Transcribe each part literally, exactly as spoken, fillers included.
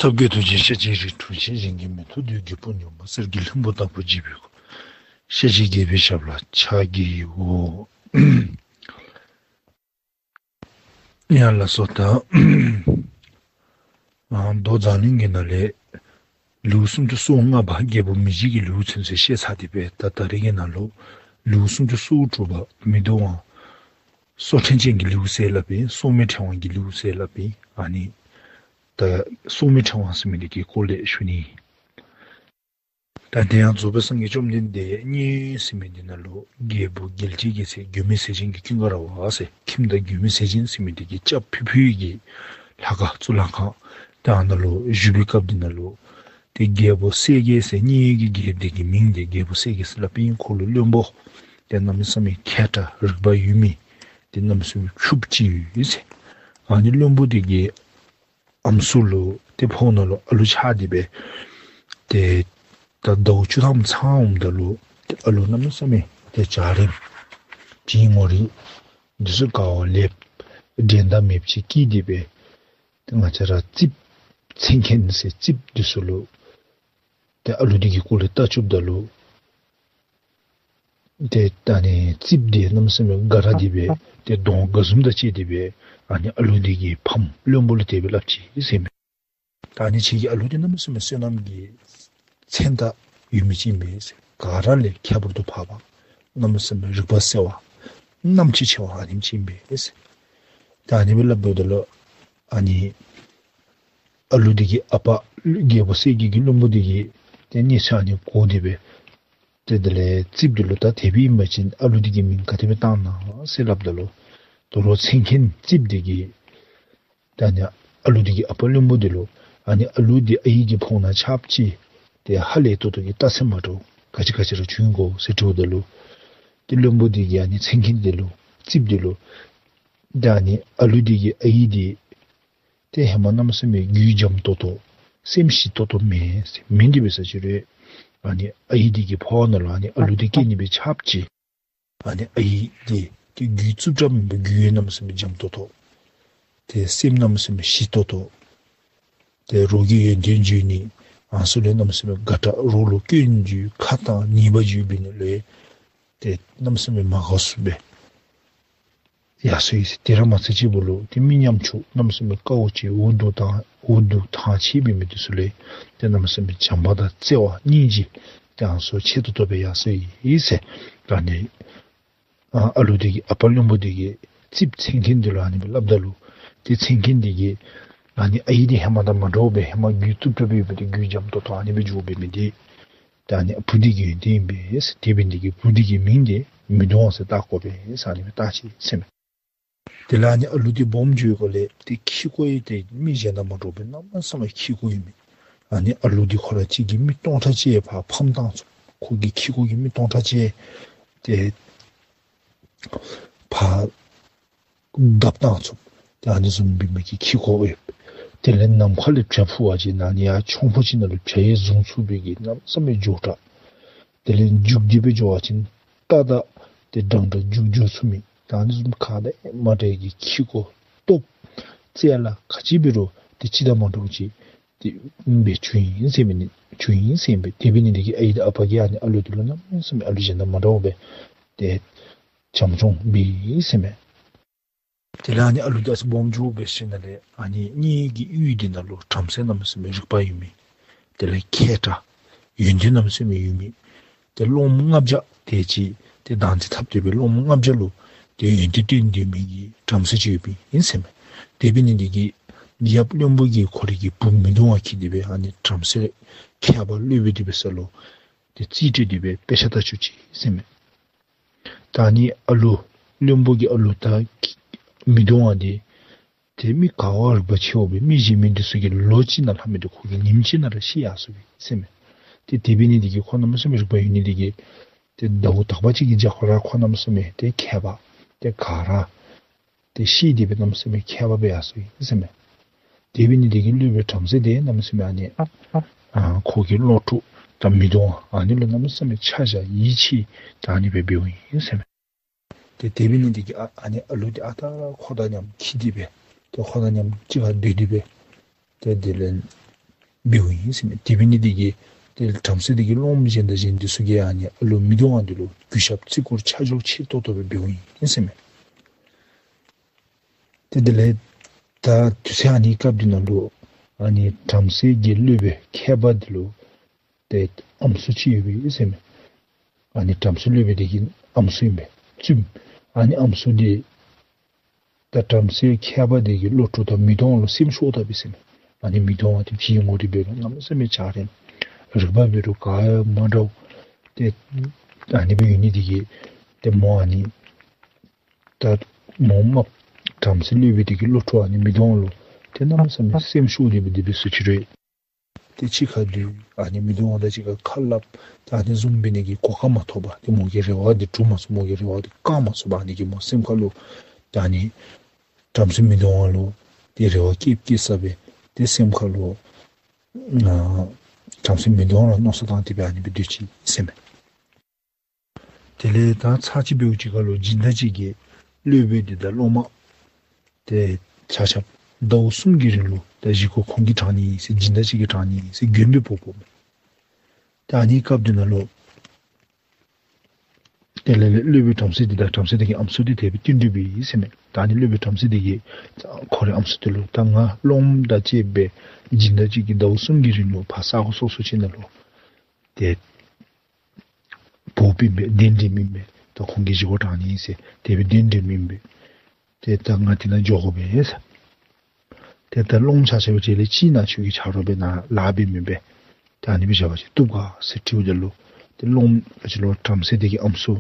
ཐབས་མཁས་ཐུགས་རྗེ་ཤཱཀྱའི་རིགས། འཁྲུལ་ཞིང་གཞན་གྱིས་མི་ཐུབ་བདུད་ཀྱི་དཔུང་། ཉོན་མོངས་གསེར་གྱི་ལྷུན་པོ་ལྟ་བུར་བརྗིད་པའི་སྐུ། ཤཱཀྱའི་རྒྱལ་པོའི་ཞབས་ལ་ཕྱག་བགྱིའོ། ཡ་ལགས་སོ། ད་ཨ་མདོ་མཛངས་བླུན་གྱི་ནང་ལས་ལེའུ་སུམ་ཅུ་སོ་ལྔ་པ་རྒྱལ་པོ་མི་འཇིགས་ཀྱི་ལེའུ་ཚུན་ཚོད་བཤད་ཚར་ཏེ་སྦེ། ད་ད་རེས་ཀྱི་ནང་ལུ་ལེའུ་སུམ་ཅུ་སོ་དྲུག་པ་མི་གདོང་བ་སྲོག་ཕྲེང་ཅན་གྱི་ལེའུ་ཟེར་སླབ་ཨིན། སྲོག་མེད་ཕྲེང་བ་གི་ལེའུ་ཟེར་སླབ་ཨིན། ཨ་ནི་ད་སྲོག་མེད་ཕྲེང་བ་ཟེར་མི་འདི་གི་སྐོར་ལས་ཞུ་ནི། ད་དེ་ཡང་རྫོགས་པའི་སངས་རྒྱས་བཅོམ་ལྡན་འདས་མཉན་ཡོད་ཟེར་མི་འདི་ནང་ལུ་རྒྱལ་བུ་རྒྱལ་བྱེད་ཀྱི་སྲས་མགོན་མེད་ཟས་སྦྱིན་གྱི་ཀུན་དགའ་ར་བ་ཟེར། ཁྱིམ་བདག་མགོན་མེད་ཟས་སྦྱིན་ཟེར་མི་འདི་གི་སྐྱབས་ཕུལ་ཕུལ་གྱི་ལྷ་ཁང་གཙུག་ལག་ཁང་དེ་ནང་ལུ་བཞུགས་པའི་སྐབས་འདི་ནང་ལུ་ཏེ་རྒྱལ་པོ་གསལ་རྒྱལ་ཟེར་མཉན་ཡོད་ཀྱི་རྒྱལཔོ་འདི་གི་མིང་འདི་རྒྱལ་པོ་གསལ་རྒྱལ་ཟེར་སླབ་ཨིན། ཁོ་ལུ་བློན་པོ་ཏེ་གནམ་མེད་ས་མེད་མཁས་དྲགས་རིག་པ་ཡོད་མི་ཏེ་གནམ་མེད་ས་མེད་ཕྱུགཔོ་ཅིག་ཡོད་ཟེར། ཨ་ནི་བློན་པོ་འདི་གི་ཨམ་སྲུ་ལུ་ཏེ་ཕོཝ་ནང་ལུ་ཨ་ལུ་ཆགས་ཏེ་སྦེ་ཏེ་ད་ཟླཝ་བཅུ་ཐམ་ཚང་འོངམ་ད་ལུ་ཏེ་ཨ་ལུ་གནམ་མེད་ས་མེད་ཏེ་འཇའ་རིསམོ་བྱིངས་ངོ་རིས་འདི་ཚུ་ག་བ་ལེགསཔ་འགྲན་ཟླ་མེདཔ་ཅིག་སྐྱེས་ཏེ་སྦེ་ཏེ་ང་བཅས་ར་རྩིསཔ་མཚན་མཁན་ཟེར་རྩིསཔ་འདི་ཚུ་ལུ་ཏེ་ཨ་ལུ་འདི་གི་སྐོར་ལས་ལྟ་བཅུགཔ་ད་ལུ་ཏེ་ད་ཨ་ནི་རྩིསཔ་འདི་གནམ་མེད་ས་མེད་དགའ་ར་སྟེ་སྦེ་ཏེ་གདོང་དགའ་འཛུམ་དང་བཅས་ཏེ་སྦེ་ཨ་ནི་ཨ་ལུ་འདི་གི་ཕམ་བློན་པོ་ལུ་དེ་སྦེ་སླབ་ཅི་ཟེར་མས། ད་ཨ་ནི་ཁྱེད་ཀྱི་ཨ་ལུ་འདི་གནམ་མེད་ས་མེད་བསོད་ནམས་ཀྱི་མཚན་རྟགས་ཡོད་མི་ཅིག་ཨིན་པས་ཟེར། ག་ར་ལས་ཁྱད་པར་དུ་འཕགས་པ་གནམ་མེད་ས་མེད་རིག་པ་གསལ་བ་རྣམ་དཔྱོད་ཆེ་བ་ཨ་ནེམ་ཅིག་ཨིན་པས་ཟེར། ད་ཨ་ནི་སྦེ་སླབ་འབདཝ་ད་ལུ་ཨ་ནི་ཨ་ལུ་འདི་གི་ཨ་པ་རྒྱལ་པོ་གསལ་རྒྱལ་གྱི་བློན་པོ་འདི་གིས་ཏེ་གནས་ཚུལ་ཨ་ནི་གོ་སྟེ་སྦེ་ཏེ་དེ་ལས་རྩིསཔ་འདི་ལུ་ད་དེ་སྦེ་ཨིན་པ་ཅིན་ཨ་ལུ་འདི་གི་མིང་ག་དེ་སྦེ་བཏགས་ན་ཟེར་སླབ་ད་ལུ་དོ་རུང་མཚན་མཁན་རྩིསཔ་འདི་གིས་ད་ཨ་ནི་ཨ་ལུ་འདི་གི་ཨ་པ་བློན་པོ་འདི་ལུ་ཨ་ནི་ཨ་ལུ་འདི་ཨའི་གི་ཕོཝ་ནང་ཆགསཔ་ཅིག་ཏེ་ཧ་ལས་ཏོག་ཏོ་གི་རྟགས་མཚན་མ་འདྲཝ་ག་ཅི་ག་ཅི་ར་བྱུང་གོ་ཟེར་དྲིཝ་ད་ལུ་ཏེ་བློན་པོ་འདི་གིས་ཨ་ནི་མཚན་མཁན་འདི་ལུ་རྩིསཔ་འདི་ལུ་ད་ཨ་ནི་ཨ་ལུ་འདི་གི་ཨའི་འདི་ཏེ་ཧེ་མ་གནམ་མེད་ས་མེད་རྒྱུད་འཇམ་ཏོག་ཏོ་སེམས་ཞི་ཏོག་ཏོ་མེན་ཟེར། མེན་ཏེ་འབད་ས་ཅིག་རུང་ཨ་ནི་ཨའི་འདི་གི་ཕོཝ་ནང་ལུ་ཨ་ནི་ཨ་ལུ་འདི་སྐྱེས་ནི་སྦེ་ཆགསཔ་ཅིག་ཨ་ནི་ཨའི་འདི་ཏེ་རྒྱུད་རྩུབ་དྲགས་མེན་པར་རྒྱུད་གནམ་མེད་ས་མེད་འཇམ་ཏོག་ཏོ། ཏེ་སེམས་གནམ་མེད་ས་མེད་ཞི་ཏོག་ཏོ། ཏེ་རོགས་ཀྱི་ཡོན་ཏན་བརྗོད་ནི་ཨ་ནི་ཚུ་ལུ་གནམ་མེད་ས་མེད་དགའ་དྲགས། རོགས་ལུ་སྐྱོན་བརྗོད་ཁ་བཏང་ཉེས་པ་བརྗོད་འབད་ནི་ལུ་ཏེ་གནམ་མེད་ས་མེད་མ་དགའ་བཟུམ་སྦེ་ཡར་སོ་ཡི་ཟེར། དེ་ར་མ་ཚད་གཅིག་པོ་ལུ་ཏེ་མི་ཉམ་ཆུང་གནམ་མེད་ས་མེད་དཀའཝ་སྤྱད་འུ་སྡུག་དང་འུ་སྡུག་ཐང་ཆད་འབད་མི་འདི་ཚུ་ལུ་ཏེ་གནམ་མེད་ས་མེད་བྱམས་པ་དང་བརྩེ་བ་སྙིང་རྗེ་ཏེ་ཨ་ནི་ཚུ་ཆེ་ཏོག་ཏོ་སྦེ་ཡར་སོ་ཡི་ཟེར། ད་ཨ་ནི་ཨ་ཨ་ལུ་འདི་གི་ཨ་པ་བློན་པོ་འདི་གིས་རྩིསཔ་མཚན་མཁན་འདི་ལུ་ཨ་ནི་སྦེ་སླབ་ད་ལུ་ཏེ་མཚན་མཁན་འདི་གིས་ཨ་ནི་ཨའི་འདི་ཧེ་མ་དང་མ་འདྲཝ་སྦེ་ཧེ་མ་རྒྱུད་རྩུབ་དྲགས་སྦེ་ཡོད་པ་འདི་རྒྱུད་འཇམ་ཏོག་ཏོ་ཨ་ནི་སྦེ་འགྱོ་འབད་མི་འདི་ད་ཨ་ནི་བུ་འདི་གི་ཡོན་ཏན་ཨིན་པས་ཟེར། དེ་འབད་ནི་འདི་གིས་བུ་འདི་གི་མིང་འདི་མི་གདོང་བ་ཟེར་བཏགས་དགོ་པས་ཟེར་ཨ་ནི་སྦེ་བཏགས་ཅི་ཟེར་མས། དེ་ལས་ཨ་ནི་ཨ་ལུ་འདི་སྦོམ་འགྱོ་བའི་སྐོར་ལས་ཏེ་ཁྱི་ཁོ་ཡི་ཏེ་མི་གཞན་དང་མ་འདྲཝ་སྦེ་གནམ་མེད་ས་མེད་ཁྱི་ཁོ་ཡོད་མི། ཨ་ནི་ཨ་ལུ་འདི་ཁོ་ར་གཅིག་གིས་མི་སྟོང་ཕྲག་གཅིག་ཕར་ཕམ་བཏང་ཚུགས། ཁོ་གི་ཁྱི་ཁོ་གིས་མི་སྟོང་ཕྲག་གཅིག་ཏེ་ཕར་བརྡབ་བཏང་ཚུགས། ཏེ་ཨ་ནི་བཟུམ་འབད་མི་གི་ཁྱི་ཁོ་ཡོད། དེ་ལས་ནམ་མཁའ་ལས་བྱ་འཕུར་བ་ཅིན་ཨ་ནི་ཡར་མཆོང་ཕུ་ཅིག་ནང་ལུ་བྱ་ཡང་བཟུང་ཚུགས་པའི་གི་གནམ་མེད་ས་མེད་མགྱོགས་དྲགས། དེ་ལས་རྒྱུག་སྟེ་སྦེ་འགྱོ་བ་ཅིན་རྟ་དང་ཏེ་འདྲ་འདྲ་རྒྱུག་འགྱོ་ཚུགས་མི། ད་ཨ་ནི་བཟུམ་ཁག་དང་མ་འདྲ་བའི་གི་ཁྱི་ཁོ་སྟོབས་རྩལ་ལ་ག་ཅི་འབད་རུང་ཏེ་གཅིག་དང་མ་འདྲཝ་ཅིག་ཏེ་སྦེ་བྱུང་ཡི་ཟེར་མི་ནི་བྱུང་ཡི་ཟེར་མི་འདི་འབད་ནི་འདི་གིས་ཨའི་དང་ཨ་པ་གིས་ཨ་ནི་ཨ་ལུ་འདི་ལུ་གནམ་མེད་ས་མེད་ཨ་ལུ་གཞན་དང་མ་འདྲཝ་སྦེ་ཏེ་བྱམས་སྐྱོང་འབད་ཡི་ཟེར་མས། དེ་ལས་ཨ་ནི་ཨ་ལུ་འདི་ཨ་ཙི་སྦོམ་འགྱོ་བའི་ཤུལ་ལས་ཨ་ནི་མཉན་ཡོད་ཀྱི་ཡུལ་འདི་ནང་ལུ་བྲམ་ཟེ་གནམ་མེད་ས་མེད་རིག་པ་ཡོད་མི། དེ་ལས་མཁས་དྲགས་ཡོན་ཏན་གནམ་མེད་ས་མེད་ཡོད་མི། ཏེ་སློབ་མ་ལྔ་བརྒྱ་དེ་ཅིག་ཏེ་བདག་འཛིན་འཐབ་སྟེ་སྦེ་སློབ་མ་ལྔ་བརྒྱ་ལུ་ཏེ་ཡོན་ཏན་སྟོན་སྡོད་མི་གི་བྲམ་ཟེ་ཅིག་ཡོདཔ་ཨིན་ཟེར་མས། དེ་འབད་ནི་འདི་གིས་ཡབ་བློན་པོ་གིས་ཁོ་རའི་གི་བུ་མི་གདོང་བ་འཁྱིད་དེ་སྦེ་ཨ་ནི་བྲམ་ཟེ་མཁས་པ་སློབ་དཔོན་འདི་འབད་ས་ལུ་ཏེ་རྩིས་སྤྲོད་དེ་སྦེ་དཔེ་ཆ་བལྟ་བཅུག་ཅི་ཟེར་མས། ད་ཨ་ནི་ཨ་ལུ་བློན་པོ་གི་ཨ་ལུ་ད་མི་གདོང་བ་འདི་ཏེ་མི་ག་བ་རིག་པ་ཆེཝ་སྦེ་མི་གཞན་མི་འདི་ཚུ་གི་ལོ་གཅིག་ནང་ལྷག་མི་འདི་ཁོ་གིས་ཉིནམ་གཅིག་ནང་ར་ཤེས་ཡར་སོ་ཡི་ཟེར་མས། ཏེ་དེ་འབད་ནི་འདི་གིས་ཁོ་གནམ་མེད་ས་མེད་རིག་པ་ཡོད་ནི་འདི་གིས་ཏེ་ཟླཝ་དག་པ་ཅིག་གི་རྒྱབ་ཁར་ཁོ་གནམ་མེད་ས་མེད་ཏེ་མཁས་པ་ཏེ་ག་ར་ཏེ་ཤེས་ཏེ་སྦེ་གནམ་མེད་ས་མེད་མཁས་པ་སྦེ་ཡར་སོ་ཡི་ཟེར་མས། དེ་འབད་ནི་འདི་གིས་སློབ་དཔོན་བྲམ་ཟེ་འདི་གནམ་མེད་ས་མེད་ཨ་ནི་ཨ་ཁོ་གི་སློབ་ཕྲུག་དང་མི་གདོང་བ་ཨ་ནི་ལུ་གནམ་མེད་ས་མེད་ཆ་བཞག་ཡིད་ཆེས་ད་ཨ་ནི་སྦེ་འབདཝ་ཨིན་ཟེར་མས། ཏེ་དེ་འབད་ནི་འདི་གིས་ཨ་ཨ་ནི་ཨ་ལུ་འདི་ཨ་རྟག་ར་ཁོ་དང་མཉམ་འཁྱིད་དེ་སྦེ་ཏེ་ཁོ་དང་མཉམ་གཅིག་ཁར་སྡོད་དེ་སྦེ་ཏེ་དེ་ལས་ འབདཝ་ཨིན་ཟེར་མས། དེ་འབད་ནི་འདི་གིས་ཏེ་བྲམ་ཟེ་འདི་གིས་སློབམ་གཞན་དང་གཞན་འདི་ཚུ་གིས་ཨ་ནི་ཨ་ལུ་མི་གདོང་བ་འདི་ལུ་གུས་ཞབས་བརྩི་བཀུར་ཆ་འཇོག་ཆེ་ཏོག་ཏོ་སྦེ་འབདཝ་ཨིན་ཟེར་མས། ཏེ་དེ་ལས་ད་དུས་ཚོད་ཨ་ནི་སྐབས་འདི་ནང་ལུ་ཨ་ནི་བྲམ་ཟེ་གི་སློབ་དཔོན་མཁས་པ་འདི་ལུ་ཏེ་ཨམ་སྲུ་ཅིག་ཡོདཔ་ཨིན་ཟེར་མས། ཨ་ནི་བྲམ་ཟེ་སློབ་དཔོན་འདི་གི་ཨམ་སྲུ་ཨིན་པས། བཙུནམོ། ཨ་ནི་ཨམ་སྲུ་འདི་ད་བྲམ་ཟེ་མཁས་པ་འདི་གི་བློ་གྲོས་དང་མི་གདོང་བ་ལུ་སེམས་ཤོར་དཔ་ཨིན་ཟེར་མས། ཨ་ནི་མི་གདོང་བ་འདི་བྱད་ངོ་རིས་འབད་རུང་གནམ་མེད་ས་མེད་འཇའ་རིསམོ། རིག་པ་འབད་རུང་ག་ཡང་མ་འདྲཝ། ཏེ་ཨ་ནི་སྦེ་ཡོད་ནི་འདི་གིས་ཏེ་མོ་ཨ་ནི་ད་མོ་རྨགཔ་བྲམ་ཟེ་སློབ་དཔོན་འདི་གི་བློ་གྲོས་ཨ་ནི་མི་གདོང་བ་ལུ་ཏེ་གནམ་མེད་ས་མེད་སེམས་ཤོར་ཏེ་སྦེ་དེ་སྦེ་ཟེར་ཅི་རུང་ཏེ་གཅིག་ཁར་ལུ་ཨ་ནི་མི་གདོང་བ་དང་གཅིག་ཁར་ཁ་སླབ་ད་ཨ་ནི་བཟུམ་འབད་ནི་གི་གོ་སྐབས་མ་ཐོབ་པར་ཏེ་མོ་གི་རེ་བ་འདི་འགྲུབ་མ་ཚུགས། མོ་གི་རེ་བ་འདི་བསྐང་མ་ཚུགས་པར་ཨ་ནི་གིས་མོ་སེམས་ཁར་ལུ་ད་ཨ་ནི་བྲམ་ཟེ་མི་གདོང་བ་ལུ་ཏེ་རེ་བ་བསྐྱེད་བསྐྱེད་ས་སྦེ་ཏེ་སེམས་ཁར་ལུ་ཨ་བྲམ་ཟེ་མི་གདོང་བ་ལུ་མནོ་བསམ་བཏང་སྟེ་སྦེ་ཨ་ནི་སྦེ་སྡོད་ཅི་ཟེར་མས། དེ་ལས་ད་ཚར་གཅིག་འབདཝ་ཅིག་ཁར་ལུ་སྦྱིན་བདག་ཅིག་གིས་སློབ་དཔོན་འདི་དང་སློབ་མ་ཏེ་ཆ་ཁྱབ་ཟླཝ་གསུམ་གྱི་རིང་ལུ་ད་བཞེས་སྒོ་ཁོང་གིས་དྲང་ནི་ཟེར་སྦྱིན་བདག་ཅིག་གིས་དྲང་ནི་ཟེར་མགོན་པོ་འབོ་འབོཝ་མས། ད་ཨ་ནི་སྐབས་འདི་ནང་ལུ་དེ་ལས་སློབ་དཔོན་བྲམ་ཟེ་འདི་དང་བྲམ་ཟེ་འདི་གི་ཨམ་སྲུ་འདི་དེ་སྦེ་བསྟུན་གྲོས་འབད་ཡི་ཟེར་མས། ད་ཨ་ནི་སློབ་དཔོན་བྲམ་ཟེ་འདི་གིས་ཁོ་རའི་ཨམ་སྲུ་འདི་ལུ་ད་ང་སློབམ་དང་བཅས་པའི་སྦྱིན་བདག་ཅིག་གིས་ཟླཝ་གསུམ་གྱི་རིང་ལུ་ཕར་ས་གོ་སོ་སོ་ཅིག་ནང་ལུ་ཏེ་འབོ་བའི་མས། གདན་འདྲེན་མི་མས། ད་ཁོང་གིས་བཞེས་སྒོ་དྲང་ནི་ཟེར་དེ་སྦེ་གདན་འདྲེན་མི་མས། ཏེ་ད་ང་དེ་ནང་འགྱོ་དགོ་པས་ཟེར། ཏེ་ད་སློབམ་ཆ་ཁྱབ་ཀྱིས་དེ་ལས་ཅིག་ནཱ་ཁྱོད་ཀྱི་ཆ་རོགས་འབད་ནཱ་ལཱ་འབད་མི་འབད། ད་ཨ་ནི་སྦེ་བཞག་པ་ཅིན་བཏུབ་ག་ཟེར་དྲིཝ་ད་ལུ་ཏེ་སློབམ་ག་ཅི་ལོ་བྲམ་ཟེ་འདི་གི་ཨམ་སྲུ་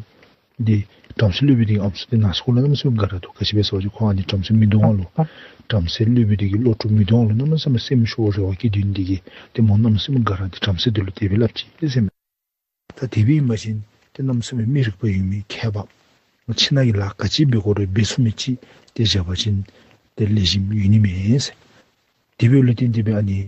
འདི་བྲམ་ཟེ་སློབ་དཔོན་འདི་གི་ཨམ་སྲུ་འདི་ནང་སོ་ལུ་གནམ་མེད་ས་མེད་དགའ་ར་འདུག། ག་ཅི་སྦེ་ཟེར་བ་ཅིན་ཁོ་ཨ་ནི་བྲམ་ཟེ་མི་གདོང་བ་ལུ་བྲམ་ཟེ་སློབ་དཔོན་འདི་གི་བློ་གྲོས་མི་གདོང་བ་ལུ་གནམ་མེད་ས་མེད་སེམས་ཤོར་རེ་བ་བསྐྱེད་དོ་འདི་གིས་ཏེ་མོ་གནམ་མེད་ས་མེད་དགའ་ར་འདི་བྲམ་ཟེ་འདི་ལུ་དེ་སྦེ་སླབ་ཅི་ཟེར་མས། ད་དེ་སྦེ་ཨིན་པ་ཅིན་ཏེ་གནམ་མེད་ས་མེད་མི་རིག་པ་ཡོད་མི་མཁས་པ་ཁྱིམ་ནང་གི་ལཱ་ག་ཅི་འབད་དགོ་རུང་འབད་ཚུགས་མི་ཅིག་ཏེ་བཞག་པ་ཅིན་ཏེ་ལེགས་ཤོམ་ཡོད་ནི་མས་ཟེར། དེ་འབདཝ་ལས་བརྟེན་ཏེ་སྦེ་ཨ་ནི་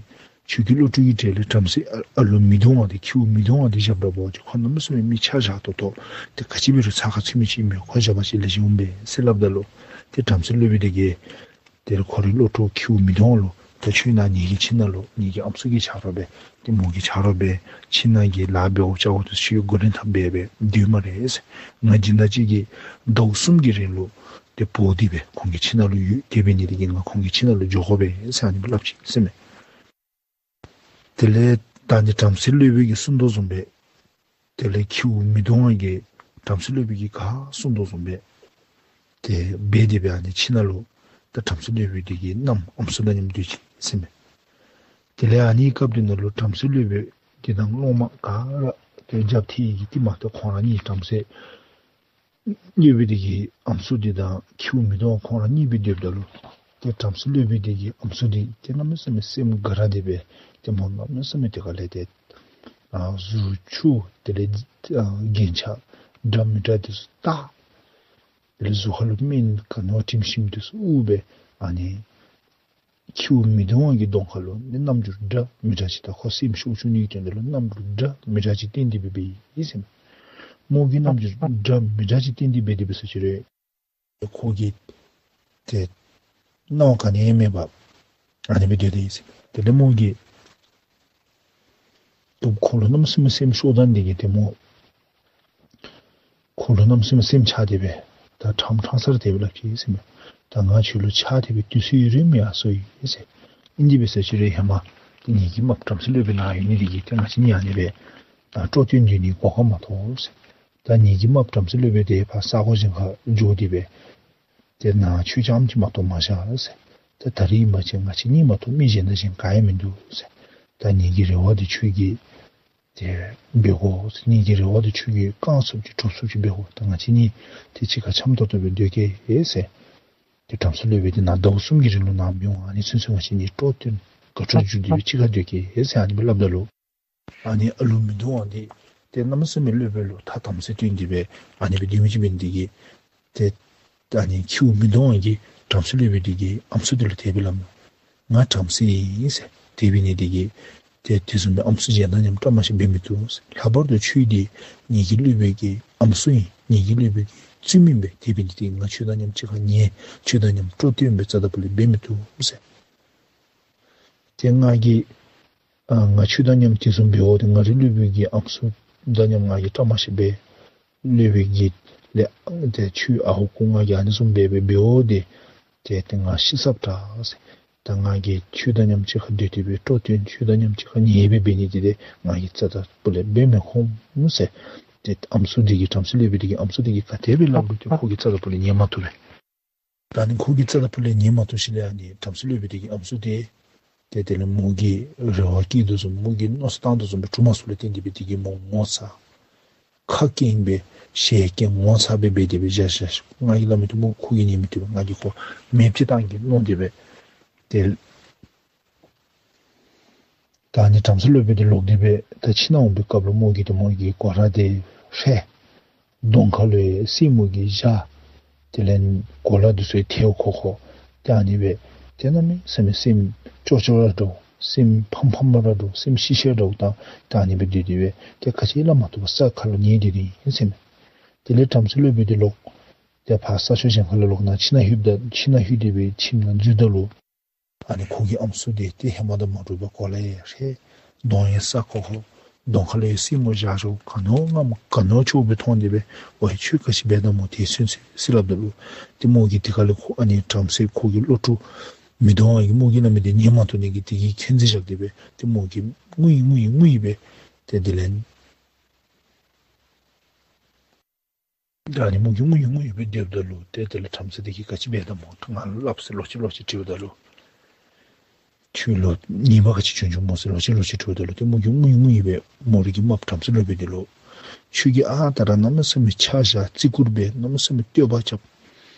ཁྱོད་ཀྱི་བློ་གྲོས་ཀྱི་གྲལ་ལས་བྲམ་ཟེ་ཨ་ཨ་ལུ་མི་གདོང་བ་འདི་ཁྱེའུ་མི་གདོང་བ་འདི་བཞགཔ་འདྲཝ་ཅིག་ཁོ་གནམ་མེད་ས་མེད་མི་ཆ་བཞག་ཏོག་ཏོ་ཏེ་ག་ཅི་འབད་རུང་ཚ་ཁ་ཚུད་མི་ཅིག་ཨིན་པས། ཁོ་བཞག་པ་ཅིན་ལེགས་ཤོམ་འོང་པས་ཟེར་སླབ་ད་ལུ་ཏེ་བྲམ་ཟེ་སློབ་དཔོན་འདི་གིས་ཏེ་ཁོ་རའི་བློ་གྲོས་ཁྱེའུ་མི་གདོང་བ་ལུ་ད་ཁྱོད་ནཱ་ངེ་གི་ཁྱིམ་ནང་ལུ་ངེ་གི་ཨམ་སྲུ་གི་ཆ་རོགས་སྦེ་ཏེ་མོ་གི་ཆ་རོགས་སྦེ་ཁྱིམ་ནང་གི་ལཱ་འབད་དགོཔ་བྱ་དགོཔ་ཚུ་ཁྱོད་འགོ་འདྲེན་འཐབ་སྦེ་སྦེ་སྡོད་སྨ་རེ་ཟེར། ང་སྦྱིན་བདག་ཅིག་གིས་ཟླཝ་གསུམ་གྱི་རིང་ལུ་ཏེ་འབོ་སྟེ་སྦེ་ཁོང་གི་ཁྱིམ་ནང་ལུ་ཡོད། དེ་འབད་ནི་འདི་གིས་ང་ཁོང་གི་ཁྱིམ་ནང་ལུ་འགྱོ་དགོ་པས་ཟེར་ཨ་ནི་སྦེ་སླབ་ཅི་ཟེར་མས། དེ་ལས་ད་ཨ་ནི་བྲམ་ཟེ་སློབ་དཔོན་གྱིས་གསུངས་དོ་བཟུམ་སྦེ་དེ་ལས་ཁྱེའུ་མི་གདོང་བ་གིས་བྲམ་ཟེ་སློབ་དཔོན་གྱིས་ག་གསུངས་དོ་བཟུམ་སྦེ་ཏེ་འབད་དེ་སྦེ་ཨ་ནི་ཁྱིམ་ནང་ལུ་ད་བྲམ་ཟེ་སློབ་དཔོན་འདི་གི་མནའམ་ཨམ་སྲུ་དང་མཉམ་སྡོད་ཅི་ཟེར་མས། དེ་ལས་ཨ་ནི་སྐབས་འདི་ནང་ལུ་བྲམ་ཟེ་སློབ་དཔོན་འདི་དང་སློབ་མ་ག་ར་ཏེ་རྒྱབ་ཐེག་གི་ཏེ་མ་གཏོགས་ཁོང་ར་གཉིས་བྲམ་ཟེ་སློབ་དཔོན་འདི་གི་ཨམ་སྲུ་འདི་དང་ཁྱེའུ་མི་གདོང་བ་ཁོང་ར་གཉིས་སྦེ་སྡོདཔ་ད་ལུ་ཏེ་བྲམ་ཟེ་སློབ་དཔོན་འདི་གི་ཨམ་སྲུ་འདི་ཏེ་གནམ་མེད་ས་མེད་སེམས་དགའ་ར་སྟེ་སྦེ་ཏེ་མོ་གནམ་མེད་ས་མེད་དེ་ཁ་ལས་ཏེ་ཨ་གཟུགས་ཆུ་དེ་ལས་ཨ་རྒྱན་ཆ་འདྲ་མི་འདྲ་འདི་ཚུ་བཏགས། དེ་ལས་གཟུགས་ཁ་ལུ་སྨན་ག་ནི་བ་དྲིམ་ཞིམ་འདི་ཚུ་དབུར་སྦེ་ཨ་ནི་ཁྱེའུ་མི་གདོང་བ་གི་གདོང་ཁ་ལུ་ནི་རྣམ་འགྱུར་འདྲ་མི་འདྲ་ཅིག་ད་ཁོ་སེམས་ཤོར་བཅུག་ནི་གི་དོན་དག་ལུ་རྣམ་འགྱུར་འདྲ་མི་འདྲ་ཅིག་བསྟན་ཏེ་སྦེ་འབད་ཡི་ཟེར་མས། མོ་གིས་རྣམ་འགྱུར་འདྲ་མི་འདྲ་ཅིག་བསྟན་ཏེ་འབད་དེ་སྦེ་ཟེར་ཅི་རུང་ཁོ་གིས་ཏེ་སྣང་བ་ག་ནི་ཡང་མེད་པར་ཨ་ནི་སྦེ་སྡོད་དེ་ཡི་ཟེར་མས། དེ་ལས་མོ་གིས་ཏེ་ཁོ་ལུ་གནམ་མེད་ས་མེད་སེམས་ཤོར་ད་ནི་འདི་གིས་ཏེ་མོ་ཁོ་ལུ་གནམ་མེད་ས་མེད་སེམས་ཆགས་ཏེ་སྦེ་ད་ཕྲང་ཕྲང་སར་དེ་སྦེ་སླབ་ཅི་ཟེར་མས། ད་ང་ཁྱོད་ལུ་ཆགས་ཏེ་སྦེ་དུས་ཚོད་ཡུན་རིངམོ་ཡར་སོ་ཡི་ཟེར། ཨིན་དེ་སྦེ་ཟེར་ཅི་རུང་ཧེ་མ་ཏེ་ངེ་གི་རྨགཔ་བྲམ་ཟེ་སློབ་དཔོན་ནཱ་ཡོད་ནི་འདི་གིས་ཏེ་ང་བཅས་གཉིས་ཨ་ནི་སྦེ་ད་སྤྲོ་སྟོན་འདི་ནི་གོ་སྐབས་མ་ཐོབ་ཟེར། ད་ངེ་གི་རྨགཔ་བྲམ་ཟེ་སློབ་དཔོན་དེ་ཕར་ས་གོ་གཞན་ཁར་འགྱོ་སྟེ་སྦེ་ཏེ་ནཱ་ཁྱོད་རྐྱངམ་ཅིག་མ་གཏོགས་མ་བཞག་ཟེར། ད་ད་རིས་ཨིན་པ་ཅིན་ང་བཅས་གཉིས་མ་གཏོགས་མི་གཞན་དང་གཞན་ག་ཡང་མིན་འདུག་ཟེར། ད་ངེ་གི་རེ་བ་འདི་ཁྱོད་ཀྱིས་ཏེ་འབད་དགོ་ཟེར། ངེ་གི་རེ་བ་འདི་ཁྱོད་ཀྱིས་བསྐང་ཚུགསཔ་ཅིག་གྲུབ་ཚུགསཔ་ཅིག་འབད་དགོ། ད་ང་བཅས་གཉིས་ཏེ་གཅིག་ཁར་འཆམ་ཏོག་ཏོ་སྦེ་སྡོད་གེ་ཟེར། ཏེ་བྲམ་ཟེ་སློབ་དཔོན་འདི་ནཱ་ཟླཝ་གསུམ་གྱི་རིང་ལུ་ནཱ་མི་འོང་། ཨ་ནི་ཚུན་ཚོད་ང་བཅས་གཉིས་སྤྲོ་སྟོན་དགའ་སྤྲོ་བྱུང་སྟེ་སྦེ་གཅིག་ཁར་སྡོད་གེ་ཟེར་ཨ་ནི་སྦེ་སླབ་ད་ལུ་ཨ་ནི་ཨ་ལུ་མི་གདོང་བ་འདི་ཏེ་གནམ་མེད་ས་མེད་སློབ་དཔོན་ལུ་ཐ་དམ་ཚིག་བསྟེན་ཏེ་སྦེ་ཨ་ནི་སྦེ་སྡོད་མི་ཅིག་འབད་ནི་འདི་གིས་ཏེ་ཨ་ནི་ཁྱེའུ་མི་གདོང་བ་གིས་བྲམ་ཟེ་སློབ་དཔོན་འདི་གི་ཨམ་སྲུ་འདི་ལུ་དེ་སྦེ་སླབ་ནུག། ང་བྲམ་ཟེ་ཨིན་ཟེར། དེ་འབད་ནི་འདི་གིས་ཏེ་དེ་བཟུམ་སྦེ་ཨམ་སྲུ་གཞན་དང་མཉམ་བཀྲ་མ་ཤིས་འབད་མི་བཏུབ་ཟེར། ལྷག་པར་དུ་ཁྱོད་འདི་ངེ་གི་སློབ་དཔོན་གྱི་ཨམ་སྲུ་ཨིན། ངེ་གི་སློབ་དཔོན་གྱི་བཙུནམོ་ཨིན་པས། དེ་འབད་ནི་འདི་གིས་ང་ཁྱོད་དང་མཉམ་གཅིག་ཁར་ཉལ་ཁྱོད་དང་མཉམ་སྤྲོ་སྟོན་སྦེ་རྩ་དང་པོ་ལས་འབད་མི་བཏུབ་ཟེར། ཏེ་ང་གིས་ ཨ་ང་ཁྱོད་དང་མཉམ་དེ་བཟུམ་འབདཝ་ད་ང་རའི་སློབ་དཔོན་གྱི་ཨམ་སྲུ་དང་མཉམ་ང་གིས་བཀྲ་མ་ཤིསཔ་སྦེ་སློབ་དཔོན་གྱི་ལས་ཏེ་ཁྱོད་ཨ་ཧོ་ཁོ་ང་གིས་ཨ་ནི་བཟུམ་སྦེ་སྦེ་འབདཝ་ད་ཏེ་ཏེ་ང་ཤི་སོཔ་དྲག་ཟེར། ད་ང་གིས་ཁྱོད་དང་མཉམ་གཅིག་ཁར་སྡོད་དེ་སྦེ་སྤྲོ་སྟོན་ཁྱོད་དང་མཉམ་གཅིག་ཁར་ཉལ་སྦེ་འབད་ནི་འདི་ཏེ་ང་གིས་རྩ་དང་སྤུ་ལས་འབད་མི་ཁོམ་ཟེར། ཏེ་ཨམ་སྲུ་འདི་གིས་བྲམ་ཟེ་སློབ་དཔོན་འདི་གིས་ཨམ་སྲུ་འདི་གིས་ག་དེ་སྦེ་སླབ་རུང་ཏེ་ཁོ་གིས་རྩ་དང་སྤུ་ལས་ཉན་མ་བཏུབ་པས། ད་ཨ་ནི་ཁོ་གིས་རྩ་དང་སྤུ་ལས་ཉན་མ་བཏུབ་ཞིནམ་ལས་ཨ་ནི་བྲམ་ཟེ་སློབ་དཔོན་འདི་གི་ཨམ་སྲུ་འདི་ཏེ་དེ་ལས་མོ་གིས་རེ་བ་བསྐྱེད་དོ་བཟུམ་མོ་གིས་མནོ་བསམ་བཏང་དོ་བཟུམ་སྦེ་གྲུབ་མ་ཚུགསཔ་ལས་བརྟེན་ཏེ་སྦེ་དེ་གིས་མོ་ངོ་ཚ་ཁ་སྐྱེངས་སྦེ་ཞལ་སྐྱེངས་ངོ་ཚ་སྦེ་འབད་དེ་སྦེ་བཞག་བཞག་ང་གིས་སླབ་མི་བཏུབ། མོ་ཁོ་གིས་ཉན་མི་བཏུབ། ང་གིས་ཁོ་མེདཔ་ཅིག་བཏང་གེ་མནོ་སྟེ་སྦེ་ཏེ་ད་ཨ་ནི་བྲམ་ཟེ་སློབ་དཔོན་འདི་ལོག་སྟེ་སྦེ་ད་ཁྱིམ་ནང་འོང་པའི་སྐབས་ལུ་མོ་གིས་ཏེ་མོ་གི་གོ་ལ་འདི་ཧྲལ། གདོང་ཁ་ལུ་ཡང་སེན་མོ་གིས་བཞག། དེ་ལས་གོ་ལ་འདི་ཚུ་ཡང་ཐལཝ་འགྱོ་འགྱོ། ཏེ་ཨ་ནི་སྦེ་ཏེ་གནམ་མེད་ས་མེད་སེམས་སྐྱོ་སྐྱོ་ར་འདྲཝ་སེམས་ཕམ་ཕམ་ར་འདྲཝ་སེམས་ཤི་ཤི་ར་འདྲཝ་དང་ཏེ་ཨ་ནི་སྦེ་སྡོད་དེ་སྦེ་ཏེ་ག་ཅི་སླབ་མ་བཏུབ་པར་ས་ཁར་ལུ་ཉལ་སྡོད་དེ་ཨིན་ཟེར་མས། དེ་ལས་བྲམ་ཟེ་སློབ་དཔོན་འདི་ལོག་ཏེ་ཕར་ས་ཕྱོགས་གཞན་ཁར་ལུ་ལོག་ནཱ་ཁྱིམ་ནང་ལྷོདཔ་ད་ཁྱིམ་ནང་ལྷོད་དེ་སྦེ་ཁྱིམ་ནང་འཛུལཝ་ད་ལུ་ཨ་ནི་ཁོ་གི་ཨམ་སྲུ་འདི་ཏེ་ཧེ་མ་དང་མ་འདྲཝ་སྦེ་གོ་ལ་ཡང་ཧྲལ། གདོང་ཡང་ས་འགྱོ་འགྱོ། གདོང་ཁ་ལུ་ཡང་སེན་མོ་བཞག་འགྱོ། ག་ནོ་ངམ་ག་ནོ་ཆོགཔ་སྦེ་མཐོང་སྟེ་སྦེ་ཝའི་ཁྱོད་ག་ཅི་འབད་ད་མོ་དེ་ཚུན་ཚོད་ཟེར་སླབ་ད་ལུ་ཏེ་མོ་གིས་དེ་ཁར་ལས་ཁོ་ཨ་ནི་བྲམ་ཟེ་ཁོ་གི་སློབ་ཕྲུག་མི་གདོང་བ་གིས་མོ་གིས་སླབ་མི་འདི་ཉན་མ་བཏུབ་ནི་གིས་དེ་གི་འཁོན་འཛིན་བཞག་སྟེ་སྦེ་ཏེ་མོ་གིས་ངུ་ཡི་ངུ་ཡི་ངུ་ཡི་སྦེ་ཏེ་དེ་ལས་ད་ཨ་ནི་མོ་གིས་ངུ་ཡི་ངུ་ཡི་སྦེ་སྡོདཔ་ད་ལུ་ཏེ་དེ་ལས་བྲམ་ཟེ་འདི་གིས་ག་ཅི་འབད་ད་མོ་ང་ལུ་སླབ་ཟེར་ལོག་ཅི་ལོག་ཅི་དྲིཝ་ད་ལུ་ཁྱོད་ལུ་ཉེས་པ་ག་ཅི་བྱུང་བྱུངམ་སྨོ་ཟེར་ལོག་ཅི་ལོག་ཅི་དྲིཝ་ད་ལུ་ཏེ་མོ་གིས་ངུ་ཡི་ངུ་ཡི་སྦེ་མོ་རའི་གི་རྨགཔ་བྲམ་ཟེ་སློབ་དཔོན་འདི་ལུ་ཁྱོད་ཀྱིས་ཨ་རྟག་ར་གནམ་མེད་ས་མེད་ཆ་བཞག་བརྩི་བཀུར་འབད་གནམ་མེད་ས་མེད་བསྟོད་པ་རྐྱབ།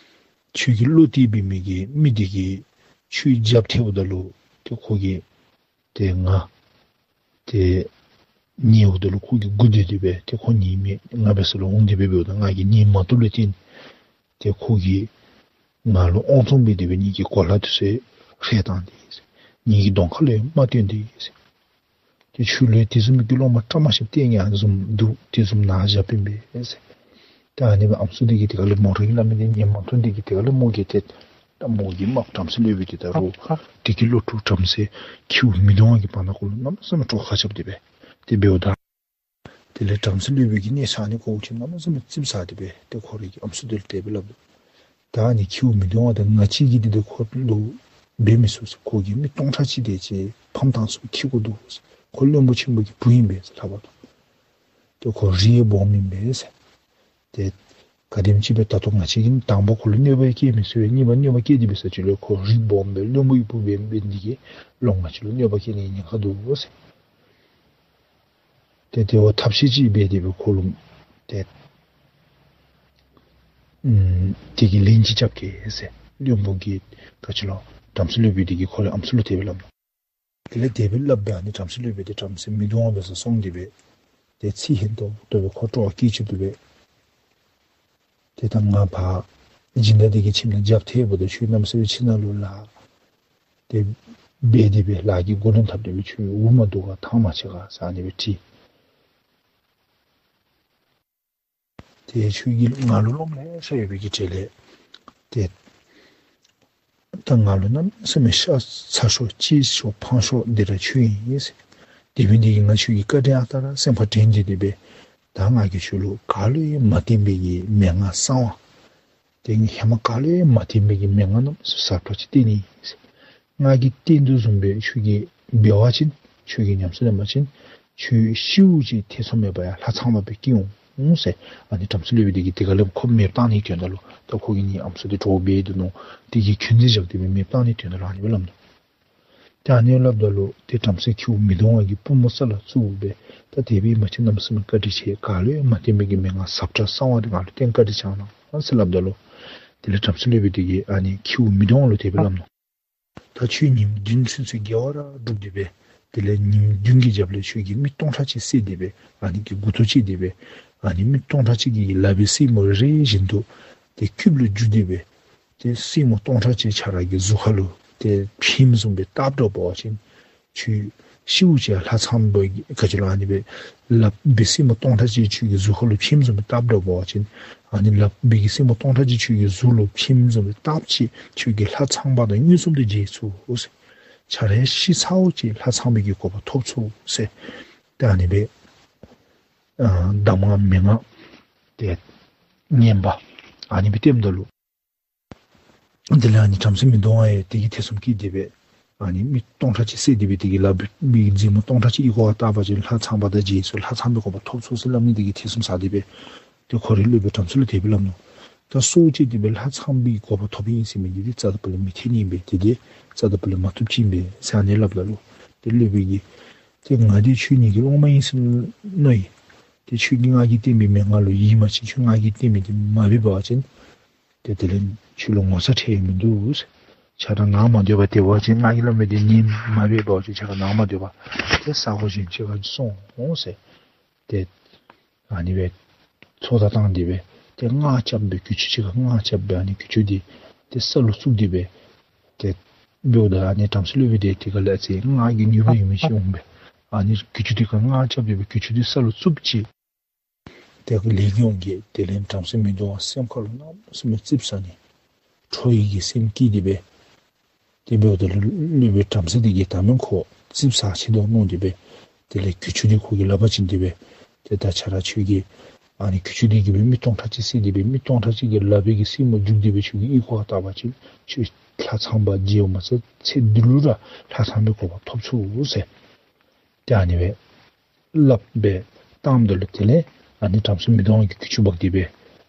ཁྱོད་ཀྱི་བློ་གཏད་འབད་མི་གི་མི་འདི་གིས་ཁྱོད་རྒྱབ་ཐལཝ་ད་ལུ་ཏེ་ཁོ་གིས་ཏེ་ང་ཏེ་ཉལཝ་ད་ལུ་ཁོ་གིས་སྒུག་སྡོད་དེ་སྦེ་ཏེ་ཁོ་ཉལ་མི་ང་འབད་ས་ལུ་འོང་སྟེ་སྦེ་འབདཝ་ད་ང་གིས་ཉན་མ་བཏུབ་ལས་བརྟེན་ཏེ་ཁོ་གིས་ང་ལུ་ཨོང་ཙོང་འབད་དེ་སྦེ་ངེ་གི་གོ་ལ་འདི་ཚུ་ཧྲལ་བཏང་སྟེ་ཟེར། ངེ་གི་གདོང་ཁ་ལུ་ཡང་རྨ་བཏོན་ཏེ་ཟེར། ཏེ་ཁྱོད་ལུ་དེ་བཟུམ་གྱི་སློབ་མ་བཀྲ་མ་ཤིསཔ་ཏེ་ང་བཟུམ་འདུག། དེ་བཟུམ་ནཱ་བཞགཔ་ཨིན་པས་ཟེར། ཏེ་ཨ་ནི་སྦེ་ཨམ་སྲུ་འདི་གིས་དེ་ཁར་ལས་མོ་རའི་གི་སླབ་མི་འདི་ཉན་མ་བཏུབ་ནི་འདི་གིས་དེ་ཁར་ལས་མོ་གིས་ཏེ་ད་མོ་གི་རྨགཔ་བྲམ་ཟེ་སློབ་དཔོན་འདི་ད་རུང་དེ་གི་སློབ་ཕྲུག་བྲམ་ཟེ་ཁྱེའུ་མི་གདོང་བ་གི་བར་ན་ཁོ་ལུ་གནམ་མེད་ས་མེད་དཀྲོགས་ཁ་རྐྱབ་སྟེ་སྦེ་ཏེ་འབདཝ་ད་དེ་ལས་བྲམ་ཟེ་སློབ་དཔོན་གྱིས་གནས་ཚུལ་ཨ་ནི་གོཝ་ཅིག་གནམ་མེད་ས་མེད་ཙིགཔ་ཟ་སྟེ་སྦེ་ཏེ་ཁོ་རའི་གི་ཨམ་སྲུ་འདི་ལུ་དེ་སྦེ་སླབ་དོ། ད་ཨ་ནི་ཁྱེའུ་མི་གདོང་བ་དང་ང་གཅིག་གིས་འདི་ཏེ་ཁོ་ལུ་འབད་མི་ཚུགས་ཟེར། ཁོ་གིས་མི་སྟོང་ཕྲག་གཅིག་དེ་ཅིག་ཕམ་བཏང་ཚུགས། འཁྱིད་དགོ་འདུག་ཟེར། ཁོ་བློན་པོ་ཆེན་པོ་གི་བུ་ཨིན་པས་ཟེར་སླབ་པ་དང་ཏེ་ཁོ་རིགས་སྦོམ་ཨིན་པས་ཟེར། ཏེ་ག་དེམ་ཅིག་སྦེ་ད་ལྟོ་ང་བཅས་ཀྱིས་དང་པ་ཁོ་ལུ་གནོད་པ་བཀལ་མི་ཚུགས་པས། གཉིས་པ་གནོད་པ་བཀལ་ཏེ་འབད་ས་ཅིག་ལུ་ཁོ་རིགས་སྦོམ་སྦེ་བློན་པོའི་བུ་འབད་འབད་ནི་འདི་གིས་ལོག་ང་བཅས་ལུ་གནོད་པ་བཀལ་ནི་ཉེན་ཁ་འདུག་ཟེར། ཏེ་དེ་བ་ཐབས་ཤེས་ཅིག་འབད་དེ་སྦེ་ཁོ་ལུ་ཏེ་ཨམ་དེ་གི་ལན་ཅིག་རྐྱབ་གེ་ཟེར་བློན་པོ་གིས་ག་ཅི་ལོ་བྲམ་ཟེ་སློབ་དཔོན་འདི་གིས་ཁོ་རའི་ཨམ་སྲུ་ལུ་དེ་སྦེ་སླབ་ནུག། དེ་ལས་དེ་སྦེ་སླབ་པའི་ཨ་ནི་བྲམ་ཟེ་སློབ་དཔོན་འདི་བྲམ་ཟེ་མི་གདོང་བ་འབད་སར་སོང་སྟེ་སྦེ་ཏེ་ཚིག་ཧན་ཏོང་ཏོ་སྦེ་ཁོ་དཀྲོགས་སྐད་ཅིག་ཏུ་སྦེ་ཏེ་ད་ང་ཕར་སྦྱིན་བདག་འདི་གི་ཁྱིམ་ནང་རྒྱབ་ཐལཝ་ད་ཁྱོད་གནམ་མེད་ས་མེད་ཁྱིམ་ནང་ལུ་ལཱ་འདི་འབད་དེ་སྦེ་ལཱ་གི་མགོ་རིལ་བཏབ་སྟེ་སྦེ་ཁྱོད་འུ་མ་བཏུབ་ག་ཐང་མ་ཆད་ག་ཟེར་ཨ་ནི་སྦེ་དྲིས། ཏེ་ཁྱོད་ཀྱིས་ང་ལུ་སློབ་མ་ལེ་ཤ་ཡོད་པའི་གི་གྲས་ལས་ཏེ་ད་ང་ལུ་གནམ་མེད་ས་མེད་ཤ་ཚ་ཤོས་གཅེས་ཤོས་ཕངས་ཤོས་འདི་ར་ཁྱོད་ཨིན་ཟེར། དེ་འབད་ནི་འདི་གིས་ང་ཁྱོད་ཀྱི་བཀའ་དྲིན་ཨ་རྟག་ར་སེམས་ཁར་དྲན་ཏེ་སྦེ་ད་ང་གིས་ཁྱོད་ལུ་ག་ལུ་ཡང་མ་བསྟེན་པའི་གི་མན་ངག་གསང་བ་ཏེ་ཧེ་མ་ག་ལུ་ཡང་མ་བསྟེན་པའི་གི་མན་ངག་གནམ་མེད་ས་མེད་ཟབ་དྲགས་ཅིག་བསྟན་ནི་ཨིན་ཟེར། ང་གིས་བསྟན་དོ་བཟུམ་སྦེ་ཁྱོད་ཀྱིས་འབད་བ་ཅིན་ཁྱོད་ཀྱིས་ཉམས་སུ་ལེན་པ་ཅིན་ཁྱོད་ཤིཝ་ཅིག་ཐེ་ཚོམ་མེད་པར་ཡང་ལྷ་ཚངས་པ་སྦེ་སྐྱེ་འོང་ཟེར། ཨ་ནི་བྲམ་ཟེ་སློབ་དཔོན་འདི་གིས་དེ་ཁར་ལས་ཁོ་མེདཔ་བཏང་ནིའི་དོན་དག་ལུ་ད་ཁོ་གིས་ངེའི་ཨམ་སྲུ་འདི་འདྲོག་འབད་དོ་མནོ་དེ་གི་འཁོན་འཛིན་བཞག་སྟེ་སྦེ་མེདཔ་བཏང་ནིའི་དོན་དག་ལུ་ཨ་ནི་སྦེ་སླབ་ནུག། ཏེ་ཨ་ནི་སླབ་ད་ལུ་ཏེ་བྲམ་ཟེ་ཁྱེའུ་མི་གདོང་བ་གིས་པུས་མོ་ས་ལུ་བཙུགས་སྦེ་ད་དེ་སྦེ་ཨིན་པ་ཅིན་གནམ་མེད་ས་མེད་བཀའ་དྲིན་ཆེ། ག་ལུ་ཡང་མ་བསྟེན་པའི་གི་མན་ངག་ཟབ་དྲགས་གསང་བ་འདི་ང་ལུ་བསྟན་བཀའ་དྲིན་བསྐྱང་གནང་ཟེར་སླབ་ད་ལུ་དེ་ལས་བྲམ་ཟེ་སློབ་དཔོན་འདི་གིས་ཨ་ནི་ཁྱེའུ་མི་གདོང་བ་ལུ་དེ་སྦེ་སླབ་ནུག། ད་ཁྱོད་ཉིནམ་བདུན་ཚུན་ཚོད་དགེ་བ་ར་སྒྲུབ་སྟེ་སྦེ་དེ་ལས་ཉིནམ་བདུན་གྱི་རྒྱབ་ལས་ཁྱོད་ཀྱིས་མི་སྟོང་ཕྲག་གཅིག་བསད་དེ་སྦེ་ཨ་ནི་གི་མགུ་ཏོ་བཅད་དེ་སྦེ་ཨ་ནི་མི་སྟོང་ཕྲག་གཅིག་གི་ལག་པའི་སེན་མོ་རེ་རེ་བཞིན་དུ་ཏེ་སྐུདཔ་ལུ་འགྱུར་ཏེ་སྦེ་ཏེ་སེན་མོ་སྟོང་ཕྲག་གཅིག་ཁྱོད་རའི་གི་གཟུགས་ཁར་ལུ་ཏེ་ཕྱེངམ་བཟུམ་སྦེ་བཏབ་དོ་འབད་བ་ཅིན་ཁྱོད་ཤིཝ་ཅིག་ལྷ་ཚངས་པ་ག་ཅི་ལོ་ཨ་ནི་སྦེ་ལག་པའི་སེན་མོ་སྟོང་ཕྲག་གཅིག་ཁྱོད་ཀྱི་གཟུགས་ཁར་ལུ་ཕྱེངམ་བཟུམ་སྦེ་བཏབ་དོ་འབད་བ་ཅིན་ཨ་ནི་ལག་པའི་གི་སེན་མོ་སྟོང་ཕྲག་གཅིག་ཁྱོད་ཀྱི་གཟུགས་ལུ་ཕྱེངམ་བཟུམ་སྦེ་བཏབ་ཅི། ཁྱོད་ཀྱིས་ལྷ་ཚངས་པ་དང་མངོན་སུམ་དུ་མཇལ་ཚུགས་ཟེར། ཆ་ར་ཤི་ཚརཝ་ཅིག་ལྷ་ཚངས་པའི་གི་གོ་འཕང་ཐོབ་ཚུགས་ཟེར། ཏེ་ཨ་ནི་སྦེ་ཨ་གདམས་ངག་མན་ངག་ཏེ་ངན་པ་ཨ་ནི་སྦེ་སྟོནམ་ད་ལུ། དེ་ལས་ཨ་ནི་བྲམ་ཟེ་མི་གདོང་ཡང་དེ་གིས་ཐེ་ཚོམ་སྐྱེས་ཏེ་སྦེ་ཨ་ནི་མི་སྟོང་ཕྲག་གཅིག་བསད་དེ་སྦེ་དེ་གི་ལག་པའི་མཛུབ་མོ་སྟོང་ཕྲག་གཅིག་ཨོལ་ལྐོག་བཏགས་པ་ཅིན་ལྷ་ཚངས་པ་དང་མཇལ་ཚུགས། ལྷ་ཚངས་པའི་གོ་འཕང་ཐོབ་ཚུགས་ཟེར་སླབ་ནི་དེ་གིས་ཐེ་ཚོམ་ཟ་སྟེ་སྦེ་ཏེ་ཁོ་རའི་སློབ་དཔོན་བྲམ་ཟེ་ལུ་དེ་སྦེ་སླབ་ནུག། ད་སྲོག་བཅད་དེ་སྦེ་ལྷ་ཚངས་པའི་གོ་འཕང་ཐོབ་ཨིན་ཟེར་མི་འདི་ཏེ་རྩ་བ་ལས་མི་འཐད་ནི་ཨིན་པས། དེ་འདི་རྩ་བ་ལས་མ་བཏུབ་ཅིག་ཨིན་པས་ཟེར་ཨ་ནི་སླབ་ད་ལུ། ཏེ་སློབ་དཔོན་གྱིས་ཏེ་ང་འདི་ཁྱོད་ངེ་གི་སློབ་མ་ཨིན་ཟེར་མནོ་ཡི། ཏེ་ཁྱོད་ཀྱིས་ང་གིས་བསྟན་པའི་མན་ངག་ལུ་ཡིད་མ་ཆེས། ཁྱོད་ང་གིས་བསྟན་པའི་འདི་མ་འབད་བ་ཅིན་ཏེ་དེ་ལས་ཁྱོད་ལུ་ངོ་ཚ་ཁྲེལ་མིན་འདུག་ཟེར། ཁྱོད་ར་ནང་མ་སྡོད་པར་དེ་བ་ཅིན་ང་གིས་སླབ་མི་འདི་ཉན་མ་འབད་བ་ཅིན་ཁྱོད་ར་ནང་མ་སྡོད་པར་ཏེ་ས་གོ་གཞན་ཅིག་ཁར་སོང་ཟེར། ཏེ་ཨ་ནི་སྦེ་ཚོགས་བརྡ་བཏང་སྟེ་སྦེ་ཏེ་སྔགས་རྐྱབ་སྦེ་གྱི་ཅུང་ཅིག་ཁར་སྔགས་རྐྱབ་སྦེ་ཨ་ནི་གྱི་ཅུང་འདི་ཏེ་ས་ལུ་བཙུགས་ཏེ་སྦེ་ཏེ་འབདཝ་ད་ཨ་ནི་བྲམ་ཟེ་སློབ་དཔོན་འདི་དེ་ཁར་ལས་ཨ་ཙི་སྔགས་ཀྱི་ནུས་པ་ཡོད་མི་ཅིག་འོང་སྦེ་ཨ་ནི་གྱི་ཅུང་འདི་ཁར་སྔགས་རྐྱབ་སྟེ་སྦེ་གྱི་ཅུང་འདི་ས་ལུ་བཙུགས་ཅི། ཏེ་ལས་ཀྱི་དབང་གིས་དེ་ལས་བྲམ་ཟེ་མི་གདོང་སེམས་ཁར་ལུ་གནམ་མེད་ས་མེད་ཙིགཔ་ཟ་ནི་ཁྲོ་བའི་གི་སེམས་སྐྱེས་ཏེ་སྦེ། དེ་འབདཝ་ད་ལུ་སློབ་དཔོན་བྲམ་ཟེ་འདི་གིས་ད་མེན་ཁོ་ཙིགཔ་ཟ་ཆི་དོ་མནོ་སྟེ་སྦེ། དེ་ལས་གྱི་ཅུང་འདི་ཁོ་གི་ལག་པར་བྱིན་ཏེ་སྦེ། ཏེ་ད་ཁྱོད་ར་ཁྱོད་ཀྱིས་ཨ་ནི་གྱི་ཅུང་འདི་གིས་སྦེ་མི་སྟོང་ཕྲག་གཅིག་བསད་དེ་སྦེ་མི་སྟོང་ཕྲག་གཅིག་གི་ལག་པའི་གི་སེན་མོ་བྱུགས་ཏེ་སྦེ་ཁྱོད་ཀྱིས་ཨོལ་ལྐོག་བཏགས་པ་ཅིན་ཁྱོད་ལྷ་ཚངས་པ་མཇལཝ་མ་ཚད་ཚེ་འདི་ལུ་ར་ལྷ་ཚངས་པའི་གོ་འཕང་ཐོབ་ཚུགས་ཟེར། ཏེ་ཨ་ནི་སྦེ་སླབ་སྦེ་བཏངམ་ད་ལུ་དེ་ལས་ཨ་ནི་བྲམ་ཟེ་མི་གདོང་གིས་གྱི་ཅུང་འབག་སྟེ་སྦེ་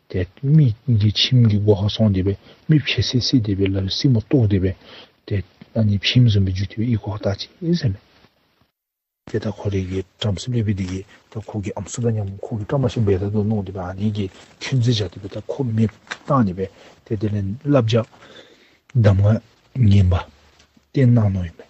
ཏེ་མི་གི་ཁྱིམ་གྱི་སྒོ་ཁར་སོང་སྟེ་སྦེ་མི་ཕྱེད་ཚད་བསད་དེ་སྦེ་ལག་པའི་སེན་མོ་བཏོག་སྟེ་སྦེ་ཏེ་ཨ་ནི་ཕྱེངམ་བཟུམ་སྦེ་བྱུགས་ཏེ་སྦེ་ཨོལ་ལྐོག་བཏགས་ཅི་ཟེར་མས། ཏེ་ད་ཁོ་རའི་གི་བྲམ་ཟེ་སློབ་དཔོན་འདི་གིས་ད་ཁོ་གི་ཨམ་སྲུ་དང་མཉམ་ཁོ་གིས་བཀྲ་མ་ཤིསཔ་འབད་ད་འདུག་མནོ་སྟེ་སྦེ་ཨ་ནི་གི་འཁོན་འཛིན་བྱས་ཏེ་སྦེ་ད་ཁོ་མེདཔ་བཏང་ནི་སྦེ་ཏེ་དེ་ལས་བསླབ་བྱ་གདམས་ངག་ངན་པ་བསྟན་གནང་ནུག་ཨིན་པས།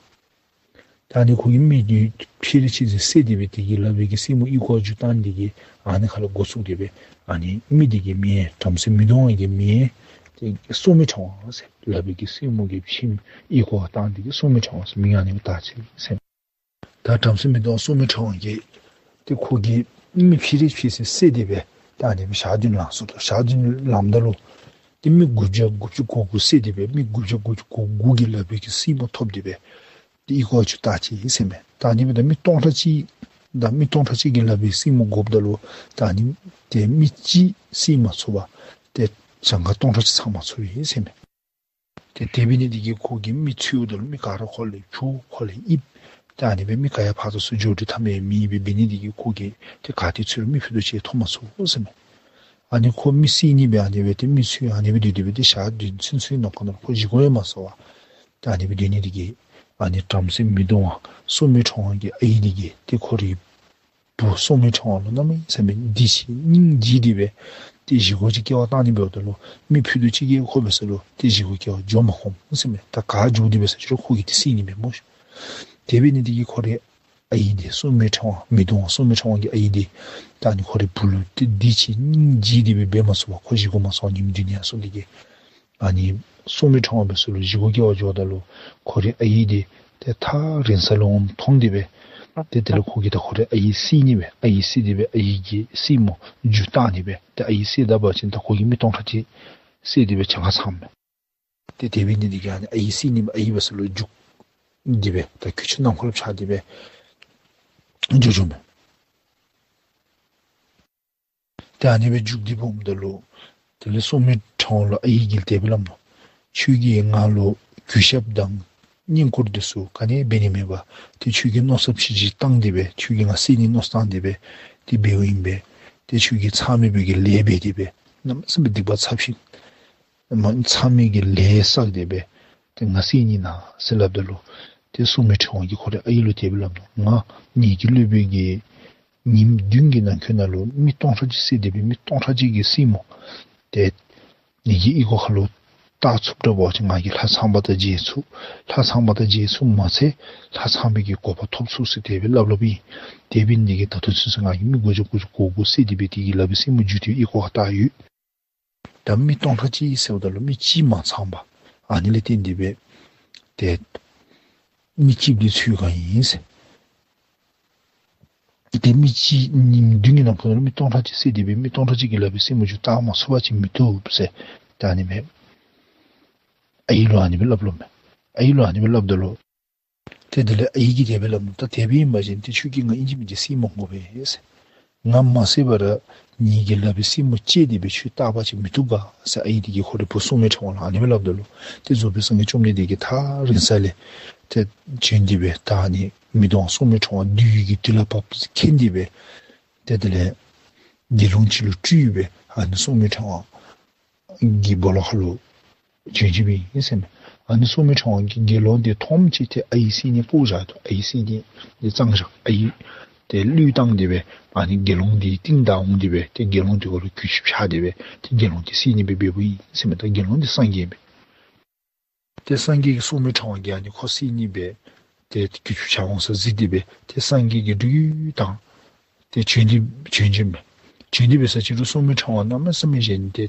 ད་ཨ་ནི་ཁོ་གིས་མི་འདི་ཕྱེད་ཕྱེད་ཚད་བསད་དེ་སྦེ་དེ་གི་ལག་པའི་གི་སེན་མོ་ཨོལ་ལྐོག་བྱུགས་བཏང་ནི་དེ་གིས་ཨ་ནི་ཁ་ལས་འགོ་བཙུགས་ཏེ་སྦེ་ཨ་ནི་མི་དེ་གི་མིང་བྲམ་ཟེ་མི་གདོང་གི་མིང་ཏེ་སྲོག་མེད་ཕྲེང་བ་ཟེར། ལག་པའི་གི་སེན་མོ་གི་ཕྱེངམ་ཨོལ་ལྐོག་བཏང་ནི་དེ་གིས་སྲོག་མེད་ཕྲེང་བ་ཟེར་མིང་ཨ་ནི་སྦེ་བཏགས་ཅི་ཟེར། ད་བྲམ་ཟེ་མི་གདོང་སྲོག་མེད་ཕྲེང་བ་གིས་ཏེ་ཁོ་གིས་མི་ཕྱེད་ཕྱེད་ཚད་བསད་དེ་སྦེ་ད་ཨ་ནི་སྦེ་ཞག་བདུན་ལང་སོ་ནུག། ཞག་བདུན་ལངམ་ད་ལུ་ཏེ་མི་དགུ་བརྒྱ་དགུ་བཅུ་གོ་དགུ་བསད་དེ་སྦེ་མི་དགུ་བརྒྱ་དགུ་བཅུ་གོ་དགུ་གི་ལག་པའི་གི་སེན་མོ་ཐོབ་སྟེ་སྦེ་ཏེ་ཨོལ་ལྐོག་ཅིག་བཏགས་ཅི་ཟེར་མས། ད་ཨ་ནི་སྦེ་ད་མི་སྟོང་ཕྲག་གཅིག་ད་མི་སྟོང་ཕྲག་གཅིག་གི་ལག་པའི་སེན་མོ་དགོཔ་ད་ལུ་ད་ཨ་ནི་ཏེ་མི་གཅིག་བསད་མ་ཚུགས་པར་ཏེ་གྱངས་ཁ་སྟོང་ཕྲག་གཅིག་ཚང་མ་ཚུགས་པས་ཟེར་མས། ཏེ་དེ་འབད་ནི་དེ་གིས་ཁོ་གིས་མི་འཚོལཝ་ད་ལུ་མི་ག་ར་ཁོ་ལས་འཕྱུག་ཁོ་ལས་ཡིབ། ད་ཨ་ནི་སྦེ་མི་ག་ཡང་ཕར་ཚུར་འགྱོ་འགྱོ་ཐབས་མེད་མི་སྦེ་འབད་ནི་དེ་གིས་ཁོ་གིས་ཏེ་ག་ཏེ་འཚོལ་རུང་མི་ཕུད་རྡོག་གཅིག་ཐོབ་མ་ཚུགས་ཟེར་མས། ཨ་ནི་ཁོ་མི་བསད་ནི་སྦེ་ཨ་ནི་སྦེ་ཏེ་མི་འཚོལ་ཨ་ནི་སྦེ་སྡོད་སྡོད་སྦེ་ཏེ་ཞག་བདུན་ཚུན་ཚོད་ནང་འཁོད་ནང་ཁོ་བཞེས་སྒོ་ཡང་མ་ཟ་བར་ད་ཨ་ནི་སྦེ་སྡོད་ནི་དེ་གིས་ཨ་ནི་བྲམ་ཟེ་མི་གདོང་བ་སྲོག་མེད་ཕྲེང་བ་གི་ཨའི་འདི་གིས་ཏེ་ཁོ་རའི་བུ་སྲོག་མེད་ཕྲེང་བ་ལུ་གནམ་མེད་ས་མེད་བདེ་སྐྱིད་སྙིང་རྗེ་སྟེ་སྦེ་ཏེ་བཞེས་སྒོ་ཅིག་སྐྱེལ་བར་བཏང་ནི་འབདཝ་ད་ལུ་མི་ཕུད་རྡོག་གཅིག་གིས་ཁོ་འབད་ས་ལུ་ཏེ་བཞེས་སྒོ་སྐྱེལ་བར་འགྱོ་མ་ཁོམ་ཟེར་མས། ད་ག་འགྱོ་སྟེ་འབད་ས་ཅིག་རུང་ཁོ་གིས་ཏེ་བསད་ནི་མས་སྨོ། དེ་འབད་ནི་དེ་གིས་ཁོ་རའི་ཨའི་འདི་སྲོག་མེད་ཕྲེང་བ་མི་གདོང་བ་སྲོག་མེད་ཕྲེང་བ་གི་ཨའི་འདི་ད་ཨ་ནི་ཁོ་རའི་བུ་ལུ་ཏེ་བདེ་སྐྱིད་སྙིང་རྗེ་སྟེ་སྦེ་འབད་མ་ཚུགས་པར་ཁོ་བཞེས་སྒོ་མ་ཟ་བར་ཉིནམ་བདུན་ཡར་སོང་ནི་དེ་གིས་ཨ་ནི་སྲོག་མེད་ཕྲེང་བ་འབད་ས་ལུ་བཞེས་སྒོ་སྐྱེལ་བར་འགྱོཝ་ད་ལུ་ཁོ་རའི་ཨའི་འདི་ཏེ་ཐག་རིང་ས་ལུ་འོངམ་མཐོང་སྟེ་སྦེ་ཏེ་དེ་ལས་ཁོ་གིས་ད་ཁོ་རའི་ཨའི་བསད་ནི་སྦེ་ཨའི་བསད་དེ་སྦེ་ཨའི་གི་སེན་མོ་འགྱོ་བཏང་ནི་སྦེ་ཏེ་ཨའི་བསད་ད་པ་ཅིན་ད་ཁོ་གིས་མི་སྟོང་ཕྲག་གཅིག་བསད་དེ་སྦེ་གྱངས་ཁ་ཚངམ་མས། ཏེ་དེ་འབད་ནི་དེ་གིས་ཨ་ནི་ཨའི་བསད་ནི་སྦེ་ཨའི་འབད་ས་ལུ་རྒྱུག་སྟེ་སྦེ་ད་གྱི་ཅུང་ནམ་མཁའ་ལུ་འཕྱར་ཏེ་སྦེ་འགྱོ་འགྱོཝ་མས། ཏེ་ཨ་ནི་སྦེ་རྒྱུག་སྟེ་འོངམ་ད་ལུ་དེ་ལས་སྲོག་མེད་ཕྲེང་བ་ལུ་ཨའི་གིས་དེ་སྦེ་སླབ་ནུག། ཁྱོད་ཀྱིས་ང་ལུ་གུས་ཞབས་དང་བསྙེན་བཀུར་འདི་ཚུ་ག་ནི་འབད་ནི་མེད་པར་ཏེ་ཁྱོད་ཀྱིས་མནོ་བསམ་ཅིག་བཏང་སྟེ་སྦེ་ཁྱོད་ཀྱིས་ང་བསད་ནི་མནོ་བསམ་བཏང་སྟེ་སྦེ་ཏེ་འབདཝ་ཨིན་པས། ཏེ་ཁྱོད་ཀྱིས་མཚམས་མེད་པའི་གི་ལས་འབད་དེ་སྦེ་གནམ་མེད་ས་མེད་སྡིག་པ་ཚབས་ཆེན་མ་མཚམས་མེད་ཀྱི་ལས་བསགས་ཏེ་སྦེ་ཏེ་ང་བསད་ནི་ཨིན་ན་ཟེར་སླབ་ད་ལུ་ཏེ་སྲོག་མེད་ཕྲེང་བ་གིས་ཁོ་རའི་ཨའི་ལུ་དེ་སྦེ་སླབ་ནུག། ང་ངེ་གི་སློབ་དཔོན་གྱིས་ཉིནམ་བདུན་གྱི་ནང་འཁོད་ནང་ལུ་མི་སྟོང་ཕྲག་གཅིག་བསད་དེ་སྦེ་མི་སྟོང་ཕྲག་གཅིག་གི་སེན་མོ་ཏེ་ངེ་གི་ཨོལ་ལྐོག་ཁ་ལུ་བཏགས་ཚུགསཔ་འདྲཝ་ཅིག་ང་གིས་ལྷ་ཚངས་པ་དང་མཇལ་ཚུགས། ལྷ་ཚངས་པ་དང་མཇལ་ཚུགསཔ་མ་ཚད་ལྷ་ཚངས་པའི་གི་གོ་འཕང་ཐོབ་ཚུགས་ཟེར་དེ་སྦེ་སླབ་སླབཔ་ཨིན། དེ་འབད་ནི་དེ་གིས་ད་ལྟོ་ཚུན་ཚོད་ང་གིས་མི་དགུ་བརྒྱ་དགུ་བཅུ་གོ་དགུ་བསད་དེ་སྦེ་དེ་གི་ལག་པའི་སེན་མོ་བྱུགས་ཏེ་ཨོལ་ལྐོག་བཏགས་ཡོད། ད་མི་སྟོང་ཕྲག་གཅིག་བསདཔ་ད་ལུ་མི་གཅིག་མ་ཚངམ་ཨ་ནི་ལས་བརྟེན་ཏེ་སྦེ་ཏེ་མི་གཅིག་འདི་འཚོལ་ག་ཨིན་ཟེར། ཏེ་མི་གཅིག་ཉིནམ་བདུན་གྱི་ནང་འཁོད་ལུ་མི་སྟོང་ཕྲག་གཅིག་བསད་དེ་སྦེ་མི་སྟོང་ཕྲག་གཅིག་གི་ལག་པའི་སེན་མོ་བྱུགས་བཏགས་མ་ཚུགས་པ་ཅིན་མི་བཏུབ་ཟེར། ཏེ་ཨ་ནི་སྦེ་ཨའི་ལུ་ཨ་ནི་སྦེ་སླབ་སླབ་མས། ཨའི་ལུ་ཨ་ནི་སྦེ་སླབ་ད་ལུ་ ཏེ་དེ་ལས་ཨའི་གིས་དེ་སྦེ་སླབ་ནུག། ད་དེ་སྦེ་ཨིན་པ་ཅིན་ཏེ་ཁྱོད་ཀྱིས་ང་ཨིན་ཅི་མིན་ཅི་བསད་མི་དགོ་པས་ཟེར། ང་མ་བསད་པར་ར་ངེ་གི་ལག་པའི་སེན་མོ་བཅད་དེ་སྦེ་ཁྱོད་བཏགས་པ་ཅིན་མི་བཏུབ་ག་ཟེར་ཨའི་དེ་གིས་ཁོ་རའི་བུ་སྲོག་མེད་ཕྲེང་བ་ལུ་ཨ་ནི་སྦེ་སླབ་ད་ལུ། ཏེ་རྫོགས་པའི་སངས་རྒྱས་བཅོམ་ལྡན་འདས་ཀྱིས་ཐག་རིང་ས་ལས་ཏེ་བྱོན་ཏེ་སྦེ་ད་ཨ་ནི་མེ་ཏོག་སྲོག་མེད་ཕྲེང་བ་བདུད་ཀྱི་དུག་ལས་ཕར་མཁྱེན་ཏེ་སྦེ་ཏེ་དེ་ལས་དགེ་སློང་ཅིག་ལུ་སྤྲུལ་སྦེ་ཨ་ནི་སྲོག་མེད་ཕྲེང་བ་གི་སྦོ་ལོགས་ཁར་ལུ་བྱོན་བྱོནམ་ཨིན་ཟེར་མས། ཨ་ནི་སྲོག་མེད་ཕྲེང་བ་གིས་དགེ་སློང་དེ་མཐོངམ་ཅིག་ཏེ་ཨའི་སེར་སྣ་སྤོ་བཞག་ད་ལུ་ཨའི་སེར་སྣ་དེ་གཙང་བཞག། ཨའི་དེ་གླུད་བཏང་སྟེ་སྦེ་ཨ་ནི་དགེ་སློང་དེའི་རྟིང་བདའ་འོང་སྟེ་སྦེ་ཏེ་དགེ་སློང་དེ་གུ་ལུ་གུས་ཕྱག་འཚལ་ཏེ་སྦེ་ཏེ་དགེ་སློང་དེ་བསད་ནི་སྦེ་འབདཝ་ཨིན་ཟེར་མས། ད་དགེ་སློང་དེ་སངས་རྒྱས་ཨིན་པས། ཏེ་སངས་རྒྱས་ཀྱིས་སྲོག་མེད་ཕྲེང་བ་གིས་ཨ་ནི་ཁོ་བསད་ནི་སྦེ་ཏེ་གུས་ཕྱག་འོང་ས་གཟིགས་ཏེ་སྦེ་ཏེ་སངས་རྒྱས་ཀྱིས་སྒྲུབ་བརྒྱུད་དང་ཏེ་བྱོན་ཏེ་བྱོན་བྱོནམ་མས། བྱོན་ཏེ་འབད་ས་ཅིག་རུང་སྲོག་མེད་ཕྲེང་བ་གནམ་མེད་ས་མེད་གཞན་ཏེ་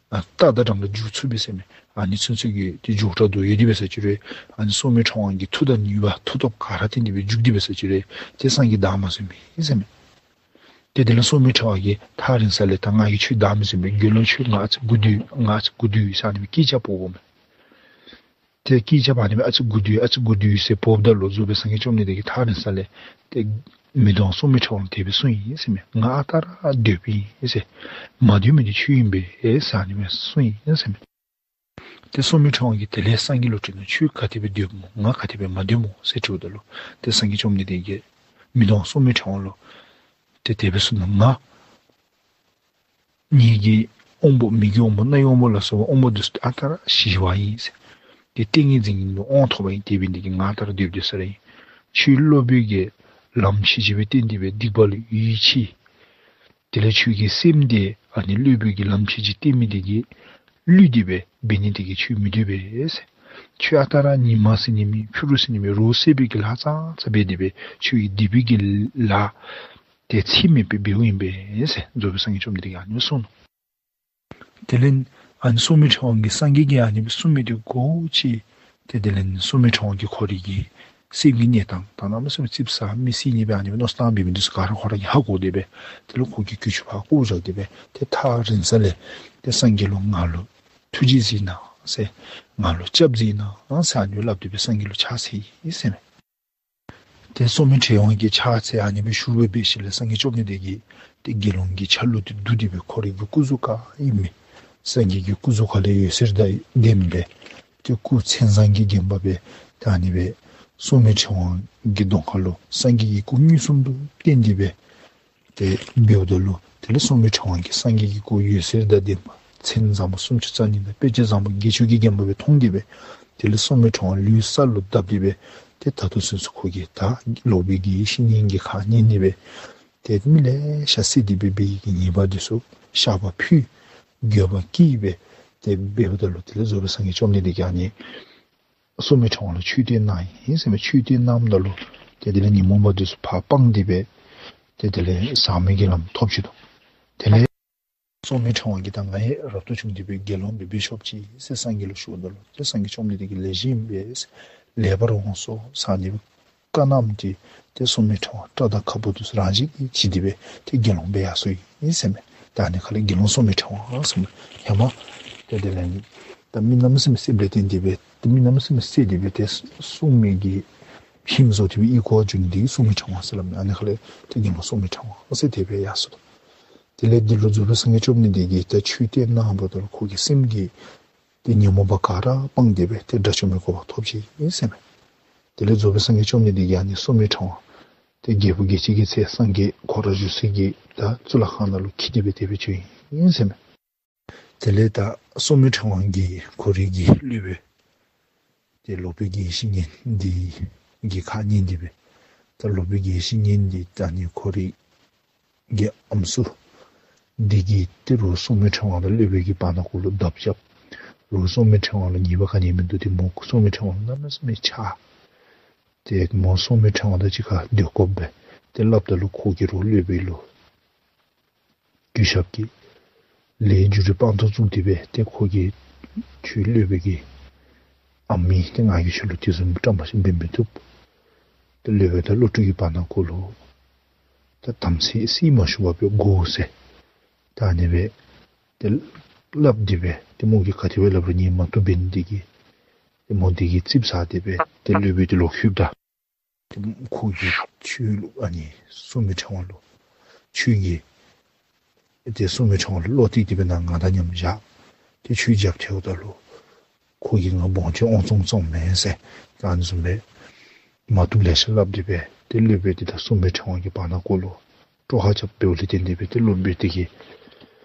ཨ་རྟ་དང་འདྲ་བར་འགྱུར་ཚུགས་པས་ཟེར་མས། ཨ་ནི་ཚུན་ཚོད་ཀྱི་ཏེ་མགྱོགས་དྲགས་འདུག། ཡོད་དེ་འབད་ས་ཅིག་རུང་ཨ་ནི་སྲོག་མེད་ཕྲེང་བ་གི་མཐུ་དང་ནུས་པ་མཐུ་སྟོབས་ག་ར་བརྟེན་ཏེ་སྦེ་རྒྱུག་སྟེ་འབད་ས་ཅིག་རུང་ཏེ་སངས་རྒྱས་བདའ་མ་ཟུན་པས་ཟེར་མས། ཏེ་དེ་ལས་སྲོག་མེད་ཕྲེང་བ་གིས་ཐག་རིང་ས་ལས་ད་ང་གིས་ཁྱོད་བདའ་མི་ཟུན་པས། དགེ་སློང་ཁྱོད་ང་ཨ་ཙི་སྒུག་སྡོད་ང་ཨ་ཙི་སྒུག་སྡོད་ཟེར་ཨ་ནི་སྦེ་སྐད་རྐྱབ་འབོཝ་མས། ཏེ་སྐད་རྐྱབ་ཨ་ནི་སྦེ་ཨ་ཙི་སྒུག་སྡོད་ཨ་ཙི་སྒུག་སྡོད་ཟེར་འབོཝ་ད་ལུ་རྫོགས་པའི་སངས་རྒྱས་བཅོམ་ལྡན་འདས་ཀྱིས་ཐག་རིང་ས་ལས་ཏེ་མེ་ཏོག་སྲོག་མེད་ཕྲེང་བ་ལུ་དེ་སྦེ་གསུངས་ཡི་ཟེར་མས། ང་ཨ་རྟག་ར་སྡོདཔ་ཨིན་ཟེར། མ་སྡོད་མི་དེ་ཁྱོད་ཨིན་པས་ཟེར་ཨ་ནི་སྦེ་གསུངས་ཡི་ཟེར་མས། ཏེ་སྲོག་མེད་ཕྲེང་བ་གིས་དེ་ལས་སངས་རྒྱས་ལུ་དྲིས་ནུག། ཁྱོད་ག་དེ་སྦེ་སྡོདཔ་སྨོ། ང་ག་དེ་སྦེ་མ་སྡོདཔ་སྨོ་ཟེར་དྲིཝ་ད་ལུ་ཏེ་སངས་རྒྱས་བཅོམ་ལྡན་འདས་ཀྱིས་མེ་ཏོག་སྲོག་མེད་ཕྲེང་བ་ལུ་ཏེ་དེ་སྦེ་གསུངས་ནུག། ང་ངེ་གི་དབང་པོ་མིག་གི་དབང་པོ་རྣ་བའི་དབང་པོ་ལ་སོགས་པ་དབང་པོ་འདི་ཚུ་ཨ་རྟག་ར་ཞི་བ་ཨིན་ཟེར། ཏེ་ཏིང་ངེ་འཛིན་གྱི་དབང་ཐོབ་པ་ཨིན། དེ་འབད་ནི་དེ་གིས་ང་ཨ་རྟག་ར་སྡོད་སྡོད་ས་ར་ཨིན། ཁྱོད་སློབ་དཔོན་གྱིས་ལམ་ཤེས་བྱ་སྦེ་བསྟན་ཏེ་སྦེ་སྡིག་པ་ལས་ཡུལ་ཕྱེ། དེ་ལས་ཁྱོད་ཀྱི་སེམས་དེ་ཨ་ནི་སློབ་དཔོན་གྱིས་ལམ་ཤེས་བྱ་བསྟན་མི་དེ་གིས་བསླུས་ཏེ་སྦེ་འབད་ནི་དེ་གིས་ཁྱོད་མི་སྡོད་པས་ཟེར། ཁྱོད་ཨ་རྟག་ར་ཉི་མ་ཟེར་ནི་མེད་ཕྱི་རུ་ཟེར་ནི་མེད་རོགས་སྲེད་པའི་གི་ལཱ་ཙང་ཙ་འབད་དེ་སྦེ་ཁྱོད་ཀྱི་སྡིག་པའི་གི་ལཱ་དེ་ཚད་མེད་པའི་འབདཝ་ཨིན་པས་ཟེར་རྫོགས་པའི་སངས་རྒྱས་བཅོམ་ལྡན་འདས་ཀྱིས་ཨ་ནི་གསུངས་ནུག། དེ་ལས་ཨ་ནི་སྲོག་མེད་ཕྲེང་བ་གིས་སངས་རྒྱས་ཀྱིས་ཨ་ནི་སྦེ་གསུངས་མི་དེ་གོ་ཅི། ཏེ་དེ་ལས་སྲོག་མེད་ཕྲེང་བ་གིས་ཁོ་རའི་གི་སེམས་ཀྱི་གནས་སྟངས་ད་གནམ་མེད་ས་མེད་ཙིགཔ་ཟ་མི་བསད་ནི་སྦེ་ཨ་ནི་སྦེ་མནོ་བསམ་བཏང་འབད་མི་འདི་ཚུ་ག་ར་ཁོ་ར་གིས་ཧ་གོ་སྟེ་སྦེ་དེ་ལས་ཁོ་གིས་གུས་ཕྱག་ཕར་བསྐོར་བཞག་སྟེ་སྦེ་ཏེ་ཐག་རིང་ས་ལས་ཏེ་སངས་རྒྱས་ལུ་ང་ལུ་ཐུགས་རྗེ་གཟིགས་གནང་ཟེར་ང་ལུ་སྐྱབས་གཟིགས་གནང་ཟེར་ཨ་ནི་སྦེ་སླབ་སྟེ་སྦེ་སངས་རྒྱས་ལུ་ཕྱག་འཚལ་ཡི་ཟེར་མས། ཏེ་སྲོག་མེད་ཕྲེང་བ་གིས་ཕྱག་འཚལ་ཨ་ནི་སྦེ་ཞུ་སྦེ་འབད་ཞིནམ་ལས་སངས་རྒྱས་བཅོམ་ལྡན་འདས་ཀྱིས་ཏེ་དགེ་སློང་གི་ཆ་ལུགས་དེ་བསྡུ་སྟེ་སྦེ་ཁོ་རའི་གི་སྐུ་གཟུགས་ཁར་ཨིན་མས། སངས་རྒྱས་ཀྱི་སྐུ་གཟུགས་ཁ་ལས་འོད་ཟེར་དང་ལྡནམ་སྦེ་ཏེ་སྐུ་མཚན་བཟང་གིས་བརྒྱན་པ་སྦེ་ད་ཨ་ནི་སྦེ་སྲོག་མེད་ཕྲེང་བ་གི་གདོང་ཁ་ལུ་སངས་རྒྱས་ཀྱི་སྐུ་མངོན་སུམ་དུ་བསྟན་ཏེ་སྦེ་ཏེ་འབདཝ་ད་ལུ་དེ་ལས་སྲོག་མེད་ཕྲེང་བ་གིས་སངས་རྒྱས་ཀྱི་སྐུ་འོད་ཟེར་དང་ལྡན་པ་མཚན་བཟང་པོ་སུམ་ཅུ་རྩ་གཉིས་དང་དཔེ་བྱད་བཟང་པོ་བརྒྱད་ཅུ་གིས་བརྒྱན་པ་སྦེ་མཐོང་སྟེ་སྦེ་དེ་ལས་སྲོག་མེད་ཕྲེང་བ་ལུས་ས་ལུ་བརྡབས་ཏེ་སྦེ་ཏེ་ད་ལྟོ་ཚུན་ཚོད་ཁོ་གིས་ད་ལོག་པའི་དགེ་བའི་བཤེས་གཉེན་གྱི་ཁ་ཉན་ནི་སྦེ་ཏེ་མི་ལེ་ཤ་བསད་དེ་སྦེ་འབད་བའི་གི་ཉེས་པ་འདི་ཚུ་བཤགས་པ་ཕུལ་འགྱོད་པ་སྐྱེས་སྦེ་ཏེ་འབདཝ་ད་ལུ་དེ་ལས་རྫོགས་པའི་སངས་རྒྱས་བཅོམ་ལྡན་འདས་ཀྱིས་ཨ་ནི་སྲོག་མེད་ཕྲེང་བ་ལུ་ཆོས་སྟོན་གནང་ཡི་ཟེར་མས། ཆོས་སྟོན་གནངམ་ད་ལུ་ཏེ་དེ་ལས་ཉོན་མོངས་པ་འདི་ཚུ་ཕར་སྤངས་ཏེ་སྦེ་ཏེ་དེ་ལས་ཟག་མེད་ཀྱི་ལམ་ཐོབ་ཅི་དོ། དེ་ལས་སྲོག་མེད་ཕྲེང་བ་གིས་ད་ང་ཡང་རབ་ཏུ་བྱུང་སྟེ་སྦེ་དགེ་སློང་སྦེ་འབད་ཆོགཔ་ཅིག་ཟེར་སངས་རྒྱས་ལུ་ཞུཝ་ད་ལུ་ཏེ་སངས་རྒྱས་བཅོམ་ལྡན་འདས་ཀྱིས་ལེགས་ཤོམ་ཨིན་པས་ཟེར་ལེགས་པར་འོང་སོ་ཟེར་ཨ་ནི་སྦེ་བཀའ་གནངམ་ད་ཏེ་སྲོག་མེད་ཕྲེང་བ་སྐྲ་དང་ཁ་སྤུ་འདི་ཚུ་རང་བཞིན་གྱིས་འབྱིད་དེ་སྦེ་ཏེ་དགེ་སློང་སྦེ་ཡར་སོ་ཡི་ཟེར་མས། ད་ཨ་ནི་ཁ་ལས་དགེ་སློང་སྲོག་མེད་ཕྲེང་བ་ཟེར་མས། ཧེ་མ་ཏེ་དེ་ལས་ད་མི་གནམ་མེད་ས་མེད་བསད་པ་ལས་བརྟེན་ཏེ་སྦེ་ཏེ་མི་གནམ་མེད་ས་མེད་བསད་དེ་སྦེ་ཏེ་སྲོག་མེད་ཀྱི་ཧིང་བཟོ་སྟེ་སྦེ་ཨི་གོ་བ་བྱུང་ནི་དེ་གིས་སྲོག་མེད་ཕྲེང་བ་ཟེར་སླབ་མས། ཨ་ནི་ཁ་ལས་ཏེ་དགེ་སློང་སྲོག་མེད་ཕྲེང་བ་ཟེར་དེ་སྦེ་ཡར་སོ་དོ། དེ་ལས་འདི་ལུ་རྫོགས་པའི་སངས་རྒྱས་བཅོམ་ལྡན་འདས་ཀྱིས་ད་ཆོས་སྟོན་གནངམ་ད་ལུ་ཁོ་གི་སེམས་ཀྱི་ཏེ་ཉོན་མོངས་པ་ག་ར་སྤངས་ཏེ་སྦེ་ཏེ་དགྲ་བཅོམ་པའི་གོ་འཕང་ཐོབ་ཅི་ཨིན་ཟེར་མས། དེ་ལས་རྫོགས་པའི་སངས་རྒྱས་བཅོམ་ལྡན་འདས་ཀྱིས་ཨ་ནི་སྲོག་མེད་ཕྲེང་བ་ཏེ་རྒྱལ་བུ་རྒྱལ་བྱེད་ཀྱི་ཚལ་སངས་རྒྱས་ཁོ་ར་བཞུགས་སའི་གི་ད་གཙུག་ལག་ཁང་ནང་ལུ་འཁྱིད་དེ་སྦེ་དེ་སྦེ་བྱོན་ཡི་ཟེར་མས། དེ་ལས་ད་སྲོག་མེད་ཕྲེང་བ་གིས་ཁོ་རའི་གི་སློབ་དཔོན་ཏེ་ལོག་པའི་དགེ་བའི་བཤེས་གཉེན་འདི་གི་ཁ་ཉན་ཏེ་སྦེ་ད་ལོག་པའི་དགེ་བའི་བཤེས་གཉེན་འདི་ད་ཨ་ནི་ཁོ་རའི་གི་ཨམ་སྲུ་འདི་གིས་ཏེ་རོགས་སྲོག་མེད་ཕྲེང་བ་དང་སློབ་དཔོན་གྱི་བར་ན་གུ་ལུ་དམ་བཅའ། རོགས་སྲོག་མེད་ཕྲེང་བ་ལུ་ཉེས་པ་ག་ནི་མིན་འདུག། ཏེ་མོ་སྲོག་མེད་ཕྲེང་བ་ལུ་གནམ་མེད་ས་མེད་ཆགས། ཏེ་མོ་སྲོག་མེད་ཕྲེང་བ་དང་གཅིག་ཁར་སྡོད་དགོ་པས། ཏེ་སླབ་ད་ལུ་ཁོ་གིས་རོགས་སློབ་དཔོན་ལུ་གུས་ཞབས་ཀྱིས་ལས་རྒྱུ་འབྲས་དཔང་དུ་བཙུགས་ཏེ་སྦེ་ཏེ་ཁོ་གིས་ཁྱོད་སློབ་དཔོན་གྱི་ཨ་མི་ཏེ་ང་གིས་ཁྱོད་ལུ་དེ་བཟུམ་བཀྲམ་པ་ཅིན་འབད་མི་བཏུབ། ཏེ་སློབ་དཔོན་དང་སློབ་ཕྲུག་གི་བར་ན་གུ་ལུ་ད་དམ་ཚིག་སྲིད་མ་ཞུགས་པར་སྦེ་དགོ་ཟེར་ད་ཨ་ནི་སྦེ་ཏེ་སླབ་སྟེ་སྦེ་ཏེ་མོ་གིས་ག་དེ་སྦེ་སླབ་རུང་ཉན་མ་བཏུབ་འབད་ནི་དེ་གིས་ཏེ་མོ་དེ་གིས་ཙིགཔ་ཟ་སྟེ་སྦེ་ཏེ་སློབ་དཔོན་དེ་ལོག་ཤུལ་བདའ། ཏེ་ཁོ་གིས་ཁྱོད་ལུ་ཨ་ནི་སྲུང་མའི་ཕྲེང་བ་ལུ་ཁྱོད་ཀྱིས་ཏེ་སྲུང་མའི་ཕྲེང་བ་ལུ་བློ་གཏད་དེ་སྦེ་ནཱ་ང་དང་མཉམ་བཞག། ཏེ་ཁྱོད་རྒྱབ་ཐལཝ་ད་ལུ་ཁོ་གིས་ང་བོང་ཅིག་ཨོང་ཙོང་ཙོང་མས་ཟེར། ད་ཨ་ནི་བཟུམ་སྦེ་མ་བཏུབ་ལེ་ཤ་སླབ་སྟེ་སྦེ་ཏེ་སློབ་དཔོན་དེ་དང་སྲུང་མའི་ཕྲེང་བ་གི་བར་ན་ཀོ་ལུ་དཀྲོག་ཁ་རྐྱབ་འབདཝ་ལས་བརྟེན་ཏེ་སྦེ་ཏེ་སློབ་དཔོན་དེ་གིས་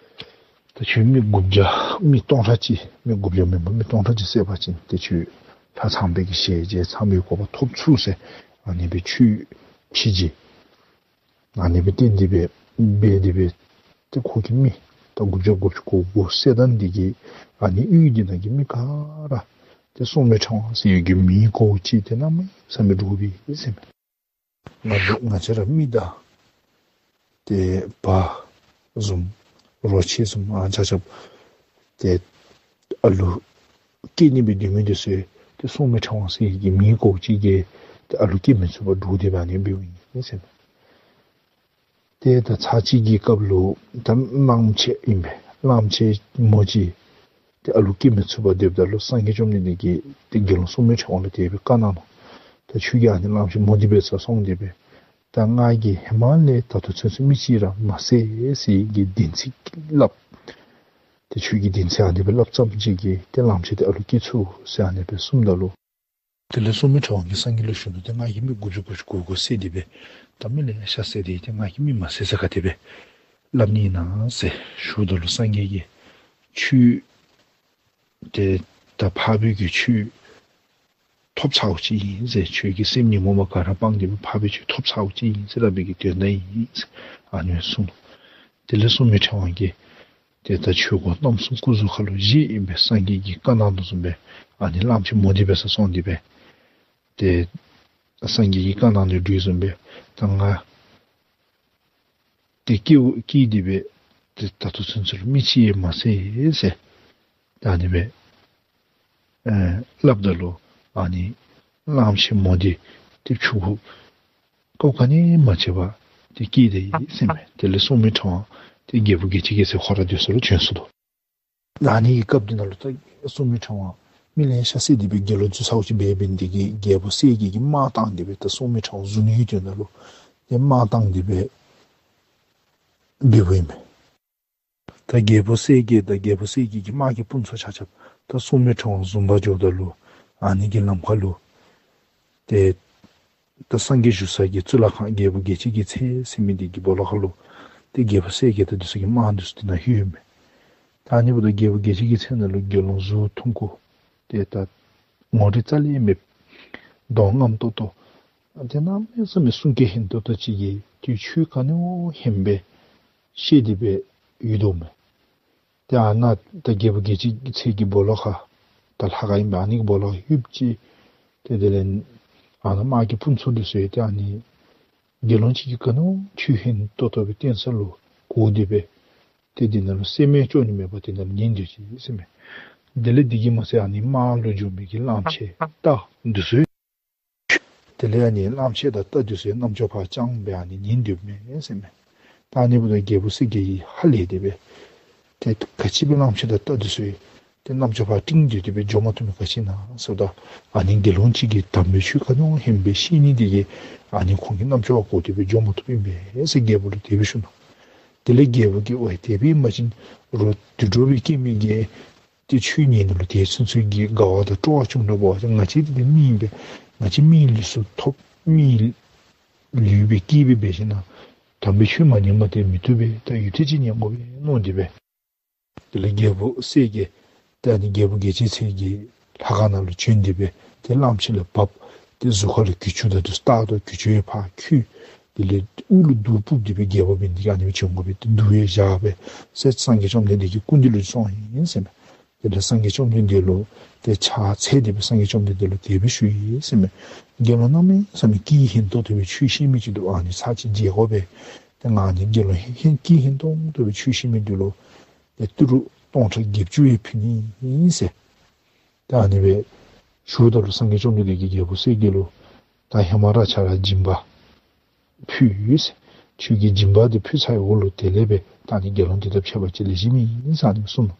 ད་ཁྱོད་མི་དགུ་བརྒྱ་མི་སྟོང་ཕྲག་གཅིག་མི་དགུ་བརྒྱ་མེན་པར་མི་སྟོང་ཕྲག་གཅིག་བསད་པ་ཅིན་ཏེ་ཁྱོད་ལྷ་ཚངས་པའི་གི་ཞལ་མཇལ་ཚངས་པའི་གོ་འཕང་ཐོབ་ཚུགས་ཟེར། ཨ་ནི་སྦེ་ཆོས་ཕྱི་རྒྱལ་ཨ་ནི་སྦེ་བསྟན་ཏེ་སྦེ་འབད་དེ་སྦེ་ཏེ་ཁོ་གིས་མི་ད་དགུ་བརྒྱ་དགུ་བཅུ་གོ་དགུ་བསད་ད་ནི་དེ་གིས་ཨ་ནི་ཡུལ་འདི་ནང་གི་མི་ག་ར་ཏེ་སྲུང་མའི་ཕྲེང་བ་ཟེར་ཡོད་གི་མིང་གོ་ཅི་ཏེ་གནམ་མེད་ས་མེད་འདྲོག་པས་ཟེར་མས། ང་ང་བཅས་ར་མི་དང་ཏེ་བ་བཟུམ་རོ་ཁྱི་བཟུམ་ཨ་ཆ་ཁྱབ་ཏེ་ཨ་ལུ་སྐྱེ་ནི་སྦེ་སྡོད་མི་འདི་ཚུ་ཏེ་སྲུང་མའི་ཕྲེང་བ་ཟེར་གི་མིང་གོ་ཅི་གིས་ཏེ་ཨ་ལུ་སྐྱེ་མི་ཚུགས་པར་འདྲོག་སྟེ་སྦེ་ཨ་ནི་འབདཝ་ཨིན་ཟེར་མས། ཏེ་ད་ཚར་གཅིག་གི་སྐབས་ལུ་ད་གླངམོ་ཆེ་ཨིན་པས། གླངམོ་ཆེ་མོ་ཅིག་ཏེ་ཨ་ལུ་སྐྱེ་མི་ཚུགས་པར་སྡོདཔ་ད་ལུ་སངས་རྒྱས་བཅོམ་ལྡན་འདས་ཀྱིས་ཏེ་དགེ་སློང་སྲུང་མའི་ཕྲེང་བ་ལུ་དེ་སྦེ་བཀའ་གནང་ནུག། ད་ཁྱོད་ཀྱིས་ཨ་ནི་གླངམོ་ཆེ་མོ་འདི་འབད་སར་སོང་སྟེ་སྦེ་ད་ང་གིས་ཧེ་མ་ལས་ད་ལྟོ་ཚུན་ཚོད་མི་གཅིག་ར་མ་བསད་ཟེར་གྱི་བདེན་ཚིག་སླབ། ཏེ་ཁྱོད་ཀྱིས་བདེན་ཚིག་ཨ་ནི་སྦེ་སླབ་ཙམ་ཅིག་གིས་ཏེ་གླངམོ་ཆེ་དེ་ཨ་ལུ་སྐྱེ་ཚུགས་ཟེར་ཨ་ནི་སྦེ་གསུངམ་ད་ལུ། དེ་ལས་སྲུང་མའི་ཕྲེང་བ་གིས་སངས་རྒྱས་ལུ་ཞུ་ནུག། ཏེ་ང་གིས་མི་དགུ་བཅུ་དགུ་བཅུ་གོ་དགུ་བསད་དེ་སྦེ་ད་མི་ལེ་ཤ་བསད་དེ་ཏེ་ང་གིས་མི་མ་བསད་ཟེར་ག་དེ་སྦེ་སླབ་ནི་ཨིན་ན་ཟེར་ཞུཝ་ད་ལུ་སངས་རྒྱས་ཀྱིས་ཁྱོད་ཏེ་ད་འཕགས་པའི་གི་ཆོས་ཐོབ་ཚརཝ་ཅིག་ཨིན་ཟེར། ཁྱོད་ཀྱིས་སེམས་ཉོན་མོངས་པ་ག་ར་སྤངས་ཏེ་སྦེ་འཕགས་པའི་ཆོས་ཐོབ་ཚརཝ་ཅིག་ཨིན་ཟེར་སླབ་པའི་གི་དོན་དག་ཨིན་ཟེར་ཨ་ནི་གསུངས་ནུག། དེ་ལས་སྲུང་མའི་ཕྲེང་བ་གིས་ཏེ་ད་ཆོས་གོས་རྣམ་གསུམ་སྐུ་གཟུགས་ཁ་ལུ་བཞེས་ཨིན་པས། སངས་རྒྱས་ཀྱིས་བཀའ་གནང་དོ་བཟུམ་སྦེ་ཨ་ནི་གླངམོ་ཆེ་མོ་འདི་འབད་སར་སོང་སྟེ་སྦེ་ཏེ་སངས་རྒྱས་ཀྱིས་བཀའ་གནང་དོ་བཟུམ་སྦེ་ད་ང་ཏེ་སྐྱེ་བ་སྐྱེས་ཏེ་སྦེ་ཏེ་ད་ལྟོ་ཚུན་ཚོད་ལུ་མི་གཅིག་ཡང་མ་བསད་ཟེར། ད་ཨ་ནི་སྦེ་ཨེ་སླབ་ད་ལུ་ཨ་ནི་གླངམོ་ཆེ་མོ་འདི་ཏེ་ཕྱུ་གུ་སྐབས་ག་ནི་མ་བྱས་པར་ཏེ་སྐྱེས་ཏེ་ཡོད་ཟེར་མས། དེ་ལས་སྲུང་མའི་ཕྲེང་བ་ཏེ་རྒྱལ་བུ་རྒྱལ་བྱེད་རྒྱལ་མཚན་ཁོ་ར་སྡོད་ས་ལུ་བྱོན་སོ་ནུག། ད་ཨ་ནི་གི་སྐབས་འདི་ནང་ལུ་ད་སྲུང་མའི་ཕྲེང་བ་མི་ལེ་ཤ་བསད་དེ་སྦེ་དགེ་སློང་འཛུལ་ཚརཝ་ཅིག་འབད་འབདཝ་འདི་གིས་རྒྱལ་པོ་གསལ་རྒྱལ་གྱིས་དམག་བཏང་སྟེ་སྦེ་ད་སྲུང་མའི་ཕྲེང་བ་འཛུལ་ནི་གི་དོན་དག་ལུ་ཏེ་དམག་བཏང་སྟེ་སྦེ་འབདཝ་ཨིན་མས། ད་རྒྱལ་པོ་གསལ་རྒྱལ་དང་རྒྱལ་པོ་གསལ་རྒྱལ་གྱི་དམག་གི་དཔུང་ཚོགས་ཆ་ཁྱབ་ད་སྲུང་མའི་ཕྲེང་བ་བཟུང་པར་འགྱོཝ་ད་ལུ་ཨ་ནི་གི་ལམ་ཁ་ལུ་ཏེ་ད་སངས་རྒྱས་བཞུགས་ས་གི་གཙུག་ལག་ཁང་རྒྱལ་བུ་རྒྱལ་བྱེད་ཀྱི་ཚལ་ཟེར་མི་འདི་གི་སྦོ་ལོགས་ཁ་ལུ་ཏེ་རྒྱལ་པོ་གསལ་རྒྱལ་དང་འདི་ཚུ་གི་དམག་འདི་ཚུ་དེ་ནང་ལྷོད་ཡོད་མས། ད་ཨ་ནི་འབདཝ་ད་རྒྱལ་བུ་རྒྱལ་བྱེད་ཀྱི་ཚལ་ནང་ལུ་དགེ་སློང་གཟུགས་ཐུང་ཀུ་ཏེ་ད་ངོ་རིས་རྩ་ལས་མེདཔ་གདོང་རྔམ་ཏོག་ཏོ་ཏེ་གནམ་མེད་ས་མེད་གསུང་སྐད་ཧན་ཏོང་ཏོ་ཅིག་གིས་ཏེ་ཆོས་ག་ནི་བ་ཧན་སྦེ་བཤད་དེ་སྦེ་ཡོདཔ་མས། ཏེ་ཨ་ནཱ་ད་རྒྱལ་བུ་རྒྱལ་བྱེད་ཀྱི་ཚལ་གྱི་སྦོ་ལོགས་ཁར་ད་ལྷ་ཁང་ཨིན་པས། ཨ་ནི་གི་སྦོ་ལོགས་ལྷོདཔ་ཅིག་ཏེ་དེ་ལས་ཨ་ནཱ་དམག་གི་དཔུང་ཚོགས་འདི་ཚུ་ཡང་ཏེ་ཨ་ནི་དགེ་སློང་ཅིག་གིས་ག་ནི་བ་ཆོས་ཧན་ཏོང་ཏོ་སྦེ་བསྟན་ས་ལུ་གོ་སྟེ་སྦེ་ཏེ་དེ་ནང་ལུ་སེམས་ཅོ་ནི་མེད་པར་དེ་ནང་ལུ་ཉལ་སྡོད་ཅི་ཟེར་མས། དེ་ལས་དེ་གིས་མ་ཚད་ཨ་ནི་དམག་ལུ་འབྱོན་མི་གི་གླངམོ་ཆེ་རྟ་འདི་ཚུ་དེ་ལས་ཨ་ནི་གླངམོ་ཆེ་དང་རྟ་འདི་ཚུ་ཡང་རྣམ་ཅོ་ཕར་བརྐྱངས་སྦེ་ཨ་ནི་ཉལ་སྡོདཔ་མས་ཟེར་མས། ད་ཨ་ནི་འབདཝ་ད་རྒྱལ་པོ་གསལ་རྒྱལ་གྱིས་ཧ་ལས་ཏེ་སྦེ་ཏེ་ག་ཅི་སྦེ་གླངམོ་ཆེ་དང་རྟ་འདི་ཚུ་ཡང་ཏེ་རྣམ་ཅོ་ཕར་བརྐྱངས་སྡོད་དེ་སྦེ་འགྱོ་མ་བཏུབ་མི་ག་ཅི་ཨིན་ན་ཟེརཝ་ད་ཨ་ནི་དགེ་སློང་ཅིག་གིས་དམ་པའི་ཆོས་ག་ནི་བ་ཧན་སྦེ་བཤད་ནི་འདི་གིས་ཨ་ནི་ཁོང་གི་རྣམ་ཅོ་ཕར་བཀོག་སྟེ་སྦེ་འགྱོ་མ་བཏུབ་ཨིན་པས་ཟེར་རྒྱལ་པོ་ལུ་དེ་སྦེ་ཞུ་ནུག། དེ་ལས་རྒྱལ་པོ་གིས་འོ་དེ་སྦེ་ཨིན་པ་ཅིན་རོགས་དུད་འགྲོ་སྦེ་སྐྱེས་མི་གིས་ཏེ་ཆོས་ཉན་ནི་ལུ་དེ་ཚུན་ཚོད་ཀྱི་དགའ་བ་དང་སྤྲོ་བ་བྱུང་དོ་བ་ཅིན་ང་བཅས་འདི་ཏེ་མི་ཨིན་པས། ང་བཅས་མིའི་ལུས་སུ་ཐོབ་མིའི་ལུས་སྦེ་སྐྱེས་སྦེ་འབད་ཞིན་ན་དམ་པའི་ཆོས་མ་ཉན་པར་ཏེ་མི་བཏུབ་པས། ད་ཡུད་ཐེངས་ཅིག་ཉན་དགོ་པས་མནོ་སྟེ་སྦེ། དེ་ལས་རྒྱལ་པོ་གསལ་རྒྱལ་ཏེ་ཨ་ནི་རྒྱལ་བུ་རྒྱལ་བྱེད་ཚལ་གྱི་ལྷ་ཁང་ནང་ལུ་བྱོན་ཏེ་སྦེ་ཏེ་གླངམོ་ཆེ་ལས་བབས། ཏེ་གཟུགས་ཁ་ལུ་གྱི་ཅུ་དང་འདི་ཚུ་བཏགས་དོ། གྱི་ཅུ་ཡང་ཕར་འཁྱུ། དེ་ལས་དབུ་ལུ་གདུགས་ཕུབ་སྟེ་སྦེ་རྒྱལ་པོ་འབད་ནི་འདི་གིས་ཨ་ནི་སྦེ་བྱོན་དགོ་པས། ཏེ་གདུགས་ཡང་བཞག་སྦེ་ཟེར་སངས་རྒྱས་བཅོམ་ལྡན་འདས་ཀྱི་སྐུ་མདུན་ལུ་སོང་ཡི་ཟེར་མས། དེ་ལས་སངས་རྒྱས་བཅོམ་ལྡན་འདས་ལུ་ཏེ་ཕྱག་འཚལ་ཏེ་སྦེ་སངས་རྒྱས་བཅོམ་ལྡན་འདས་ལུ་དེ་སྦེ་ཞུ་ཡི་ཟེར་མས། དགེ་སློང་གནམ་མེད་ས་མེད་སྐྱེས་ཧན་ཏོང་ཏོ་སྦེ་ཆོས་བཤད་མི་ཅིག་འདུག། ཨ་ནི་ཚར་གཅིག་མཇལ་དགོ་པས། ཏེ་ང་ཨ་ནི་དགེ་སློང་ཧན་སྐྱེས་ཧན་ཏོང་ཏོ་སྦེ་ཆོས་བཤད་མི་འདི་ལུ་ཏེ་ཏི་རུ་སྟོང་ཕྲག་བརྒྱད་ཅུ་ཡང་ཕུལ་ནི་ཨིན་ཟེར། ཏེ་ཨ་ནི་སྦེ་ཞུཝ་ད་ལུ་སངས་རྒྱས་བཅོམ་ལྡན་འདས་ཀྱིས་རྒྱལ་པོ་གསལ་རྒྱལ་ལུ་ད་ཧེ་མ་ར་ཁྱོད་ར་སྦྱིན་པ་ཕུལ་ཡི་ཟེར། ཁྱོད་ཀྱིས་སྦྱིན་པ་འདི་ཕུལ་ཚར་བའི་འོག་ལུ་དེ་ལས་སྦེ་ད་ཨ་ནི་དགེ་སློང་འདི་དང་ཕྱད་པ་ཅིན་ལེགས་ཤོམ་ཨིན་ཟེར་ཨ་ནི་གསུངས་ནུག།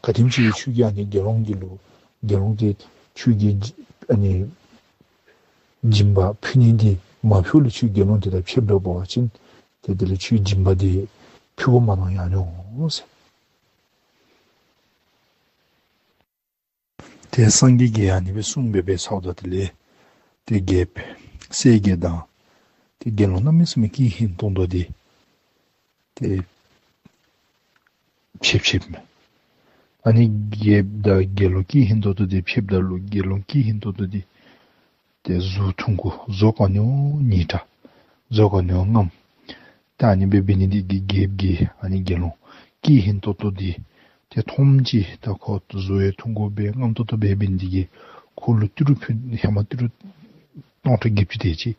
ག་དེམ་ཅིག་སྦེ་ཁྱོད་ཀྱིས་ཨ་ནི་དགེ་སློང་འདི་ལུ་དགེ་སློང་འདི་ཁྱོད་ཀྱིས་ཨ་ནི་ སྦྱིན་པ་ཕུལ་ནི་འདི་མ་ཕུལ་ལུ་ཁྱོད་དགེ་སློང་དེ་དང་ཕྱདཔ་འདྲ་བ་ཅིན་ཏེ་དེ་ལས་ཁྱོད་སྦྱིན་པ་འདི་ཕུལ་དགོ་མ་མནོ་ཡང་མནོ་ཟེར། ཏེ་སངས་རྒྱས་ཀྱིས་ཨ་ནི་སྦེ་གསུངས་སྦེ་འབད་ཚརཝ་ད་དེ་ལས་ཏེ་རྒྱལཔོ་གསལ་རྒྱལ་དང་ཏེ་དགེ་སློང་གནམ་མེད་ས་མེད་སྐྱིད་ཧིང་ཏོང་ཏོ་འདི་ཏེ་ཕྱདཔ་ཕྱདཔ་མས། ཨ་ནི་རྒྱལཔོ་དང་དགེ་སློང་སྐྱིད་ཧིང་ཏོང་ཏོ་འདི་ཕྱདཔ་ད་ལུ་དགེ་སློང་སྐྱིད་ཧིང་ཏོང་ཏོ་འདི་ཏེ་གཟུགས་ཐུང་ཀུ་བཟོ་ག་ནི་བ་ཉིད་དྲགས་བཟོ་ག་ནི་བ་རྔམ། ད་ཨ་ནི་སྦེ་འབད་ནི་འདི་གིས་རྒྱལཔོ་གིས་ཨ་ནི་དགེ་སློང་སྐྱིད་ཧིང་ཏོང་ཏོ་འདི་ཏེ་མཐོངམ་ཅིག་ད་ཁོ་གཟུགས་ཡང་ཐུང་ཀུ་སྦེ་རྔམ་ཏོག་ཏོ་སྦེ་འབད་ནི་འདི་གིས་ཁོ་ལུ་ཏི་རུ་ཕུད་ཧེ་མ་ཏི་རུ་སྟོང་ཕྲག་བརྒྱད་ཅུ་དེ་ཅིག་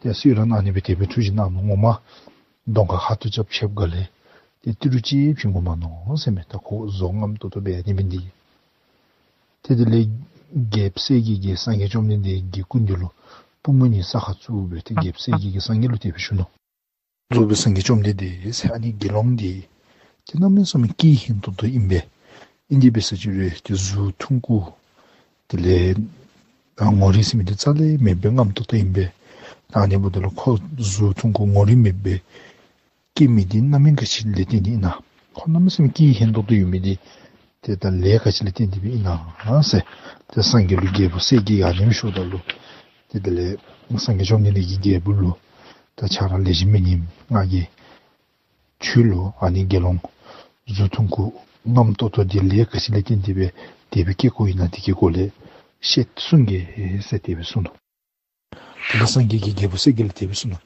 ཏེ་གསོལ་རས་གནང་ནི་སྦེ་དེ་སྦེ་ཐུགས་བཞེད་གནང་ནུག། ངོ་མ་གདོང་ཁར་ཁ་ཐུག་རྐྱབ་ཕྱདཔ་ག་ལས་ཏེ་ཏི་རུ་ཅིག་བྱིན་དགོ་མ་མནོ་ཟེར་མས། ད་ཁོ་གཟུགས་རྔམ་ཏོག་ཏོ་སྦེ་ཨ་ནི་འབད་ནི་འདི་གིས། ཏེ་དེ་ལས་རྒྱལཔོ་གསལ་རྒྱལ་གྱིས་སངས་རྒྱས་བཅོམ་ལྡན་འདས་ཀྱི་སྐུ་མདུན་ལུ་པུས་མོ་གཉིས་ས་ཁར་བཙུགས་སྦེ་ཏེ་རྒྱལཔོ་གསལ་རྒྱལ་གྱིས་སངས་རྒྱས་ལུ་དེ་སྦེ་ཞུ་ནུག། རྫོགས་པའི་སངས་རྒྱས་བཅོམ་ལྡན་འདས་ཟེར་ཨ་ནི་དགེ་སློང་འདི་ཏེ་གནམ་མེད་ས་མེད་སྐྱིད་ཧིང་ཏོང་ཏོ་ཨིན་པས། ཨིན་དེ་འབད་ས་ཅིག་རུང་ཏེ་གཟུགས་ཐུང་ཀུ་དེ་ལས་ངོ་རིས་ཟེར་མི་འདི་རྩ་ལས་མེདཔ་སྦེ་རྔམ་ཏོག་ཏོ་ཨིན་པས། ད་ཨ་ནི་འབདཝ་ད་ལུ་ཁོ་གཟུགས་ཐུང་ཀུ་ངོ་རིས་མེདཔ་སྦེ་སྐྱེ་མི་འདི་རྣམ་སྨིན་ག་ཅི་ལས་བརྟེན་ཏེ་ཨིན་ན། ཁོ་གནམ་མེད་ས་མེད་སྐྱིད་ཧིང་ཏོང་ཏོ་ཡོད་མི་འདི་ཏེ་ད་ལས་ག་ཅི་ལས་བརྟེན་ཏེ་སྦེ་ཨིན་ན་ཟེར། ཏེ་སངས་རྒྱས་ལུ་རྒྱལ་པོ་གསལ་རྒྱལ་ཨ་ནེམ་ཞུཝ་ད་ལུ་ཏེ་དེ་ལས་སངས་རྒྱས་བཅོམ་ལྡན་འདས་ཀྱིས་རྒྱལ་པོ་ལུ་ད་ཁྱོད་ར་ལེགས་ཤོམ་མེན་ནི་ང་གིས་ཁྱོད་ལུ་ཨ་ནི་དགེ་སློང་གཟུགས་ཐུང་ཀུ་རྔམ་ཏོག་ཏོ་འདི་ལས་ག་ཅི་ལས་བརྟེན་ཏེ་སྦེ་དེ་སྦེ་སྐྱེ་དགོཔ་ཨིན་ན་དེ་གི་སྐོར་ལས་བཤད་གསུང་གེ་ཟེར་དེ་སྦེ་གསུངས་ནུག། དེ་ལས་སངས་རྒྱས་ཀྱིས་རྒྱལ་པོ་གསལ་རྒྱལ་ལུ་དེ་སྦེ་གསུངས་ནུག།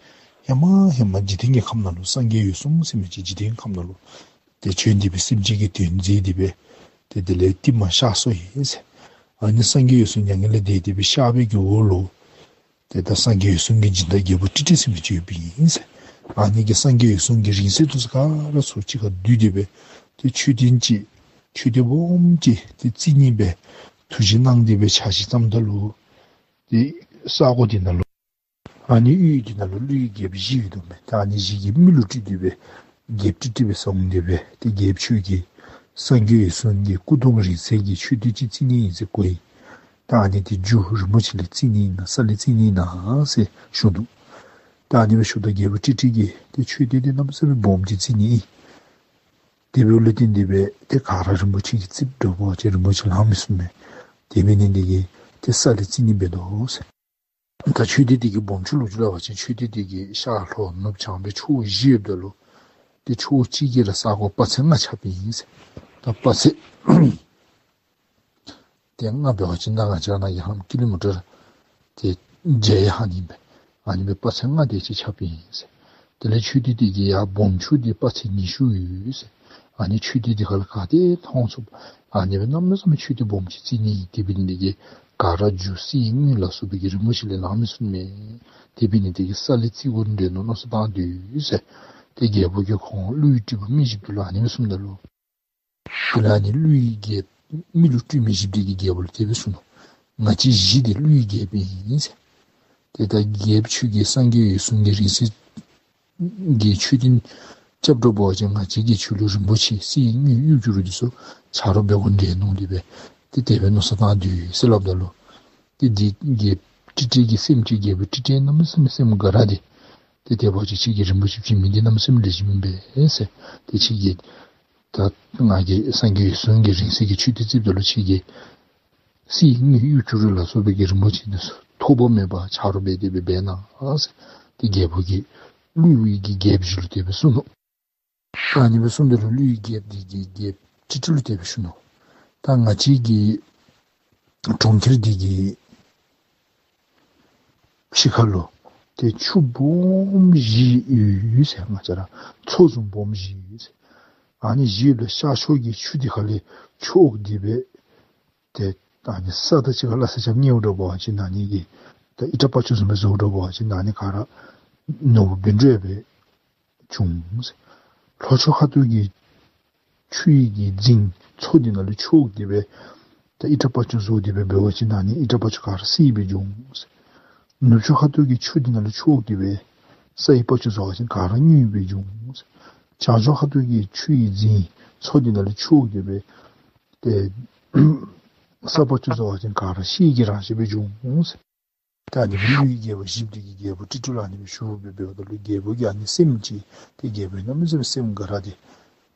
ཧེ་མ་ཧེ་མ་འཇིག་རྟེན་གྱི་ཁམས་ནང་ལུ་སངས་རྒྱས་འོད་སྲུང་ཟེར་མི་ཅིག་འཇིག་རྟེན་ཁམས་ནང་ལུ་ཏེ་བྱོན་ཏེ་སྦེ་སེམས་ཅན་གྱི་དོན་མཛད་དེ་སྦེ་ཏེ་དེ་ལས་རྟིང་མ་གཤགས་སོ་ཡི་ཟེར། ཨ་ནི་སངས་རྒྱས་འོད་སྲུང་མྱ་ངན་ལས་འདས་ཏེ་སྦེ་གཤགས་པའི་གི་འོག་ལུ་ཏེ་ད་སངས་རྒྱས་འོད་སྲུང་གི་སྦྱིན་བདག་རྒྱལ་པོ་ཀྲི་ཀྲི་ཟེར་མི་ཅིག་ཡོདཔ་ཨིན་ཟེར། ཨ་ནི་གིས་སངས་རྒྱས་འོད་སྲུང་གི་རིང་བསྲེལ་འདི་ཚུ་ག་ར་ཚུར་གཅིག་ཁར་བསྡུས་ཏེ་སྦེ་ཏེ་མཆོད་རྟེན་ཅིག་མཆོད་རྟེན་སྦོམ་ཅིག་ཏེ་བརྩིགས་ནི་སྦེ་ཐུགས་བཞེད་གནང་སྟེ་སྦེ་ཕྱག་བཞེས་བརྩམ་ད་ལུ་ཏེ་ས་གོ་འདི་ནང་ལུ་ཨ་ནི་ཡུལ་འདི་ནང་ལུ་ཀླུའི་རྒྱལཔོ་བཞི་ཡོད་དོ་མས། ད་ཨ་ནི་བཞི་གིས་མི་ལུ་སྤྲུལ་ཏེ་སྦེ་རྒྱལཔོ་ཀྲི་ཀྲི་སྦེ་སོང་སྟེ་སྦེ་ཏེ་རྒྱལཔོ་ཁྱོད་ཀྱིས་སངས་རྒྱས་འོད་སྲུང་གི་སྐུ་གདུང་རིང་བསྲེལ་གྱི་མཆོད་རྟེན་ཅིག་བརྩིགས་ནི་ཨིན་ཟེར་གོ་ཡི། ད་ཨ་ནི་འདི་རྒྱུ་རིན་པོ་ཆེ་ལས་བརྩིགས་ནི་ཨིན་ན་ས་ལས་བརྩིགས་ནི་ཨིན་ན་ཟེར་ཞུ་ནུག། ད་ཨ་ནི་སྦེ་ཞུཝ་ད་རྒྱལ་པོ་ཀྲི་ཀྲི་གིས་ཏེ་མཆོད་རྟེན་འདི་གནམ་མེད་ས་མེད་སྦོམ་ཅིག་བརྩིགས་ནི་ཨིན། དེ་འབདཝ་ལས་བརྟེན་ཏེ་སྦེ་ཏེ་ག་ར་རིན་པོ་ཆེ་གིས་བརྩིགས་འདྲ་བ་ཅིན་རིན་པོ་ཆེ་ལང་མི་ཚུགས་མས། དེ་འབད་ནི་འདི་གིས་ཏེ་ས་ལས་བརྩིགས་ནི་འབད་དོ་ཟེར། ད་མཆོད་རྟེན་འདི་གི་སྦོམ་ཆུང་ལོ་རྒྱུས་སླབ་པ་ཅིན་མཆོད་རྟེན་འདི་གི་ཤར་ལྷོ་ནུབ་བྱང་སྦེ་ཕྱོགས་བཞི་ཡོདཔ་ད་ལུ་ཏེ་ཕྱོགས་གཅིག་གི་ར་ས་གོ་དཔག་ཚད་ལྔ་ཁྱབ་ཨིན་ཟེར། ད་དཔག་ཚད་ཏེ་ལྔ་འབད་བ་ཅིན་ད་ང་བཅས་ར་ནཱ་གི་ཧ་ལམ་ཀི་ལོ་མི་ཊར་ཏེ་བརྒྱ་ཡར་ཧ་ནི་ཨིན་པས། ཨ་ནི་སྦེ་དཔག་ཚད་ལྔ་དེ་ཅིག་ཁྱབ་ཨིན་ཟེར། དེ་ལས་མཆོད་རྟེན་འདི་གི་ཡར་སྦོམ་ཆུང་འདི་དཔག་ཚད་ཉི་ཤུ་ཡོད་ཟེར། ཨ་ནི་མཆོད་རྟེན་འདི་ཁ་ལས་ག་ཏེ་མཐོང་ཚུགསཔ་ཨ་ནི་སྦེ་གནམ་མེད་ས་མེད་མཆོད་རྟེན་སྦོམ་ཅིག་བརྩིགས་ནི། དེ་འབད་ནི་འདི་གིས་ག་ར་རྒྱུ་གསེར་དངུལ་ལ་སོགས་པའི་གི་རིན་པོ་ཆེ་ལས་ལང་མི་ཚུགས་མས། དེ་འབད་ནི་འདི་གིས་ས་ལས་བརྩིག་དགོ་འདོད་ནུག་མནོ་བསམ་བཏང་དོ་ཟེར། ཏེ་རྒྱལ་པོ་གིས་ཁོང་ཀླུའི་སྤྲུལ་པ་མི་བཞི་པོ་ལུ་ཨ་ནི་སྦེ་གསུངམ་ད་ལུ་དེ་ལས་ཨ་ནི་ཀླུའི་རྒྱལཔོ་མི་ལུ་སྤྲུལ་མི་བཞི་པོ་དེ་གིས་རྒྱལ་པོ་ལུ་དེ་སྦེ་གསུངས་ནུག། ང་བཅས་བཞི་འདི་ཀླུའི་རྒྱལཔོ་ཨིན་ཟེར། ཏེ་ད་རྒྱལཔོ་ཁྱོད་ཀྱིས་སངས་རྒྱས་འོད་སྲུང་གི་རིང་བསྲེལ་གྱི་མཆོད་རྟེན་རྐྱབ་འགྱོ་བ་ཅིན་ང་བཅས་ཀྱིས་ཁྱོད་ལུ་རིན་པོ་ཆེ་གསེར་དངུལ་གཡུ་བྱུ་རུ་འདི་ཚུ་ཆ་རོགས་འབད་དགོ་འདོད་ནུག་དེ་སྦེ་ཏེ་དེ་སྦེ་མནོ་བསམ་བཏང་དོ་ཟེར་སླབ་ད་ལུ་ཏེ་འདི་རྒྱལཔོ་ཀྲི་ཀྲི་གི་སེམས་ཅན་རྒྱལ་པོ་ཀྲི་ཀྲི་གནམ་མེད་ས་མེད་སེམས་དགའ་ར་སྟེ་ཏེ་དེ་འབད་བ་ཅིན་ཁྱོད་ཀྱིས་རིན་པོ་ཆེ་བྱིན་མི་འདི་གནམ་མེད་ས་མེད་ལེགས་ཤོམ་ཨིན་པས་ཟེར། ཏེ་ཁྱོད་ཀྱིས་ད་ང་གིས་སངས་རྒྱས་འོད་སྲུང་གི་རིང་བསྲེལ་གྱི་མཆོད་རྟེན་བརྩིགཔ་ད་ལུ་ཁྱོད་ཀྱིས་གསེར་དངུལ་གཡུ་བྱུ་རུ་ལ་སོགས་པའི་གི་རིན་པོ་ཆེ་འདི་ཚུ་ཐོགས་པ་མེད་པར་ཆ་རོགས་འབད་དེ་སྦེ་འབད་གནང་ཟེར། ཏེ་རྒྱལ་པོ་གིས་ཀླུའི་གི་རྒྱལཔོ་བཞི་ལུ་དེ་སྦེ་གསུངས་ནུག། ད་ཨ་ནི་སྦེ་གསུངམ་ད་ལུ་ཀླུའི་རྒྱལཔོ་འདི་གིས་རྒྱལཔོ་ཀྲི་ཀྲི་ལུ་དེ་སྦེ་ཞུ་ནུག། ད་ང་བཅས་ཀྱི་གྲོང་ཁྱེར་འདི་གི་ཕྱི་ཁ་ལུ་ཏེ་ཆུ་སྦོམ་བཞི་ཡོད་ཟེར། ང་བཅས་ར་མཚོ་བཟུམ་སྦོམ་བཞི་ཡོད་ཟེར། ཨ་ནི་བཞི་ཡོདཔ་ད་ཤར་ཕྱོགས་ཀྱི་ཆུ་འདི་ཁ་ལས་འཕྱོ་སྟེ་སྦེ་ཏེ་ཨ་ནི་ས་དང་གཅིག་ཁར་སླ་བསྲེ་རྐྱབ་ནི་འདྲ་བ་ཅིན་ཨ་ནི་གི་ད་ཨི་ཊ་པག་ཅུ་བཟུམ་སྦེ་བཟོ་འདྲ་བ་ཅིན་ཨ་ནི་ག་ར་ནོར་བུ་སྦེ་འགྲེ་སྦེ་བྱུང་ཟེར། ལྷོ་ཕྱོགས་ཁ་ཐུག་གི་ཆུ་ཡི་གི་རྫིང་མཚོ་འདི་ནང་ལུ་འཕྱོ་སྟེ་སྦེ་ད་ཨི་ཊ་པག་ཅུ་བཟོ་སྟེ་སྦེ་འབད་བ་ཅིན་ཨ་ནི་ཨི་ཊ་པག་ཅུ་ག་ར་གསེར་སྦེ་འབྱུང་ཟེར། ནུབ་ཕྱོགས་ཁ་ཐུག་གི་ཆུ་འདི་ནང་ལུ་འཕྱོ་སྟེ་སྦེ་ས་ཡི་པག་ཅུ་བཟོ་བ་ཅིན་ག་ར་དངུལ་སྦེ་འབྱུང་ཟེར། བྱང་ཕྱོགས་ཁ་ཐུག་གི་ཆུ་ཡི་རྫིང་མཚོ་འདི་ནང་ལུ་འཕྱོ་སྟེ་སྦེ་ཏེ་ས་པག་ཅུ་བཟོ་བ་ཅིན་ག་ར་ཤེལ་གྱི་རང་བཞིན་སྦེ་འབྱུང་ཟེར། ད་ཨ་ནི་སྦེ་ཀླུའི་རྒྱལ་པོ་བཞི་པོ་འདི་གིས་རྒྱལ་པོ་ཏི་ཏྲ་ལུ་ཨ་ནི་སྦེ་ཞུ་སྦེ་འབདཝ་ད་ལུ་རྒྱལ་པོ་གིས་ཨ་ནི་སེམས་ཅན་ཏེ་རྒྱལ་པོའི་གནམ་མེད་ས་མེད་སེམས་དགའ་ར་ཏེ།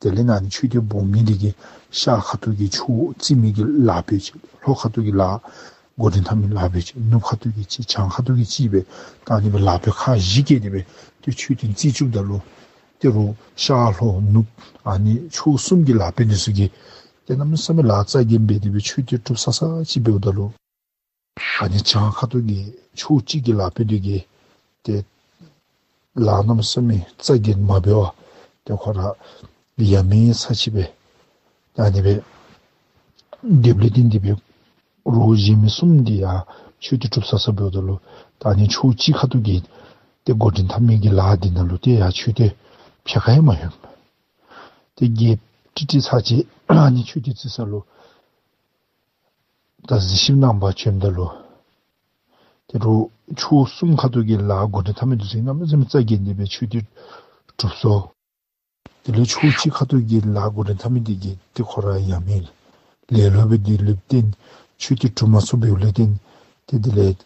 དེ་ལས་ཨ་ནི་མཆོད་རྟེན་སྦོམ་མི་འདི་གིས་ཤར་ཁ་ཐུག་གི་ཆུ་བརྩིག་མི་གི་ལཱ་འབད་ཅི། ལྷོ་ཁ་ཐུག་གི་ལཱ་འགོ་འདྲེན་འཐབ་མི་ལཱ་འབད་ཅི། ནུབ་ཁ་ཐུག་གི་ཅིག་བྱང་ཁ་ཐུག་གི་ཅིག་སྦེ་ད་ཨ་ནི་སྦེ་ལཱ་འབད་ཁག་བཞི་བཀལ་ཏེ་སྦེ་ཏེ་མཆོད་རྟེན་བརྩིག་བཅུགཔ་ད་ལུ། ཏེ་རོགས་ཤར་ལྷོ་ནུབ་ཨ་ནི་ཕྱོགས་གསུམ་གྱི་ལཱ་འབད་ནི་ཚུ་གིས་ཏེ་གནམ་མེད་ས་མེད་ལཱ་རྩ་འགེངས་འབད་དེ་སྦེ་མཆོད་རྟེན་གྲུབ་ས་ས་ཅིག་འབདཝ་ད་ལུ། ཨ་ནི་བྱང་ཁ་ཐུག་གི་ཕྱོགས་གཅིག་གི་ལཱ་འབད་དེ་གིས་ཏེ་ལཱ་གནམ་མེད་ས་མེད་རྩ་འགེངས་མ་འབད་བར་ཏེ་ཁོ་ར་ཡ་མེད་ས་ཅིག་སྦེ་ཨ་ནི་སྦེ་སྡོདཔ་ལས་བརྟེན་ཏེ་སྦེ་རོགས་གཞན་མི་གསུམ་འདི་ཡང་མཆོད་རྟེན་གྲུབ་ས་ས་འབདཝ་ད་ལུ། ད་ཨ་ནི་ཕྱོགས་གཅིག་ཁ་ཐུག་གི་ཏེ་འགོ་འདྲེན་འཐབ་མི་གི་ལཱ་འདི་ནང་ལུ་ཏེ་ཡང་མཆོད་རྟེན་ཕྱེད་ཀ་ཡང་མ་ཡོད། ཏེ་རྒྱལཔོ་ཏི་ཏྲ་ཚར་ཅིག་ཨ་ནི་མཆོད་རྟེན་བརྩིག་ས་ལུ་ད་གཟིགས་ཞིབ་གནང་པར་བྱོནམ་ད་ལུ། ཏེ་རོགས་ཕྱོགས་གསུམ་ཁ་ཐུག་གི་ལཱ་འགོ་འདྲེན་འཐབ་མི་འདི་ཚུ་གནམ་མེད་ས་མེད་རྩ་འགེངས་ཏེ་སྦེ་མཆོད་རྟེན་གྲུབ་སོ། དེ་ལས་ཕྱོགས་གཅིག་ཁ་ཐུག་གི་ལཱ་འགོ་འདྲེན་འཐབ་མི་འདི་གིས་ཏེ་ཁོ་ར་ཡ་མེད་ལེ་ལོ་སྦེ་སྡོདཔ་ལས་བརྟེན་མཆོད་རྟེན་གྲུབ་མ་ཚུགསཔ་འབདཝ་ལས་བརྟེན་ཏེ་དེ་ལས་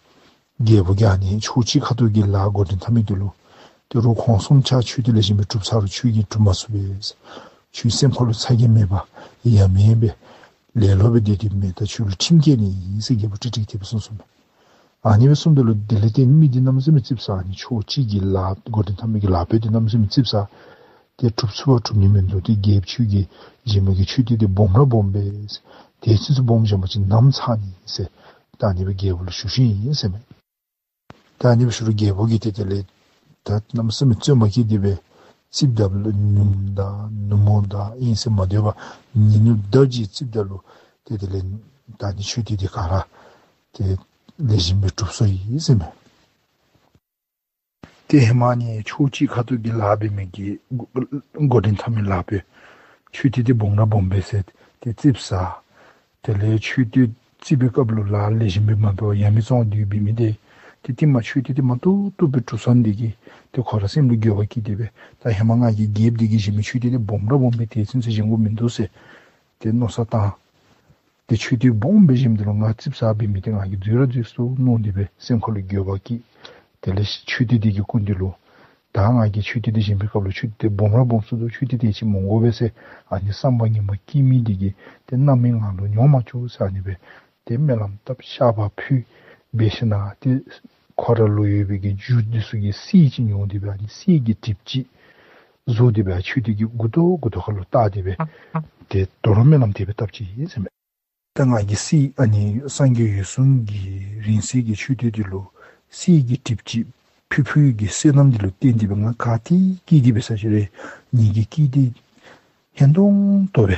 རྒྱལ་པོ་གིས་ཨ་ནི་ཕྱོགས་གཅིག་ཁ་ཐུག་གི་ལཱ་འགོ་འདྲེན་འཐབ་མི་འདི་ལུ་ཏེ་རོགས་ཁོང་གསུམ་ཆ་མཆོད་རྟེན་ལེགས་ཤོམ་སྦེ་གྲུབ་ཚར་རུང་ཁྱོད་ཀྱིས་གྲུབ་མ་ཚུགས་པས། ཁྱོད་སེམས་ཁ་ལུ་ཚ་གྱང་མེད་པར་ཡ་མེད་སྦེ་ལེ་ལོ་སྦེ་སྡོད་དེ་མེན། ད་ཁྱོད་ལུ་ཁྲིམས་བཀལ་ནི་ཨིན་ཟེར་རྒྱལ་པོ་ཏི་ཏྲ་གིས་དེ་སྦེ་གསུངས་སོ་མས། ཨ་ནི་སྦེ་གསུངམ་ད་ལུ་དེ་ལས་བརྟེན་མི་འདི་གནམ་མེད་ས་མེད་ཙིགཔ་ཟ། ཨ་ནི་ཕྱོགས་གཅིག་གི་ལཱ་འགོ་འདྲེན་འཐབ་མི་གི་ལཱ་འབད་དེ་གནམ་མེད་ས་མེད་ཙིགཔ་ཟ། ཏེ་གྲུབ་ཚུགས་པ་གྲུབ་ནི་མིན་འདུག། ཏེ་རྒྱལཔོ་ཁྱོད་ཀྱིས་བཞེངས་མི་གི་མཆོད་རྟེན་འདི་སྦོམ་ར་སྦོམ་པས། དེ་ཙིགཔ་ཟ་སྦོམ་བཞེངས་པ་ཅིན་ནམ་ཚར་ནི་ཟེར་ད་ཨ་ནི་སྦེ་རྒྱལ་པོ་ལུ་ཞུ་ཞུཝ་ཨིན་ཟེར་མས། ད་ཨ་ནི་སྦེ་ཞུ་རུང་རྒྱལ་པོ་གིས་ཏེ་དེ་ལས་ད་གནམ་མེད་ས་མེད་བརྩོན་པ་བསྐྱེད་དེ་སྦེ་ཙིགཔ་ཟ་ལུ་ཉིནམ་དང་ནུབ་མོ་དང་ཨིན་ཟེར་མ་སྡོད་པར་ཉིན་ནུབ་ཟླཝ་གཅིག་ཙིགཔ་ཟ་ལུ་ཏེ་དེ་ལས་ད་ཨ་ནི་མཆོད་རྟེན་འདི་ག་ར་ཏེ་ལེགས་ཤོམ་སྦེ་གྲུབ་སོ་ཡི་ཟེར་མས། ཏེ་ཧེ་མ་ཨ་ནི་ཕྱོགས་གཅིག་ཁ་ཐུག་གི་ལཱ་འབད་མི་གི་འགོ་འགོ་འདྲེན་འཐབ་མི་ལཱ་འབད་མཆོད་རྟེན་འདི་སྦོམ་ར་སྦོམ་པས་ཟེར་ཏེ་ཙིགཔ་ཟ། དེ་ལས་མཆོད་རྟེན་བརྩིག་པའི་སྐབས་ལུ་ལཱ་ལེགས་ཤོམ་སྦེ་མ་འབད་བར་ཡ་མེད་བཙོང་སྡོད་པའི་མི་འདི་ཏེ་ཏེ་མ་མཆོད་རྟེན་འདི་མ་ཏོག་ཏོ་སྦེ་གྲུབ་སོང་འདི་གིས་ཏེ་ཁོ་ར་སེམས་ལུ་འགྱོད་པ་སྐྱེས་ཏེ་སྦེ་ད་ཧེ་མ་ང་གིས་རྒྱལཔོ་འདི་གིས་བཞེངས་མི་མཆོད་རྟེན་འདི་སྦོམ་ར་སྦོམ་པས། དེ་ཚུན་ཚོད་བཞེངས་དགོཔ་མིན་འདུག་ཟེར་ཏེ་མནོ་བསམ་བཏང་། ཏེ་མཆོད་རྟེན་སྦོམ་སྦེ་བཞེངསམ་ད་ལུ་ང་ཙིགཔ་ཟ་བའི་མི་འདི་ང་གིས་འཛོལ་ར་འཛོལ་སོ་མནོ་སྟེ་སྦེ་སེམས་ཁ་ལུ་འགྱོད་པ་སྐྱེས། དེ་ལས་མཆོད་རྟེན་འདི་གི་སྐུ་མདུན་ལུ་ད་ང་གིས་མཆོད་རྟེན་འདི་བཞེངས་པའི་སྐབས་ལུ་མཆོད་རྟེན་འདི་སྦོམ་ར་སྦོམ་སོང་འདུག། མཆོད་རྟེན་འདི་ཅིག་མི་དགོ་པས་ཟེར་ཨ་ནི་བསམ་པ་ངན་པ་སྐྱེས་མི་འདི་གིས་ཏེ་རྣམ་སྨིན་ང་ལུ་མྱོང་མ་བཅུག་ཟེར་ཨ་ནི་སྦེ་ཏེ་སྨོན་ལམ་བཏབ་བཤགས་པ་ཕུལ་འབད་ཞིནམ་ཏེ་ཁོ་ར་ལུ་ཡོད་པའི་གི་རྒྱུ་འདི་ཚུ་གི་གསེར་ཅིག་ཉོ་སྟེ་སྦེ་ཨ་ནི་གསེར་གྱི་གྲིབ་ཅིག་བཟོ་སྟེ་སྦེ་མཆོད་རྟེན་གྱི་མགུ་ཏོ་མགུ་ཏོ་ཁ་ལུ་བཏགས་ཏེ་སྦེ་ཏེ་དོ་རུང་སྨོན་ལམ་དེ་སྦེ་བཏབ་ཅི་ཟེར་མས། ད་ང་གིས་གསེར་ཨ་ནི་སངས་རྒྱས་འོད་སྲུང་གི་རིང་བསྲེལ་གྱི་མཆོད་རྟེན་འདི་ལུ་གསེར་གྱི་གྲིབ་ཅིག་ཕུལ་ཕུལ་གྱི་བསོད་ནམས་འདི་ལུ་བརྟེན་ཏེ་སྦེ་ང་ག་ཏེ་སྐྱེས་ཏེ་འབད་ས་ཅི་རུང་ངེ་གི་སྐྱེས་འདི་ཧན་ཏོང་ཏོ་སྦེ་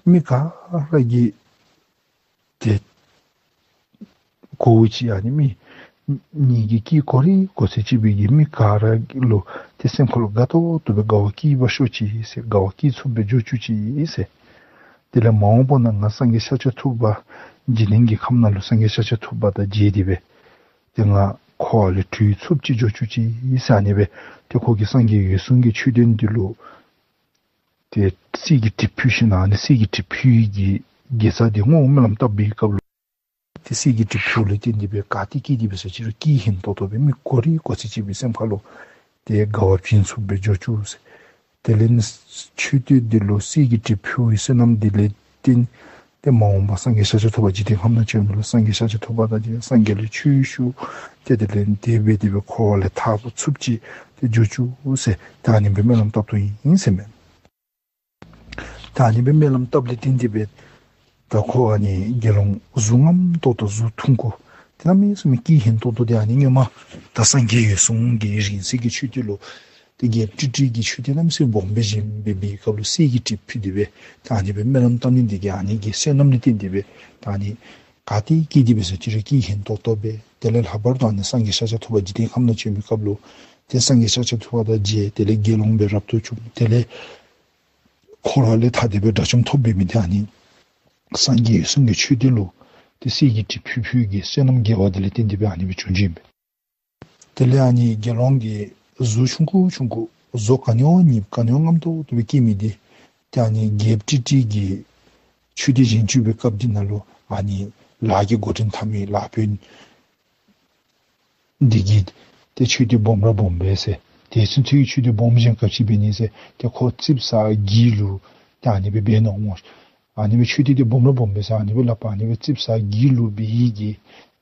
མི་ག་ར་གིས་ཏེ་གོ་བ་ཅིག་ཨ་ནི་མི་ངེ་གི་སྐྱེས་གོ་རིགས་གོ་ཚད་ཅིག་སྦེ་གི་མི་ག་ར་ལུ་ཏེ་སེམས་ཁ་ལུ་དགའ་ཏོག་ཏོ་སྦེ་དགའ་བ་སྐྱེ་བར་ཤོག་ཅིག་ཟེར། དགའ་བ་སྐྱེ་ཚུགསཔ་སྦེ་འགྱོ་བཅུག་ཅིག་ཟེར། དེ་ལས་མ་འོངས་པ་ན་ང་སངས་རྒྱས་ཤཱཀྱ་ཐུབ་པ་འཇིག་རྟེན་གྱི་ཁམས་ནང་ལུ་སངས་རྒྱས་ཤཱཀྱ་ཐུབ་པ་དང་མཇལ་ཏེ་སྦེ་ཏེ་ང་འཁོར་བ་ལས་གྲོལ་ཚུགསཔ་ཅིག་འགྱོ་བཅུག་ཅིག་ཟེར་ཨ་ནི་སྦེ་ཏེ་ཁོ་གིས་སངས་རྒྱས་འོད་སྲུང་གི་མཆོད་རྟེན་འདི་ལུ་ཏེ་གསེར་གྱི་གྲིབ་ཕུལ་ཞིནམ་ཨ་ནི་གསེར་གྱི་གྲིབ་ཕུལ་གྱི་དགེ་རྩ་འདི་བསྔོ་སྨོན་ལམ་བཏབ་པའི་སྐབས་ལུ་ཏེ་གསེར་གྱི་གྲིབ་ཕུལ་ལུ་བརྟེན་ཏེ་སྦེ་ག་ཏེ་སྐྱེས་ཏེ་འབད་ས་ཅི་རུང་སྐྱེས་ཧན་ཏོང་ཏོ་སྦེ་མི་གོ་རིགས་གོ་ཚད་ཅིག་སྦེ་སེམས་ཁ་ལུ་ཏེ་དགའ་བ་བྱིན་ཚུགསཔ་སྦེ་འགྱོ་བཅུག་ཟེར། དེ་ལས་ནི་མཆོད་རྟེན་འདི་ལུ་གསེར་གྱི་གྲིབ་ཕུལ་བའི་བསོད་ནམས་འདི་ལས་བརྟེན་ཏེ་མ་འོངས་པ་སངས་རྒྱས་ཤཱཀྱ་ཐུབ་པ་འཇིག་རྟེན་ཁམས་ནང་བྱོནམ་ལུ་སངས་རྒྱས་ཤཱཀྱ་ཐུབ་པ་དང་མཇལ་སངས་རྒྱས་ལས་ཆོས་ཞུ་སྟེ་དེ་ལས་དེ་སྦེ་དེ་སྦེ་འཁོར་བ་ལས་ཐར་ཚུགསཔ་ཅིག་ཏེ་འགྱོ་བཅུག་ཟེར་ད་ཨ་ནི་སྦེ་སྨོན་ལམ་བཏབ་དོ་ཨིན་ཟེར་མས། ད་ཨ་ནི་སྦེ་སྨོན་ལམ་བཏབ་ལས་བརྟེན་ཏེ་སྦེ་ད་ཁོ་ཨ་ནི་དགེ་སློང་གཟུགས་རྔམ་ཏོག་ཏོ་གཟུགས་ཐུང་ཀུ་ཏེ་གནམ་མེད་ས་མེད་སྐྱེས་ཧན་ཏོང་ཏོ་འདི་ཨ་ནི་སྔོན་མ་ད་སངས་རྒྱས་འོད་སྲུང་གི་རིང་བསྲེལ་གྱི་མཆོད་རྟེན་ལུ་ཏེ་རྒྱལཔོ་ཏི་ཏྲ་གིས་མཆོད་རྟེན་གནམ་མེད་ས་མེད་སྦོམ་སྦེ་བཞེངས་པའི་སྐབས་ལུ་གསེར་གྱི་གྲིབ་ཕུལ་ཏེ་སྦེ་ད་ཨ་ནི་སྦེ་སྨོན་ལམ་བཏབ་ནི་འདི་གིས་ཨ་ནི་གི་བསོད་ནམས་ལུ་བརྟེན་ཏེ་སྦེ་ད་ཨ་ནི་ག་ཏེ་སྐྱེས་ཏེ་འབད་ས་ཅི་རུང་སྐྱེས་ཧན་ཏོང་ཏོ་སྦེ་དེ་ལས་ལྷག་པར་དུ་ཨ་ནི་སངས་རྒྱས་ཤཱཀྱ་ཐུབ་པ་འཇིག་རྟེན་ཁམས་ནང་བྱོན་པའི་སྐབས་ལུ་ཏེ་སངས་རྒྱས་ཤཱཀྱ་ཐུབ་པ་དང་མཇལ། དེ་ལས་དགེ་སློང་སྦེ་རབ་ཏུ་བྱུང་། དེ་ལས་འཁོར་བ་ལས་ཐར་ཏེ་སྦེ་དགྲ་བཅོམ་ཐོབ་པའི་མི་འདི་ཨ་ནི་སངས་རྒྱས་འོད་སྲུང་གི་མཆོད་རྟེན་ལུ་ཏེ་གསེར་གྱི་གྲིབ་ཕུལ་ཕུལ་གྱི་བསོད་ནམས་དགེ་བ་འདི་ལས་བརྟེན་ཏེ་སྦེ་ཨ་ནི་སྦེ་བྱུང་བྱུངམ་ཨིན་པས། དེ་ལས་ཨ་ནི་དགེ་སློང་གི་གཟུགས་ཆུང་ཀུ་ཆུང་ཀུ་གཟུགས་ག་ནི་བ་ཉིབ་ག་ནི་བ་རྔམ་ཏོག་ཏོ་སྦེ་སྐྱེས་མི་འདི་ཏེ་ཨ་ནི་རྒྱལཔོ་ཏི་ཏྲ་གིས་མཆོད་རྟེན་བཞེངས་བཅུག་པའི་སྐབས་འདི་ནང་ལུ་ཨ་ནི་ལཱ་གི་འགོ་འདྲེན་འཐབ་མི་ལཱ་དཔོན་ འདི་གིས་ཏེ་མཆོད་རྟེན་སྦོམ་ར་སྦོམ་སྦེ་ཟེར། དེ་ཚུན་ཚོད་ཀྱི་མཆོད་རྟེན་སྦོམ་ཅན་ག་ཅི་འབད་ནི་ཟེར། ཏེ་ཁོ་རྩིགཔ་ཟ་གི་ལུ་ད་ཨ་ནི་སྦེ་འབད་ནུག་སྨོ། ཨ་ནི་སྦེ་མཆོད་རྟེན་འདི་སྦོམ་ར་སྦོམ་སྦེ་ཟེར་ཨ་ནི་སྦེ་སླབ་པ། ཨ་ནི་སྦེ་རྩིགཔ་ཟ་གི་ལུ་འབད་ཡི་གི་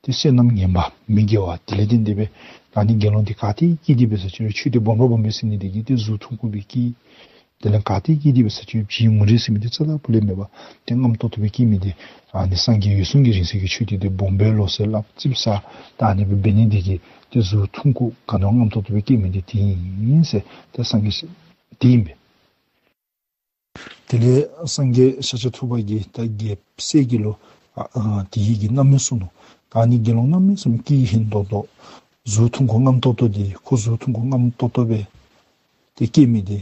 ཏེ་བསོད་ནམས་ངན་པ་མི་དགེ་བ་དེ་ལས་བརྟེན་ཏེ་སྦེ་ད་ཨ་ནི་དགེ་སློང་འདི་ག་ཏེ་སྐྱེས་ཏེ་འབད་ས་ཅིག་རུང་མཆོད་རྟེན་སྦོམ་ར་སྦོམ་སྦེ་ཟེར་ནི་འདི་གིས་ཏེ་གཟུགས་ཐུང་ཀུ་སྦེ་སྐྱེས། དེ་ལས་ག་ཏེ་སྐྱེས་ཏེ་འབད་ས་ཅིག་རུང་བྱད་ངུ་རིས་ཟེར་མི་འདི་རྩ་དང་ཕུ་ལས་མེད་པར་ཏེ་རྔམ་ཏོག་ཏོ་སྦེ་སྐྱེ་མི་འདི་ཨ་ནི་སངས་རྒྱས་འོད་སྲུང་གི་རིང་བསྲེལ་གྱི་མཆོད་རྟེན་འདི་སྦོམ་སྦེ་ལོ་ཟེར་སླབ། རྩིགཔ་ཟ་ད་ཨ་ནི་སྦེ་འབད་ནི་འདི་གིས་ཏེ་གཟུགས་ཐུང་ཀུ་ག་ནི་བ་རྔམ་ཏོག་ཏོ་སྦེ་སྐྱེ་མི་འདི་དེ་ཨིན་ཟེར། ཏེ་སངས་རྒྱས་དེ་ཨིན་པས། དེ་ལས་སངས་རྒྱས་ཤཱཀྱ་ཐུབ་པ་གིས་ད་རྒྱལཔོ་གསལ་རྒྱལ་ལུ་ཨ་ཨ་དེ་གི་རྣམ་སྨིན་གསུངས་ནུག། ད་ཨ་ནི་དགེ་སློང་གནམ་མེད་ས་མེད་སྐྱེས་ཧིང་ཏོང་ཏོ་གཟུགས་ཐུང་ཀུ་རྔམ་ཏོག་ཏོ་འདི་ཁོ་གཟུགས་ཐུང་ཀུ་རྔམ་ཏོག་ཏོ་སྦེ་ཏེ་སྐྱེ་མི་འདི་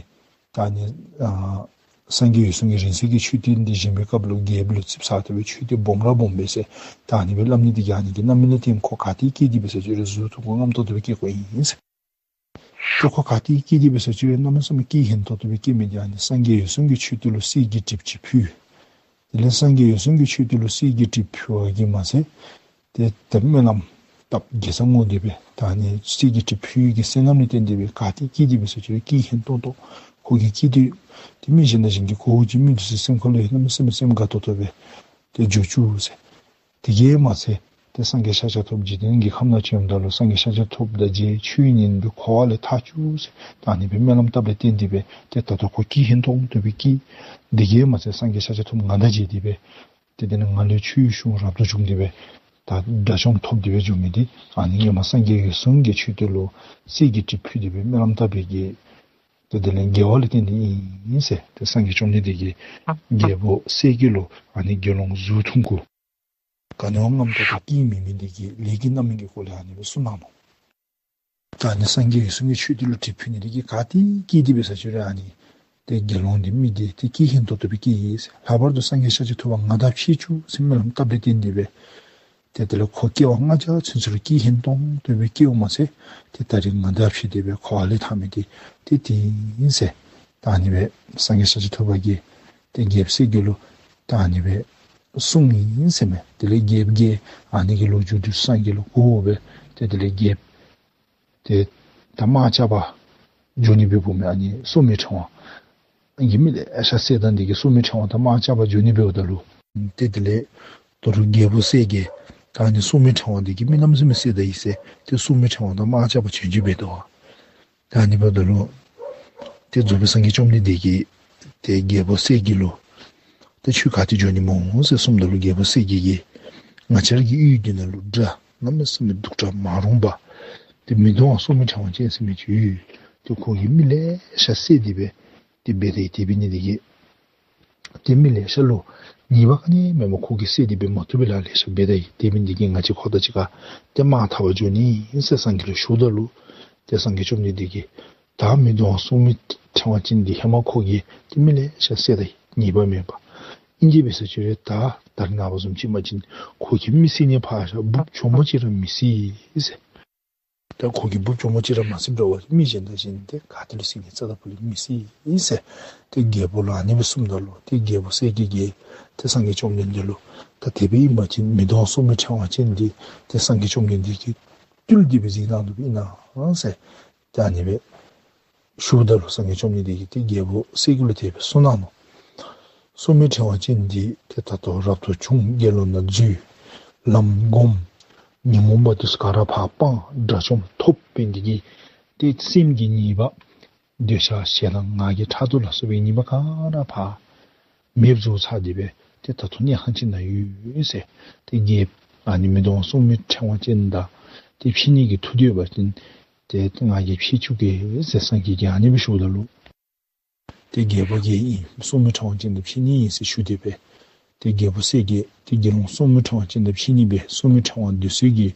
ད་ཨ་ནི་ཨ་སངས་རྒྱས་འོད་སྲུང་གི་རིང་བསྲེལ་གྱི་མཆོད་རྟེན་འདི་བཞེངས་པའི་སྐབས་ལུ་རྒྱལཔོ་ལུ་རྩིགཔ་ཟ་ད་སྦེ་མཆོད་རྟེན་སྦོམ་ར་སྦོམ་སྦེ་ཟེར་ད་ཨ་ནི་སྦེ་སླབ་ནི་འདི་གིས་ཨ་ནི་གི་རྣམ་སྨིན་ལས་བརྟེན་ཁོ་ག་ཏེ་སྐྱེས་ཏེ་འབད་ས་ཅིག་རུང་གཟུགས་ཐུང་ཀུ་རྔམ་ཏོག་ཏོ་སྦེ་སྐྱེ་དགོཔ་ཨིན་ཟེར། ཏེ་ཁོ་ག་ཏེ་སྐྱེས་ཏེ་འབད་ས་ཅིག་རུང་གནམ་མེད་ས་མེད་སྐྱེས་ཧིང་ཏོང་ཏོ་སྦེ་སྐྱེ་མི་འདི་ཨ་ནི་སངས་རྒྱས་འོད་སྲུང་གི་མཆོད་རྟེན་ལུ་གསེར་གྱི་དྲིལ་བུ་ཅིག་ཕུལ། དེ་ལས་སངས་རྒྱས་འོད་སྲུང་གི་མཆོད་རྟེན་ལུ་གསེར་གྱི་དྲིལ་ཕུལ་བ་གིས་མ་ཚད་ཏེ་ད་སྨོན་ལམ་བཏབ་དགེ་རྩ་བསྔོ་སྟེ་སྦེ་ད་ཨ་ནི་གསེར་གྱི་དྲིལ་ཕུལ་བའི་གི་བསོད་ནམས་ལས་བརྟེན་ཏེ་སྦེ་ག་ཏེ་སྐྱེས་ཏེ་འབད་ས་ཅིག་རུང་སྐྱེས་ཧིང་ཏོང་ཏོ་ཁོ་གིས་སྐྱེས་ཏེ་ཏེ་མི་གཞན་དང་གཞན་གྱིས་གོ་བ་ཅིན་མི་འདི་ཚུ་སེམས་ཁ་ལུ་ཡང་གནམ་མེད་ས་མེད་སེམས་དགའ་ཏོག་ཏོ་སྦེ་ཏེ་འགྱོ་བཅུག་ཟེར། དེ་གིས་མ་ཚད་ཏེ་སངས་རྒྱས་ཤཱཀྱ་ཐུབ་འཇིག་རྟེན་གྱི་ཁམས་ནང་བྱོནམ་ད་ལུ་སངས་རྒྱས་ཤཱཀྱ་ཐུབ་དང་མཇལ། ཆོས་ཉན་སྦེ་འཁོར་བ་ལས་ཐར་བཅུག་ཟེར་ད་ཨ་ནི་སྦེ་སྨོན་ལམ་བཏབ་ལས་བརྟེན་ཏེ་སྦེ་ཏེ་ད་ལྟོ་ཁོ་སྐྱེས་ཧིང་ཏོང་ཏོ་སྦེ་སྐྱེས། དེ་གིས་མ་ཚད་སངས་རྒྱས་ཤཱཀྱ་ཐུབ་ང་དང་མཇལ་ཏེ་སྦེ་ཏེ་དེ་ནི་ང་ལས་ཆོས་གསུང་རབ་ཏུ་བྱུང་སྟེ་སྦེ་ད་དགྲ་བཅོམ་ཐོབ་སྟེ་སྦེ་འགྱོ་མི་འདི་ཨ་ནི་ཧེ་མ་སངས་རྒྱས་འོད་སྲུང་གི་མཆོད་རྟེན་ལུ་གསེར་གྱི་དྲིལ་ཕུལ་ཏེ་སྦེ་སྨོན་ལམ་བཏབ་པའི་གི་ཏེ་དེ་ལས་དགེ་བ་ལས་བརྟེན་ཏེ་ཨིན་ཟེར། ཏེ་སངས་རྒྱས་བཅོམ་ལྡན་འདས་ཀྱིས་རྒྱལ་པོ་གསལ་རྒྱལ་ལུ་ཨ་ནི་དགེ་སློང་གཟུགས་ཐུང་ཀུ་ག་ནི་བ་རྔམ་ཏོག་ཏོ་སྐྱེ་མི་མི་འདི་གི་ལས་ཀྱི་རྣམ་སྨིན་གྱི་སྐོར་ལས་ཨ་ནི་སྦེ་གསུངས་གནང་ནུག། ད་ཨ་ནི་སངས་རྒྱས་འོད་སྲུང་གི་མཆོད་རྟེན་ལུ་དྲིལ་ཕུལ་ནི་འདི་གིས་ག་ཏེ་སྐྱེས་ཏེ་འབད་ས་ཅིག་རུང་ཨ་ནི་ཏེ་དགེ་སློང་འདི་མི་འདི་ཏེ་སྐྱེས་ཧིང་ཏོང་ཏོ་སྦེ་སྐྱེས་ཡི་ཟེར། ལྷག་པར་དུ་སངས་རྒྱས་ཤཱཀྱ་ཐུབ་པ་ང་དང་ཕྱད་བཅུག་ཟེར་སྨོན་ལམ་བཏབ་ལས་བརྟེན་ཏེ་སྦེ་ཏེ་དེ་ལས་ཁོ་སྐྱེ་བ་ལྔ་བརྒྱ་ཚུན་ཚོད་ལུ་སྐྱེས་ཧིང་ཏོང་ཏོ་སྦེ་སྐྱེཝ་མ་ཚད་ཏེ་ད་རིས་ང་དང་ཕྱད་དེ་སྦེ་འཁོར་བ་ལས་ཐར་མི་འདི་ཏེ་དེ་ཨིན་ཟེར། ད་ཨ་ནི་སྦེ་སངས་རྒྱས་ཤཱཀྱ་ཐུབ་པ་གིས་ཏེ་རྒྱལཔོ་གསལ་རྒྱལ་ལུ་ད་ཨ་ནི་སྦེ་གསུངས་ཡི་ཟེར་མས། དེ་ལས་རྒྱལཔོ་གིས་ཨ་ནི་གི་ལོ་རྒྱུས་འདི་སངས་རྒྱས་ལུ་གོ་སྦེ་ཏེ་དེ་ལས་རྒྱལཔོ་ཏེ་ད་དམག་རྐྱབ་པར་འགྱོ་ནི་འབདཝ་མས། ཨ་ནི་སོར་མོའི་ཕྲེང་བ་ཨ་ནི་མི་ལེ་ཤ་བསད་ད་འདི་གིས་སོར་མོའི་ཕྲེང་བ་དང་དམག་རྐྱབ་པར་འགྱོ་ནི་འབདཝ་ད་ལུ་ཏེ་དེ་ལས་ད་རུང་རྒྱལ་པོ་གསལ་རྒྱལ་ད་ཨ་ནི་སོར་མོའི་ཕྲེང་བ་འདི་གིས་མི་གནམ་མེད་ས་མེད་བསད་ད་ཡི་ཟེར། ཏེ་སོར་མོའི་ཕྲེང་བ་དང་དམག་རྐྱབ་པར་བྱོན་བྱོནམ་འབད་དོ། ད་ཨ་ནི་འབདཝ་ད་ལུ་ཏེ་རྫོགས་པའི་སངས་རྒྱས་བཅོམ་ལྡན་འདས་ཀྱིས་ཏེ་རྒྱལ་པོ་གསལ་རྒྱལ་ལུ་ཏེ་ཁྱོད་ག་ཏེ་འགྱོ་ནི་སྨོ་ཟེར་གསུངམ་ད་ལུ་རྒྱལ་པོ་གསལ་རྒྱལ་གྱིས་ང་བཅས་ར་གི་ཡུལ་འདི་ནང་ལུ་དགྲ་གནམ་མེད་ས་མེད་སྡུག་དྲགས་མ་རུངས་པ་ཏེ་མེ་ཏོག་དབང་སོར་མོའི་ཕྲེང་བ་ཅན་ཟེར་མི་ཅིག་ཡོད། ཏེ་ཁོ་གིས་མི་ལེ་ཤ་བསད་དེ་སྦེ་ཏེ་འབད་དེ་དེ་འབད་ནི་འདི་གིས་ཏེ་མི་ལེ་ཤ་ལུ་ཉེས་པ་ག་ནི་མེད་པར་ཁོ་གིས་བསད་དེ་སྦེ་མ་ཐུབ་པའི་ལཱ་ལེ་ཤ་འབད་ད་ཡི། དེ་འབད་ནི་འདི་གིས་ང་བཅས་ཁོ་དང་གཅིག་ཁར་ཏེ་དམག་འཐབ་པར་འགྱོ་ནི་ཨིན་ཟེར་སངས་རྒྱས་ལུ་ཞུཝ་ད་ལུ་ཏེ་སངས་རྒྱས་བཅོམ་ལྡན་འདས་ཀྱིས་ད་མེ་ཏོག་དབང་སོར་མོའི་ཕྲེང་བ་ཅན་འདི་ཧེ་མ་ཁོ་གིས་ཏེ་མི་ལེ་ཤ་བསད་ད་ཡི། ཉེས་པ་མེད་པར། ཨིན་ཅི་འབད་ཟེར་ཅི་རུང་ད་ད་རེས་ནངས་པ་བཟུམ་ཅིག་འབད་བ་ཅིན་ཁོ་གིས་མི་བསད་ནི་ཕར་བཞག་འབུཔ་གྱོགམོ་ཅིག་ར་མི་བསད་ཟེར། ད་ཁོ་གིས་འབུཔ་གྱོགམོ་ཅིག་ར་མ་བསདཔ་འདྲ་བ་ཅིན་མི་གཞན་དང་གཞན་ཏེ་ག་ཏེ་ལུ་བསད་ནི་རྩ་དང་ཕུ་ལས་མི་བསད་ཟེར། ཏེ་རྒྱལ་པོ་ལུ་ཨ་ནི་སྦེ་གསུངམ་ད་ལུ་ཏེ་རྒྱལ་པོ་གསལ་རྒྱལ་གྱིས་ཏེ་སངས་རྒྱས་བཅོམ་ལྡན་འདས་ལུ་ད་དེ་སྦེ་ཨིན་པ་ཅིན་མེ་ཏོག་དབང་སོར་མོའི་ཕྲེང་བ་ཅན་འདི་ཏེ་སངས་རྒྱས་བཅོམ་ལྡན་འདས་ཀྱིས་བཏུལ་ཏེ་སྦེ་གཟིགས་གནང་དོ་ཨིན་ན་ཟེར། ཏེ་ཨ་ནི་སྦེ་ཞུཝ་ད་ལུ་སངས་རྒྱས་བཅོམ་ལྡན་འདས་ཀྱིས་ཏེ་རྒྱལ་པོ་གསལ་རྒྱལ་ལུ་དེ་སྦེ་གསུངས་གནང་ནུག། སོར་མོའི་ཕྲེང་བ་ཅན་འདི་ཏེ་ད་ལྟོ་རབ་ཏུ་བྱུང་དགེ་སློང་ནང་འཛུལ། ལམ་བསྒོམ། ཉོན་མོངས་པ་དེ་ཚུ་ག་ར་ཕར་སྤང་། དགྲ་བཅོམ་ཐོབ་པའི་འདི་གིས་ཏེ་སེམས་ཀྱི་ཉེས་པ་འདོད་ཆགས་ཞེ་སྡང་ང་རྒྱལ་ཕྲག་དོག་ལ་སོགས་པའི་ཉེས་པ་ག་ར་ཕར་མེདཔ་བཟོ་ཚར་ཏེ་སྦེ་ཏེ་ད་ལྟོ་གནས་ཁང་ཅིག་ནང་ཡོད་ཟེར། ཏེ་རྒྱལཔོ་ཨ་ནི་མེ་ཏོག་དབང་སོར་མོའི་ཕྲེང་བ་ཅན་དང་ཏེ་ཕྱད་ནི་གི་ཐུགས་འདོད་འབད་བ་ཅིན་ཏེ་ང་གིས་ཕྱད་བཅུག་གེ་ཟེར་སངས་རྒྱས་ཀྱིས་ཨ་ནི་སྦེ་ཞུཝ་ད་ལུ་ཏེ་རྒྱལ་པོ་གིས་ཨིན་སོར་མོའི་ཕྲེང་བ་ཅན་དང་ཕྱད་ནི་ཨིན་ཟེར་ཞུ་སྟེ་སྦེ་ཏེ་རྒྱལ་པོ་གསལ་རྒྱལ་ཏེ་དགེ་སློང་སོར་མོའི་ཕྲེང་བ་ཅན་དང་ཕྱད་ནི་སྦེ་སོར་མོའི་ཕྲེང་བ་འདི་ཚུ་གི་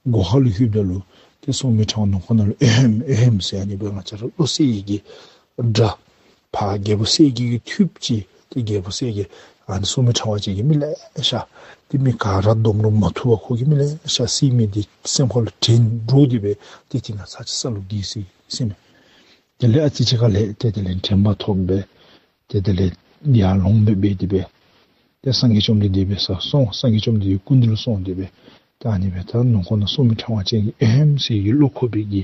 སྒོ་ཁ་ལུ་ལྷོདཔ་ད་ལུ་ཏེ་སོར་མོའི་ཕྲེང་བ་ནང་ཁོག་ནང་ལུ་ཨེ་ཧེམ་ཨེ་ཧེམ་ཟེར་ཨ་ནི་སྦེ་ང་བཅས་ར་བློ་གསལ་ཡི་གི་སྒྲ་ཕར་རྒྱལ་པོ་གསལ་རྒྱལ་གྱིས་ཐོས་ཅི། ཏེ་རྒྱལ་པོ་གསལ་རྒྱལ་ཨ་ནི་སོར་མོའི་ཕྲེང་བ་ཅན་གྱིས་མི་ལེ་ཤ་ཏེ་མི་ག་ར་བསྡོམས་རུང་མ་ཐུབ་པར་ཁོ་གིས་མི་ལེ་ཤ་བསད་མི་འདི་སེམས་ཁ་ལུ་དྲན་འདྲོགས་ཏེ་སྦེ་ཏེ་དེ་ནང་ཚར་གཅིག་ས་ལུ་འགྱེལ་སོ་ཡི་ཟེར་མས། དེ་ལས་ཨ་ཙི་ཅིག་ཁ་ལས་ཏེ་དེ་ལས་དྲན་པ་ཐོབ་སྦེ་ཏེ་དེ་ལས་ཡར་ལོང་སྦེ་འབད་དེ་སྦེ་ཏེ་སངས་རྒྱས་བཅོམ་ལྡན་འདས་འབད་སར་སོང་། སངས་རྒྱས་བཅོམ་ལྡན་འདས་སྐུ་མདུན་ལུ་སོང་སྟེ་སྦེ་ ད་ཨ་ནི་སྦེ་ད་ནང་ཁོག་ནང་སྲོག་མི་ཕྲེང་བ་ཅན་གྱི་ཨེ་ཧེམ་ཟེར་གྱི་བློ་འཁོར་བའི་གི་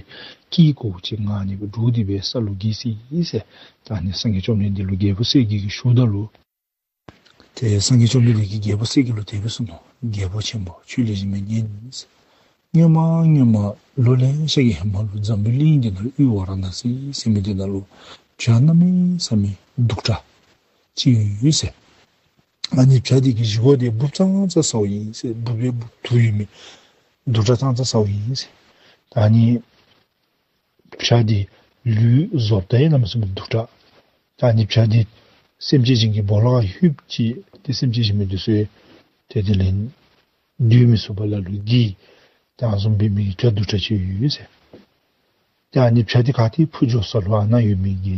དཀྱིལ་འཁོར་ཅིག་ང་ཨ་ནི་སྦེ་འདྲོགས་ཏེ་སྦེ་ས་ལུ་འགྱེལ་སོ་ཡི་ཟེར། ད་ཨ་ནི་སངས་རྒྱས་བཅོམ་ལྡན་འདས་ལུ་རྒྱལ་པོ་གསལ་རྒྱལ་གྱིས་ཞུཝ་ད་ལུ། ཏེ་སངས་རྒྱས་བཅོམ་ལྡན་འདས་ཀྱིས་རྒྱལ་པོ་གསལ་རྒྱལ་ལུ་དེ་སྦེ་གསུངས་ནུག། རྒྱལ་པོ་ཆེན་པོ་ཁྱོད་ལེགས་ཤོམ་སྦེ་ཉན་ཟེར། སྔོན་མ་སྔོན་མ་ལོ་ལེ་ཤ་གི་ཧེ་མ་ལུ་འཛམ་བུའི་གླིང་འདི་ནང་ལུ་དབུས་ཝཱ་ར་ཎ་སི་ཟེར་མི་འདི་ནང་ལུ་བྱ་གནམ་མེད་ས་མེད་སྡུག་དྲགས་ཅིག་ཡོད་ཟེར། ཨ་ནི་བྱ་འདི་གི་བཞེས་སྒོ་འདི་འབུཔ་ཙང་ཙ་ཟཝ་ཨིན་ཟེར། འབུཔ་སྦེ་འབུཔ་དུག་ཡོད་མི་སྡུག་དྲགས་ཙང་ཙ་ཟཝ་ཨིན་ཟེར། ད་ཨ་ནི་བྱ་འདི་ལུས་བཟོ་ལྟ་ཡང་གནམ་མེད་ས་མེད་སྡུག་དྲགས། ད་ཨ་ནི་བྱ་འདི་སེམས་ཅན་གཞན་གྱི་སྦོ་ལོགས་ཁར་ལྷོདཔ་ཅིག་ཏེ་སེམས་ཅན་གཞན་མི་འདི་ཚུ་ཏེ་དེ་ལས་སྡོད་མི་ཚུགས་པར་ལ་ལུ་འགྱེལ། ད་ཨ་ནི་བཟུམ་འབད་མི་བྱ་སྡུག་དྲགས་ཅིག་ཡོད་ཟེར། ད་ཨ་ནི་བྱ་འདི་ག་ཏེ་འཕུར་འགྱོ་ས་ལུ་ཨ་ནཱ་ཡོད་མི་གི་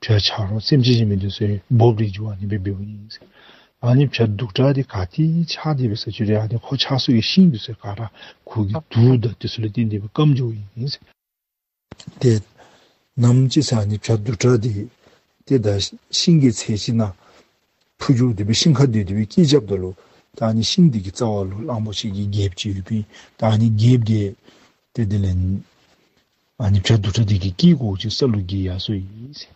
བྱ་ཆ་རོགས་སེམས་ཅན་གཞན་མི་འདི་ཚུ་འབོ་རེ་འགྱོ་ཨ་ནི་སྦེ་འབདཝ་ཨིན་ཟེར། ཨ་ནི་བྱ་སྡུག་དྲགས་འདི་ག་ཏེ་ཆགས་ཏེ་འབད་ས་ཅི་རུང་ཨ་ནི་ཁོ་ཆགས་ས་གི་ཤིང་འདི་ཚུ་ག་ར་ཁོ་གི་དུག་དང་དེ་ཚུ་ལས་བརྟེན་ཏེ་སྦེ་སྐམ་འགྱོཝ་ཨིན་ཟེར། ཏེ་ནམ་ཅིག་ཟེར་ཨ་ནི་བྱ་སྡུག་དྲགས་འདི་ཏེ་ད་ཤིང་གི་ཚལ་ཅིག་ནང་འཕུར་འགྱོ་སྟེ་སྦེ་ཤིང་ཁར་སྡོད་དེ་སྦེ་སྐད་རྐྱབ་ད་ལུ་ད་ཨ་ནི་ཤིང་འདི་གི་རྩ་བ་ལུ་གླང་པོ་ཆེ་གི་རྒྱལཔོ་ཅིག་ཡོདཔ་ཨིན། ད་ཨ་ནི་རྒྱལཔོ་འདི་ཏེ་དེ་ལས་ཨ་ནི་བྱ་སྡུག་དྲགས་འདི་གི་དཀྱིལ་འཁོར་ཅིག་ས་ལུ་འགྱེལ་ཡར་སོ་ཡི་ཟེར།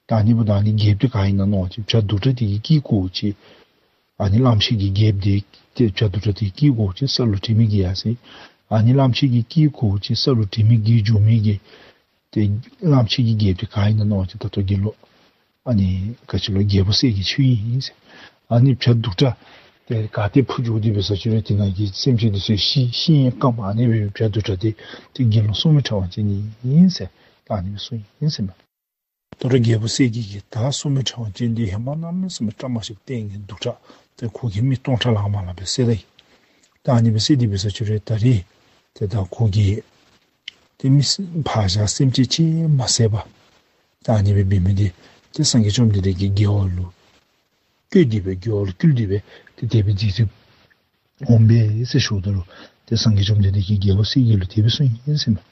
ད་ཨ་ནི་འབདཝ་ད་ཨ་ནི་རྒྱལཔོ་འདི་ག་ཨིན་ན་མནོ་བ་ཅིན་བྱ་སྡུག་དྲགས་འདི་གི་དཀྱིལ་འཁོར་ཅིག་ཨ་ནི་གླང་ཆེན་གྱི་རྒྱལཔོ་འདི་ཏེ་བྱ་སྡུག་དྲགས་འདི་གི་དཀྱིལ་འཁོར་ཅིག་ས་ལུ་དྲན་མི་གི་ཡར་སོ་ཡི། ཨ་ནི་གླང་ཆེན་གྱི་དཀྱིལ་འཁོར་ཅིག་ས་ལུ་དྲན་མི་གི་འགྱོ་མི་གི་ཏེ་གླང་ཆེན་གྱི་རྒྱལཔོ་འདི་ག་ཨིན་ན་མནོ་བ་ཅིན་ད་ལྟོ་དགེ་སློང་ཨ་ནི་ག་ཅི་ལོ་རྒྱལ་པོ་གསལ་རྒྱལ་ཁྱོད་ཨིན་ཟེར། ཨ་ནི་བྱ་སྡུག་དྲགས་ཏེ་ག་ཏེ་འཕུར་འགྱོ་སྟེ་འབད་ས་ཅི་རུང་དེ་ནང་གི་སེམས་ཅན་འདི་ཚུ་ཤི་ཤི་ཡང་སྐམ། ཨ་ནི་སྦེ་བྱ་སྡུག་དྲགས་འདི་ཏེ་དགེ་སློང་སྲོག་མི་ཕྲེང་བ་ཅན་ཨིན་ཟེར། ད་ཨ་ནི་སྦེ་གསུངས་ཡི་ཟེར་མས། ད་རུང་རྒྱལ་པོ་གསལ་རྒྱལ་གྱིས་ད་སྲོག་མི་ཕྲེང་བ་ཅན་འདི་ཧེ་མ་གནམ་མེད་ས་མེད་བཀྲ་མ་ཤིས་པའི་སྟེང་གི་སྡུག་དྲགས་ཏེ་ཁོ་གིས་མི་སྟོང་ཕྲག་ལྷག་མ་ལྷག་སྦེ་བསད་ད་ཡི། ད་ཨ་ནི་སྦེ་བསད་དེ་འབད་ས་ཅི་རུང་ད་རེས་ཏེ་ད་ཁོ་གིས་ཏེ་མི་ཕར་བཞག་སེམས་ཅན་ཅིག་མ་བསད་པར་ད་ཨ་ནི་སྦེ་འབད་མི་འདི་ཏེ་སངས་རྒྱས་བཅོམ་ལྡན་འདས་ཀྱི་དགེ་བ་ལུ་བཀོད་དེ་སྦེ་དགེ་བ་ལུ་བསྐུལ་ཏེ་སྦེ་ཏེ་དེ་སྦེ་རྫུས་ཏེ་འོང་པས་ཟེར་ཞུཝ་ད་ལུ་ཏེ་སངས་རྒྱས་བཅོམ་ལྡན་འདས་ཀྱིས་རྒྱལ་པོ་གསལ་རྒྱལ་ལུ་དེ་སྦེ་གསུངས་ཡི་ཟེར་མས།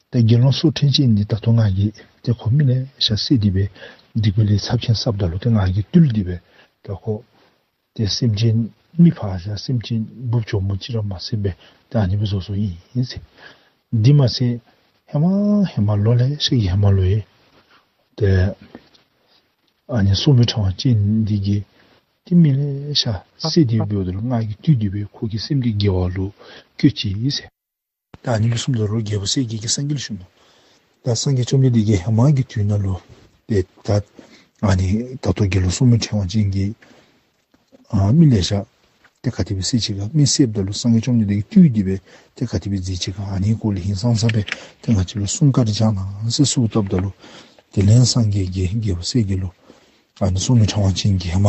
ཏེ་དགེ་སློང་སྲོག་ཕྲེང་ཅན་འདི་ད་ལྟོ་ང་གིས་ཏེ་ཁོ་མི་ལེ་ཤ་བསད་དེ་སྦེ་སྡིག་པའི་ལས་ཚབས་ཆེན་བསགསཔ་ད་ལུ་ཏེ་ང་གིས་བཏུལ་ཏེ་སྦེ་ད་ཁོ་ཏེ་སེམས་ཅན་མི་ཕར་བཞག་སེམས་ཅན་འབུཔ་གྱོགམོ་ཅིག་ར་མ་བསད་པར་ད་ཨ་ནི་སྦེ་བཟོ་བཟོཝ་ཨིན་ཟེར། དེ་མ་ཚད་ཧེ་མ་ཧེ་མ་ལོ་ལེ་ཤ་གི་ཧེ་མ་ལུ་ཡང་ཏེ་ཨ་ནི་སྲོག་མི་ཕྲེང་བ་ཅན་འདི་གིས་ཏེ་མི་ལེ་ཤ་བསད་དེ་འབདཝ་ད་ལུ་ང་གིས་བཏུལ་ཏེ་སྦེ་ཁོ་གི་སེམས་འདི་དགེ་བ་ལུ་བཀོད་ཅི་ཟེར། ད་ཨ་ནི་སྦེ་གསུངམ་ད་ལུ་རྒྱལ་པོ་གསལ་རྒྱལ་གྱིས་སངས་རྒྱས་ལུ་ཞུ་ནུག། ད་སངས་རྒྱས་བཅོམ་ལྡན་འདས་ཀྱིས་ཧེ་མ་གི་དུས་ནང་ལུ་ཏེ་ད་ཨ་ནི་ད་ལྟོ་དགེ་སློང་སྲོག་མི་ཕྲེང་བ་ཅན་གྱིས་ཨ་མི་ལེ་ཤ་ཏེ་ག་དེ་སྦེ་བསད་ཅི་ག། མི་བསདཔ་ད་ལུ་སངས་རྒྱས་བཅོམ་ལྡན་འདས་ཀྱིས་བཏུལ་ཏེ་སྦེ་ཏེ་ག་དེ་སྦེ་མཛད་ཅི་ག། ཨ་ནི་སྐོར་ལས་ཧིང་སངས་ས་སྦེ་ཏེ་ང་བཅས་ལུ་གསུང་བཀའ་དྲིན་བསྐྱང་གནང་ཟེར་གསོལཝ་བཏབ་ད་ལུ་དེ་ལས་སངས་རྒྱས་ཀྱིས་རྒྱལ་པོ་གསལ་རྒྱལ་ལུ་ཨ་ནི་སྲོག་མི་ཕྲེང་བ་ཅན་གྱིས་ཧེ་མ་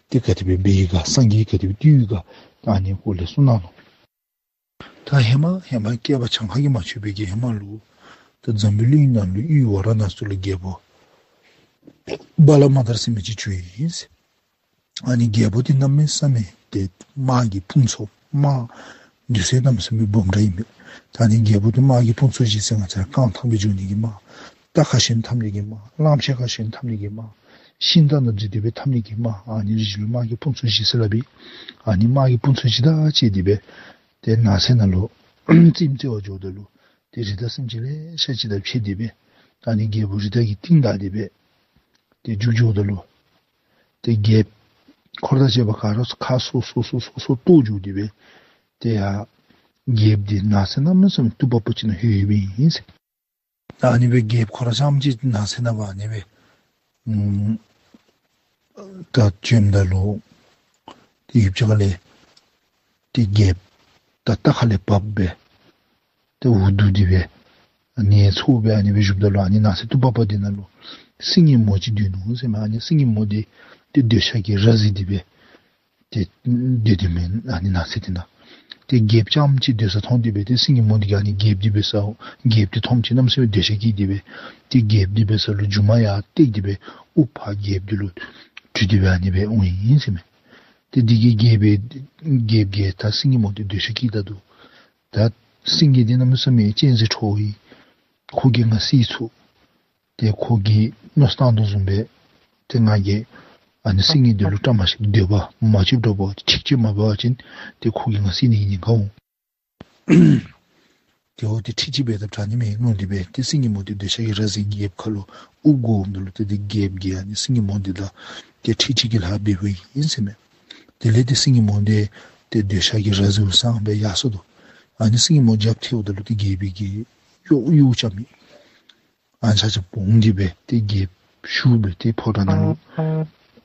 ཏེ་ག་དེ་སྦེ་འབད་ཡི་ག། སངས་རྒྱས་ཀྱིས་ག་དེ་སྦེ་བཏུལ་ཡི་ག། ད་ཨ་ནི་སྐོར་ལས་གསུང་གནང་ནུག། ད་ཧེ་མ་ཧེ་མ་བསྐལ་པ་གྱངས་ཁ་གིས་མ་ཆོད་པའི་གི་ཧེ་མ་ལུ་ད་འཛམ་བུའི་གླིང་ནང་ལུ་དབུས་ཝཱ་ར་ཎ་སི་ལུ་རྒྱལ་པོ་བ་ལ་མ་དར་ཟེར་མི་ཅིག་བྱོན་ཡི་ཟེར། ཨ་ནི་རྒྱལ་པོ་འདི་གནམ་མེད་ས་མེད་ཏེ་དམག་གི་དཔུང་ཚོགས་དམག་འདི་ཚུ་གནམ་མེད་ས་མེད་སྦོམ་དྲགས་ཨིན་པས། ད་ཨ་ནི་རྒྱལ་པོ་འདི་དམག་གི་དཔུང་ཚོགས་ཅིག་ཟེར་ང་བཅས་ར་རྐང་ཐང་སྦེ་འགྱོ་ནི་གི་དམག། རྟ་ཁར་ཞོན་འཐབ་ནི་གི་དམག། གླང་ཆེན་ཁར་ཞོན་འཐབ་ནི་གི་དམག། ཤིང་རྟ་ནང་འཛུལ་ཏེ་སྦེ་འཐབ་ནི་གི་དམག། ཨ་ནི་རིགས་ཅིག་ལུ་དམག་གི་དཔུང་ཚོགས་ཅིག་ཟེར་སླབ་ཨིན། ཨ་ནི་དམག་གི་དཔུང་ཚོགས་ཅིག་དང་བཅས་ཏེ་སྦེ་ཏེ་ནགས་ཚལ་ནང་ལུ་རྩེདམོ་རྩེ་བར་འགྱོཝ་ད་ལུ་ཏེ་རི་དྭགས་སེམས་ཅན་ལེ་ཤ་ཅིག་དང་ཕྱད་དེ་སྦེ་ད་ཨ་ནི་རྒྱལ་པོ་རི་དྭགས་ཀྱིས་བཏིང་ད་དེ་སྦེ་ཏེ་རྒྱུག་འགྱོཝ་ད་ལུ་ཏེ་རྒྱལཔོ་འཁོར་དང་བཅས་པ་ག་ར་ཁ་སོ་སོ་སོ་སོ་སོ་བཏོག་འགྱོ་སྟེ་སྦེ་ཏེ་ཡར་རྒྱལཔོ་འདི་ནགས་ཚལ་གནམ་མེད་ས་མེད་སྟུག་པ་པོ་ཅིག་ནང་ལྷོད་ཡོདཔ་ཨིན་ཟེར། ད་ཨ་ནི་སྦེ་རྒྱལཔོ་ཁོ་ར་རྐྱངམ་གཅིག་ནགས་ཚལ་ནང་ཕར་ཨ་ནི་སྦེ་ཨམ་ད་བྱོནམ་ད་ལུ་ཏེ་ཡུདཔ་ཅིག་ཁ་ལས་ཏེ་རྒྱལཔོ་ད་རྟ་ཁ་ལས་བབས་སྦེ་ཏེ་འུ་སྡུག་སྟེ་སྦེ་ཨ་ནི་ཚུར་སྦེ་ཨ་ནི་སྦེ་བཞུགསཔ་ད་ལུ་ཨ་ནི་ནགས་ཚལ་སྟུག་པ་པོ་འདི་ནང་ལུ་སེང་གེ་མོ་ཅིག་སྡོད་ནུག་ཟེར་མས། ཨ་ནི་སེང་གེ་མོ་འདི་ཏེ་འདོད་ཆགས་ཀྱིས་ར་བཟི་སྟེ་སྦེ་ཏེ་སྡོད་དེ་མས་ཨ་ནི་ནགས་ཚལ་འདི་ནང་། ཏེ་རྒྱལཔོ་རྐྱངམ་གཅིག་སྡོད་ས་མཐོང་སྟེ་སྦེ་ཏེ་སེང་གེ་མོ་འདི་གིས་ཨ་ནི་རྒྱལཔོ་འདི་འབད་ས་རྒྱལཔོ་འདི་མཐོངམ་ཅིག་གནམ་མེད་ས་མེད་འདོད་ཆགས་སྐྱེས་ཏེ་སྦེ་ཏེ་རྒྱལཔོ་འདི་འབད་ས་ལུ་མཇུག་མ་ཡར་བཏེགས་ཏེ་སྦེ་དབུ་ཕར་རྒྱལཔོ་འདི་ལུ་དྲུད་དེ་སྦེ་ཨ་ནི་སྦེ་འོང་ཡི་ཟེར་མས། ཏེ་འདི་གིས་རྒྱལཔོ་རྒྱལཔོ་གིས་ད་སེང་གེ་མོ་འདི་འདོད་ཆགས་སྐྱེས་ད་འདུག། ད་སེང་གེ་འདི་གནམ་མེད་ས་མེད་གཅན་གཟན་ཁྲོ་བོ་ཨིན། ཁོ་གིས་ང་བསད་ཚུགས། ཏེ་ཁོ་གིས་མནོ་བསམ་བཏང་དོ་བཟུམ་སྦེ་ཏེ་ང་གིས་ཨ་ནི་སེང་གེ་འདི་ལུ་བཀྲ་མ་ཤིས་འདོད་པ་མ་ཆོགཔ་འདྲཝ་ཅིག་ཅིག་མ་འབད་བ་ཅིན་ཏེ་ཁོ་གིས་ང་བསད་ནི་གི་ཉེན་ཁ་འོང་ ཏེ་འོ་ཏེ་འཁྲིག་འཁྲིག་འབད་དཔ་དྲག་ནི་མས་མནོ་སྟེ་སྦེ་ཏེ་སེང་གེ་མོ་འདི་འདོད་ཆགས་ཀྱི་ར་བཟི་རྒྱལཔོ་ཁ་ལུ་དབུགས་དགོ་འོངམ་ད་ལུ་ཏེ་འདི་རྒྱལཔོ་གིས་ཨ་ནི་སེང་གེ་མོ་འདི་དང་ཏེ་འཁྲིག་འཁྲིག་གི་ལཱ་འབདཝ་ཨིན་ཟེར་མས། དེ་ལས་ཏེ་སེང་གེ་མོ་འདི་ཏེ་འདོད་ཆགས་ཀྱི་ར་བཟི་བོ་སངས་སྦེ་ཡར་སོ་དོ། ཨ་ནི་སེང་གེ་མོ་རྒྱབ་ཐལཝ་ད་ལུ་ཏེ་རྒྱལཔོ་གིས་གཡོག་གཡོག་རྐྱབ་མི་ཨ་ནི་ཆ་ཁྱབ་འོང་སྟེ་སྦེ་ཏེ་རྒྱལཔོ་ཞུ་སྦེ་ཏེ་ཕོ་བྲང་ནང་ལུ་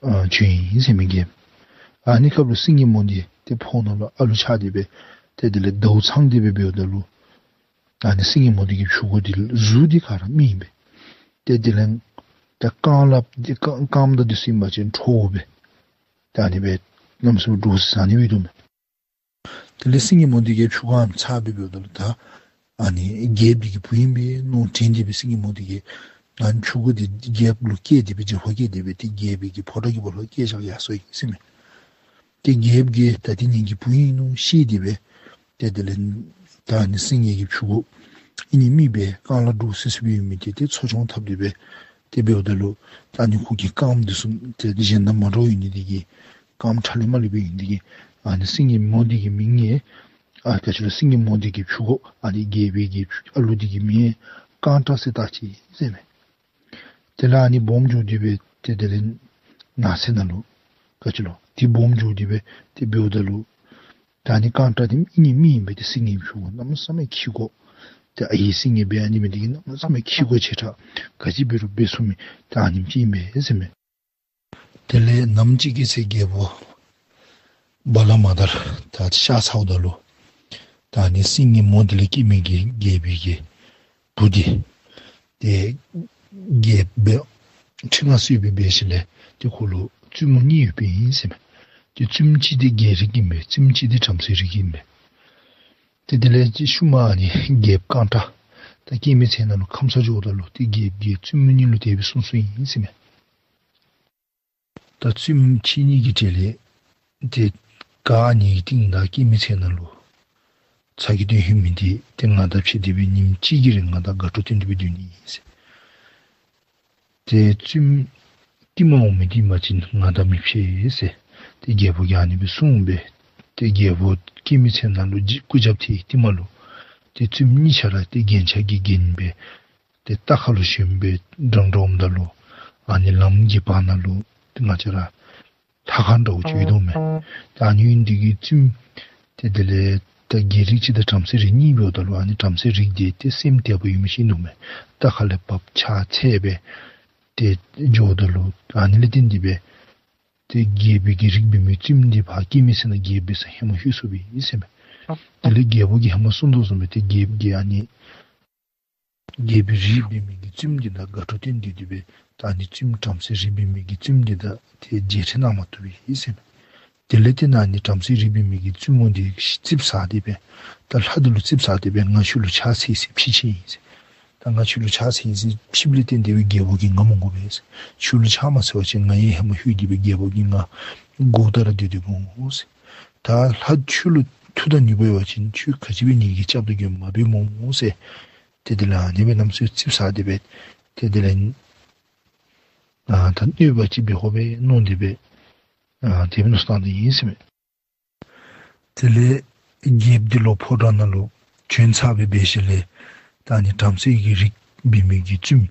ཨ་བྱོན་ཡི་ཟེར་མས་རྒྱལཔོ། ཨ་ནི་སྐབས་ལུ་སེང་གེ་མོ་འདི་ཏེ་ཕོཝ་ནང་ལུ་ཨ་ལུ་ཆགས་ཏེ་སྦེ་ཏེ་དེ་ལས་ཟླཝ་ཚང་སྟེ་སྦེ་འབདཝ་ད་ལུ་ཨ་ནི་སེང་གེ་མོ་འདི་གི་ཕྱུ་གུ་འདི་གཟུགས་འདི་ག་ར་མི་ཨིན་པས། ཏེ་དེ་ལས་ད་རྐང་ལགཔ་འདི་རྐང་རྐངམ་དང་འདི་ཚུ་ཨིན་པ་ཅིན་ཁྲོ་བོ་སྦེ་ད་ཨ་ནི་སྦེ་གནམ་མེད་ས་མེད་འདྲོག་སི་སི་ཨ་ནི་སྦེ་འདུག་མས། དེ་ལས་སེང་གེ་མོ་འདི་གི་ཕྱུ་གུ་ཨ་ནི་ཚར་སྦེ་འབདཝ་ད་ལུ་ད་ཨ་ནི་རྒྱལཔོ་འདི་གི་བུ་ཨིན་པས་མནོ་དྲན་ཏེ་སྦེ་སེང་གེ་མོ་འདི་གིས་ཨ་ནི་ཕྱུ་གུ་འདི་རྒྱལཔོ་ལུ་བསྐྱལ་ཏེ་སྦེ་རྒྱལ་པོ་བསྐྱལ་ཏེ་སྦེ་ཏེ་རྒྱལཔོ་གི་ཕོ་བྲང་གི་སྦོ་ལོགས་བསྐྱལ་བཞག་ཡར་སོ་ཡི་ཟེར་མས། ཏེ་རྒྱལཔོ་གིས་ད་འདི་ངེ་གི་བུ་ཨིན་མནོ་ཤེས་ཏེ་སྦེ་ཏེ་དེ་ལས་ད་ཨ་ནི་སེང་གེ་གི་ཕྱུ་གུ་ཨིན་ནི་མེད་པས། རྐང་ལག་འདྲོག་སི་སི་སྦེ་ཡོད་མི་འདི་ཏེ་འཚོ་སྐྱོང་འཐབ་སྟེ་སྦེ་ཏེ་འབདཝ་ད་ལུ་ད་ཨ་ནི་ཁོ་གི་རྐངམ་འདི་ཚུ་ཏེ་གཞན་དང་མ་འདྲཝ་ཡོད་ནི་འདི་གིས་རྐངམ་ཁྲ་ལེབ་མ་ལེབ་སྦེ་ཡོད་ནི་འདི་གིས་ཨ་ནི་སེང་གེ་མོ་འདི་གི་མིང་ཡང་ཨ་ག་ཅི་ལོ་སེང་གེ་མོ་འདི་གི་ཕྱུ་གུ་ཨ་ནི་རྒྱལ་པོའི་གི་ཨ་ལུ་འདི་གི་མིང་ཡང་རྐང་ཁྲ་ཟེར་བཏགས་ཅི་ཟེར་མས། དེ་ལས་ཨ་ནི་སྦོམ་འགྱོ་སྟེ་སྦེ་ཏེ་དེ་ལས་ནགས་ཚལ་ནང་ལུ་ག་ཅི་ལོ་ཏེ་སྦོམ་འགྱོ་སྟེ་སྦེ་ཏེ་འབདཝ་ད་ལུ་ད་ཨ་ནི་རྐང་ཁྲ་འདི་ཨིན་ནི་མེད་ཨིན་པས། ཏེ་སེང་གེ་ཕྱུ་གུ་གནམ་མེད་ས་མེད་ཁྱི་གོག་ཏེ་ཨའི་སེང་གེ་སྦེ་ཨ་ནི་མི་འདི་གིས་གནམ་མེད་ས་མེད་ཁྱི་གོག་ཆེ་དྲགས་ག་ཅི་འབད་རུང་འབད་ཚུགས་མི་ད་ཨ་ནེམ་ཅིག་ཨིན་པས་ཟེར་མས། དེ་ལས་ནམ་ཅིག་གི་ཚེ་རྒྱལ་པོ་བ་ལང་མ་དར་ད་གཤགས་ཚརཝ་ད་ལུ་ད་ཨ་ནི་སེང་གེ་མོ་འདི་ལས་སྐྱེས་མི་གི་རྒྱལ་པོའི་གི་བུ་འདི་ཏེ་རྒྱལཔོ་སྦེ་ཁྲི་མངའ་གསོལ་བའི་སྦེ་ཞིནམ་ལས་ཏེ་ཁོ་ལུ་བཙུནམོ་གཉིས་ཡོདཔ་ཨིན་ཟེར་མས། ཏེ་བཙུནམོ་གཅིག་འདི་རྒྱལ་རིགས་ཨིན་པས། བཙུནམོ་གཅིག་འདི་བྲམ་ཟེ་རིགས་ཨིན་པས། ཏེ་དེ་ལས་ཅིག་ཤུལ་མ་ཨ་ནི་རྒྱལཔོ་རྐང་ཁྲ་ད་སྐྱེ་མེད་ཚལ་ནང་ལུ་ཁམས་སངས་འགྱོཝ་ད་ལུ་ཏེ་རྒྱལཔོ་གིས་བཙུནམོ་གཉིས་ལུ་དེ་སྦེ་གསུངས་གསུངསམ་ཨིན་ཟེར་མས། ད་བཙུནམོ་ཁྱེད་གཉིས་ཀྱི་གྲས་ལས་ཏེ་ག་ཨ་ནི་གི་རྟིང་བདའ་སྐྱེ་མེད་ཚལ་ནང་ལུ་ཚ་གྱང་སྟོན་ཤེས་མི་འདི་ཏེ་ང་དང་ཕྱད་དེ་སྦེ་ཉིནམ་གཅིག་གི་རིང་ང་དང་དགའ་སྤྲོ་སྟོན་ཏེ་སྦེ་སྡོད་ནི་ཨིན་ཟེར། ཏེ་བཙུནམོ་རྟིང་མ་འོང་མི་འདི་ཨིན་པ་ཅིན་ང་དང་མི་ཕྱད་ཟེར། ཏེ་རྒྱལ་པོ་གིས་ཨ་ནི་སྦེ་གསུངས་པས། ཏེ་རྒྱལ་པོ་སྐྱེ་མེད་ཚལ་ནང་ལུ་ཅིག་སྐུ་རྒྱབ་ཐལ་རྟིང་མ་ལུ་ཏེ་བཙུནམོ་གཉིས་ཆ་ར་ཏེ་རྒྱན་ཆ་གིས་བརྒྱན་སྦེ་ཏེ་རྟ་ཁ་ལུ་ཞོན་སྦེ་འགྲོ་འགྲོཝ་ད་ལུ་ཨ་ནི་ལམ་གྱི་བར་ན་ལུ་ཏེ་ང་བཅས་ར་ལྷ་ཁང་འདྲཝ་ཅིག་ཡོད་དོ་མས། ད་ཨ་ནི་ཡོད་ནི་འདི་གིས་བཙུནམོ་ཏེ་དེ་ལས་ད་རྒྱལ་རིགས་གཅིག་དང་བྲམ་ཟེ་རིགས་གཉིས་འབདཝ་ད་ལུ་ཨ་ནི་བྲམ་ཟེ་རིགས་འདི་ཏེ་སེམས་དལ་བ་ཡོད་མི་ཅིག་འདུག་མས། རྟ་ཁ་ལས་བབས་ཕྱག་འཚལ་སྦེ་ཏེ་འགྱོཝ་ད་ལུ་ཨ་ནི་ལས་བརྟེན་ཏེ་སྦེ་ཏེ་རྒྱལ་པོའི་གི་རིགས་འབད་མི་བཙུནམོ་འདི་ཕར་སྐྱེ་མེད་ཚལ་ནང་རྒྱལ་པོའི་སར་ཧེ་མ་ལྷོད་སོཔ་ཨིན་ཟེར་མས། དེ་ལས་རྒྱལ་པོ་གིས་ཧེ་མ་གསུངས་དོ་བཟུམ་སྦེ་ཏེ་རྒྱལ་པོ་གིས་ཨ་ནི་རྒྱལ་པོའི་རིགས་འབད་མི་གི་བཙུནམོ་འདི་དང་དགའ་སྤྲོ་སྟོན་ཏེ་སྦེ་ད་ཨ་ནི་བཙུནམོ་བྲམ་ཟེ་རིགས་འབད་མི་གི་བཙུནམོ་འདི་དང་ཏེ་མཇལ་འཕྲད་གནང་མ་བཏུབ་པས་ཟེར་མས། དེ་ལས་ཏེ་ཨ་ནི་བྲམ་ཟེ་རིགས་འབད་མི་གི་བཙུནམོ་འདི་ཙིགཔ་ཟ་སྟེ་སྦེ་ད་ལྷ་འདི་ལུ་ཙིགཔ་ཟ་སྟེ་སྦེ་ང་ཁྱོད་ལུ་ཕྱག་འཚལ་ཡི་ཟེར་ཕྱིས་ཅི་ཨིན་ཟེར། ད་ང་ཁྱོད་ལུ་ཕྱག་འཚལ་ཡི་ཟེར་ཕྱིསཔ་ལས་བརྟེན་ཏེ་སྦེ་རྒྱལ་པོ་གིས་ང་མ་དགོ་པས་ཟེར། ཁྱོད་ལུ་ཕྱག་མ་འཚལ་བ་ཅིན་ང་ཡང་ཧེ་མ་ལྷོད་དེ་སྦེ་རྒྱལ་པོ་གིས་ང་དགོ་ད་ར་སྡོད་སྡོདཔ་འོང་ཟེར། ད་ལྷ་ཁྱོད་ལུ་མཐུ་དང་ནུས་པ་ཡོད་པ་ཅིན་ཁྱོད་ག་ཅི་སྦེ་ངེ་གི་སྐྱབས་དང་མགོན་མ་འབད་སྨོ་ཟེར། ཏེ་དེ་ལས་ཨ་ནི་སྦེ་གནམ་མེད་ས་མེད་ཙིགཔ་ཟ་སྟེ་སྦེ་ཏེ་དེ་ལས་ཨ་ད་གནོད་པ་ཅིག་འབད་དགོ་པས་མནོ་སྟེ་སྦེ་ཨ་དེ་སྦེ་མནོ་བསམ་བཏང་ནི་ཨིན་ཟེར་མས། དེ་ལས་རྒྱལཔོ་འདི་ལོག་ཕོ་བྲང་ནང་ལུ་བྱོན་ཚར་བའི་སྦེ་ཞིནམ་ལས་ད་ཨ་ནི་བྲམ་ཟེ་གི་རིགས་འབད་མི་གི་བཙུནམོ་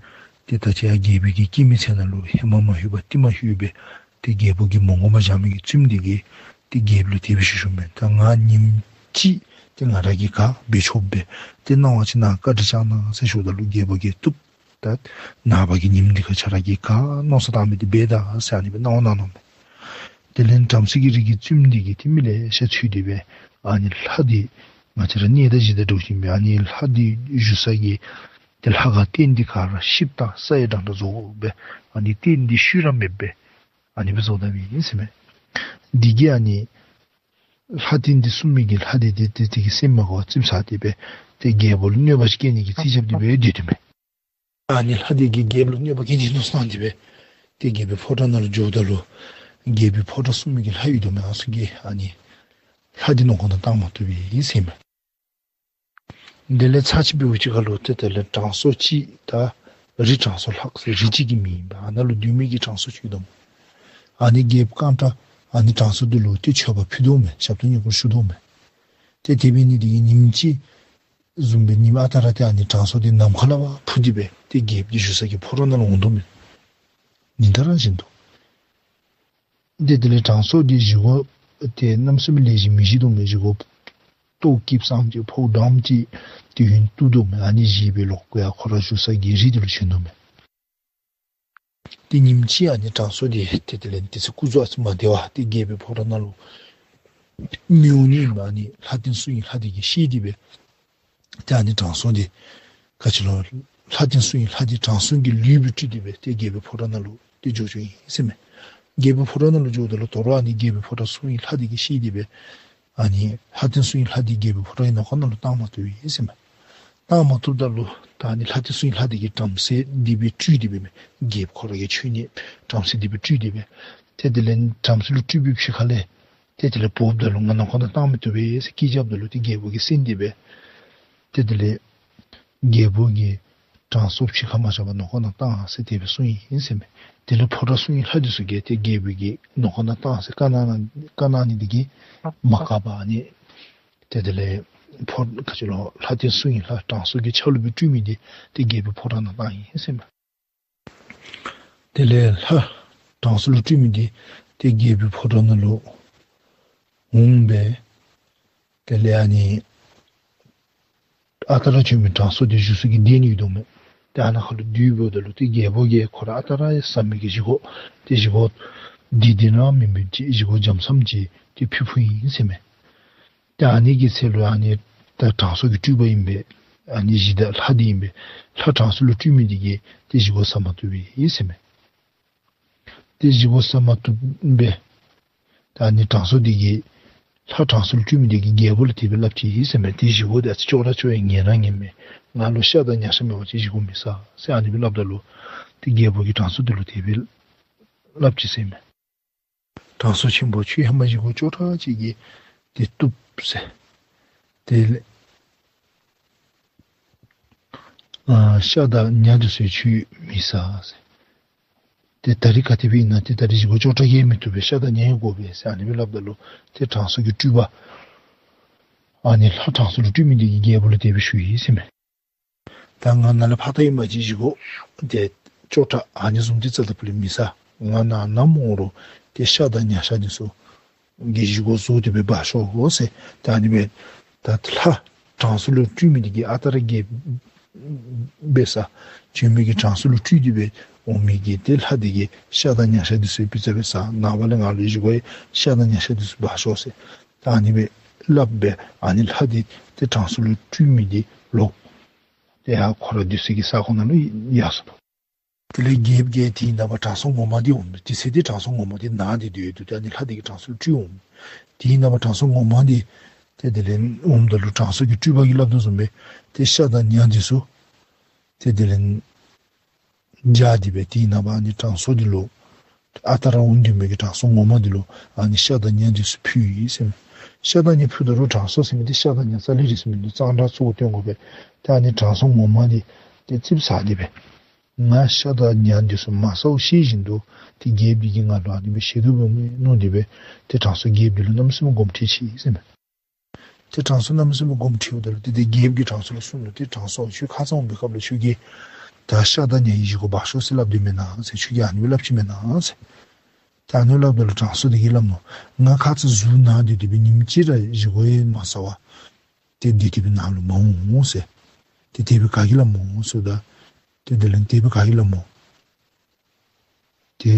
འདི་ད་ཅི་ཡང་རྒྱལ་པོའི་གི་སྐྱེ་མེད་ཚལ་ནང་ལུ་ཧེ་མ་མ་ལྷོད་པར་རྟིང་མ་ལྷོད་སྦེ་ཏེ་རྒྱལ་པོ་གིས་མ་དགོ་པར་བཞག་མི་གི་བཙུནམོ་འདི་གིས་ཏེ་རྒྱལཔོ་ལུ་དེ་སྦེ་ཞུ་ཞུཝ་མས། ད་ང་ཉིནམ་གཅིག་ཏེ་ང་ར་གིས་ག་འབད་ཆོགཔ་སྦེ་ཏེ་གནང་བ་ཅིན་ནཱ་བཀའ་དྲིན་བསྐྱང་གནང་ཟེར་ཞུཝ་ད་ལུ་རྒྱལ་པོ་གིས་བཏུབ། ད་ནངས་པ་གི་ཉིནམ་འདི་ཁར་ཁྱོད་ར་གིས་ག་མནོ་བསམ་བཏང་མི་འདི་འབད་ད་ཟེར་ཨ་ནི་སྦེ་གནང་བ་གནང་གནངམ་མས། དེ་ལས་བྲམ་ཟེ་གི་རིགས་ཀྱི་བཙུནམོ་འདི་གིས་ཏེ་མི་ལེ་ཤ་འཚོལ་ཏེ་སྦེ་ཨ་ནི་ལྷ་འདི་ང་བཅས་ར་གནས་དང་གཞི་དང་འདྲཝ་ཅིག་ཨིན་པས། ཨ་ནི་ལྷ་འདི་བཞུགས་ས་གི་ཏེ་ལྷ་ཁང་རྟེན་འདི་ག་ར་བཤིགཔ་དང་ས་ཡང་འདྲ་འདྲ་བཟོ་སྦེ་ཨ་ནི་རྟེན་འདི་ཤུལ་ར་མེདཔ་སྦེ་ཨ་ནི་སྦེ་བཟོ་གནངམ་ཨིན་ཟེར་མས། འདི་གིས་ཨ་ནི་ལྷ་རྟེན་འདི་བསྲུང་མི་གི་ལྷ་འདི་ཏེ་ཏེ་དེ་གིས་སེམས་མ་དགའ་བར་ཙིགཔ་ཟ་སྟེ་སྦེ་ཏེ་རྒྱལ་པོ་ལུ་གནོད་པ་ཅིག་བཀལ་ནི་གི་རྩིས་རྐྱབ་སྟེ་སྦེ་སྡོད་དོ་མས། ཨ་ནི་ལྷ་འདི་གིས་རྒྱལཔོ་ལུ་གནོད་པ་བཀལ་ནི་མནོ་བསམ་བཏང་སྟེ་སྦེ་ཏེ་རྒྱལ་པོའི་ཕོ་བྲང་ནང་ལུ་འགྱོཝ་ད་ལུ་རྒྱལ་པོའི་ཕོ་བྲང་སྲུང་མི་གི་ལྷ་ཡོད་དོ་མས། ཨ་ཚུ་གིས་ཨ་ནི་ལྷ་འདི་ནང་ཁོག་ནང་བཏང་མ་བཏུབ་པས་ཟེར་མས། དེ་ལས་ཚར་གཅིག་འབདཝ་ཅིག་ཁར་ལུ་ཏེ་དེ་ལས་དྲང་སྲོང་ཅིག་ད་རི་དྲང་སྲོང་ལྷག་ཟེར་རི་ཅིག་གི་མིང་ཨིན་པས། ཨ་ནཱ་ལུ་སྡོད་མི་གི་དྲང་སྲོང་ཅིག་ཡོད་དོ་མས། ཨ་ནི་རྒྱལཔོ་རྐང་ཁྲ་ཨ་ནི་དྲང་སྲོང་འདི་ལུ་ཏེ་མཆོད་པ་ཕུལ་དོ་མས། ཞབས་ཏོག་མཉེས་པོ་ཞུ་དོ་མས། ཏེ་དེ་འབད་ནི་དེ་གིས་ཉིནམ་གཅིག་བཟུམ་སྦེ་ཉིནམ་ཨ་རྟག་ར་ཏེ་ཨ་ནི་དྲང་སྲོང་འདི་ནམ་མཁའ་ལས་ཕར་འཕུར་ཏེ་སྦེ་ཏེ་རྒྱལཔོ་འདི་བཞུགས་ས་གི་ཕོ་བྲང་ནང་ལུ་འོང་དོ་མས། ཉིན་ལྟར་ར་བཞིན་དུ། ཏེ་དེ་ལས་དྲང་སྲོང་འདི་བཞེས་སྒོ་ཏེ་གནམ་མེད་ས་མེད་ལེགས་ཤོམ་མི་བཞེས་དོ་མས། བཞེས་སྒོ་ལྟོ་སྐྱིདཔ་ཙམ་ཅིག་ཕོཝ་འགྲངམ་ཅིག་ཏེ་ཡུན་བཏུབ་དོ་མས། ཨ་ནི་བཞེས་སྦེ་ལོག་སྦེ་ཡར་ཁོ་ར་བཞུགས་ས་གི་རི་དེ་ལུ་བྱོན་དོ་མས། ཏེ་ཉིནམ་གཅིག་ཨ་ནི་དྲང་སྲོང་འདི་ཏེ་དེ་ལས་དུས་ཚོད་སྐུ་གཟུགས་ཨ་ཙི་མ་བདེ་བར་ཏེ་རྒྱལ་པོའི་ཕོ་བྲང་ནང་ལུ་མི་འོང་ནི་ཨིན་མས། ཨ་ནི་ལྷ་རྟེན་སྲུང་ཡི་ལྷ་འདི་གིས་ཤེས་ཏེ་སྦེ་ཏེ་ཨ་ནི་དྲང་སྲོང་འདི་ག་ཅི་ལོ་ལྷ་རྟེན་སྲུང་ཡི་ལྷ་འདི་དྲང་སྲོང་གི་ལུས་སྦེ་སྤྲུལ་ཏེ་སྦེ་ཏེ་རྒྱལ་པོའི་ཕོ་བྲང་ནང་ལུ་ཏེ་འགྱོ་འགྱོཝ་ཨིན་ཟེར་མས། རྒྱལ་པོའི་ཕོ་བྲང་ནང་ལུ་འགྱོཝ་ད་ལུ་དོ་རུང་ཨ་ནི་རྒྱལ་པོའི་ཕོ་བྲང་སྲུང་ཡི་ལྷ་འདི་གིས་ཤེས་ཏེ་སྦེ་ཨ་ནི་ལྷ་རྟེན་སྲུང་ཡི་ལྷ་འདི་རྒྱལ་པོའི་ཕོ་བྲང་གི་ནང་ཁོག་ནང་ལུ་བཏང་མ་བཏུབ་པས་ཟེར་མས། བཏང་མ་བཏུབ་ད་ལུ་ད་ཨ་ནི་ལྷ་རྟེན་སྲུང་ཡི་ལྷ་འདི་གིས་བྲམ་ཟེ་འདི་སྦེ་སྤྲུལ་ཏེ་སྦེ་མས། རྒྱལཔོ་ཁོ་ར་གིས་མཆོད་ནི་བྲམ་ཟེ་འདི་སྦེ་སྤྲུལ་ཏེ་སྦེ། ཏེ་དེ་ལས་བྲམ་ཟེ་ལུ་སྤྲུལ་པའི་ཕྱི་ཁ་ལས་ཏེ་དེ་ལས་འབོཝ་ད་ལུ་ང་ནང་ཁོག་ནང་བཏང་མི་བཏུབ་པས་ཟེར་སྐད་རྐྱབ་ད་ལུ་ཏེ་རྒྱལ་པོ་གིས་གསན་ཏེ་སྦེ། ཏེ་དེ་ལས་རྒྱལ་པོ་གིས་དྲང་སྲོང་ཕྱི་ཁར་མ་བཞག་པར་ནང་ཁོག་ནང་བཏང་ཟེར་དེ་སྦེ་གསུངས་ཡི་ཟེར་མས། དེ་ལས་ཕོ་བྲང་སྲུང་ཡི་ལྷ་འདི་ཚུ་གིས་ཏེ་རྒྱལ་པོ་གིས་ནང་ཁོག་ནང་བཏང་ཟེར་བཀའ་གནང་བཀའ་གནང་ནི་འདི་གིས་མ་བཀག་པར་ཨ་ནི་ཏེ་དེ་ལས་ཕོ་ག་ཅི་ལོ་ལྷ་རྟེན་སྲུང་ཡི་ལྷ་དྲང་སྲོང་གི་ཆ་ལུགས་སྦེ་སྤྲུལ་མི་འདི་ཏེ་རྒྱལ་པོའི་ཕོ་བྲང་ནང་བཏང་ཡི་ཟེར་མས། དེ་ལས་ལྷ་དྲང་སྲོང་ལུ་སྤྲུལ་མི་འདི་ཏེ་རྒྱལ་པོའི་ཕོ་བྲང་ནང་ལུ་འོང་སྦེ། དེ་ལས་ཨ་ནི་ཨ་རྟག་ར་བྱོན་མི་དྲང་སྲོང་འདི་བཞུགས་ས་གི་གདན་ཡོད་དོ་མས། ཏེ་ཨ་ནཱ་ཁར་ལུ་སྡོད་འབདཝ་ད་ལུ་ཏེ་རྒྱལ་པོ་གིས་ཁོ་ར་ཨ་རྟག་ར་བཟའ་མི་གི་བཞེས་སྒོ་ཏེ་བཞེས་སྒོ་བདེ་བདེ་ར་མེན་པའི་ཅིག་བཞེས་སྒོ་འཇམ་སམ་ཅིག་ཏེ་ཕུལ་ཕུལཝ་ཨིན་ཟེར་མས། ཏེ་ཨ་ནི་གི་ཚེ་ལུ་ཨ་ནི་ད་དྲང་སྲོང་གི་སྤྲུལ་པ་ཨིན་པས། ཨ་ནི་གཞི་བདག་ལྷ་འདི་ཨིན་པས། ལྷ་དྲང་སྲོང་ལུ་སྤྲུལ་མི་འདི་གིས་ཏེ་བཞེས་སྒོ་བཟའ་མ་བཏུབ་པས་ཟེར་མས། ཏེ་བཞེས་སྒོ་བཟའ་མ་བཏུབ་པས། ད་ཨ་ནི་དྲང་སྲོང་འདི་གིས་ལྷ་དྲང་སྲོང་ལུ་སྤྲུལ་མི་འདི་གིས་རྒྱལ་པོ་ལུ་དེ་སྦེ་སླབ་ཅི་ཟེར་མས། ཏེ་བཞེས་སྒོ་འདི་ཨ་ཙི་ཅོག་ར་ཅོག་ཡང་ངན་ར་ངན་མས། ང་ལུ་ཤ་དང་ཉ་ཤ་མེད་པ་ཅིན་བཞེས་སྒོ་མི་བཟའ་ཟེར་ཨ་ནི་སྦེ་སླབ་ད་ལུ་ཏེ་རྒྱལ་པོ་གིས་དྲང་སྲོང་འདི་ལུ་དེ་སྦེ་སླབ་ཅི་ཟེར་མས། དྲང་སྲོང་ཆེན་པོ་ཁྱོད་ཧེ་མ་བཞེས་སྒོ་ཅོག་ར་ཅིག་གིས་ཏེ་བཏུབ་ཟེར། དེ་ལས་ཨ་ཤ་དང་ཉ་འདི་ཚུ་ཁྱོད་མི་བཟའ་ཟེར། ཏེ་ད་རིས་ག་དེ་སྦེ་ཨིན་ན་ཏེ་ད་རིས་བཞེས་སྒོ་ཅོག་ར་གིས་མི་བཏུབ་པས། ཤ་དང་ཉ་ཡང་དགོ་པས་ཟེར་ཨ་ནི་སྦེ་སླབ་ད་ལུ་ཏེ་དྲང་སྲོང་གི་སྤྲུལ་པ་ཨ་ནི་ལྷ་དྲང་སྲོང་ལུ་སྤྲུལ་མི་འདི་གིས་རྒྱལ་པོ་ལུ་དེ་སྦེ་ཞུ་ཡི་ཟེར་མས། ད་ང་ནཱ་ལས་ཕར་ད་ཨིན་པ་ཅིན་བཞེས་སྒོ་འདི་ཅོག་ར་ཨ་ནི་བཟུམ་འདི་རྩ་ལས་ཕུལ་ལས་མི་བཟའ། ང་ནཱ་ནམ་འོང་རུང་ཏེ་ཤ་དང་ཉ་ཤ་འདི་ཚུ་གི་བཞེས་སྒོ་བཟོ་སྟེ་སྦེ་འབག་ཤོག་ཟེར། ད་ཨ་ནི་སྦེ་ད་ལྷ་དྲང་སྲོང་ལུ་སྤྲུལ་མི་འདི་གིས་ཨ་རྟག་ར་རྒྱལཔོ་འབད་ས་བྱོན་མི་གི་དྲང་སྲོང་ལུ་སྤྲུལ་ཏེ་སྦེ་འོང་མི་གི་ཏེ་ལྷ་འདི་གིས་ཤ་དང་ཉ་ཤ་འདི་ཚུ་ཕུལ་ཙ་སྦེ་ཟ། ནངས་པ་ལས་ང་ལུ་བཞེས་སྒོ་ཡང་ཤ་དང་ཉ་ཤ་འདི་ཚུ་འབག་ཤོག་ཟེར། ད་ཨ་ནི་སྦེ་སླབ་སྦེ་ཨ་ནི་ལྷ་འདི་ཏེ་དྲང་སྲོང་ལུ་སྤྲུལ་མི་འདི་ལོག་ཏེ་ཡར་ཁོ་ར་སྡོད་ས་གི་ས་གོ་ནང་ལུ་ཡར་སོང་ནུག། དེ་ལས་རྒྱལཔོ་གིས་དེའི་ནངས་པ་དྲང་སྲོང་ངོ་མ་འདི་འོངམ་ད་དེ་ཚེ་འདི་དྲང་སྲོང་ངོ་མ་འདི་ནཱ་འདི་སྡོད་ཡོད་དོ། ཏེ་ཨ་ནི་ལྷ་འདི་གིས་དྲང་སྲོང་ལུ་སྤྲུལ་འོང་། དེའི་ནངས་པ་དྲང་སྲོང་ངོ་མ་འདི་ཏེ་དེ་ལས་འོངམ་ད་ལུ་དྲང་སྲོང་གི་སྤྲུལ་པ་གིས་སླབ་དོ་བཟུམ་སྦེ་ཏེ་ཤ་དང་ཉ་འདི་ཚུ་ཏེ་དེ་ལས་བཞག་སྟེ་སྦེ་དེའི་ནངས་པ་ཨ་ནི་དྲང་སྲོང་འདི་ལུ་ཨ་རྟག་ར་འོང་སྡོད་མི་གི་དྲང་སྲོང་ངོ་མ་འདི་ལུ་ཨ་ནི་ཤ་དང་ཉ་འདི་ཚུ་ཕུལ་ཡི་ཟེར་མས། ཤ་དང་ཉ་ཕུལཝ་ད་ལུ་དྲང་སྲོང་ཟེར་མི་འདི་ཤ་དང་ཉ་རྩ་ལས་རིགས་མིན་འདུག། གཙང་སྦྲ་གཙོ་བོ་སྟོན་དགོ་པས། ཏེ་ཨ་ནི་དྲང་སྲོང་ངོ་མ་འདི་ཏེ་ཙིགཔ་ཟ་སྟེ་སྦེ་ང་ཤ་དང་ཉ་འདི་ཚུ་མ་ཟཝ་ཤེས་བཞིན་དུ་ཏེ་རྒྱལཔོ་འདི་གིས་ང་ལུ་ཨ་ནི་སྦེ་བཞེས་སྒོ་འབག་མི་མནོ་སྟེ་སྦེ་ཏེ་དྲང་སྲོང་རྒྱལཔོ་འདི་ལུ་གནམ་མེད་ས་མེད་དགོངསམ་ཁྲེལ་ཆེ་ཟེར་མས། ཏེ་དྲང་སྲོང་གནམ་མེད་ས་མེད་དགོངསམ་ཁྲེལཝ་ད་ལུ་ཏེ་ཏེ་རྒྱལཔོ་གིས་དྲང་སྲོང་ལུ་གསུངས་ནུག། ཏེ་དྲང་སྲོང་ཁྱོད་ཁ་ཙ་འོང་པའི་སྐབས་ལུ་ཁྱོད་ཀྱིས་ད་ཤ་དང་ཉ་གི་བཞེས་སྒོ་འབག་ཤོག་ཟེར་སླབ་དེས་མེན་ན་ཟེར། ཁྱོད་ཀྱིས་ཨ་ནི་སྦེ་སླབ་ཅི་མེན་ན་ཟེར། ད་ཨ་ནི་སླབ་ད་ལུ་དྲང་སྲོང་འདི་གིས་སླབ་ནུག། ང་ཁ་ཙ་གཟུགས་ན་སྟེ་སྡོད་པའི་ཉིནམ་གཅིག་ར་བཞེས་སྒོ་ཡང་མ་ཟ་བར་ཏེ་སྡོད་དེ་སྦེ་ནཱ་ལུ་མ་འོང་ཟེར། ཏེ་དེ་སྦེ་ག་གིས་སླབ་སྨོ་ཟེརཝ་ད་ཏེ་དེ་ལས་དེ་སྦེ་ག་གིས་སླབ་སྨོ། ཏེ་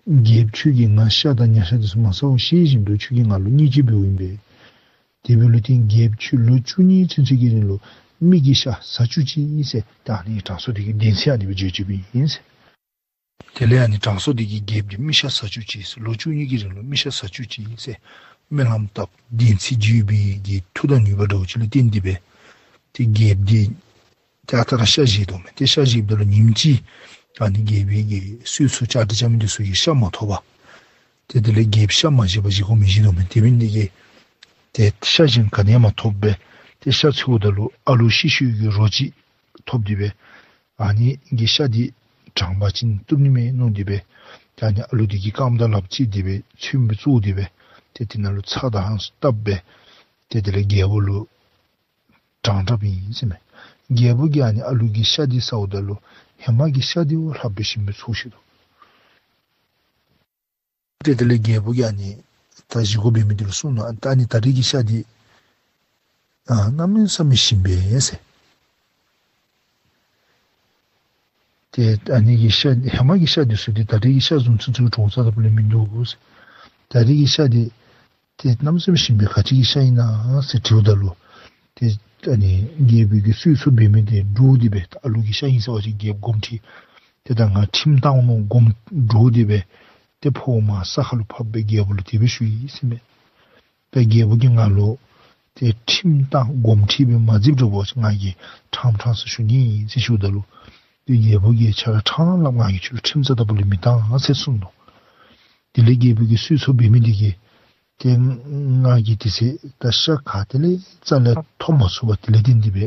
རྒྱལཔོ་ཁྱོད་ཀྱིས་ང་ཤ་དང་ཉ་ཤ་འདི་ཚུ་མ་ཟཝ་ཤེས་བཞིན་དུ་ཁྱོད་ཀྱིས་ང་ལུ་བརྙས་བཅོས་འབདཝ་ཨིན་པས། དེ་འབདཝ་ལུ་ཏེ་རྒྱལཔོ་ཁྱོད་ལོ་བཅུ་གཉིས་ཚུན་ཚོད་ཀྱི་རིང་ལུ་མི་གི་ཤ་ཟ་བཅུག་ཅིག་ཟེར། ད་ཨ་ནི་དྲང་སྲོང་འདི་གིས་བདེན་ཚིག་ཨ་ནི་སྦེ་བརྗོད་བརྗོདཔ་ཨིན་ཟེར། དེ་ལས་ཨ་ནི་དྲང་སྲོང་འདི་གིས་རྒྱལཔོ་འདི་མི་ཤ་ཟ་བཅུག་ཅིག་ཟེར། ལོ་བཅུ་གཉིས་ཀྱི་རིང་ལུ་མི་ཤ་ཟ་བཅུག་ཅིག་ཟེར་སྨོན་ལམ་བཏབ། བདེན་ཚིག་བརྗོད་པའི་གི་མཐུ་དང་ནུས་པ་འདྲཝ་ཅིག་ལུ་བརྟེན་ཏེ་སྦེ་ཏེ་རྒྱལཔོ་འདི་ཏེ་ཨ་རྟག་ར་ཤ་བཞེས་དོ་མས། ཏེ་ཤ་བཞེསཔ་ད་ལུ་ཉིནམ་གཅིག་ཨ་ནི་རྒྱལ་པོའི་གི་གསོལ་ཚོགས་བཅའ་སྒྲིག་རྐྱབ་མི་འདི་ཚུ་གིས་ཤ་མ་ཐོབ་པར་ཏེ་དེ་ལས་རྒྱལཔོ་ཤ་མ་བཞེས་པར་བཞེས་སྒོ་མི་བཞེས་དོ་མས། དེ་འབད་ནི་དེ་གིས་ཏེ་ཤ་གཞན་ག་ནི་ཡང་མ་ཐོབ་པས། ཏེ་ཤ་འཚོལཝ་ད་ལུ་ཨ་ལུ་ཤི་ཤུལ་གྱི་རོ་ཅིག་ཐོབ་སྟེ་སྦེ་ཨ་ནི་གི་ཤ་འདི་དྲང་པ་ཅིན་བཏུབ་ནི་མས་མནོ་སྟེ་སྦེ་ཏེ་ཨ་ནི་ཨ་ལུ་འདི་གི་རྐངམ་དང་ལགཔ་བཅད་དེ་སྦེ་ཚོདམ་སྦེ་བཙུགས་ཏེ་སྦེ་ཏེ་དེ་ནང་ལུ་ཚྭ་དང་བཏབ་སྦེ་ ཏེ་དེ་ལས་རྒྱལ་པོ་ལུ་དྲང་དྲངམ་ཨིན་ཟེར་མས། རྒྱལ་པོ་གིས་ཨ་ནི་ཨ་ལུ་གི་ཤ་འདི་ཟཝ་ད་ལུ་ཧེ་མ་གི་ཤ་འདི་བ་ལྷགཔ་སྦེ་ཞིམ་སྦེ་ཚོར་ཅི་དོ། ཏེ་དེ་ལས་རྒྱལ་པོ་གིས་ཨ་ནི་ད་བཞེས་སྒོ་འབད་མི་འདི་ལུ་གསུངས་ནུག། ད་ཨ་ནི་ད་རིས་ཀྱི་ཤ་འདི་ཨ་གནམ་མེད་ས་མེད་ཞིམ་པས་ཟེར། ཏེ་ཨ་ནི་གི་ཤ་ཧེ་མ་གི་ཤ་འདི་ཚུ་འདི་ད་རིས་ཀྱི་ཤ་བཟུམ་ཚུན་ཚོད་འདྲོག་ས་ལྟ་བུ་ལས་མིན་འདུག་ཟེར། ད་རིས་ཀྱི་ཤ་འདི་ཏེ་གནམ་མེད་ས་མེད་ཞིམ་པས། ག་ཅི་གི་ཤ་ཨིན་ན་ཟེར་དྲིཝ་ད་ལུ་ཏེ་ཨ་ནི་རྒྱལ་པོའི་གི་གསོལ་ཚོགས་འབད་མི་འདི་འདྲོག་སྟེ་སྦེ་ཨ་ལུ་གི་ཤ་ཨིན་ཟེར་བ་ཅིན་རྒྱལཔོ་དགོངསམ་ཁྲེལ། ཏེ་ད་ང་ཁྲིམས་བཏང་ནུག་དགོངསམ་འདྲོག་སྟེ་སྦེ་ཏེ་ཕོཝ་མར་ས་ཁ་ལུ་ཕབ་སྦེ་རྒྱལ་པོ་ལུ་དེ་སྦེ་ཞུ་ཡི་ཟེར་མས། ད་རྒྱལ་པོ་གིས་ང་ལུ་ཏེ་ཁྲིམས་བཏང་དགོངསམ་ཁྲེལ་སྦེ་མ་བརྩིཝ་འདྲཝ་ཅིག་ང་གིས་ཕྲང་ཕྲང་ས་ཞུ་ནི་ཨིན་ཟེར་ཞུཝ་ད་ལུ་ཏེ་རྒྱལ་པོ་གིས་ཁྱོད་ར་ཕྲང་སླབ། ང་གིས་ཁྱོད་ལུ་ཁྲིམས་རྩ་ལྟ་བུ་ལས་མི་བཏང་ཟེར་གསུངས་ནུག། དེ་ལས་རྒྱལ་པོའི་གི་གསོལ་ཚོགས་འབད་མི་འདི་གིས་ཏེ་ང་གིས་དེ་ཚེ་ད་ཤ་ག་ཏེ་ལས་རྩ་ལས་ཐོབ་མ་ཚུགས་པ་དེ་ལས་བརྟེན་ཏེ་སྦེ་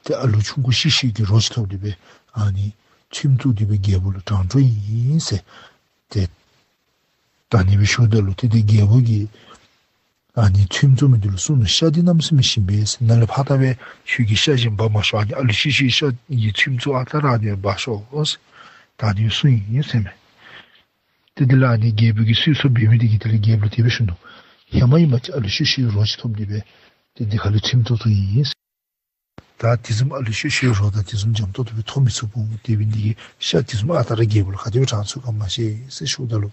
ཏེ་ཨ་ལུ་ཆུང་ཀུ་ཤི་ཤི་གི་རོ་ཅིག་ཐོབ་སྟེ་སྦེ་ཨ་ནི་ཁྲིམས་བཙུགས་ཏེ་སྦེ་རྒྱལ་པོ་ལུ་དྲང་དྲོ་ཨིན་ཟེར་ཏེ་ད་ཨ་ནི་སྦེ་ཞུཝ་ད་ལུ་ཏེ་ཏེ་རྒྱལ་པོ་གིས་ཨ་ནི་ཁྲིམས་བཙུགས་མི་འདི་ལུ་གསུངས་ནུག། ཤ་འདི་གནམ་མེད་ས་མེད་ཞིམ་པས་ཟེར། ནཱ་ལས་ཕར་ད་སྦེ་ཁྱོད་ཀྱིས་ཤ་ཅིག་འབག་མ་ཤོག། ཨ་ནི་ཨ་ལུ་ཤི་ཤི་ཤ་གི་ཁྲིམས་བཙུགས་ཨ་རྟག་ར་ཨ་ནི་འབག་ཤོག་ཟེར་ད་ཨ་ནི་གསུངས་ཡི་ཟེར་མས། ཏེ་དེ་ལས་ཨ་ནི་རྒྱལ་པོའི་གི་གསོལ་ཚོགས་འབད་མི་འདི་གིས་དེ་ལས་རྒྱལཔོ་ལུ་དེ་སྦེ་ཞུ་ནུག། ཧེ་མ་ཨིན་པ་ཅིན་ཨ་ལུ་ཤི་ཤི་རོ་ཅིག་ཐོབ་སྟེ་སྦེ་ཏེ་འདི་ཁ་ལུ་ཁྲིམས་བཙུགས་བཙུགསཔ་ཨིན། ད་དེ་བཟུམ་ཨ་ལུ་ཤི་ཤི་རོ་དང་དེ་བཟུམ་འཇམ་ཏོག་ཏོ་སྦེ་ཐོབ་མི་ཚུགས་པས། དེ་འབད་ནི་འདི་གིས་ཤ་དེ་བཟུམ་ཨ་རྟག་ར་རྒྱལ་པོ་ལུ་ག་དེ་སྦེ་དྲང་ཚུགས་ག་མ་ཤེས་ཟེར་ཞུཝ་ད་ལུ་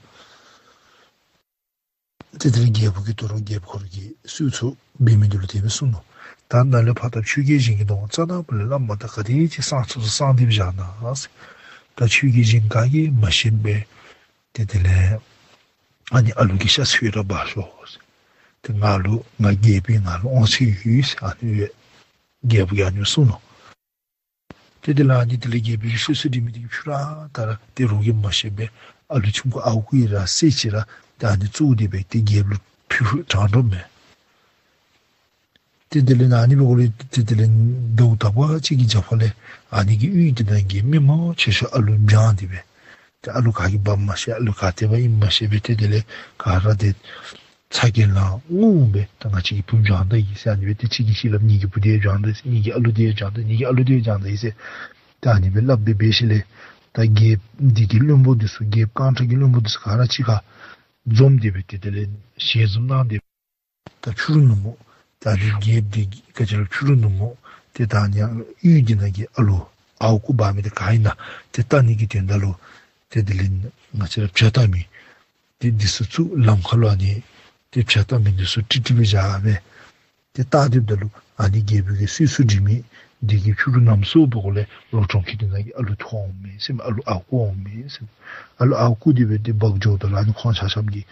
ཏེ་དེ་ལས་རྒྱལ་པོ་གིས་དོ་རུང་རྒྱལཔོ་ཁོ་ར་གི་གསོལ་ཚོགས་འབད་མི་འདི་ལུ་དེ་སྦེ་གསུངས་ནུག། ད་ནཱ་ལས་ཕར་ད་ཆོས་རྒྱལ་གཞན་གྱི་གདོང་རྩ་དང་པོ་ལས་བླ་མ་དང་ག་དེ་ཅིག་གསང་ཚུགས་ཚུགས་གསང་སྟེ་སྦེ་བཞག་གནང་ཟེར། ད་ཆོས་རྒྱལ་གཞན་ག་གིས་མ་ཤེས་པར་ཏེ་དེ་ལས་ཨ་ནི་ཨ་ལུ་གི་ཤ་ཚུ་ར་འབག་ཤོག་ཟེར། ཏེ་ང་ལུ་ང་རྒྱལ་པོའི་ང་ལུ་དབང་ཚད་ཡོད་ཟེར་ཨ་ནི་རྒྱལ་པོ་གིས་ཨ་ནི་གསུངས་ནུག། ཏེ་དེ་ལས་ཨ་ནི་དེ་ལས་རྒྱལ་པོའི་གི་གསོལ་ཚོགས་འབད་མི་འདི་གིས་ཕྱི་རུ་ཨ་རྟག་ར་ཏེ་རོགས་ཀྱིས་མ་ཤེས་པར་ཨ་ལུ་ཆུང་ཀུ་ཨརཝ་རྐུ་ཡི་ར་བསད་ཅི་ར་ཏེ་ཨ་ནི་བཙུགས་ཏེ་སྦེ་ཏེ་རྒྱལཔོ་ལུ་ཕུལ་ཕུལ་དྲང་དྲོ་མས། ཏེ་དེ་ལས་ཨ་ནི་འབདཝ་ལས་ཏེ་དེ་ལས་ཟླཝ་དག་པ་ཅིག་གི་རྒྱབ་ཁ་ལས་ཨ་ནི་གི་གཡུས་འདི་ནང་གི་མི་མང་ཆེ་ཤོས་ཨ་ལུ་བྱང་སྟེ་སྦེ་ཏེ་ཨ་ལུ་ག་གིས་འབག་མ་ཤེས། ཨ་ལུ་ག་ཏེ་འབག་ཨིན་མ་ཤེས་པར་ཏེ་དེ་ལས་ག་ར་ཏེ་ཚ་གྱང་ལང་ངུ་ངུ་སྦེ་ད་ང་བཅས་ཀྱི་བུ་བྱང་ད་ཡི་ཟེར་ཨ་ནི་སྦེ་ཏེ་གཅིག་གིས་གཅིག་སླབ། ངེ་གི་བུ་འདི་བྱང་ད་ཡི་ཟེར། ངེ་གི་ཨ་ལུ་འདི་བྱང་ད། ངེ་གི་ཨ་ལུ་འདི་བྱང་ད་ཡི་ཟེར་ད་ཨ་ནི་སྦེ་སླབ་སྦེ་འབད་ཞིནམ་ལས་ད་རྒྱལཔོ་འདི་གི་བློན་པོ་འདི་ཚུ་རྒྱལཔོ་རྐང་ཁྲ་གི་བློན་པོ་འདི་ཚུ་ག་ར་གཅིག་ཁར་འཛོམས་ཏེ་སྦེ་ཏེ་དེ་ལས་ཞལ་འཛོམས་གནང་སྟེ་ད་ཕྱི་རུ་ནུབ་མོ་ད་ཨ་ནི་རྒྱལཔོ་འདི་ག་ཅི་ལོ་ཕྱི་རུ་ནུབ་མོ་ཏེ་ད་ཨ་ནི་གཡུས་འདི་ནང་གི་ཨ་ལུ་ཨརཝ་རྐུ་འབག་མི་འདི་ག་ཨིན་ན་ཏེ་བལྟ་ནི་གི་དོན་དག་ལུ་ཏེ་དེ་ལས་ང་བཅས་ར་བྱ་བལྟ་མི་འདི་འདི་ཚུ་བཙུགས། ལམ་ཁ་ལུ་ཨ་ནི་ཏེ་བྱ་བལྟ་མི་འདི་ཚུ་ཀྲིག་ཀྲི་སྦེ་བཞག་སྦེ་ཏེ་བལྟ་སྡོདཔ་ད་ལུ་ཨ་ནི་རྒྱལ་པོའི་གི་གསོལ་ཚོགས་འབད་མི་འདི་གིས་ཕྱི་རུ་ནམ་སྲོ་འབདཝ་ལས་ལོ་གྲོང་ཁྱེར་འདི་ནང་གི་ཨ་ལུ་ཐོབ་འོང་མས་ཟེར་མས། ཨ་ལུ་ཨརཝ་རྐུ་འོང་མས་ཟེར་མས། ཨ་ལུ་ཨརཝ་རྐུ་སྟེ་སྦེ་ཏེ་འབག་འགྱོཝ་ད་ལུ་ཨ་ནི་ཁོང་ཆ་ཁྱབ་ཀྱིས་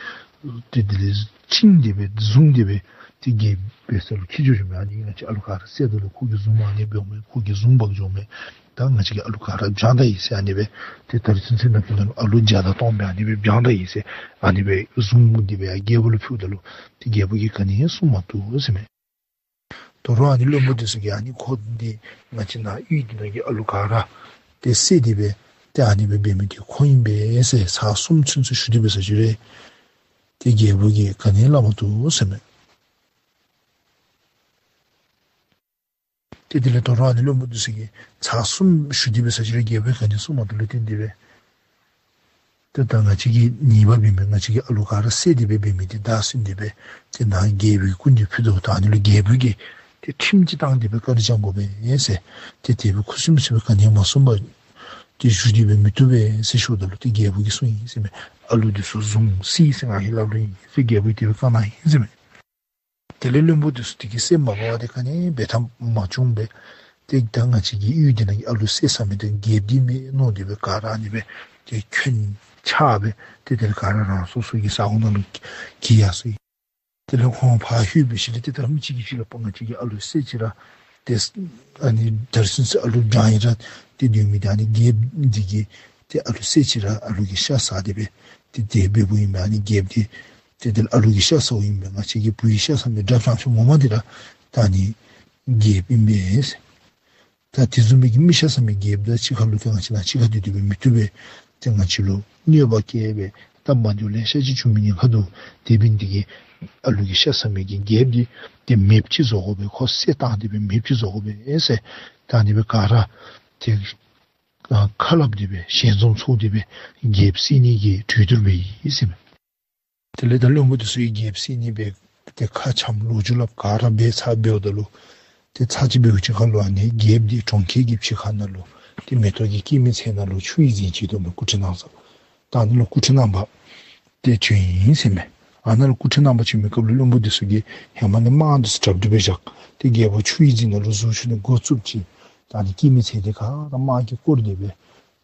ཏེ་དེ་ལས་བཅིངས་ཏེ་སྦེ་བཟུང་སྟེ་སྦེ་ཏེ་རྒྱལཔོ་འབད་ས་ལུ་འཁྱིད་འགྱོ་འགྱོཝ་མས། ཨ་ནི་ང་བཅས་ཨ་ལུ་ག་ར་བསད་ད་ལུ་ཁོ་གིས་བཟུངམ་ཨ་ནི་འབདཝ་མས། ཁོ་གིས་བཟུང་འབག་འགྱོཝ་མས། ད་ང་བཅས་ཀྱི་ཨ་ལུ་ག་ར་བྱང་ད་ཡི་ཟེར་ཨ་ནི་སྦེ་ཏེ་ད་རིས་ཚུན་ཚོད་ནང་གི་ནང་ལུ་ཨ་ལུ་བརྒྱ་དང་སྟོང་སྦེ་ཨ་ནི་སྦེ་བྱང་ད་ཡི་ཟེར་ཨ་ནི་སྦེ་བཟུང་སྟེ་སྦེ་རྒྱལཔོ་ལུ་ཕུལཝ་ད་ལུ་ཏེ་རྒྱལཔོ་གིས་ག་ནི་ཡང་གསུང་མ་བཏུབ་ཟེར་མས། དོ་རུང་ཨ་ནི་བློན་པོ་འདི་ཚུ་གིས་ཨ་ནི་ཁོ་འདི་ང་བཅས་ནཱ་གཡུས་འདི་ནང་གི་ཨ་ལུ་ག་ར་ཏེ་བསད་དེ་སྦེ་ཏེ་ཨ་ནི་སྦེ་འབད་མི་འདི་ཁོ་ཨིན་པས་ཟེར་ཚར་གསུམ་ཚུན་ཚོད་ཞུ་སྟེ་འབད་ས་ཅིག་ར་ཏེ་རྒྱལཔོ་གིས་ག་ནི་ཡང་སླབ་མ་བཏུབ་ཟེར་མས། ཏེ་དེ་ལས་དོ་རུང་ཨ་ནི་བློན་པོ་འདི་ཚུ་གིས་ཚར་གསུམ་ཞུ་སྟེ་འབད་ས་ཅིག་ར་རྒྱལཔོ་གིས་ག་ནི་གསུང་མ་བཏུབ་ལས་བརྟེན་ཏེ་སྦེ་ཏེ་ད་ང་བཅས་ཀྱིས་ཉེས་པ་འབད་མི་ང་བཅས་ཀྱི་ཨ་ལུ་ག་ར་བསད་དེ་སྦེ་འབད་མི་འདི་བདའ་ཟུན་ཏེ་སྦེ་ཏེ་ནཱ་རྒྱལཔོ་གི་སྐུ་མདུན་ཕུལ་དོ། ད་ཨ་ནི་ལུ་རྒྱལཔོ་གིས་ཏེ་ཁྲིམས་ཅིག་བཏང་སྟེ་སྦེ་བཀའ་དྲིན་བསྐྱང་དགོ་པས་ཟེར་ཏེ་དེ་སྦེ་ཁུ་སིམ་སིམ་སྦེ་ག་ནི་ཡང་མ་གསུངས་པར་ཏེ་ཞུ་སྟེ་སྦེ་མི་བཏུབ་པས་ཟེར་ཞུཝ་ད་ལུ་ཏེ་རྒྱལཔོ་གིས་གསུངས་ཡི་ཟེར་མས། ཨ་ལུ་འདི་ཚུ་བཟུང་བསད་ཟེར་ང་གིས་སླབ་ལོ་ཨིན་ཟེར་རྒྱལཔོ་གིས་དེ་སྦེ་བཀའ་གནང་ཡི་ཟེར་མས། དེ་ལས་བློན་པོ་འདི་ཚུ་དེ་གིས་སེམས་མ་དགའ་བར་ཏེ་ག་ནི་འབད་ཐབས་མ་བྱུང་པས། ཏེ་ད་ང་བཅས་ཀྱི་གཡུས་འདི་ནང་གི་ཨ་ལུ་བསད་ཟ་མི་འདི་རྒྱལཔོ་འདི་མེན་མནོ་སྟེ་སྦེ་ག་ར་ཨ་ནི་སྦེ་ཏེ་འཁོན་ཆགས་སྦེ་ཏེ་དེ་ལས་ག་ར་རང་སོ་སོ་གི་ས་གོ་ནང་ལུ་གི་ཡར་སོ་ཡི། དེ་ལས་ཁོང་ཕར་ལྷོད་པའི་ཤུལ་ལས་ཏེ་ད་རུང་གཅིག་གིས་གཅིག་ལུ་ཕར་ང་བཅས་ཀྱི་ཨ་ལུ་བསད་ཅི་ར་ཏེ་ཨ་ནི་ད་རིས་ཚུན་ཚོད་ཨ་ལུ་བྱང་ཡི་ར་ཏེ་སྡོད་མི་འདི་ཨ་ནི་རྒྱལཔོ་འདི་གིས་ཏེ་ཨ་ལུ་བསད་ཅི་ར་ཨ་ལུ་གི་ཤ་ཟ་སྟེ་སྦེ་ཏེ་དེ་སྦེ་འབདཝ་ཨིན་པས། ཨ་ནི་རྒྱལཔོ་འདི་ཏེ་དེ་ལས་ཨ་ལུ་གི་ཤ་ཟཝ་ཨིན་པས། ང་བཅས་ཀྱི་བུ་གི་ཤ་ཟ་མི་དྲགཔ་ཐམས་ཅད་ངོ་མ་འདི་ར་ད་ཨ་ནི་རྒྱལཔོ་ཨིན་པས། ད་དེ་བཟུམ་མའི་གི་མི་ཤ་ཟ་མི་རྒྱལཔོ་དང་གཅིག་ཁར་ལུ་ཏེ་ང་བཅས་ནཱ་གཅིག་ཁར་སྡོད་སྡོད་སྦེ་མི་བཏུབ་པས། ཏེ་ང་བཅས་ལུ་གནོད་པ་བཀལ་སྦེ་སྟབས་མ་བདེཝ་ལེ་ཤ་ཅིག་བྱུང་མི་ཉེན་ཁ་འདུག། དེ་འབད་ནི་འདི་གིས་ ཨ་ལུ་གི་ཤ་ཟ་མི་གི་རྒྱལཔོ་འདི་ཏེ་མེདཔ་ཅིག་བཟོ་དགོ་པས། ཁོ་བསད་བཏང་སྟེ་སྦེ་མེདཔ་ཅིག་བཟོ་དགོ་པས་ཟེར། ད་ཨ་ནི་སྦེ་ག་ར་ཏེ་ཨ་ཁ་སླབ་སྟེ་སྦེ་ཞལ་འཛོམས་ཚོགས་ཏེ་སྦེ་རྒྱལཔོ་བསད་ནི་གི་གྲོས་བསྡུར་འབད་ཡི་ཟེར་མས། དེ་ལས་ད་བློན་པོ་འདི་ཚུ་གིས་རྒྱལཔོ་བསད་ནི་སྦེ་ཏེ་ཁ་འཆམ་ལོ་རྒྱུས་སླབ་ག་ར་འབད་ཚར་འབདཝ་ད་ལུ་ཏེ་ཚར་གཅིག་འབདཝ་ཅིག་ཁར་ལུ་ཨ་ནི་རྒྱལཔོ་འདི་གྲོང་ཁྱེར་གྱི་ཕྱི་ཁ་ནང་ལུ་ཏེ་མེ་ཏོག་གི་སྐྱེད་མོས་ཚལ་ནང་ལུ་ཆུ་ཡི་རྫིང་ཅིག་འདུག་མས། སྐུ་ཁྲི་ནང་ས། ད་ཨ་ནི་ལུ་སྐུ་ཁྲི་རྣམ་པ་ཏེ་བྱོན་ཡི་ཟེར་མས། ཨ་ནཱ་ལུ་སྐུ་ཁྲི་རྣམ་པ་བྱོན་མི་སྐབས་ལུ་བློན་པོ་འདི་ཚུ་གིས་ཧེ་མ་ལས་དམག་འདི་ཚུ་དྲགཔ་འདི་སྦེ་བཞག། ཏེ་རྒྱལཔོ་ཆུ་ཡི་རྫིང་ནང་ལུ་བཟུང་བཅུག་ནི་འགོ་བཙུགསཔ་ཅིག་ད་ཨ་ནི་སྐྱེད་མོས་ཚལ་འདི་ག་ར་དམག་གིས་བསྐོར་ཏེ་སྦེ་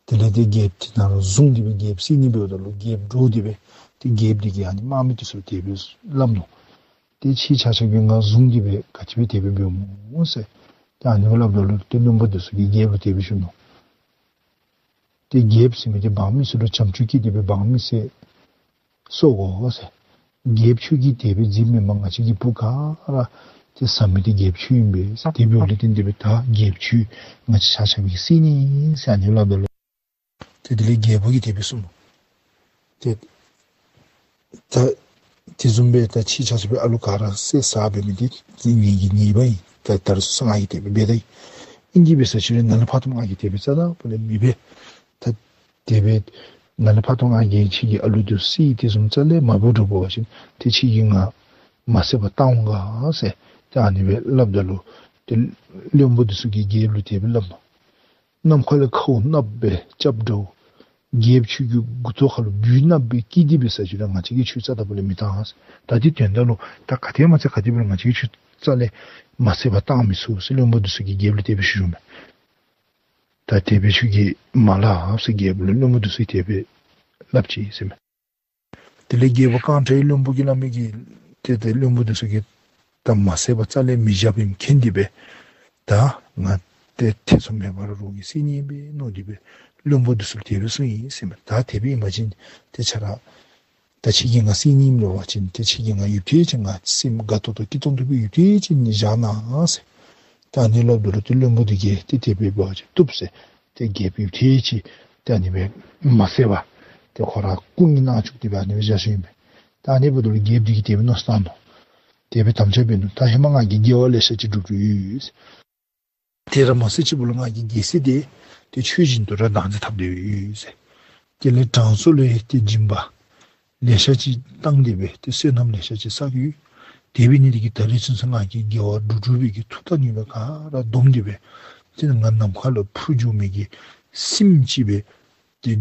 དེ་ལས་ཏེ་རྒྱལཔོ་འདི་ནཱ་ལུ་བཟུང་སྟེ་སྦེ་རྒྱལཔོ་བསད་ནི་འབདཝ་ད་ལུ་རྒྱལཔོ་འདྲོགས་ཏེ་སྦེ་ཏེ་རྒྱལཔོ་འདི་གིས་ཨ་ནི་དམག་མི་འདི་ཚུ་ལུ་དེ་སྦེ་སླབ་ནུག། ཏེ་ཁྱེད་ཆ་ཁྱབ་ཀྱིས་ང་བཟུང་སྟེ་སྦེ་ག་ཅི་སྦེ་དེ་སྦེ་འབདཝ་སྨོ་ཟེར། ཏེ་ཨ་ནི་སྦེ་སླབ་ད་ལུ་ཏེ་བློན་པོ་འདི་ཚུ་གིས་རྒྱལཔོ་ལུ་དེ་སྦེ་ཞུ་ནུག། ཏེ་རྒྱལཔོ་ཟེར་མི་འདི་འབངས་མི་ཚུ་ལུ་བྱམས་སྐྱོང་བསྐྱེད་དེ་སྦེ་འབངས་མི་ཚུ་གསོ་དགོ་ཟེར། རྒྱལཔོ་ཁྱོད་ཀྱིས་དེ་སྦེ་མཛད་མི་མ་ང་བཅས་ཀྱི་བུ་ག་ར་ཏེ་ཟ་མི་འདི་རྒྱལཔོ་ཁྱོད་ཨིན་པས་ཟེར། དེ་འབདཝ་ལས་བརྟེན་ཏེ་སྦེ་ད་རྒྱལཔོ་ཁྱོད་ང་བཅས་ཆ་ཁྱབ་ཀྱིས་བསད་ནི་ཟེར་ཨ་ནི་སླབ་ད་ལུ། ཏེ་དེ་ལས་རྒྱལ་པོ་གིས་དེ་སྦེ་གསུངས་ནུག། ཏེ་ད་དེ་བཟུམ་སྦེ་ད་ཁྱེད་ཆ་ཁྱབ་སྦེ་ཨ་ལུ་ག་ར་བསད་ཟ་འབད་མི་འདི་ཏེ་ངེ་གི་ཉེས་པ་ཨིན། ད་ད་རེས་ཚུན་ཚོད་ང་གིས་དེ་སྦེ་འབད་ད་ཡི། ཨིན་དེ་འབད་ས་ཅིག་རུང་ནཱ་ལས་ཕར་ད་ང་གིས་དེ་སྦེ་རྩ་དང་པོ་ལས་མི་འབད། ད་དེ་སྦེ་ནཱ་ལས་ཕར་ད་ང་གིས་ཁྱེད་ཀྱི་ཨ་ལུ་འདི་བསད་དེ་བཟུམ་རྩ་ལས་མ་འབད་འགྱོ་བ་ཅིན་ཏེ་ཁྱེད་ཀྱིས་ང་མ་བསད་པར་བཏང་འོང་ག་ཟེར། ཏེ་ཨ་ནི་སྦེ་སླབ་ད་ལུ་ཏེ་བློན་པོ་འདི་ཚུ་གིས་རྒྱལཔོ་ལུ་དེ་སྦེ་སླབ་ནུག། ནམ་མཁའ་ལས་ཁཝ་གནགཔོ་སྦེ་རྐྱབ་འདྲཝ། རྒྱལཔོ་ཁྱོད་ཀྱི་མགུ་ཏོ་ཁ་ལུ་སྦུལ་གནགཔོ་སྦེ་སྐྱེས་ཏེ་འབད་ས་ཅིག་རུང་ང་བཅས་ཀྱིས་ཁྱོད་རྩ་དང་པོ་ལས་མི་བཏང་ཟེར། ད་དེ་དོན་དག་ལུ་ད་ག་དེ་མ་ཚད་ག་དེ་འབད་རུང་ང་བཅས་ཀྱིས་ཁྱོད་རྩ་ལས་མ་བསད་པར་བཏང་མི་ཚུགས་ཟེར་བློན་པོ་འདི་ཚུ་གིས་རྒྱལཔོ་ལུ་དེ་སྦེ་ཞུ་ཞུཝ་མས། ད་དེ་སྦེ་ཁྱོད་ཀྱིས་མ་སླབ་ཟེར་རྒྱལཔོ་ལུ་བློན་པོ་འདི་ཚུ་གིས་དེ་སྦེ་སླབ་ཅི་ཟེར་མས། དེ་ལས་རྒྱལ་པོ་ཀཾ་ཊའི་བློན་པོ་གིས་སླབ་མི་གི་ཏེ་ཏེ་བློན་པོ་འདི་ཚུ་གིས་ད་མ་བསད་པར་རྩ་ལས་མི་བཞགཔ་ཨིནམ་མཁྱེན་ཏེ་སྦེ་ད་ང་ཏེ་ཐེ་ཚོམ་མེད་པར་རོགས་ཀྱིས་བསད་ནི་ཨིན་པས་མནོ་སྟེ་སྦེ་བློན་པོ་འདི་ཚུ་ལུ་དེ་སྦེ་གསུངས་ཡི་ཟེར་མས། ད་དེ་སྦེ་ཨིན་པ་ཅིན་ཏེ་ཁྱོད་ར་ད་ཁྱེད་ཀྱིས་ང་བསད་ནི་ཨིནམ་སླབ་པ་ཅིན་ཏེ་ཁྱེད་ཀྱིས་ང་ཡུདཔ་ཐེངས་ཅིག་ང་སེམས་དགའ་ཏོག་ཏོ་སྐྱིད་ཏོང་ཏོ་སྦེ་ཡུདཔ་ཐེངས་ཅིག་ནི་བཞག་གནང་ཟེར། ད་ཨ་ནི་སླབ་ད་ལུ་ཏེ་བློན་པོ་འདི་གིས་ཏེ་དེ་སྦེ་འབད་བ་ཅིན་བཏུབ་ཟེར། ཏེ་རྒྱལཔོ་ཡུདཔ་ཐེངས་ཅིག་ཏེ་ཨ་ནི་སྦེ་མ་བསད་པར་ཏེ་ཁོ་ར་སྐུ་ངལ་གནང་བཅུག་སྟེ་སྦེ་ཨ་ནི་སྦེ་བཞག་ཞུཝ་ཨིན་པས། ད་ཨ་ནི་འབདཝ་ད་ལུ་རྒྱལཔོ་འདི་གིས་དེ་སྦེ་མནོ་བསམ་བཏང་ནུག། དེ་སྦེ་དམ་བཅའ་འབད་ནུག། ད་ཧེ་མ་ང་གིས་དགེ་བ་ལེ་ཤ་ཅིག་བསྒྲུབས་བསྒྲུབས་ཡོད། དེ་ར་མ་ཚད་ཅིག་འབདཝ་ལས་ང་གིས་རྒྱལ་སྲིད་འདི་ཏེ་ཆོས་བཞིན་དུ་ར་བདག་འཛིན་འཐབ་སྟེ་ཡོད་ཟེར། དེ་ལས་དྲང་སྲོང་ལུ་ཡང་ཏེ་སྦྱིན་པ་ལེ་ཤ་ཅིག་བཏང་སྟེ་སྦེ་ཏེ་བསོད་ནམས་ལེ་ཤ་ཅིག་བསགས་ཡོད། དེ་འབད་ནི་འདི་གིས་ད་རེས་ཚུན་ཚོད་ང་གིས་དགེ་བ་བསྒྲུབས་བསྒྲུབས་པའི་གི་མཐུ་དང་ནུས་པ་ག་ར་བསྡོམས་ཏེ་སྦེ་ཏེ་ང་ནམ་མཁའ་ལུ་འཕུར་འགྱོ་མི་གི་སྲིནམོ་ཅིག་སྦེ་ཏེ་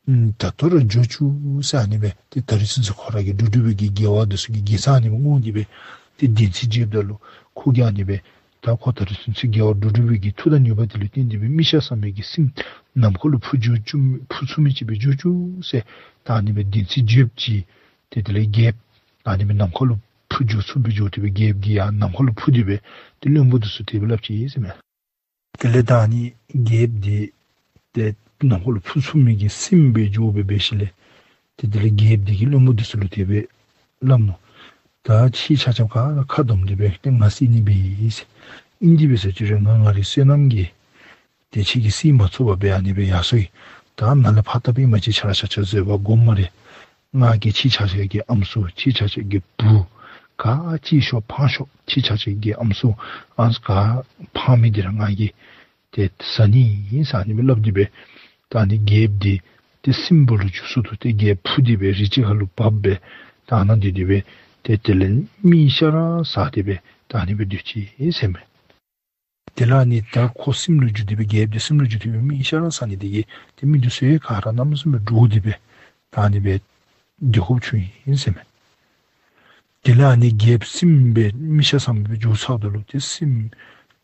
ཨམ་ད་ལྟོ་ར་འགྱོ་བཅུག་ཟེར་ཨ་ནི་སྦེ་ཏེ་ད་རེས་ཚུན་ཚོད་ཁོ་ར་གིས་བསྒྲུབས་བསྒྲུབས་པའི་གི་དགེ་བ་འདི་ཚུ་གི་དགེ་རྩ་ཨ་ནི་སྦེ་བསྔོ་སྟེ་སྦེ་ཏེ་བདེན་ཚིག་བརྗོདཔ་ད་ལུ་ཁོ་གིས་ཨ་ནི་སྦེ་ད་ཁོ་ད་རེས་ཚུན་ཚོད་དགེ་བ་བསྒྲུབས་བསྒྲུབས་པའི་གི་མཐུ་དང་ནུས་པ་འདི་ལུ་བརྟེན་ཏེ་སྦེ་མི་ཤ་ཟ་མི་གི་སྲིནམོ་ནམ་མཁའ་ལུ་འཕུར་འགྱོ་བཅུག་འཕུར་ཚུགས་མི་ཅིག་སྦེ་འགྱོ་བཅུག་ཟེར་ད་ཨ་ནི་སྦེ་བདེན་ཚིག་བརྗོདཔ་ཅིག། ཏེ་དེ་ལས་རྒྱལཔོ་ཨ་ནི་སྦེ་ནམ་མཁའ་ལུ་འཕུར་འགྱོ་ཚུགསཔ་སྦེ་འགྱོ་སྟེ་སྦེ་རྒྱལཔོ་གིས་ཡང་ནམ་མཁའ་ལུ་འཕུར་ཏེ་སྦེ་ཏེ་བློན་པོ་འདི་ཚུ་དེ་སྦེ་སླབ་ཅི་ཟེར་མས། དེ་ལས་ད་ཨ་ནི་རྒྱལཔོ་འདི་ཏེ་ནམ་མཁའ་ལུ་འཕུར་ཚུགས་མི་གི་སྲིནམོ་སྦེ་འགྱོ་སྦེ་འབད་ཞིནམ་ལས་ཏེ་དེ་ལས་རྒྱལཔོ་འདི་གིས་བློན་པོ་འདི་ཚུ་ལུ་དེ་སྦེ་སླབ་ནུག། ད་ཁྱེད་ཆ་ཁྱབ་ག་ར་ཁ་བསྡོམས་ཏེ་སྦེ་ཏེ་ང་བསད་ནི་འབད་ཡི་ཟེར། ཨིན་དེ་འབད་ས་ཅིག་རུང་ང་ང་རའི་བསོད་ནམས་ཀྱིས་ཏེ་ཁྱེད་ཀྱིས་བསད་མ་ཚུགས་པར་སྦེ་ཨ་ནི་སྦེ་ཡར་སོ་ཡི། ད་ནཱ་ལས་ཕར་ད་འབད་བ་ཅིན་ཁྱེད་ར་ཆ་ཁྱབ་བཟོད་པ་སྒོམ་སྨ་རེ། ང་གིས་ཁྱེད་ཆ་ཁྱབ་ཀྱི་ཨམ་སྲུ་ཁྱེད་ཆ་ཁྱབ་ཀྱི་བུ་ག་ཅི་ཤོར་ཕངས་ཤོར་ཁྱེད་ཆ་ཁྱབ་ཀྱི་ཨམ་སྲུ་ཨ་ནི་ག་ཕངས་མི་འདི་ར་ང་གིས་ཏེ་བཟའ་ནི་ཨིན་ཟེར་ཨ་ནི་སྦེ་སླབ་སྟེ་སྦེ་ད་ཨ་ནི་རྒྱལཔོ་འདི་ཏེ་སྲིན་པོ་ལུ་འགྱུར་སོང་ནུག། ཏེ་རྒྱལཔོ་འཕུར་ཏེ་སྦེ་རི་ཅིག་ཁ་ལུ་བབས་སྦེ་ད་ཨ་ནཱ་སྡོད་དེ་སྦེ་ཏེ་དེ་ལས་མི་ཤ་ར་བཟའ་སྟེ་སྦེ་ད་ཨ་ནི་སྦེ་སྡོད་ཅི་ཟེར་མས། དེ་ལས་ཨ་ནི་ད་ཁོ་སྲིནམོ་ལུ་འགྱུར་ཏེ་སྦེ་རྒྱལཔོ་འདི་སྲིནམོ་ལུ་འགྱུར་ཏེ་སྦེ་མི་ཤ་ར་བཟའ་ནི་འདི་གིས་ཏེ་མི་འདི་ཚུ་ཡང་ག་ར་གནམ་མེད་ས་མེད་འདྲོགས་ཏེ་སྦེ་ད་ཨ་ནི་སྦེ་སྡོད་དགོཔ་བྱུང་ཡི་ཟེར་མས། དེ་ལས་ཨ་ནི་རྒྱལཔོ་སྲིནམོ་སྦེ་མི་ཤ་ཟ་མི་སྦེ་འགྱོ་ཚརཝ་ད་ལུ་ཏེ་སྲིནམོ་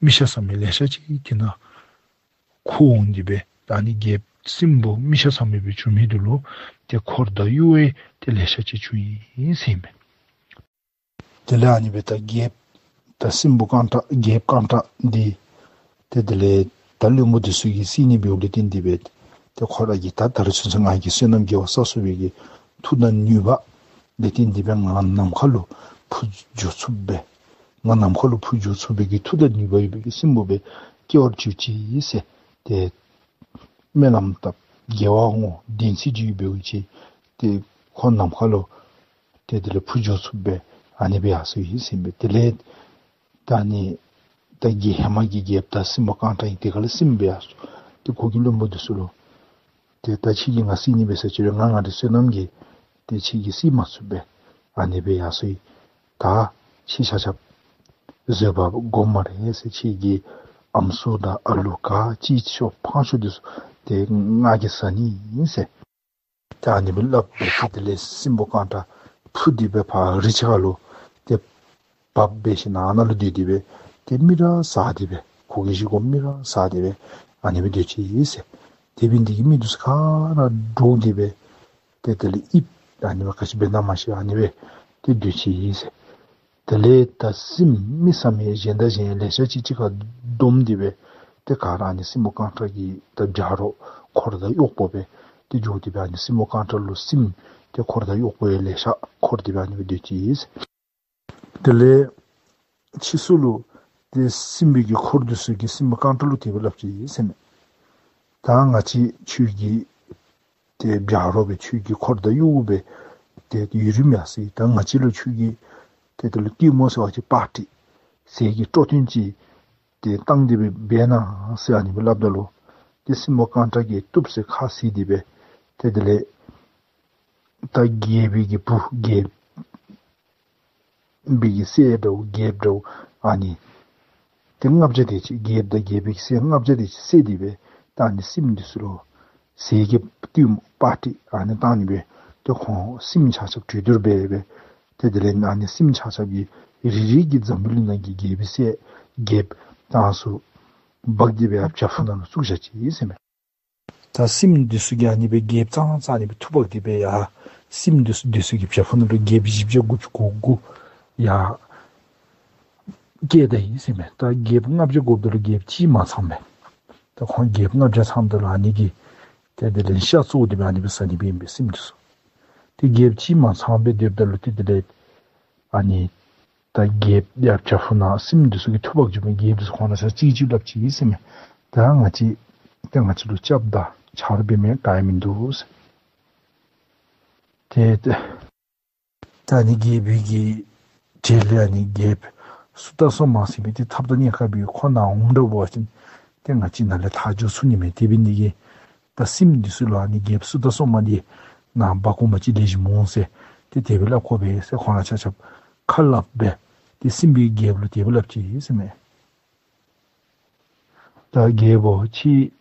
མི་ཤ་ཟ་མི་ལེ་ཤ་ཅིག་དེ་ནང་འཁོར་འོང་སྟེ་སྦེ་ད་ཨ་ནི་རྒྱལཔོ་སྲིན་པོ་མི་ཤ་ཟ་མི་སྦེ་འགྱོ་མི་འདི་ལུ་ཏེ་འཁོར་དང་གཡོ་བ་ཏེ་ལེ་ཤ་ཅིག་བྱུང་ཡི་ཟེར་མས། དེ་ལས་ཨ་ནི་སྦེ་ད་རྒྱལཔོ་ད་སྲིན་པོ་རྐང་བཀྲ་རྒྱལཔོ་རྐང་བཀྲ་འདི་ཏེ་དེ་ལས་ད་བློན་པོ་འདི་ཚུ་གིས་བསད་ནི་འབདཝ་ལས་བརྟེན་ཏེ་སྦེ་ཏེ་ཁོ་ར་གིས་ད་ད་རེས་ཚུན་ཚོད་ང་གིས་བསོད་ནམས་དགེ་བ་བསགས་ཚུགས་པའི་གི་མཐུ་དང་ནུས་པ་ལས་བརྟེན་ཏེ་སྦེ་ང་ནམ་མཁའ་ལུ་འཕུར་འགྱོ་ཚུགསཔ་སྦེ་ང་ནམ་མཁའ་ལུ་འཕུར་འགྱོ་ཚུགས་པའི་གི་མཐུ་དང་ནུས་པ་ཡོད་པའི་གི་སྲིན་པོ་སྦེ་སྐྱེ་བར་གྱུར་ཅིག་ཟེར་ཏེ་སྨོན་ལམ་བཏབ། དགེ་བ་བསྔོ། བདེན་ཚིག་བརྗོད་འབདཝ་ཅིག་ཏེ་ཁོ་ནམ་མཁའ་ལུ་ཏེ་དེ་ལས་འཕུར་འགྱོ་ཚུགསཔ་སྦེ་ ཨ་ནི་སྦེ་ཡར་སོ་ཡི་ཟེར་ཨིན་པས། དེ་ལས་ད་ཨ་ནི་ད་རྒྱལ་ཧེ་མ་གི་རྒྱལཔོ་ད་སྲིན་པོ་རྐང་གྲགས་ཨིན། དེ་ཁར་ལས་སྲིནམོ་སྦེ་ཡར་སོ། ཏེ་ཁོ་གིས་བློན་པོ་འདི་ཚུ་ལུ་ཏེ་ད་ཁྱེད་ཀྱིས་ང་བསད་ནི་འབད་ཟེར་ཅི་རུང་ང་ང་འདི་བསོད་ནམས་ཀྱིས་ཏེ་ཁྱེད་ཀྱིས་བསད་མ་ཚུགས་པས། ཨ་ནི་སྦེ་ཡར་སོ་ཡི། ད་ཁྱེད་ཆ་ཁྱབ་བཟོད་པ་སྒོམ་སྨ་རེ་ཟེར། ཁྱེད་ཀྱི་ཨམ་སྲུ་དང་ཨ་ལུ་ག་ཅི་ཤོ་འཕང་ཤོས་འདི་ཚུ་ཏེ་ང་གིས་བཟའ་ནི་ཨིན་ཟེར། ད་ཨ་ནི་སྦེ་སླབ་སྦེ་ཏེ་དེ་ལས་སྲིན་པོ་རྐང་གྲགས་འཕུར་ཏེ་སྦེ་ཕར་རི་ཆ་ཁ་ལུ་ཏེ་བབས་སྦེ་ཞིནམ་ཨ་ནཱ་ལུ་སྡོད་དེ་སྦེ་ཏེ་མི་ར་བཟའ་སྟེ་སྦེ་ཁོ་གིས་བཞེས་སྒོ་མི་ར་བཟའ་སྟེ་སྦེ་ཨ་ནི་སྦེ་སྡོད་ཅི་ཟེར། དེ་འབད་ནི་འདི་གིས་མི་འདི་ཚུ་ག་ར་འདྲོགས་ཏེ་སྦེ་ཏེ་དེ་ལས་ཨིབ་ཨ་ནི་སྦེ་ག་ཅི་འབད་ན་མ་ཤེས་ཨ་ནི་སྦེ་ཏེ་སྡོད་ཅི་ཟེར། དེ་ལས་ད་སྲིནམོ་མི་བསད་མི་གཞན་དང་གཞན་ལེ་ཤ་ཅིག་གཅིག་ཁར་བསྡོམས་ཏེ་སྦེ་ཏེ་ག་ར་ཨ་ནི་སྲིན་པོ་རྐང་གྲགས་ཀྱི་ད་བྱ་རོག་འཁོར་དང་གཡོག་པོ་སྦེ་ཏེ་འགྱོ་སྟེ་སྦེ་ཨ་ནི་སྲིན་པོ་རྐང་གྲགས་ལུ་སྲིནམོ་ཏེ་འཁོར་དང་གཡོག་པོ་ཡང་ལེ་ཤ་འཁོར་ཏེ་སྦེ་ཨ་ནི་སྦེ་སྡོད་ཅི་ཟེར། དེ་ལས་ཕྱིས་སུ་ལུ་ཏེ་སྲིན་པོའི་གི་འཁོར་འདི་ཚུ་གིས་སྲིན་པོ་རྐང་གྲགས་ལུ་དེ་སྦེ་སླབ་ཅི་ཟེར་མས། ད་ང་བཅས་ཁྱོད་ཀྱི་ཏེ་བྱ་རོག་སྦེ་ཁྱོད་ཀྱི་འཁོར་དང་གཡོག་སྦེ་ཏེ་ཡུན་རིངམོ་ཡར་སོ་ཡི། ད་ང་བཅས་ལུ་ཁྱོད་ཀྱིས་ཏེ་དེ་ལུ་ཏེ་མོ་ཟེར་བ་ཅིན་པར་ཊི་ཟས་ཀྱི་སྤྲོ་སྟོན་ཅིག་ཏེ་བཏང་སྟེ་སྦེ་འབད་གནང་ཟེར་ཨ་ནི་སྦེ་སླབ་ད་ལུ་ཏེ་སྲིན་པོ་རྐང་གྲགས་ཀྱིས་བཏུབ་ཟེར་ཁ་བཟེད་དེ་སྦེ་ཏེ་དེ་ལས་ད་རྒྱལ་པོའི་གི་བུ་རྒྱལ་པོའི་གི་སྲས་འདྲཝ་རྒྱལཔོ་འདྲཝ་ཨ་ནི་ཏེ་ལྔ་བརྒྱ་དེ་ཅིག་རྒྱལཔོ་དང་རྒྱལ་པོའི་གི་སྲས་ལྔ་བརྒྱ་དེ་ཅིག་བསད་དེ་སྦེ་ད་ཨ་ནི་སྲིནམོ་འདི་ཚུ་ལུ་ཟས་ཀྱི་ཏེ་མོ་པར་ཊི་ཨ་ནི་བཏང་ནི་སྦེ་ཏེ་ཁོང་སྲིནམོ་ཆ་ཁྱབ་གྲོས་བསྡུར་འབད་སྦེ་ཏེ་དེ་ལས་ཨ་ནི་སྲིནམོ་ཆ་ཁྱབ་ཀྱིས་རེ་རེ་གིས་འཛམ་བུ་གླིང་ནང་གི་རྒྱལ་པོའི་སྲས་རྒྱལཔོ་དང་སྲས་འབག་སྟེ་སྦེ་ཡར་བྱག་ཕུག་ནང་ལུ་བཙུགས་བཞག་ཅི་ཟེར་མས། ད་སྲིནམོ་འདི་ཚུ་གིས་ཨ་ནི་སྦེ་རྒྱལཔོ་ཙང་ཙང་ཨ་ནི་སྦེ་འཐུ་འབག་སྟེ་སྦེ་ཡར་སྲིནམོ་འདི་ཚུ་འདི་ཚུ་གིས་བྱག་ཕུག་ནང་ལུ་རྒྱལཔོ་བཞི་བརྒྱ་དགུ་བཅུ་གོ་དགུ་ཡར་བསྐྱལ་ད་ཡི་ཟེར་མས། ད་རྒྱལཔོ་ལྔ་བརྒྱ་དགོཔ་ད་ལུ་རྒྱལཔོ་གཅིག་མ་ཚངམ་མས། ད་ཁོང་རྒྱལཔོ་ལྔ་བརྒྱ་ཚངམ་ད་ལུ་ཨ་ནི་གིས་ཏེ་དེ་ལས་ཤ་བཙོ་སྟེ་སྦེ་ཨ་ནི་སྦེ་བཟའ་ནི་སྦེ་ཨིན་པས་སྲིནམོ་འདི་ཚུ། ཏེ་རྒྱལཔོ་གཅིག་མ་ཚངམ་སྦེ་སྡོདཔ་ད་ལུ་ཏེ་དེ་ལས་ཨ་ནི་ད་རྒྱལཔོ་ཡར་བྱག་ཕུག་ནང་སྲིནམོ་འདི་ཚུ་གིས་འཐུ་འབག་འགྱོ་མི་རྒྱལཔོ་འདི་ཚུ་ཁོང་ར་ཆ་ཁྱབ་གཅིག་གིས་སླབ་ཅི་ཟེར་མས། ད་ང་བཅས་ཏེ་ང་བཅས་ལུ་སྐྱབས་དང་ཆ་རོགས་འབད་མི་ག་ཡང་མིན་འདུག་ཟེར། ཏེ་ཏེ་ད་ཨ་ནི་རྒྱལ་པོའི་གི་གྲལ་ལས་ཨ་ནི་རྒྱལཔོ་སུ་ཏ་སོ་མ་ཟེར་མི་འདི་ཐབས་དང་གནས་སྐབས་ཀྱི་ཁོ་ནཱ་འོངམ་འདྲཝ་འབད་བ་ཅིན་ཏེ་ང་བཅས་ནཱ་ལས་ཐར་འགྱོ་ཚུགས་ནི་མས། དེ་འབད་ནི་འདི་གིས་ད་སྲིནམོ་འདི་ཚུ་ལུ་ཨ་ནི་རྒྱལཔོ་སུ་ཏ་སོ་མ་འདི་ནཱ་འབག་འོང་པ་ཅིན་ལེགས་ཤོམ་འོང་ཟེར་ཏེ་དེ་སྦེ་སླབ་དགོ་པས་ཟེར་ཁོང་ར་ཆ་ཁྱབ་ཁ་སླབ་སྦེ་ཏེ་སྲིན་པོའི་རྒྱལཔོ་ལུ་དེ་སྦེ་སླབ་ཅི་ཟེར་མས། ད་རྒྱལ་པོ་ཁྱེད་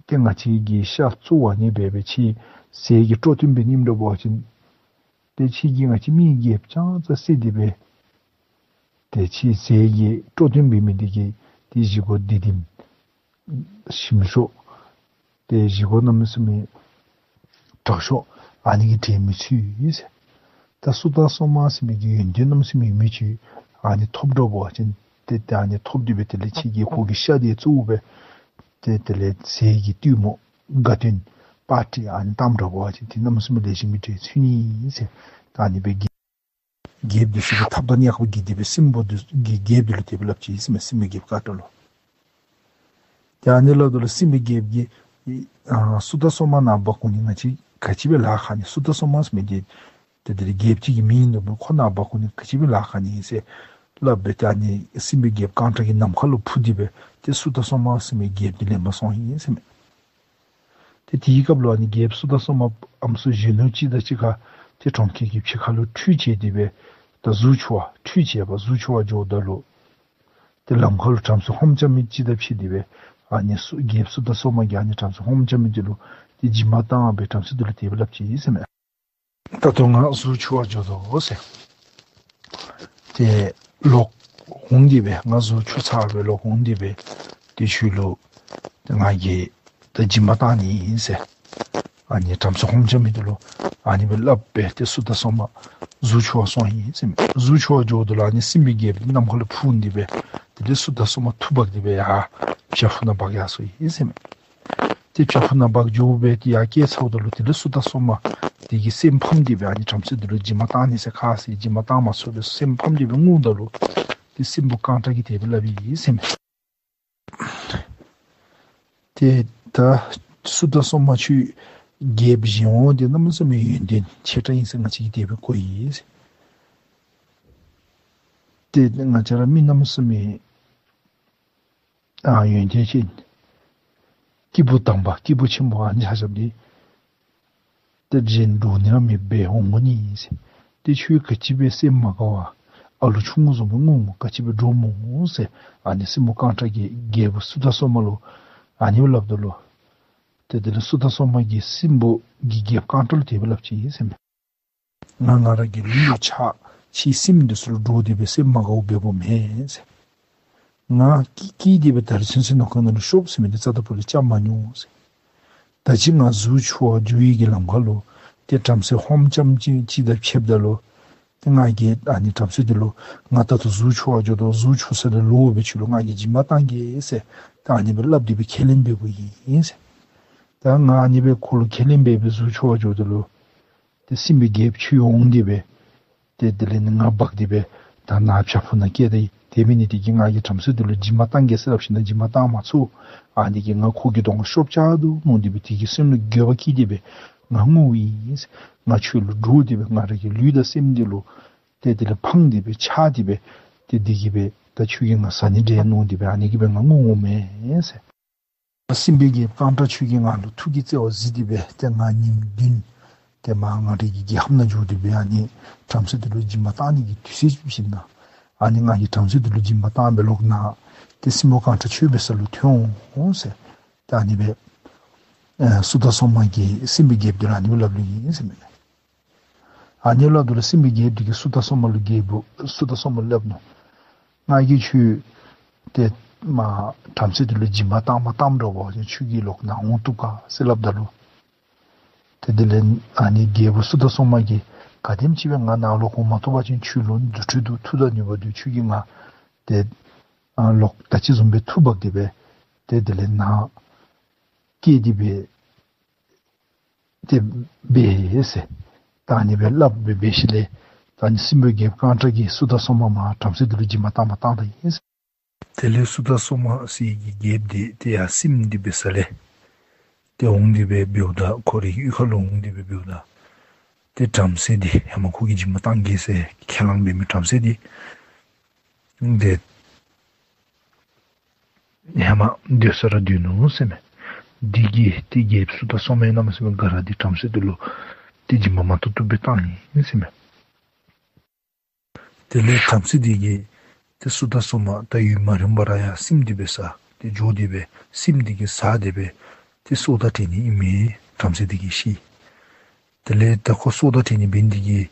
ཏེ་ང་བཅས་ཀྱི་ཤ་བཙོ་བ་ནི་འབད་སྦེ་ཁྱེད་ཟས་ཀྱི་སྤྲོ་སྟོན་འབད་ནི་འདྲཝ་འབད་བ་ཅིན་ཏེ་ཁྱེད་ཀྱིས་ང་བཅས་མི་རྒྱལཔོ་ཙང་ཙང་བསད་དེ་སྦེ་ཏེ་ཁྱེད་ཟས་ཀྱི་སྤྲོ་སྟོན་འབད་མི་འདི་གིས་ཏེ་བཞེས་སྒོ་སྡིག་ལྡན་ཞིམ་ཤོས་ཏེ་བཞེས་སྒོ་གནམ་མེད་ས་མེད་དྲག་ཤོས་ཨ་ནི་གིས་འབྲལ་མི་ཚུགས་ཟེར། ད་སུ་ཏ་སོ་མ་ཟེར་མི་གི་ཡོན་ཏན་གནམ་མེད་ས་མེད་མི་ཅིག་ཨ་ནི་ཐོབ་འདྲཝ་འབད་བ་ཅིན་ཏེ་ཏེ་ཨ་ནི་ཐོབ་སྟེ་སྦེ་དེ་ལས་ཁྱེད་ཀྱིས་ཁོ་གི་ཤ་འདི་བཙོ་སྦེ་ཏེ་དེ་ལས་ཟས་ཀྱི་སྟོན་མོ་དགའ་སྟོན་པར་ཊི་ཨ་ནི་བཏངམ་འདྲཝ་འབད་བ་ཅིན་ཏེ་གནམ་མེད་ས་མེད་ལེགས་ཤོམ་སྦེ་འབྲལ་ཚུགས་ནི་ཟེར། ད་ཨ་ནི་སྦེ་རྒྱལ་རྒྱལཔོ་འདི་ཚུ་གིས་ཐབས་དང་གནས་སྐབས་ཀྱིས་དེ་སྦེ་སྲིན་པོ་འདི་གི་རྒྱལཔོ་འདི་ལུ་དེ་སྦེ་སླབ་ཅི་ཟེར་མས། སྲིན་པོའི་རྒྱལཔོ་ཀ་ཏོ་ལུ། ཏེ་ཨ་ནི་སླབ་ད་ལུ་སྲིན་པོའི་རྒྱལཔོ་གིས་ཨ་སུ་ཏ་སོ་མ་ནཱ་འབག་འོང་ནི་ང་བཅས་ག་ཅི་སྦེ་ལཱ་ཁག་ནི། སུ་ཏ་སོ་མ་ཟེར་མི་འདི་ཏེ་དེ་རྒྱལཔོ་ཅིག་གི་མིང་ཨིན་འདུག་མོ། ཁོ་ནཱ་འབག་འོང་ནི་ག་ཅི་སྦེ་ལཱ་ཁག་ནི་ཟེར་སླབ་སྦེ་ཏེ་ཨ་ནི་སྲིན་པོའི་རྒྱལཔོ་རྐང་གྲགས་ཀྱི་ནམ་མཁའ་ལུ་འཕུར་ཏེ་སྦེ་ཏེ་སུ་ཏ་སོ་མ་ཟེར་མི་རྒྱལཔོ་འདི་ལེན་པར་སོང་ཡི་ཟེར་མས། ཏེ་དེའི་སྐབས་ལུ་ཨ་ནི་རྒྱལཔོ་སུ་ཏ་སོ་མ་ཨམ་སྲུ་གཞོན་ནུ་ཅིག་དང་གཅིག་ཁར་ཏེ་གྲོང་ཁྱེར་གྱི་ཕྱི་ཁ་ལུ་ཁྲུས་བྱས་ཏེ་སྦེ་ད་གཟུགས་འཁྱུ་བར་ཁྲུས་བྱེད་པར་གཟུགས་འཁྱུ་བར་འགྱོཝ་ད་ལུ་ཏེ་ལམ་ཁ་ལུ་བྲམ་ཟེ་ཧོམ་རྐྱབ་མི་ཅིག་དང་ཕྱད་དེ་སྦེ་ཨ་ནི་སུ་རྒྱལཔོ་སུ་ཏ་སོ་མ་གིས་ཨ་ནི་བྲམ་ཟེ་ཧོམ་རྐྱབ་མི་འདི་ལུ་ཏེ་སྦྱིན་པ་བཏང་སྦེ་བྲམ་ཟེ་འདི་ལུ་དེ་སྦེ་སླབ་ཅི་ཟེར་མས། ད་ལྟོ་ང་གཟུགས་འཁྱུ་བར་འགྱོ་དོ་ཟེར། ཏེ་ལོག་འོང་སྟེ་སྦེ་ང་གཟུགས་འཁྱུ་ཚར་སྦེ་ལོག་འོང་སྟེ་སྦེ་ཏེ་ཁྱོད་ལུ་ཏེ་ང་གིས་ད་སྦྱིན་པ་བཏང་ནི་ཨིན་ཟེར། ཨ་ནི་བྲམ་ཟེ་ཧོམ་རྐྱབ་མི་འདི་ལུ་ཨ་ནི་སྦེ་སླབ་སྦེ་ཏེ་སུ་ཏ་སོ་མ་གཟུགས་འཁྱུ་བར་སོང་ཡི་ཟེར་མས། གཟུགས་འཁྱུ་བར་འགྱོཝ་ད་ལུ་ཨ་ནི་སྲིན་པོའི་རྒྱལཔོ་འདི་ནམ་མཁའ་ལུ་འཕུར་འོང་སྟེ་སྦེ་དེ་ལས་སུ་ཏ་སོ་མ་འཐུ་འབག་སྟེ་སྦེ་ཡར་བྱག་ཕུག་ནང་འབག་ཡར་སོ་ཡི་ཟེར་མས། ཏེ་བྱག་ཕུག་ནང་འབག་འགྱོ་སྦེ་ཏེ་ཡར་བསྐྱལ་ཚརཝ་ད་ལུ་དེ་ལས་སུ་ཏ་སོ་མ་དེ་གིས་སེམས་ཕམ་སྟེ་སྦེ་ཨ་ནི་བྲམ་ཟེ་འདི་ལུ་སྦྱིན་པ་བཏང་ནི་ཟེར་ཁ་བཟེད་སྦྱིན་པ་བཏང་མ་ཚུགས་པར་སེམས་ཕམ་སྟེ་སྦེ་སྔུ་ད་ལུ་ཏེ་སྲིན་པོ་རྐང་གྲགས་ཀྱིས་དེ་སྦེ་སླབ་ཡི་ཟེར་མས། ཏེ་ད་སུ་ཏ་སོ་མ་ཁྱོད་རྒྱལཔོ་བཞེངས་འོང་དེ་གནམ་མེད་ས་མེད་ཡོན་ཏན་ཆེ་དྲགས་ཨིན་ཟེར་ང་བཅས་ཀྱིས་དེ་སྦེ་གོ་ཡི་ཟེར། ཏེ་ང་བཅས་ར་མི་རྣམས་ཟེར་མི་ཨ་ཡོན་ཏན་ཅན་སྐྱེས་བུ་དམ་པ་སྐྱེས་བུ་ཆེན་པོ་ཨ་ནི་ཆ་ཁྱབ་འདི་ཏེ་གཞན་འདྲོག་ནི་ར་མེདཔ་སྦེ་འོང་དགོ་ནི་ཨིན་ཟེར། ཏེ་ཁྱོད་ག་ཅི་སྦེ་སེམས་མ་དགའ་བར་ཨ་ལུ་ཆུང་ཀུ་བཟུམ་སྦེ་ངུ་སྨོ། ག་ཅི་སྦེ་འདྲོག་སྨོ་ཟེར། ཨ་ནི་སྲིན་པོ་རྐང་གྲགས་ཀྱིས་རྒྱལ་པོ་སུ་ཏ་སོ་མ་ལུ་ཨ་ནི་སྦེ་སླབ་ད་ལུ། ཏེ་དེ་ལས་སུ་ཏ་སོ་མ་གིས་སྲིན་པོ་གི་རྒྱལཔོ་རྐང་གྲགས་ལུ་དེ་སྦེ་སླབ་ཅི་ཟེར་མས། ང་ང་ར་གི་ལུས་ལུ་ཆགས། ཁྱོད་སྲིནམོ་འདི་ཚུ་ལུ་འདྲོག་སྟེ་སྦེ་སེམས་མ་དགའཝ་འབདཝ་མེན་ཟེར། ང་སྐྱེས་སྐྱེས་ཏེ་སྦེ་ད་རིས་ཚུན་ཚོད་ནང་ཁོག་ནང་ལུ་ཤོབ་ཟེར་མི་འདི་རྩ་དང་པོ་ལས་རྐྱབ་མ་མྱོང་ཟེར། ད་ཅི་ང་གཟུགས་འཁྱུ་བར་འགྱོ་བའི་གི་ལམ་ཁ་ལུ་ཏེ་བྲམ་ཟེ་ཧོམ་རྐྱངམ་ཅིག་ཅིག་དང་ཕྱདཔ་ད་ལུ་ཏེ་ང་གིས་ཨ་ནི་བྲམ་ཟེ་འདི་ལུ་ང་ད་ལྟོ་གཟུགས་འཁྱུ་བར་འགྱོ་དོ། གཟུགས་འཁྱུ་ས་ལས་ལོག་སྦེ་ཁྱོད་ལུ་ང་གིས་སྦྱིན་པ་གཏང་གེ་ཟེར། ད་ཨ་ནི་སྦེ་སླབ་སྟེ་སྦེ་ཁས་ལེན་འབདཝ་ཨིན་ཟེར། ད་ང་ཨ་ནི་སྦེ་ཁོ་ལུ་ཁས་ལེན་འབད་སྦེ་གཟུགས་འཁྱུ་བར་འགྱོཝ་ད་ལུ་ཏེ་སྲིན་པོའི་རྒྱལཔོ་ཁྱོད་འོང་སྟེ་སྦེ་ཏེ་དེ་ལས་ནི་ང་འབག་སྟེ་སྦེ་ད་ནཱ་བྱག་ཕུག་ནང་བསྐྱལ་ད་ཡི། དེ་འབད་ནི་དེ་གིས་ང་གིས་བྲམ་ཟེ་འདི་ལུ་སྦྱིན་པ་གཏང་གེ་ཟེར་སླབ་ཞིནམ་ལས་སྦྱིན་པ་གཏང་མ་ཚུགས། ཨ་ནི་གིས་ང་ཁོ་གི་གདོང་ཤོབ་རྐྱབ་དོ་མནོ་སྟེ་སྦེ་དེ་གིས་སེམས་ལུ་འགྱོད་པ་སྐྱེས་ཏེ་སྦེ་ང་ངུཝ་ཨིན་ཟེར། ང་ཁྱོད་ལུ་འདྲོག་སྟེ་སྦེ་ང་ར་གི་ལུས་དང་སེམས་འདི་ལུ་ཏེ་དེ་ལས་ཕངས་ཏེ་སྦེ་ཆགས་ཏེ་སྦེ་ཏེ་དེ་གིས་སྦེ་ད་ཁྱོད་ཀྱིས་ང་བཟའ་ནི་འདྲས་མནོ་སྟེ་སྦེ་ཨ་ནི་གིས་སྦེ་ང་ངུ་འོང་མས་ཟེར། སྲིན་པོའི་རྒྱལཔོ་རྐང་གྲགས་ཁྱོད་ཀྱིས་ང་ལུ་ཐུགས་ཀྱི་བརྩེ་བ་གཟིགས་ཏེ་སྦེ་ཏེ་ང་ཉིནམ་བདུན་ཏེ་མར་ང་རའི་གི་རྒྱལ་ཁབ་ནང་འགྱོ་སྟེ་སྦེ་ཨ་ནི་བྲམ་ཟེ་འདི་ལུ་སྦྱིན་པ་གཏང་ནི་གི་དུས་ཚོད་ཅིག་བྱིན་ད། ཨ་ནི་ང་གིས་བྲམ་ཟེ་འདི་ལུ་སྦྱིན་པ་གཏང་སྦེ་ལོག་ནཱ་ཏེ་སྲིན་པོ་རྐང་གྲགས་ཁྱོད་འབད་ས་ལུ་ཐོན་འོང་ཟེར། ཏེ་ཨ་ནི་སྦེ་ཨེ་སུ་ཏ་སོ་མ་གིས་སྲིན་པོའི་རྒྱལཔོ་འདི་ལུ་ཨ་ནི་སྦེ་སླབ་ལོ་ཨིན་ཟེར་མས། ཨ་ནི་སླབ་ད་ལུ་སྲིན་པོའི་རྒྱལཔོ་འདི་གིས་སུ་ཏ་སོ་མ་ལུ་རྒྱལ་པོ་སུ་ཏ་སོ་མ་ལུ་སླབ་ནུག། ང་གིས་ཁྱོད་ཏེ་མར་བྲམ་ཟེ་འདི་ལུ་སྦྱིན་པ་གཏང་མ་གཏངམ་འདྲཝ་འབད་བ་ཅིན་ཁྱོད་ཀྱིས་ལོག་ནཱ་འོང་བཏུབ་ག་ཟེར་སླབ་ད་ལུ། ཏེ་དེ་ལས་ཨ་ནི་རྒྱལ་པོ་སུ་ཏ་སོ་མ་གིས་ག་དེམ་ཅིག་སྦེ་ང་ནཱ་ལོག་འོང་མ་བཏུབ་པ་ཅིན་ཁྱོད་ལུ་རྫུ་འཕྲུལ་དང་མཐུ་དང་ནུས་པ་འདི་ཁྱོད་ཀྱིས་ང་ཏེ་ཨ་ལོག་ད་ཅི་བཟུམ་སྦེ་འཐུ་འབག་སྟེ་སྦེ་ཏེ་དེ་ལས་ནཱ་བསྐྱལ་ཏེ་སྦེ་ཏེ་འབད་ཟེར། ད་ཨ་ནི་སྦེ་སླབ་སྦེ་འབད་ཞིནམ་ལས་ད་ཨ་ནི་སྲིན་པོའི་རྒྱལཔོ་རྐང་གྲགས་ཀྱིས་སུ་ཏ་སོ་མ་མར་བྲམ་ཟེ་འདི་ལུ་སྦྱིན་པ་གཏང་མ་གཏང་ད་ཡི་ཟེར། དེ་ལས་སུ་ཏ་སོ་མ་ཟེར་གྱི་རྒྱལཔོ་འདི་ཏེ་ཡར་སྲིནམོ་འདི་འབད་ས་ལས་ཏེ་འོང་སྟེ་སྦེ་འབདཝ་ད་ཁོ་རའི་གཡུས་ཁ་ལུ་འོང་སྟེ་སྦེ་འབདཝ་ད་ཏེ་བྲམ་ཟེ་འདི་ཧེ་མ་ཁོ་གིས་སྦྱིན་པ་གཏང་གེ་ཟེར་ཁས་བླངས་འབད་མི་བྲམ་ཟེ་འདི་འདི་ཧེ་མ་སྡོད་ས་ར་སྡོད་ནུག་ཟེར་མས། འདི་གིས་ཏེ་རྒྱལཔོ་སུ་ཏ་སོ་མ་གནམ་མེད་ས་མེད་དགའ་ར་འདི་བྲམ་ཟེ་འདི་ལུ་ཏེ་སྦྱིན་པ་མ་བཏུབ་བཏུབ་སྦེ་གཏང་ཡི་ཟེར་མས། དེ་ལས་བྲམ་ཟེ་འདི་གིས་ཏེ་སུ་ཏ་སོ་མ་ད་ཡུན་མ་རིངམ་ར་ཡར་སྲིནམོ་འདི་འབད་ས་ཏེ་འགྱོ་སྟེ་སྦེ་སྲིནམོ་འདི་གི་ཟ་སྟེ་སྦེ་ཏེ་སྲོག་དང་བྲལ་ནི་ཨིན་མས། བྲམ་ཟེ་འདི་གིས་ཤེས། དེ་ལས་ད་ཁོ་སྲོག་དང་བྲལ་ནི་འབད་ནི་འདི་གིས་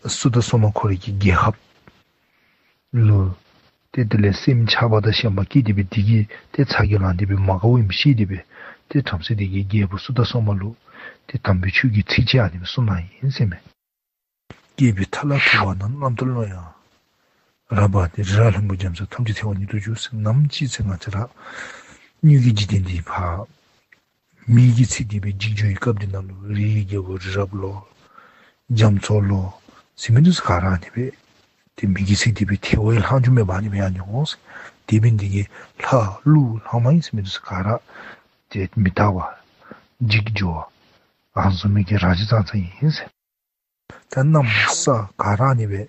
ཨ་སུ་ཏ་སོ་མ་ཁོ་རའི་གི་རྒྱལ་ཁབ་ལུ་ཏེ་དེ་ལས་སེམས་ཆགས་པ་དང་ཞེན་པ་སྐྱེས་ཏེ་སྦེ་འདི་གིས་ཏེ་ཚ་གྱང་ལངས་ཏེ་སྦེ་མ་དགའཝ་ཨིནམ་ཤེས་ཏེ་སྦེ་ཏེ་བྲམ་ཟེ་འདི་གིས་རྒྱལ་པོ་སུ་ཏ་སོ་མ་ལུ་ཏེ་དམ་པའི་ཆོས་ཀྱི་ཚིགས་བཅད་ཨ་ནི་སྦེ་གསུངས་གནང་ཡི་ཟེར་མས། སྐྱེས་པའི་མཐའ་ལ་ཐུག་པ་ན། རྣམ་རྟོག་གློ་ཡང་རབ་སྦ་སྟེ། རི་རབ་ལྷུན་པོ་རྒྱ་མཚོ་ཐམས་ཅད་ཐལ་བ་ཉིད་དུ་འགྱུར་ཟེར། ནམ་ཅིག་ཚེ་ང་བཅས་ར་སྣོད་ཀྱི་འཇིག་རྟེན་འདི་ཕར་མེ་གིས་འཚིག་སྟེ་སྦེ་འཇིག་འགྱོ་བའི་སྐབས་འདི་ནང་ལུ་རིའི་རྒྱལ་པོ་རི་རབ་ལོ་རྒྱ་མཚོ་ལོ་ཟེར་མི་འདི་ཚུ་ག་ར་ཨ་ནི་སྦེ་ཏེ་མེ་གིས་འཚིག་སྟེ་སྦེ་ཐལ་བ་ལྷག་འགྱོ་མེད་པ་ཨ་ནི་སྦེ་ཡར་འགྱོ་འོང་ཟེར། དེ་འབད་ནི་འདི་གིས་ལྷ་ཀླུ་ལྷ་མ་ཡིན་ཟེར་མི་འདི་ཚུ་ག་ར་ཏེ་མི་རྟག་པ་འཇིག་འགྱོ་བ་ཨ་ནི་བཟུམ་མའི་གི་རང་བཞིན་ཙང་ཙང་ཨིན་ཟེར། ད་གནམ་ས་ག་ར་ཨ་ནི་སྦེ་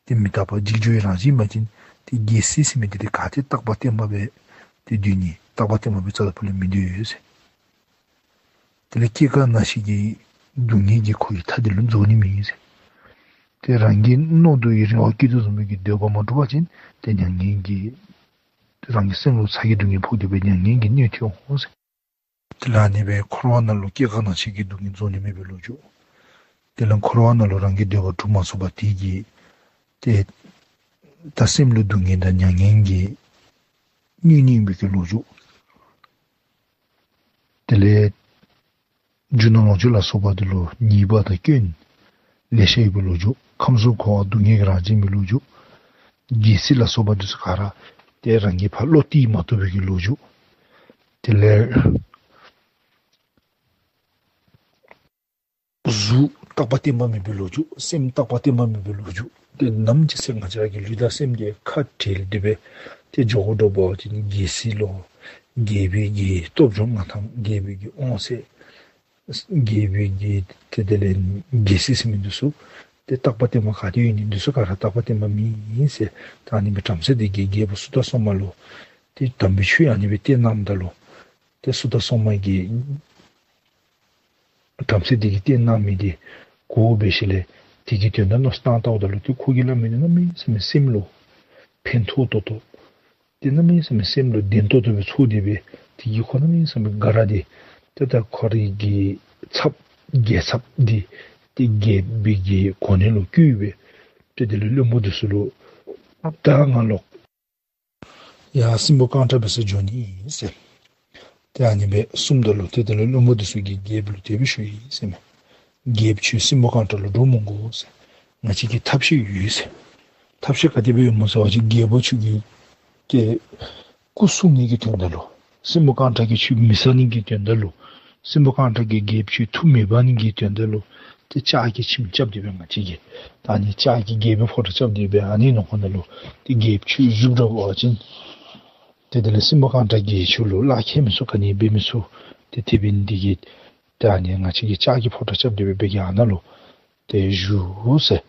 ཏེ་མི་རྟག་པ་འཇིག་འགྱོ་བའི་རང་བཞིན་ཨིན་པ་ཅིན་ཏེ་རྒྱལ་སྲིད་ཟེར་མི་འདི་ཏེ་ག་ཏེ་རྟག་པ་བརྟན་པ་སྦེ་ཏེ་སྡོད་ནི། རྟག་པ་བརྟན་པ་སྦེ་རྩ་དང་པོ་ལས་མི་སྡོད་ཟེར། དེ་ལས་སྐྱེ་རྒ་ན་འཆི་གི་སྡུག་བསྔལ་གྱིས་ཁོ་གི་མཐའ་འདི་ལུ་རྫོགས་ནི་མེད་ཟེར། ཏེ་རང་གི་མནོ་འདོད་ཀྱི་རེ་བ་བསྐྱེད་དོ་བཟུམ་མའི་གི་འདོད་པ་མ་འགྲུབ་པ་ཅིན་ཏེ་མྱ་ངན་གྱི་རང་གི་སེམས་ལུ་ཚ་གྱང་སྡུག་བསྔལ་ཕོག་སྟེ་སྦེ་མྱ་ངན་གྱི་གནས་ཐོན་འོང་ཟེར། དེ་ལས་ཨ་ནི་སྦེ་འཁོར་བ་ནང་ལུ་སྐྱེ་རྒ་ན་འཆི་གི་སྡུག་བསྔལ་རྫོགས་ནི་མེད་པའི་ལོ་རྒྱུས། དེ་ལས་འཁོར་བ་ནང་ལུ་རང་གི་འདོད་པ་འགྲུབ་མ་ཚུགས་པ་དེ་གིས་ཏེ་ད་སེམས་ལུ་སྡུག་བསྔལ་དང་མྱ་ངན་གྱིས་མྱོས་ནི་ཨིན་པའི་གི་ལོ་རྒྱུས། དེ་ལས་རྒྱུ་ནོར་ལོངས་སྤྱོད་ལ་སོགས་པ་འདི་ལུ་ཉེས་པ་དང་སྐྱོན་ལེ་ཤ་ཡོད་པའི་ལོ་རྒྱུས། ཁམས་གསུམ་འཁོར་བ་སྡུག་བསྔལ་གྱི་རང་བཞིན་མའི་ལོ་རྒྱུས། རྒྱལ་སྲིད་ལ་སོགས་པ་འདི་ཚུ་ག་ར་ཏེ་རང་གིས་ཕར་བློ་གཏད་མ་བཏུབ་པའི་གི་ལོ་རྒྱུས། དེ་ལས་གཟུགས་རྟག་པ་བརྟན་པ་མེད་པའི་ལོ་རྒྱུས། སེམས་རྟག་པ་བརྟན་པ་མེད་པའི་ལོ་རྒྱུས། ཏེ་ནམ་ཅིག་ཚེ་ང་བཅས་ར་གི་ལུས་དང་སེམས་འདི་ཁ་བྲལ་ཏེ་སྦེ་ཏེ་འགྱོ་དགོཔ་འདྲཝ་འབད་བ་ཅིན་རྒྱལ་སྲིད་ལོ་རྒྱལ་པོའི་གི་སྟོབས་འབྱོར་མངའ་ཐང་རྒྱལ་པོའི་གི་དབང་ཚད་རྒྱལ་པོའི་གི་ཏེ་དེ་ལས་རྒྱལ་སྲིད་ཟེར་མི་འདི་ཚུ་ ཏེ་རྟག་པ་བརྟན་པ་ག་ཏེ་ཡོད་ནི་འདི་ཚུ་ག་ར་རྟག་པ་བརྟན་པ་མེན་ཟེར། ད་ཨ་ནི་སྦེ་བྲམ་ཟེ་འདི་གིས་རྒྱལ་པོ་སུ་ཏ་སོ་མ་ལུ་ཏེ་དམ་པའི་ཆོས་ཨ་ནི་སྦེ་བསྟན་གནངམ་ད་ལུ་ཏེ་སུ་ཏ་སོ་མ་གིས་བྲམ་ཟེ་འདི་གིས་བསྟན་གནང་མི་འདི་གོ་སྦེ་ཞིནམ་ལས་དེ་གི་དོན་དག་མནོ་བསམ་བཏང་བལྟཝ་ད་ལུ་ཏེ་ཁོ་གིས་སླབ་མི་འདི་གནམ་མེད་ས་མེད་སེམས་ལུ་ཕན་ཐོགས་ཏོག་ཏོ། ཏེ་གནམ་མེད་ས་མེད་སེམས་ལུ་བདེན་ཏོག་ཏོ་སྦེ་ཚོར་ཏེ་སྦེ་དེ་གིས་ཁོ་གནམ་མེད་ས་མེད་དགའ་ར་ཏེ་ཏེ་ད་ཁོ་རའི་གི་ཚབ་རྒྱལ་ཚབ་འདི་ཏེ་རྒྱལཔོ་གི་གོ་གནས་ལུ་བསྐོས་སྦེ་ཏེ་དེ་ལས་བློན་པོ་འདི་ཚུ་ལུ་ད་ང་ལོག་ཡར་སྲིན་པོ་རྐང་གྲགས་འབད་སར་འགྱོ་ནི་ཨིན་ཟེར། ཏེ་ཨ་ནི་སྦེ་གསུངམ་ད་ལུ་ཏེ་དེ་ལས་བློན་པོ་འདི་ཚུ་གིས་རྒྱལཔོ་ལུ་དེ་སྦེ་ཞུ་ཡི་ཟེར་མས། རྒྱལཔོ་ཁྱོད་སྲིན་པོ་རྐང་གྲགས་ལུ་འདྲོག་མི་དགོ་ཟེར། ང་བཅས་ཀྱིས་ཐབས་ཤེས་ཡོད་ཟེར། ཐབས་ཤེས་ག་དེ་སྦེ་ཡོདཔ་སྨོ་ཟེར་བ་ཅིན་རྒྱལཔོ་ཁྱོད་ཀྱིས་ཏེ་སྐུ་སྲུང་ནི་གི་དོན་དག་ལུ་སྲིན་པོ་རྐང་གྲགས་ཀྱིས་ཁྱོད་མི་ཟ་ནི་གི་དོན་དག་ལུ་སྲིན་པོ་རྐང་གྲགས་ཀྱིས་རྒྱལཔོ་ཁྱོད་ཐུགས་མི་འབག་ནི་གི་དོན་དག་ལུ་ཏེ་ལྕགས་ཀྱི་ཁྱིམ་རྐྱབ་སྟེ་སྦེ་ང་བཅས་ཀྱིས་ད་ཨ་ནི་ལྕགས་ཀྱི་རྒྱལ་པོའི་ཕོ་བྲང་རྐྱབ་སྟེ་སྦེ་ཨ་ནི་ནང་ཁོངས་ནང་ལུ་ཏེ་རྒྱལཔོ་ཁྱོད་བཞུགས་འགྱོ་བ་ཅིན་ཏེ་དེ་ལས་སྲིན་པོ་རྐང་གྲགས་ཀྱིས་ཁྱོད་ལུ་ལཱ་ཁག་མི་ཚུགས། ག་ནི་འབད་མི་ཚུགས། ཏེ་དེ་འབད་ནི་འདི་གིས་ད་ཨ་ནི་ང་བཅས་ཀྱིས་ལྕགས་ཀྱི་ཕོ་བྲང་རྐྱབ་སྟེ་སྦེ་འབད་གེ། ཨ་ནཱ་ལུ་ཏེ་བཞུགས་ཟེར།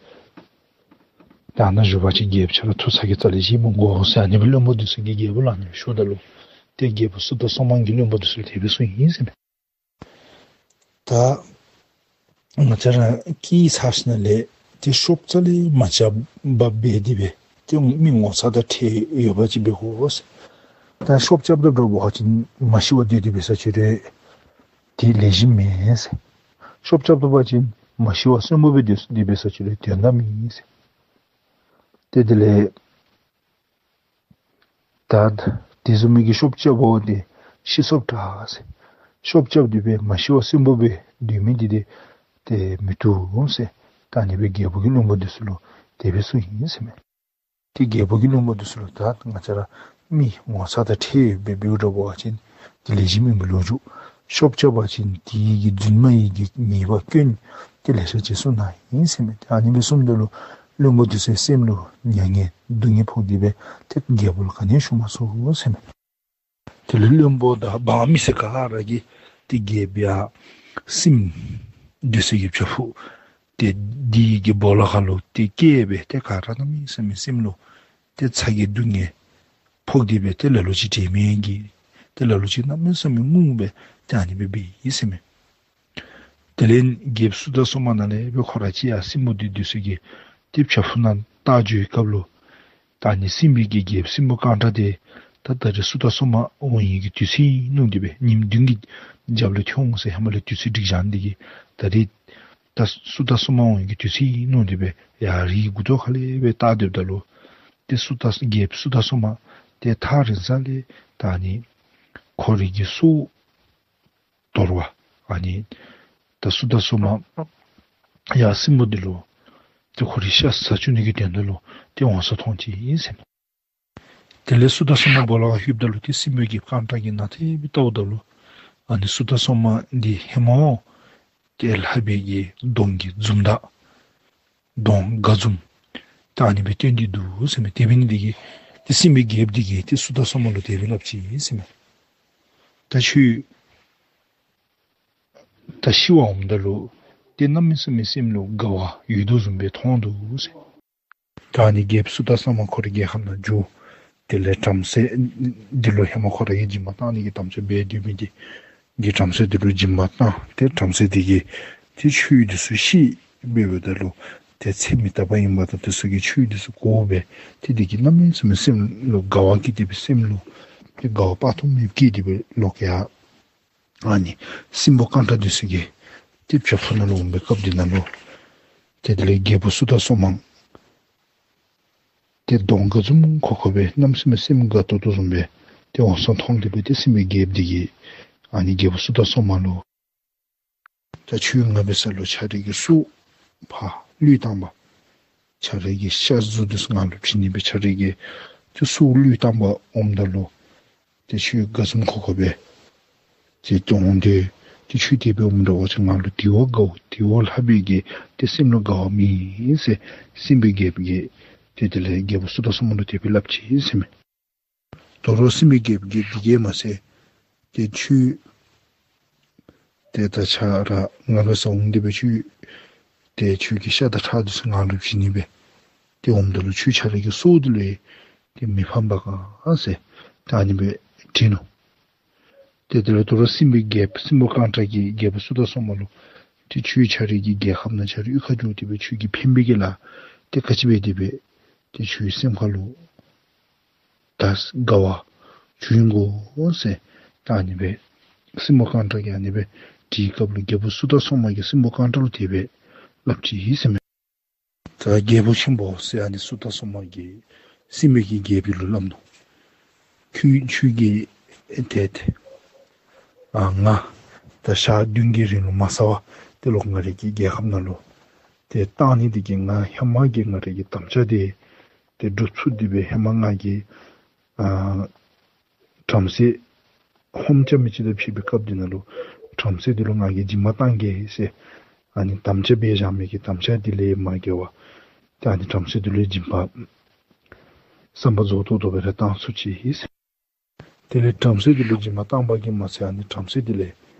ད་ཨ་ནཱ་བཞུགས་པ་ཅིན་རྒྱལཔོ་ཁྱོད་ར་ཐུགས་ཚ་གྱང་རྩ་ལས་བཞེས་མི་དགོ་ཟེར། ཨ་ནི་སྦེ་བློན་པོ་འདི་ཚུ་གིས་རྒྱལཔོ་ལུ་ཨ་ནི་སྦེ་ཞུཝ་ད་ལུ་ཏེ་རྒྱལཔོ་སུ་ཏ་སོ་མ་གིས་བློན་པོ་འདི་ཚུ་ལུ་དེ་སྦེ་གསུངས་ཡི་ཟེར་མས། ད་ང་བཅས་ར་སྐྱེས་ཚར་ཞིནམ་ལས་ཏེ་ཤོབ་རྩ་ལས་མ་རྐྱབ་པར་འབད་དེ་སྦེ་ཏེ་མི་ངོ་ཚ་དང་ཁྲེལ་ཡོད་པ་ཅིག་འབད་དགོ་ཟེར། ད་ཤོབ་རྐྱབ་ད་འདྲོག་པ་ཅིན་མ་ཤི་བར་སྡོད་དེ་འབད་ས་ཅིག་རུང་ཏེ་ལེགས་ཤོམ་མེན་ཟེར། ཤོབ་རྐྱབ་ད་པ་ཅིན་མ་ཤི་བར་གསོན་པོ་སྦེ་སྡོད་དེ་འབད་ས་ཅིག་རུང་དོན་དག་མེད་ཟེར། ཏེ་དེ་ལས་ད་དེ་བཟུམ་མའི་གི་ཤོབ་རྐྱབ་པ་འདི་ཤི་སོཔ་དྲག་ཟེར། ཤོབ་རྐྱབ་སྟེ་སྦེ་མ་ཤི་བར་གསོན་པོ་སྦེ་སྡོད་མི་འདི་ཏེ་ཏེ་མི་བཏུབ་ཟེར། ད་ཨ་ནི་སྦེ་རྒྱལ་པོ་གིས་བློན་པོ་འདི་ཚུ་ལུ་དེ་སྦེ་གསུངས་ཡི་ཟེར་མས། ཏེ་རྒྱལ་པོ་གིས་བློན་པོ་འདི་ཚུ་ལུ་ད་ང་བཅས་ར་མི་ངོ་ཚ་དང་ཁྲེལ་སྦེ་འབདཝ་འདྲ་བ་ཅིན་ཏེ་ལེགས་ཤོམ་མེན་པའི་ལོ་རྒྱུས། ཤོབ་རྐྱབ་པ་ཅིན་དེ་གི་རྫུན་མའི་གི་ཉེས་པ་སྐྱོན་ཏེ་ལེ་ཤ་ཅིག་གསུངས་གནང་ཡི་ཟེར་མས། ཏེ་ཨ་ནི་སྦེ་གསུངམ་ད་ལུ་བློན་པོ་འདི་ཚུ་སེམས་ལུ་མྱ་ངན་སྡུག་བསྔལ་ཕོག་སྟེ་སྦེ་ཏེ་རྒྱལ་པོ་ལུ་ག་ནི་ཞུ་མ་ཚུགས་ཟེར་མས། དེ་ལས་བློན་པོ་དང་འབངས་མི་སེར་ག་ར་གིས་ཏེ་རྒྱལཔོ་ཡང་སྲིནམོ་འདི་ཚུ་གི་བྱག་ཕུག་ཏེ་འདི་གི་སྦོ་ལོགས་ཁ་ལུ་ཏེ་བསྐྱལ་སྦེ་ཏེ་ག་ར་གནམ་མེད་ས་མེད་སེམས་ལུ་ཏེ་ཚ་གྱང་སྡུག་བསྔལ་ཕོག་སྟེ་སྦེ་ཏེ་ལ་ལུ་ཅིག་དྲན་མེད་ཀྱི་ཏེ་ལ་ལུ་ཅིག་གནམ་མེད་ས་མེད་ངུ་སྦེ་ཏེ་ཨ་ནི་སྦེ་འབད་ཡི་ཟེར་མས། དེ་ལས་རྒྱལཔོ་སུ་ཏ་སོ་མ་ནཱ་ལས་སྦེ་ཁོ་ར་གཅིག་ཡར་སྲིནམོ་འདི་འདི་ཚུ་གི་ཏེ་བྱག་ཕུག་ནང་བལྟ་འགྱོ་བའི་སྐབས་ལུ་ད་ཨ་ནི་སྲིན་པོའི་གི་རྒྱལཔོ་སྲིནམོ་རྐང་གྲགས་འདི་ད་ད་རེས་སུ་ཏ་སོ་མ་འོང་ནི་གི་དུས་ཚོད་ཨིན་མནོ་སྟེ་སྦེ་ཉིནམ་བདུན་གྱི་རྒྱབ་ལས་ཐོན་འོང་ཟེར་ཧེ་མ་ལས་དུས་ཚོད་སྒྲིག་བཞག་ནི་འདི་གིས་ད་རེས་ད་སུ་ཏ་སོ་མ་འོང་ནི་གི་དུས་ཚོད་ཨིན་མནོ་སྟེ་སྦེ་ཡར་རིའི་མགུ་ཏོ་ཁ་ལས་སྦེ་བལྟ་སྡོདཔ་ད་ལུ་ཏེ་སུ་ཏ་རྒྱལཔོ་སུ་ཏ་སོ་མ་ཏེ་ཐག་རིང་ས་ལས་ད་ཨ་ནི་ཁོ་རའི་གི་སྲོག་དོར་བར་ཨ་ནི་ད་སུ་ཏ་སོ་མ་ཡར་སྲིནམོ་འདི་ལུ་ཏེ་ཁོ་རའི་ཤ་ཟ་བཅུག་ནི་གི་དོན་དག་ལུ་ཏེ་འོང་ས་མཐོང་ཅི་ཨིན་ཟེར་མས། དེ་ལས་སུ་ཏ་སོ་མ་སྦོ་ལོགས་ཁར་ལྷོདཔ་ད་ལུ་ཏེ་སྲིནམོ་གི་རྐང་གྲགས་ཀྱིས་ནཱ་དེ་སྦེ་བལྟཝ་ད་ལུ་ཨ་ནི་སུ་ཏ་སོ་མ་འདི་ཧེ་མ་ཏེ་ལྷ་པའི་གི་གདོང་གི་འཛུམ་མདངས་གདོང་དགའ་འཛུམ་ད་ཨ་ནི་སྦེ་སྟོན་ཏེ་འདུག་ཟེར་མས། དེ་འབད་ནི་འདི་གིས་ཏེ་སྲིནམོ་གི་རྒྱལཔོ་འདི་གིས་ཏེ་སུ་ཏ་སོ་མ་ལུ་དེ་སྦེ་སླབ་ཅི་ཟེར་མས། ད་ཁྱོད་ད་ཤི་བར་འོངམ་ད་ལུ་ཏེ་གནམ་མེད་ས་མེད་སེམས་ལུ་དགའ་བ་ཡོད་དོ་བཟུམ་སྦེ་མཐོང་འདུག་ཟེར། ད་ཨ་ནི་རྒྱལཔོ་སུ་ཏ་སོ་མ་ཁོ་རའི་རྒྱལ་ཁབ་ནང་འགྱོ། དེ་ལས་བྲམ་ཟེ་འདི་ལུ་ཧེ་མ་ཁོ་ར་གིས་སྦྱིན་པ་གཏང་ནི་གི་དམ་བཅའ་འབད་སྡོད་མི་འདི་གིས་བྲམ་ཟེ་འདི་ལུ་སྦྱིན་པ་གཏང་། ཏེ་བྲམ་ཟེ་འདི་གིས་ཏེ་ཁྱོད་འདི་ཚུ་ཤི་འབདཝ་ད་ལུ་ཏེ་ཚེ་མི་རྟག་པ་ཨིནམ་ད་འདི་ཚུ་གིས་ཁྱོད་འདི་ཚུ་གོ་སྦེ་ཏེ་འདི་གིས་གནམ་མེད་ས་མེད་སེམས་ལུ་དགའ་བ་སྐྱེས་ཏེ་སྦེ་སེམས་ལུ་ཏེ་དགའ་བ་དཔག་ཏུ་མེདཔ་སྐྱེས་ཏེ་སྦེ་ལོག་ཡར་ཨ་ནི་སྲིནམོ་རྐང་གྲགས་འདི་ཚུ་གི་ཏེ་བྱག་ཕུག་ནང་ལུ་འོང་པའི་སྐབས་འདི་ནང་ལུ་ཏེ་དེ་ལས་རྒྱལཔོ་སུ་ཏ་སོ་མ་ཏེ་གདོང་དགའ་འཛུམ་ཁོག་ཁོ་སྦེ་གནམ་མེད་ས་མེད་སེམས་དགའ་ཏོག་ཏོ་བཟུམ་སྦེ་ཏེ་འོང་ས་མཐོང་སྟེ་སྦེ་ཏེ་སྲིནམོ་གི་རྒྱལཔོ་འདི་གིས་ཨ་ནི་རྒྱལཔོ་སུ་ཏ་སོ་མ་ལུ་ད་ཁྱོད་ང་འབད་ས་ལུ་ཁྱོད་རའི་གི་སྲོག་ཕར་བློས་བཏང་པར་ཁྱོད་རའི་གི་ཤ་གཟུགས་འདི་ཚུ་ང་ལུ་བྱིན་ནི་སྦེ་ཁྱོད་རའི་གི་ཏེ་སྲོག་བློས་བཏང་པར་འོངམ་ད་ལུ་ཏེ་ཁྱོད་དགའ་འཛུམ་ཁོག་ཁོ་སྦེ་ཏེ་འོང་སྟེ་ཏེ་ཁྱོད་དེ་སྦེ་འོངམ་འདྲ་བ་ཅིན་ང་ལུ་དེ་བ་དགའཝ་དེ་བ་ལྷག་པའི་གི་ཏེ་སེམས་ལུ་དགའ་བ་མེད་ཟེར་སྲིནམོ་གི་རྒྱལཔོ་གིས་ཏེ་དེ་ལས་རྒྱལཔོ་སུ་ཏ་སོ་མ་ལུ་དེ་སྦེ་སླབ་ཅི་ཟེར་མས། དོ་རུང་སྲིནམོ་གི་རྒྱལཔོ་གིས་འདི་གིས་མ་ཚད་ཏེ་ཁྱོད་ཏེ་ད་ཁྱོད་ར་ང་འབད་སར་འོང་སྟེ་སྦེ་ཁྱོད་ ཏེ་ཁྱོད་ཀྱི་ཤ་དང་ཁྲག་འདི་ཚུ་ང་ལུ་བྱིན་ནི་སྦེ། ཏེ་འོངམ་ད་ལུ་ཁྱོད་ཁྱོད་ར་གི་སྲོག་འདི་ལུ་ཡང་ཏེ་མི་ཕམ་པ་ག་ཟེར་ད་ཨ་ནི་སྦེ་དྲིས་ནུག། ཏེ་དེ་ལས་དོ་རུང་སྲིན་པོའི་རྒྱལཔོ་སྲིན་པོ་ཀཾ་ཊ་གིས་རྒྱལ་པོ་སུ་ཏ་སོ་མ་ལུ་ཏེ་ཁྱོད་ཁྱོད་རའི་གི་རྒྱལ་ཁབ་ནང་ཁྱོད་རའི་གཡུས་ཁར་འགྱོ་སྟེ་སྦེ་ཁྱོད་ཀྱིས་ཕན་པའི་གི་ལཱ་ཏེ་ག་ཅི་འབད་དེ་སྦེ་ཏེ་ཁྱོད་སེམས་ཁར་ལུ་དགའ་བ་བྱུང་ཡི་གོ་ཟེར་ད་ཨ་ནི་སྦེ་སྲིན་པོ་ཀཾ་ཊ་གིས་ཨ་ནི་སྦེ་དྲིས་སྐབས་ལུ་རྒྱལ་པོ་སུ་ཏ་སོ་མ་གིས་སྲིན་པོ་ཀཾ་ཊ་ལུ་དེ་སྦེ་སླབ་ཅི་ཟེར་མས། ད་རྒྱལ་པོ་ཆེན་པོ་ཟེར་ཨ་ནི་སུ་ཏ་སོ་མ་གིས་སྲིན་པོའི་གི་རྒྱལཔོ་ལུ་སླབ་ནུག། ཁྱོད་ཁྱོད་ཀྱིས་ཏེ་ཏེ་ཨ་ང་ད་ཞག་བདུན་གྱི་རིང་ལུ་མ་ཟ་བར་ཏེ་ལོག་ང་རའི་གི་རྒྱལ་ཁབ་ནང་ལུ་ཏེ་གཏང་ནི་འདི་གིས་ང་ཧེ་མ་གི་ང་རའི་གི་དམ་བཅའ་འདི་ཏེ་སྒྲུབ་ཚུགས་ཏེ་སྦེ་ཧེ་མ་ང་གིས་ཨ་བྲམ་ཟེ་ཧོམ་རྐྱབ་མི་ཅིག་དང་ཕྱད་པའི་སྐབས་འདི་ནང་ལུ་བྲམ་ཟེ་འདི་ལུ་ང་གིས་སྦྱིན་པ་གཏང་གེ་ཟེར་ཨ་ནི་དམ་བཅའ་འབད་བཞག་མི་གི་དམ་བཅའ་འདི་ལས་མ་འགལ་བར་ཏེ་ཨ་ནི་བྲམ་ཟེ་འདི་ལུ་སྦྱིན་པ་བསམ་པ་རྫོགས་ཏོག་ཏོ་སྦེ་ར་གཏང་ཚུགས་ཅི་ཟེར། དེ་ལས་བྲམ་ཟེ་འདི་ལུ་སྦྱིན་པ་བཏང་བ་གིས་མ་ཚད་ཨ་ནི་བྲམ་ཟེ་འདི་ལས་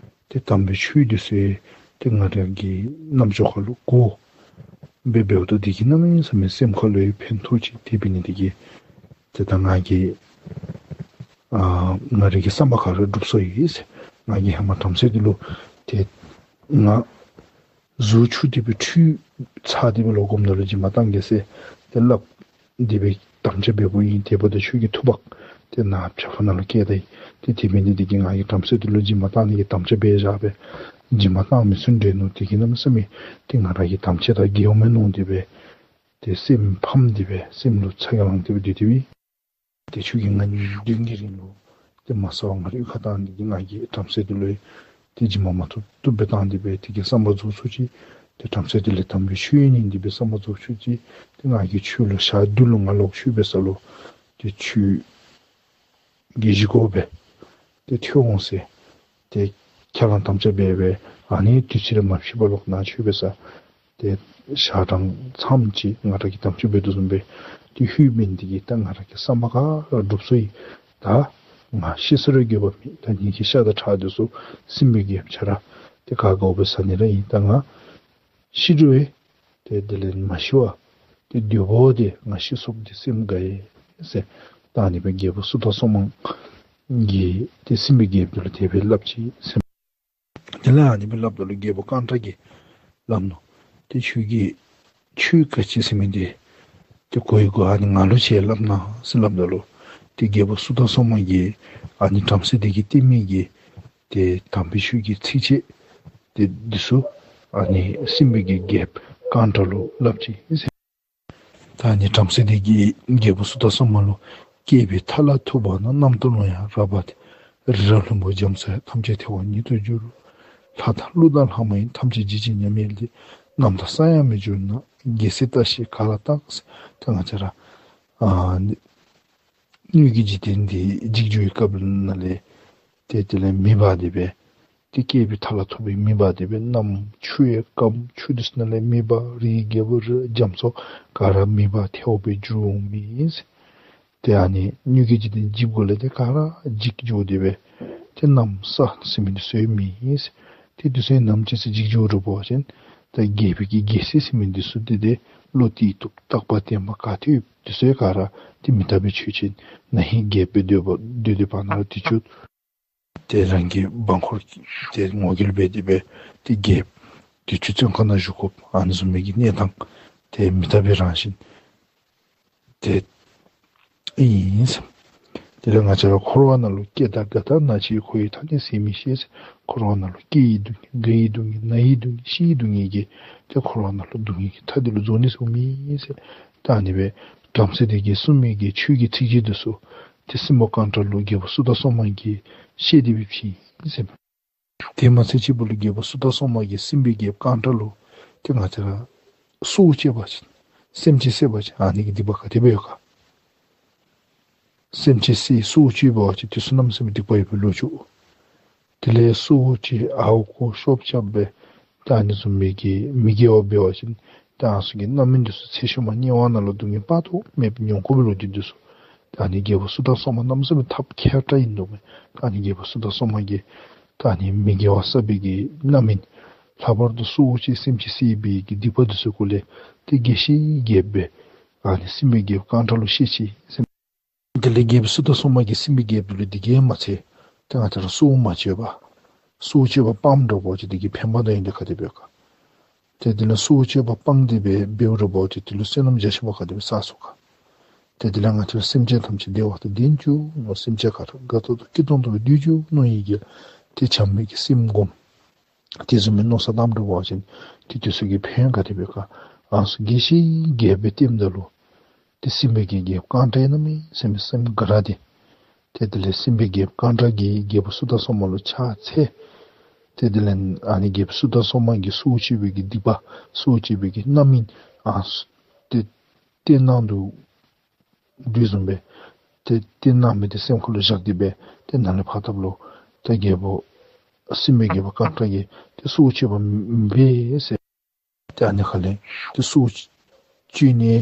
ཏེ་དམ་པའི་ཆོས་འདི་ཚུ་ཏེ་ང་རའི་གི་རྣམ་ཅོག་ཁར་ལུ་གོ་སྦེ་འབདཝ་ད་འདི་གིས་གནམ་མེད་ས་མེད་སེམས་ཁར་ལུ་ཡང་ཕན་ཐོགས་ཅི། དེ་འབད་ནི་འདི་གིས་ཏེ་ད་ང་གིས་ཨ་ང་རའི་གི་བསམ་པ་ག་ར་འགྲུབ་སོ་ཡི་ཟེར། ང་གིས་ཧེ་མ་བྲམ་ཟེ་འདི་ལུ་ཏེ་ང་གཟུགས་འཁྱུ་སྟེ་སྦེ་ཁྲུས་ཚར་ཏེ་སྦེ་ལོག་འོངམ་ད་ལུ་སྦྱིན་པ་གཏང་གེ་ཟེར་ཏེ་སླབ་སྟེ་སྦེ་དམ་བཅའ་འབདཝ་ཨིན། དེ་འབདཝ་ད་ཁྱོད་ཀྱི་ཐུགཔ་ཏེ་ནཱ་བྱག་ཕུག་ནང་ལུ་བཀལ་ད་ཡི། ཏེ་དེ་འབད་ནི་འདི་གིས་ང་གིས་བྲམ་ཟེ་འདི་ལུ་སྦྱིན་པ་གཏང་ནི་གི་དམ་བཅའ་འབད་བཞག་པས། སྦྱིན་པ་གཏང་མི་ཚུགས་འདྲས་ནུག། དེ་གིས་གནམ་མེད་ས་མེད་ཏེ་ང་རའི་གི་དམ་བཅའ་དང་འགལཝ་མས་མནོ་སྟེ་སྦེ་ཏེ་སེམས་ཕམ་སྟེ་སྦེ་སེམས་ལུ་ཚ་གྱང་ལངས་ཏེ་སྦེ་སྡོད་དེ་སྦེ་ཏེ་ཁྱོད་ཀྱིས་ང་ཉིནམ་བདུན་གྱི་རིང་ལུ་ཏེ་མ་ཟ་བར་ང་རའི་གཡུས་ཁར་གཏང་ནི་འདི་གིས་ང་གིས་བྲམ་ཟེ་འདི་ལུ་ཏེ་སྦྱིན་པ་མ་ཐོབ་ཐོབ་སྦེ་བཏང་སྟེ་སྦེ་དེ་གིས་བསམ་པ་རྫོགས་སོ་ཅི། ཏེ་བྲམ་ཟེ་འདི་ལས་དམ་པའི་ཆོས་ཉན་ཏེ་སྦེ་བསམ་པ་རྫོགས་སོ་ཅི། ཏེ་ང་གིས་ཁྱོད་ལུ་ཞག་བདུན་ལུ་ང་ལོག་ཁྱོད་འབད་ས་ལུ་ཏེ་ཁྱོད་ཀྱི་བཞེས་སྒོ་སྦེ་ཏེ་ཐོན་འོང་ཟེར། ཏེ་ཁྱེད་ར་དམ་བཅའ་འབད་སྦེ་ཨ་ནི་དུས་ཚོད་ར་མ་ཕྱིས་པར་ལོག་ནཱ་ཁྱོད་འབད་ས་ཏེ་ཞག་གྲངས་ཙམ་ཅིག་ང་ར་གིས་དམ་བཅའ་འབད་དོ་བཟུམ་སྦེ་ཏེ་ལྷོད་མི་འདི་གིས་ད་ང་ར་གི་བསམ་པ་ག་ར་འགྲུབ་སོ་ཡི། ད་ང་ཤི་ས་ར་འགྱོད་པ་མེད། ད་ངེ་གི་ཤ་དང་ཁྲག་འདི་ཚུ་སྲིན་པོའི་རྒྱལཔོ་ཁྱོད་ར་ཏེ་ག་དགའཝ་སྦེ་ཟ་ནི་ར་ཨིན། ད་ང་ཤི་འགྱོ་ཡི། ཏེ་དེ་ལས་མ་ཤི་བར་ཏེ་སྡོད་པ་འདི་ང་ཤི་སོངམ་འདི་སེམས་དགའ་ཡི་ཟེར། ད་ཨ་ནི་སྦེ་རྒྱལ་པོ་སུ་ཏ་སོ་མ་གིས་ཏེ་སྲིན་པོའི་རྒྱལཔོ་འདི་ལུ་དེ་སྦེ་སླབ་ཅི་ཟེར། དེ་ལས་ཨ་ནི་སྦེ་སླབ་ད་ལུ་རྒྱལ་པོ་ཀཾ་ཊ་གིས་སླབ་ནུག། ཏེ་ཁྱོད་ཀྱིས་ཆོས་ག་ཅི་ཟེར་མི་འདི་ཏེ་གོ་ཡི་གོ། ཨ་ནི་ང་ལུ་ཅིག་སླབ་གནང་ཟེར་སླབ་ད་ལུ་ཏེ་རྒྱལ་པོ་སུ་ཏ་སོ་མ་གིས་ཨ་ནི་བྲམ་ཟེ་འདི་གིས་སྟོན་མི་གི་ཏེ་དམ་པའི་ཆོས་ཀྱི་ཚིགས་བཅད་ཏེ་འདི་ཚུ་ཨ་ནི་སྲིན་པོའི་གི་རྒྱལཔོ་ཀཾ་ཊ་ལུ་སླབ་ཅི་ཟེར། ད་ཨ་ནི་བྲམ་ཟེ་འདི་གིས་རྒྱལ་པོ་སུ་ཏ་སོ་མ་ལུ་བསྐལ་པའི་མཐའ་ལ་ཐུག་པ་ན། གནམ་དང་ཀླུང་ཡང་རབ་སྤངས་ཏེ། རི་རབ་ལྷུན་པོ་རྒྱ་མཚོ་ཡང་། ཐམས་ཅད་ཐལ་བ་ཉིད་དུ་འགྱུར་རོ། ལྷ་དང་ཀླུ་དང་ལྷ་མ་ཡིན། ཐམས་ཅད་འཇིག་ཅིང་ཉམས་ཡེ་ལྡན། གནམ་དང་ས་ཡང་མི་འགྱུར་ན། རྒྱལ་སྲིད་ལྟ་ཞིག་ག་ལ་བཏང་། ད་ང་བཅས་ར་ཨ་སྣོད་ཀྱི་འཇིག་རྟེན་འདི་འཇིག་འགྱོ་བའི་སྐབས་ནང་ལས་ཏེ་དེ་ལས་མེ་འབར་ཏེ་སྦེ་ཏེ་བསྐལ་པའི་མཐའ་ལ་ཐུག་པའི་མེ་འབར་ཏེ་སྦེ་གནམ་ཆུ་ཡང་སྐམ། ཆུ་འདི་ཚུ་ནང་ལས་མེ་འབར། རིའི་རྒྱལ་པོ་རི་རྒྱ་མཚོ་ག་ར་མེ་འབར་ཐལཝ་སྦེ་འགྱུར་འོང་མི་ཨིན་ཟེར། ཏེ་ཨ་ནི་སྣོད་ཀྱི་འཇིག་རྟེན་འཇིག་དགོ་ལས་ཏེ་ག་ར་འཇིག་འགྱོ་སྟེ་སྦེ་ཏེ་གནམ་ས་ཟེར་མི་འདི་ཚུ་ཡང་མེད་ཟེར། ཏེ་འདི་ཚུ་ཡང་ནམ་ཅིག་སྦེ་འཇིག་འགྱོ་རུང་འབད་བ་ཅིན་ད་རྒྱལ་པོའི་གི་རྒྱལ་སྲིད་ཟེར་མི་འདི་ཚུ་ཏེ་ཏེ་བློ་གཏད་བཏུབ་རྟག་པ་བརྟན་པ་ག་ཏེ་ཡོད་འདི་ཚུ་ཡང་ག་ར་ཏེ་མི་རྟག་པའི་ཆོས་ཅན། ན་ཧིང་རྒྱལཔོ་སྦེ་སྡོད་པ་སྡོད་སྡོད་པ་ན་ར་དུས་ཅི་ཏེ་རང་གི་འབངས་འཁོར་ཏེ་ངོ་རྒོལ་འབད་དེ་སྦེ་ཏེ་རྒྱལཔོ་དུས་ཅི་བཙོན་ཁང་ནང་བཞུགས་དགོཔ་ཨ་ནི་བཟུམ་མའི་གི་གནས་སྟངས་ཏེ་མི་རྟག་པའི་རང་བཞིན་ཏེ་ཨིན་ཟེར། དེ་ལས་ང་བཅས་ར་འཁོར་བ་ནང་ལུ་སྐྱེ་དང་རྒ་དང་ན་འཆི། འཁོར་བའི་མཐའ་ནི་ཟད་མི་ཤེས་ཟེར། འཁོར་བ་ནང་ལུ་སྐྱེ་ཡི་སྡུག་བསྔལ་རྒ་ཡི་སྡུག་བསྔལ་ན་ཡི་སྡུག་བསྔལ་ཤི་ཡི་སྡུག་བསྔལ་གྱིས་ཏེ་འཁོར་བ་ནང་ལུ་སྡུག་བསྔལ་གྱི་མཐའ་འདི་ལུ་རྫོགས་ནི་ཟེར་མེད་ཟེར། ད་ཨ་ནི་སྦེ་བྲམ་ཟེ་འདི་གིས་གསུངས་མི་གི་ཆོས་ཀྱི་ཚིགས་བཅད་འདི་ཚུ་ཏེ་སྲིན་པོ་ཀཾ་ཊ་ལུ་རྒྱལ་པོ་སུ་ཏ་སོ་མ་གིས་བཤད་དེ་སྦེ་བྱིན་ཟེར། དེ་མ་ཚད་ཅིག་པོ་ལུ་རྒྱལ་པོ་སུ་ཏ་སོ་མ་གིས་སྲིན་པོའི་རྒྱལཔོ་ཀཾ་ཊ་ལུ་ཏེ་ང་བཅས་ར་སྲོག་བཅད་པ་ཅིན་སེམས་ཅན་བསད་པ་ཅིན་ཨ་ནི་གི་སྡིག་པ་ག་དེ་སྦེ་ཡོད་ག། སེམས་ཅན་བསད་སྲོག་བཅད་པ་ཅིན་དེ་ཚུ་གནམ་མེད་ས་མེད་སྡིག་པ་ཡོད་པའི་ལོ་རྒྱུས། དེ་ལས་སྲོག་བཅད་ཨརཝ་བརྐོ་ཤོབ་རྐྱབ་སྦེ་ད་ཨ་ནི་བཟུམ་མའི་གི་མི་དགེ་བ་འབད་བ་ཅིན་ད་ཨ་ནི་ཚུ་གིས་རྣམ་སྨིན་འདི་ཚུ་ཚེ་ཤུལ་མ་དམྱལ་བ་ནང་ལུ་སྡུག་བསྔལ་དཔག་ཏུ་མེད་པ་མྱོང་དགོ་པའི་ལོ་རྒྱུས་འདི་ཚུ་ད་ཨ་ནི་རྒྱལ་པོ་སུ་ཏ་སོ་མ་གནམ་མེད་ས་མེད་ཐབས་མཁས་དྲགས་ཨིན་འདུག་མས། ད་ཨ་ནི་རྒྱལ་པོ་སུ་ཏ་སོ་མ་གིས་ད་ཨ་ནི་མི་དགེ་བ་བསགས་པའི་གི་རྣམ་སྨིན་ ལྷག་པར་དུ་སྲོག་གཅོད་སེམས་ཅན་བསད་པའི་གི་སྡིག་པ་འདི་ཚུ་སྐོར་ལས་ཏེ་རྒྱས་བཤད་རྒྱསཔ་སྦེ་ཨ་ནི་སྲིན་པོའི་རྒྱལཔོ་ཀཱནྟ་ལུ་བཤད་ཅི་ཟེར་མས། དེ་ལས་རྒྱལཔོ་སུ་དཱ་སོ་མ་གིས་སྲིན་པོའི་རྒྱལཔོ་འདི་ལུ་འདི་གིས་མ་ཚད་ཏེ་ང་བཅས་ར་སྲོག་མ་གཅོད་པར་སྲོག་གཅོད་པ་སྤངམ་འདྲཝ་ཅིག་འདི་གི་ཕན་པ་དང་ཡོན་ཏན་ག་དེ་སྦེ་ག། ཏེ་དེ་ལས་སྲོག་གཅོད་པ་སྤངས་ཏེ་སྦེ་འབདཝ་འདྲཝ་ཅིག་འདི་ལུ་བསོད་ནམས་རྒྱ་ཆེན་པོ་ག་དེ་སྦེ་བསགས་ཚུགས་ག། ཏེ་དེ་ལས་ང་བཅས་ར་སེམས་ཅན་ཐམས་ཅད་བདེ་བ་དང་ལྡན་བཅུག་མནོ། སེམས་ཅན་ག་ར་དགའ་ཏོག་ཏོ་སྐྱིད་ཏོང་ཏོ་སྦེ་སྡོད་བཅུག་མནོ་ནི་གི་ཏེ་བྱམས་པའི་གི་སེམས་བསྒོམ། དེ་བཟུམ་མའི་མནོ་བསམ་བཏངམ་འདྲཝ་ཅིག་ཏེ་དེ་ཚུ་གིས་ཕན་ག་དེ་སྦེ་ག། ཨ་ནི་ཚུ་རྒྱས་བཤད་རྒྱསཔ་སྦེ་སྟོནམ་ད་ལུ་ཏེ་སྲིན་པོའི་གི་རྒྱལཔོ་ཀཱནྟ་གནམ་མེད་ས་མེད་སེམས་དགའ་ར་སྟེ། ཏེ་དེ་ལས་སྲིན་པོའི་རྒྱལཔོ་ཀཱནྟ་གིས་རྒྱལཔོ་སུ་དཱ་སོ་མ་ལུ་ཕྱག་འཚལ། ཏེ་དེ་ལས་ཨ་ནི་རྒྱལཔོ་སུ་དཱ་སོ་མ་གིས་སྲོག་གཅོད་པའི་གི་སྡིག་པ་སྲོག་གཅོད་པའི་གི་རྣམ་སྨིན་ཨ་ནི་ཚུ་ཏེ་སྟོན་གནང་དོ་དེ་བཟུམ་སྦེ་ཏེ་སྟོན་གནང་མི་འདི་སེམས་ཁ་ལུ་བཞག་སྟེ་སྦེ་ཏེ་ནཱ་ལས་ཕར་ད་ལུ་ཏེ་རྒྱལཔོ་སྲིན་པོའི་རྒྱལཔོ་ཀཱནྟ་གིས་ཏེ་སྲོག་གཅོད་པ་མེན་ཟེར། ཏེ་ཨ་ནི་ཁ་ལས་ཏེ་སྲོག་གཅོད་ནི་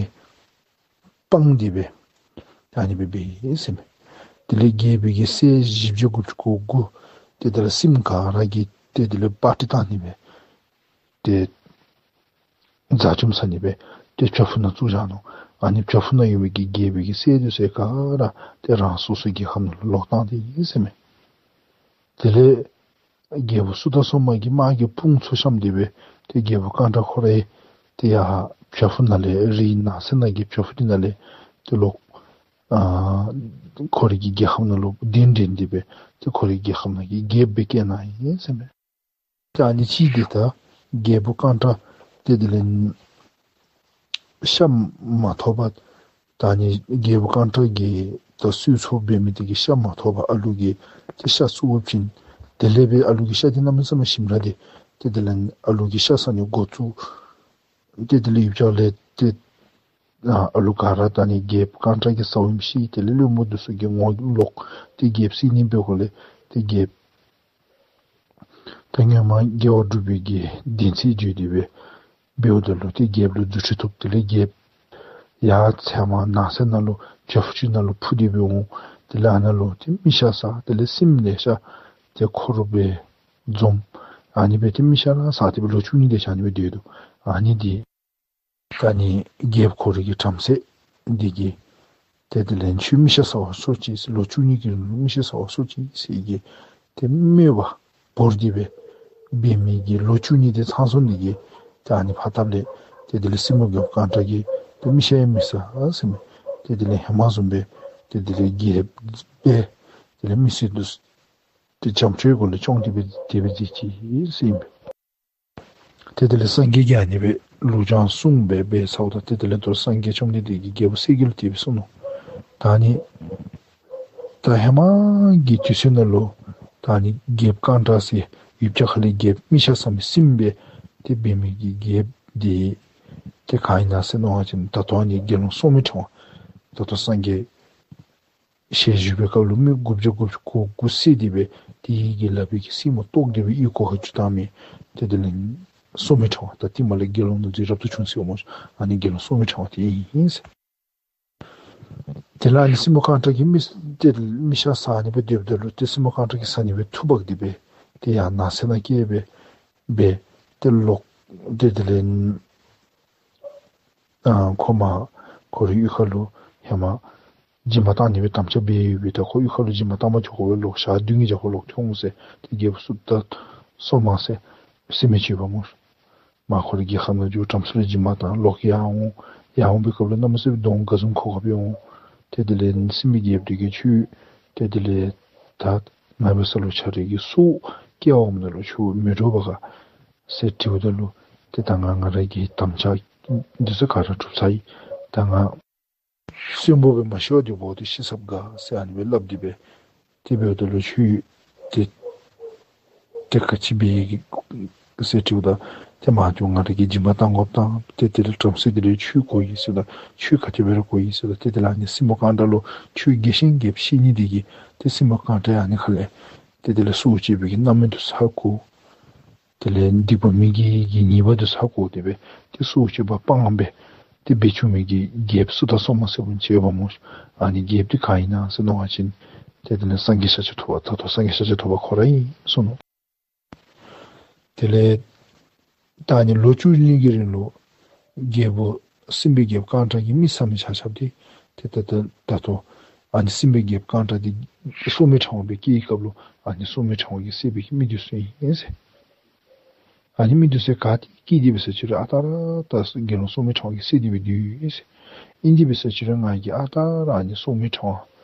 སྤངས་ཏེ་སྦེ་ཏེ་ཨ་ནི་སྦེ་འབད་ཡི་ཟེར་མས། དེ་ལས་རྒྱལ་པོའི་གི་སྲས་བཞི་བརྒྱ་དགུ་བཅུ་གོ་དགུ་ཏེ་དེ་ལས་སྲིནམ་ག་ར་གིས་ཏེ་དེ་ལས་པར་ཊི་བཏང་ནི་སྦེ་ཏེ་བཟའ་བཅོམ་ཟ་ནི་སྦེ་ཏེ་བྱག་ཕུག་ནང་བཙུགས་བཞག་ནུག། ཨ་ནི་བྱག་ཕུག་ནང་ཡོད་པའི་གི་རྒྱལ་པོའི་གི་སྲས་འདི་ཚུ་ག་ར་ཏེ་རང་སོ་སོའི་རྒྱལ་ཁབ་ནང་ལུ་ལོག་བཏང་སྟེ་ཡི་ཟེར་མས། དེ་ལས་རྒྱལ་པོ་སུ་དཱ་སོ་མ་གི་དམག་གི་དཔུང་ཚུ་བཤམས་ཏེ་སྦེ་ཏེ་རྒྱལ་པོ་ཀཱནྟ་ཁོ་ར་ཡང་ཏེ་ཡར་བྱག་ཕུག་ནང་ལས་རིའི་ནང་གསེས་ནང་གི་བྱག་ཕུག་འདི་ནང་ལས་ཏེ་ལོག་ཨ་ཁོ་རའི་གི་རྒྱལ་ཁབ་ནང་ལུ་གདན་འདྲེན་ཏེ་སྦེ་ཏེ་ཁོ་རའི་གི་རྒྱལ་ཁབ་ནང་གི་རྒྱལཔོ་སྦེ་བསྐོས་གནང་ཡི་ཟེར་མས། ད་ཨ་ནི་ཅིག་འདི་ད་རྒྱལ་པོ་ཀཱནྟ་ཏེ་དེ་ལས་ཤ་མ་ཐོབ་པར་ད་ཨ་ནི་རྒྱལ་པོ་ཀཱནྟ་གིས་ད་གསོལ་ཚོགས་འབད་མི་འདི་གིས་ཤ་མ་ཐོབ་པར་ཨ་ལུ་གིས་ཏེ་ཤ་བཙུགས་པ་ཅིན་དེ་ལས་སྦེ་ཨ་ལུ་གི་ཤ་འདི་གནམ་མེད་ས་མེད་ཞིམ་ར་སྟེ་ཏེ་དེ་ལས་ཨ་ལུ་གིས་ཤ་ཟ་ནི་འགོ་བཙུགས། ཏེ་དེ་ལས་ཡུདཔ་ཅིག་ལས་ཏེ་ཨ་ཨ་ལུ་ག་ར་ད་ཨ་ནི་རྒྱལཔོ་ཀཱནྟ་གིས་ཟཝ་ཨིནམ་ཤེས། དེ་ལས་བློན་པོ་འདི་ཚུ་གིས་ངོ་ལོག་སྟེ་རྒྱལཔོ་བསད་ནི་འབད་དགོཔ་ལས་ཏེ་རྒྱལཔོ་ད་སྔོན་མ་དགེ་བ་སྒྲུབ་པའི་གི་གདན་ཚིགས་བརྗོད་དེ་སྦེ་འབདཝ་ད་ལུ་ཏེ་རྒྱལཔོ་ལུ་རྫུ་འཕྲུལ་ཐོབ། དེ་ལས་རྒྱལཔོ་ཡར་ཚལ་མ་ནགས་ཚལ་ནང་ལུ་བྱག་ཕུག་ཅིག་ནང་ལུ་འཕུར་ཏེ་སྦེ་འོང་། དེ་ལས་ཨ་ནཱ་ལུ་ཏེ་མི་ཤ་ཟ། དེ་ལས་སྲིནམ་ལེ་ཤ་ཏེ་ཁོ་ར་སྦེ་འཛོམས། ཨ་ནི་སྦེ་ཏེ་མི་ཤ་ར་ཟ་སྟེ་སྦེ་ལོ་བཅུ་གཉིས་དེ་ཅིག་ཨ་ནི་སྦེ་སྡོད་དོ། ཨ་ནི་འདི་ད་ཨ་ནི་རྒྱལཔོ་ཁོ་རའི་གི་བྲམ་ཟེ་འདི་གིས་ཏེ་དེ་ལས་ཁྱོད་མི་ཤ་ཟ་བར་གསོ་ཅིག་ཟེར། ལོ་བཅུ་གཉིས་ཀྱི་རིང་ལུ་མི་ཤ་ཟ་བར་གསོ་ཅིག་ཟེར་གྱི་ཏེ་དམོད་པ་བོར་ཏེ་སྦེ་འབད་མི་གི་ལོ་བཅུ་གཉིས་དེ་ཚང་སོང་ནི་གི་ད་ཨ་ནི་ཕར་ད་ལས་ཏེ་དེ་ལས་སྲིན་པོ་རྒྱལཔོ་ཀཱནྟ་གིས་ཏེ་མི་ཤ་ཡང་མི་ཟ་ཟེར་མས། ཏེ་དེ་ལས་ཧེ་མ་བཟུམ་སྦེ་ཏེ་དེ་ལས་རྒྱལཔོ་སྦེ་དེ་ལས་མི་སེར་འདི་ཚུ་ཏེ་བྱམས་བརྩེའི་སྒོ་ལས་སྐྱོང་སྟེ་སྦེ་དེ་སྦེ་མཛད་ཅི་ཟེར་ཨིན་པས། ཏེ་དེ་ལས་སངས་རྒྱས་ཀྱིས་ཨ་ནི་སྦེ་ལུ་ཅང་གསུངས་སྦེ་འབད་ཚརཝ་ད་ཏེ་དེ་ལས་ད་རུང་སངས་རྒྱས་བཅོམ་ལྡན་འདས་ཀྱིས་རྒྱལ་པོ་གསལ་རྒྱལ་ལུ་དེ་སྦེ་གསུངས་ནུག། ད་ཨ་ནི་ད་ཧེ་མ་གི་དུས་ཚོད་ནང་ལུ་ད་ཨ་ནི་རྒྱལཔོ་ཀཱནྟ་ཟེར་ཡུདཔ་ཅིག་ཁ་ལས་རྒྱལཔོ་མི་ཤ་ཟ་མི་སྲིནམ་སྦེ་ཏེ་འབད་མི་གི་རྒྱལཔོ་འདི་ཏེ་ག་ཨིན་ན་ཟེར་མནོ་བ་ཅིན་ད་ལྟོ་ཨ་ནི་དགེ་སློང་སོར་མོའི་ཕྲེང་བ་ད་ལྟོ་སངས་རྒྱས་ཞལ་བཞུགས་པའི་སྐབས་ལུ་མི་དགུ་བརྒྱ་དགུ་བཅུ་གོ་དགུ་བསད་དེ་སྦེ་དེ་གི་ལག་པའི་གི་སེན་མོ་བཏོག་སྟེ་སྦེ་ཨོལ་ལྐོག་ཁར་བཙུགས་བཏང་མི་ཏེ་དེ་ལས་སོར་མོའི་ཕྲེང་བ་ད་ཏེ་མ་ལས་དགེ་སློང་ནང་འཛུལ་རབ་ཏུ་བྱུང་ཟེར་སྨོ། ཨ་ནི་དགེ་སློང་སོར་མོའི་ཕྲེང་བ་དེ་ཨིན་ཟེར། དེ་ལས་ཨ་ནི་སྲིན་མོ་ཀཱནྟ་གིས་མི་ཏེ་མི་ཤ་ཟ་ནི་སྦེ་སྡོདཔ་ད་ལུ་ཏེ་སྲིན་མོ་ཀཱནྟ་གིས་ཟ་ནི་སྦེ་འཐུ་འབག་སྟེ་སྦེ་ཏེ་ཡར་ནགས་ཚལ་ནང་བསྐྱལ་སྦེ་སྦེ་ཏེ་ལོག་སྟེ་དེ་ལས་ཨ་ཁོ་མ་ཁོ་རའི་གཡུས་ཁ་ལུ་ཧེ་མ་སྦྱིན་པ་བཏང་ནི་སྦེ་དམ་བཅའ་འབད་ཡོད་པའི་ད་ཁོ་གཡུས་ཁ་ལུ་སྦྱིན་པ་བཏང་མ་ཆོག་གོ་སྦེ་ལོག་ཞག་བདུན་གྱི་རྒྱབ་ཁར་ལོག་སྟེ་འོང་ཟེར། ཏེ་རྒྱལཔོ་སུ་དཱ་སོ་མ་ཟེར་སྲིན་མོ་ཅིག་ཡོདཔ་སྨོ། མ་ཁོ་རའི་རྒྱལ་ཁབ་ནང་འགྱོ་བྲམ་ཟེ་ལུ་སྦྱིན་པ་བཏང་ལོག་ཡར་འོང་། ཡར་འོང་པའི་སྐབས་ལུ་གནམ་མེད་ས་མེད་གདོང་དགའ་འཛུམ་ཁོག་ཁ་སྦེ་འོང་། ཏེ་དེ་ལས་སྲིན་པོའི་རྒྱལཔོ་འདི་གིས་ཁྱོད་ཏེ་དེ་ལས་ད་ང་འབད་ས་ལུ་ཁྱོད་རའི་གི་སྲོག་སྐྱེལ་བར་འོངམ་ད་ལུ་ཁྱོད་མི་འདྲོག་པས་ག་ཟེར་དྲིཝ་ད་ལུ་ཏེ་ད་ང་ང་རའི་གི་དམ་བཅའ་འདི་ཚུ་ག་ར་གྲུབ་ཚར་ཡི། ད་ང་གསོན་པོ་སྦེ་མ་ཤི་བར་སྡོད་པ་འོ་དེ་ཤི་སླབ་ག་ཟེར་ཨ་ནི་སྦེ་སླབ་སྟེ་སྦེ་ཏེ་འབདཝ་ད་ལུ་ཁྱོད་ཏེ་ཏེ་ག་ཅི་འབད་ཡི་ཟེར་དྲིཝ་ད་ཏེ་མ་ཁྱོད་ང་རའི་གི་སྦྱིན་པ་བཏང་དགོཔ་དང་ཏེ་དེ་ལས་བྲམ་ཟེ་འདི་ལུ་ཁྱོད་དགོ་ཡི་ཟེརཝ་ད་ཁྱོད་ག་དེ་སྦེ་ར་དགོ་ཡི་ཟེརཝ་ད་ཏེ་དེ་ལས་ཨ་ནི་སྲིན་མོ་ཀཱནྟ་ལུ་ཁྱོད་རྒྱལ་ཞིང་རྒྱལཔོ་བཤད་ནི་འདི་གིས་ཏེ་སྲིན་མོ་ཀཱནྟ་ཡང་ཨ་ནི་ཁ་ལས་ཏེ་དེ་ལས་སྲོག་གཅོད་པའི་གི་རྣམ་སྨིན་འདི་ཚུ་ཧ་གོ། དེ་ལས་སྡིག་པ་མི་དགེ་གི་ཉེས་པ་འདི་ཚུ་ཧ་གོ་སྟེ་སྦེ་ཏེ་སྲོག་གཅོད་པ་སྤང་སྦེ་ཏེ་འབད་བཅུག་མི་གི་རྒྱལཔོ་སུ་དཱ་སོ་མ་ཟེར་བ་ཅིག་ཡོདཔ་སྨོ། ཨ་ནི་རྒྱལཔོ་འདི་ག་ཨིན་ན་ཟེར་མནོ་བ་ཅིན་ཏེ་དེ་ལས་སངས་རྒྱས་ཤཱཀྱ་ཐུབ་པ་ད་ལྟོ་སངས་རྒྱས་ཤཱཀྱ་ཐུབ་པ་ཁོ་ར་ཨིན་གསུངས་ནུག། དེ་ལས་ ད་ཨ་ནི་ལོ་བཅུ་གཉིས་ཀྱི་རིང་ལུ་རྒྱལ་པོ་སྲིན་པོའི་རྒྱལཔོ་ཀང་ཏྲ་གིས་མི་བསད་མི་ཆ་ཁྱབ་འདི་ཏེ་ད་ད་ད་ལྟོ་ཨ་ནི་སྲིན་པོའི་རྒྱལཔོ་ཀང་ཏྲ་འདི་སྲོག་མི་ཕྲ་བ་སྦེ་སྐྱེས་པའི་སྐབས་ལུ་ཨ་ནི་སྲོག་མི་ཕྲ་བ་གིས་བསད་པའི་གི་མི་འདི་ཚུ་ཨིན་ཟེར། ཨ་ནི་མི་འདི་ཚུ་ག་ཏེ་སྐྱེས་ཏེ་འབད་ས་ཅིག་རུང་ཨ་རྟག་ར་ད་དགེ་སློང་སྲོག་མི་ཕྲ་བ་གིས་བསད་དེ་སྦེ་སྡོད་ཡི་ཟེར། ཨིན་ཏེ་འབད་ས་ཅིག་རུང་ང་གིས་ཨ་རྟག་ར་ཨ་ནི་སྲོག་མི་ཕྲ་བ་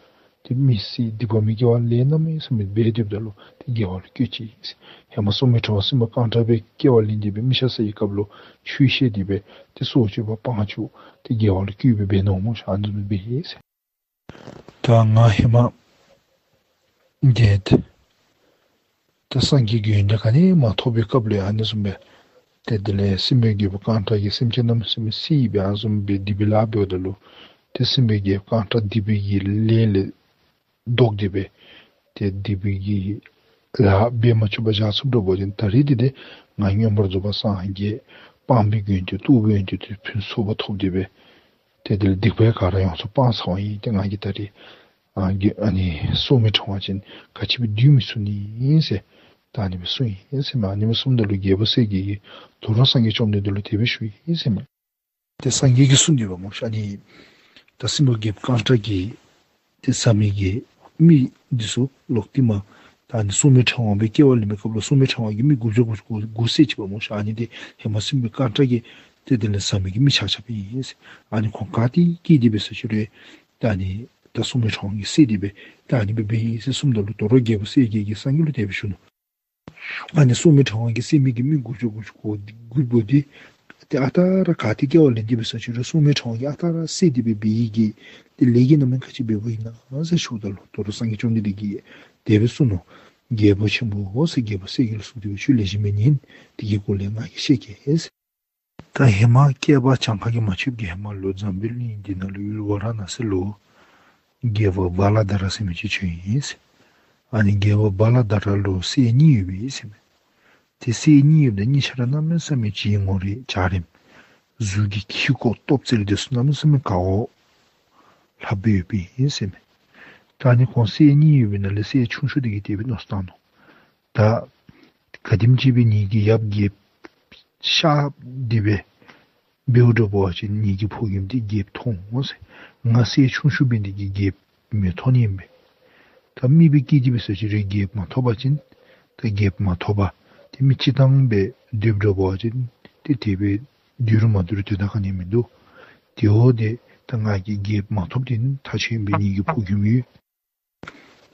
ཏེ་མི་བསད་སྡིག་པ་མི་དགེ་བ་ལས་གནམ་མེད་ས་མེད་འབད་སྡོདཔ་ད་ལུ་ཏེ་དགེ་བ་ལུ་བཀོད་ཅི་ཟེར། ཧེ་མ་སྲོག་མི་ཕྲ་བ་སྲིན་པོ་ཀང་ཏྲ་སྦེ་སྐྱེ་བ་ལེན་ཏེ་སྦེ་མི་ཤ་བཟའ་བའི་སྐབས་ལུ་ཆོས་བཤད་དེ་སྦེ་ཏེ་སྲོག་གཅོད་པ་སྤང་བཅུག་ཏེ་དགེ་བ་ལུ་བཀོད་སྦེ་འབད་ནུག་སྨོ་ཤ། ཨ་ནི་སྦེ་འབད་ཡི་ཟེར། ད་ང་ཧེ་མ་འདི་ད་སངས་རྒྱས་ཀྱི་ཡོན་ཏན་ག་ནི་མ་ཐོབ་པའི་སྐབས་ལས་ཨ་ནི་བཟུམ་སྦེ་ཏེ་དེ་ལས་སྲིན་པོའི་རྒྱལ་པོ་ཀང་ཏྲ་གིས་སེམས་ཅན་གནམ་མེད་ས་མེད་བསད་སྦེ་ཨ་ནི་བཟུམ་སྦེ་སྡིག་པའི་ལཱ་འབདཝ་ད་ལུ་ཏེ་སྲིན་པོའི་རྒྱལཔོ་ཀང་ཏྲ་སྡིག་པའི་གི་ལས་ལས་ལྡོག་སྟེ་སྦེ་ཏེ་སྡིག་པའི་གི་ལཱ་འབད་མ་བཅུག་པར་བཞག་ཚུགསཔ་འདྲཝ་ཅིན་ད་རིས་འདི་ཏེ་ང་མངོན་པར་རྫོགས་པར་སངས་རྒྱས་སྤངས་པའི་མགོན་དེ་རྟོགས་པའི་མགོན་དེ་ཏེ་ཕུན་སུམ་ཚོགས་པ་ཐོབ་སྟེ་སྦེ་ཏེ་དེ་ལས་སྡིག་པ་ག་ར་ཡོངས་སུ་སྤངས་ཚར་བ་ཨིན། ཏེ་ང་གིས་ད་རིས་ཨ་གི་ཨ་ནི་སྲོག་མི་ཕྲ་བ་ཅིན་ག་ཅི་སྦེ་སྡོད་མི་ཚུགས་ནི་ཨིན་ཟེར་ད་ཨ་ནི་སྦེ་གསུངས་ཡི་ཟེར་མས། ཨ་ནི་སྦེ་གསུངམ་ད་ལུ་རྒྱལ་པོ་གསལ་རྒྱལ་གྱིས་དོ་རུང་སངས་རྒྱས་བཅོམ་ལྡན་འདས་ལུ་དེ་སྦེ་ཞུ་ཡི་ཟེར་མས། ཏེ་སངས་རྒྱས་ཀྱིས་གསུངས་ཏེ་འབདཝ་སྨོ་ཤ། ཨ་ནི་ད་སྲིན་པོ་རྒྱལཔོ་ཀང་ཏྲ་གིས་ཏེ་བཟའ་མི་གི་མི་འདི་ཚུ་ལོག་སྟེ་མར་ད་ཨ་ནི་སྲོག་མི་ཕྲ་བ་སྦེ་སྐྱེ་བ་ལེན་པའི་སྐབས་ལུ་སྲོག་མི་ཕྲ་བ་གི་མི་དགུ་བརྒྱ་དགུ་བཅུ་གོ་དགུ་བསད་ཅི་འབདཝ་སྨོ་ཤ། ཨ་ནི་འདི་ཧེ་མ་སྲིན་པོ་ཀང་ཏྲ་གིས་ཏེ་དེ་ལས་བཟའ་མི་གི་མི་ཆ་ཁྱབ་ཨིན་ཟེར། ཨ་ནི་ཁོང་ག་ཏེ་སྐྱེས་ཏེ་འབད་ས་ཅིག་རུང་ད་ཨ་ནི་ད་སྲོག་མི་ཕྲ་བ་གིས་བསད་དེ་སྦེ་ད་ཨ་ནི་སྦེ་འབད་ཡི་ཟེར་གསུངམ་ད་ལུ་དོ་རུང་རྒྱལ་པོ་གསལ་རྒྱལ་གྱིས་སངས་རྒྱས་ལུ་དེ་སྦེ་ཞུ་ནུག། ཨ་ནི་སྲོག་མི་ཕྲ་བ་གིས་བསད་མི་གི་མི་དགུ་བརྒྱ་དགུ་བཅུ་གོ་དགུ་པོ་འདི་ཏེ་ཨ་རྟག་ར་ག་ཏེ་སྐྱེ་བ་ལེན་ཏེ་འབད་ས་ཅིག་རུང་སྲོག་མི་ཕྲ་བ་གིས་ཨ་རྟག་ར་བསད་དེ་སྦེ་འབད་ཡི་གི་ཏེ་ལས་ཀྱི་རྣམ་སྨིན་ག་ཅི་འབདཝ་ཨིན་ན་ཟེར་ཞུཝ་ད་ལུ་དོ་རུང་སངས་རྒྱས་བཅོམ་ལྡན་འདས་ཀྱིས་དེ་སྦེ་གསུངས་ནུག། རྒྱལ་པོ་ཆེན་པོ་ཟེར་རྒྱལ་པོ་གསལ་རྒྱལ་ལུ་གསུངས་ཏེ་སྦེ་ཁྱོད་ལེགས་ཤོམ་སྦེ་ཉན། དེ་གི་སྐོར་ལས་ང་གིས་བཤད་གེ་ཟེར། ད་ཧེ་མ་བསྐལ་པ་གྱངས་ཁ་གིས་མ་ཆོདཔ་གི་ཧེ་མ་ལུ་འཛམ་བུ་གླིང་འདི་ནང་ལུ་ཡུལ་ཝཱ་ར་ཎ་སི་ལུ་རྒྱལ་པོ་བ་ལ་དྷ་ར་ཟེར་མི་ཅིག་བྱོན་ཡི་ཟེར། ཨ་ནི་རྒྱལ་པོ་བ་ལ་དྷ་ར་ལུ་སྲས་གཉིས་ཡོདཔ་ཨིན་ཟེར་མས། ཏེ་སྲས་གཉིས་ཡོདཔ་ད་གཉིས་ཆ་ར་གནམ་མེད་ས་མེད་ཅིག་ངོ་རིས་འཇའ་རིསམོ་གཟུགས་ཀྱི་ཁྱི་གོག་སྟོབས་རྩལ་འདི་ཚུ་གནམ་མེད་ས་མེད་དགའཝ་ལྷགཔ་སྦེ་ཡོདཔ་ཨིན་ཟེར་མས། ད་ཨ་ནི་ཁོང་སྲས་གཉིས་ཡོད་པའི་ནང་ལས་སྲས་ཆུང་ཤོས་འདི་གིས་དེ་སྦེ་མནོ་བསམ་བཏང་ནུག། ད་ག་དེམ་ཅིག་སྦེ་ངེ་གི་ཡབ་རྒྱལཔོ་གཤགས་ཏེ་སྦེ་འབདཝ་འདྲཝ་འབད་བ་ཅིན་ངེ་གི་ཕོ་རྒནམ་འདི་རྒྱལཔོ་མཐོང་འོང་ཟེར། ང་སྲས་ཆུང་ཤོས་འབད་ནི་འདི་གིས་རྒྱལཔོ་མི་མཐོང་ནི་ཨིན་པས། ད་མི་སྦེ་སྐྱེས་ཏེ་འབད་ས་ཅིག་རུང་རྒྱལཔོ་མ་ཐོབ་པ་ཅིན་ད་རྒྱལཔོ་མ་ཐོབ་པར་ཏེ་མི་སྤྱིར་བཏང་སྦེ་སྡོདཔ་འདྲཝ་འབད་བ་ཅིན་ཏེ་དེ་སྦེ་སྡོད་རུང་མ་སྡོད་རུང་དོན་དག་ག་ནི་མིན་འདུག། དེ་འོ་དེ་ད་ང་གིས་རྒྱལཔོ་མ་ཐོབ་དེ་ནི་ཐག་ཆོད་ཨིན་པས། ངེ་གི་ཕོ་རྒནམ་ཡོད།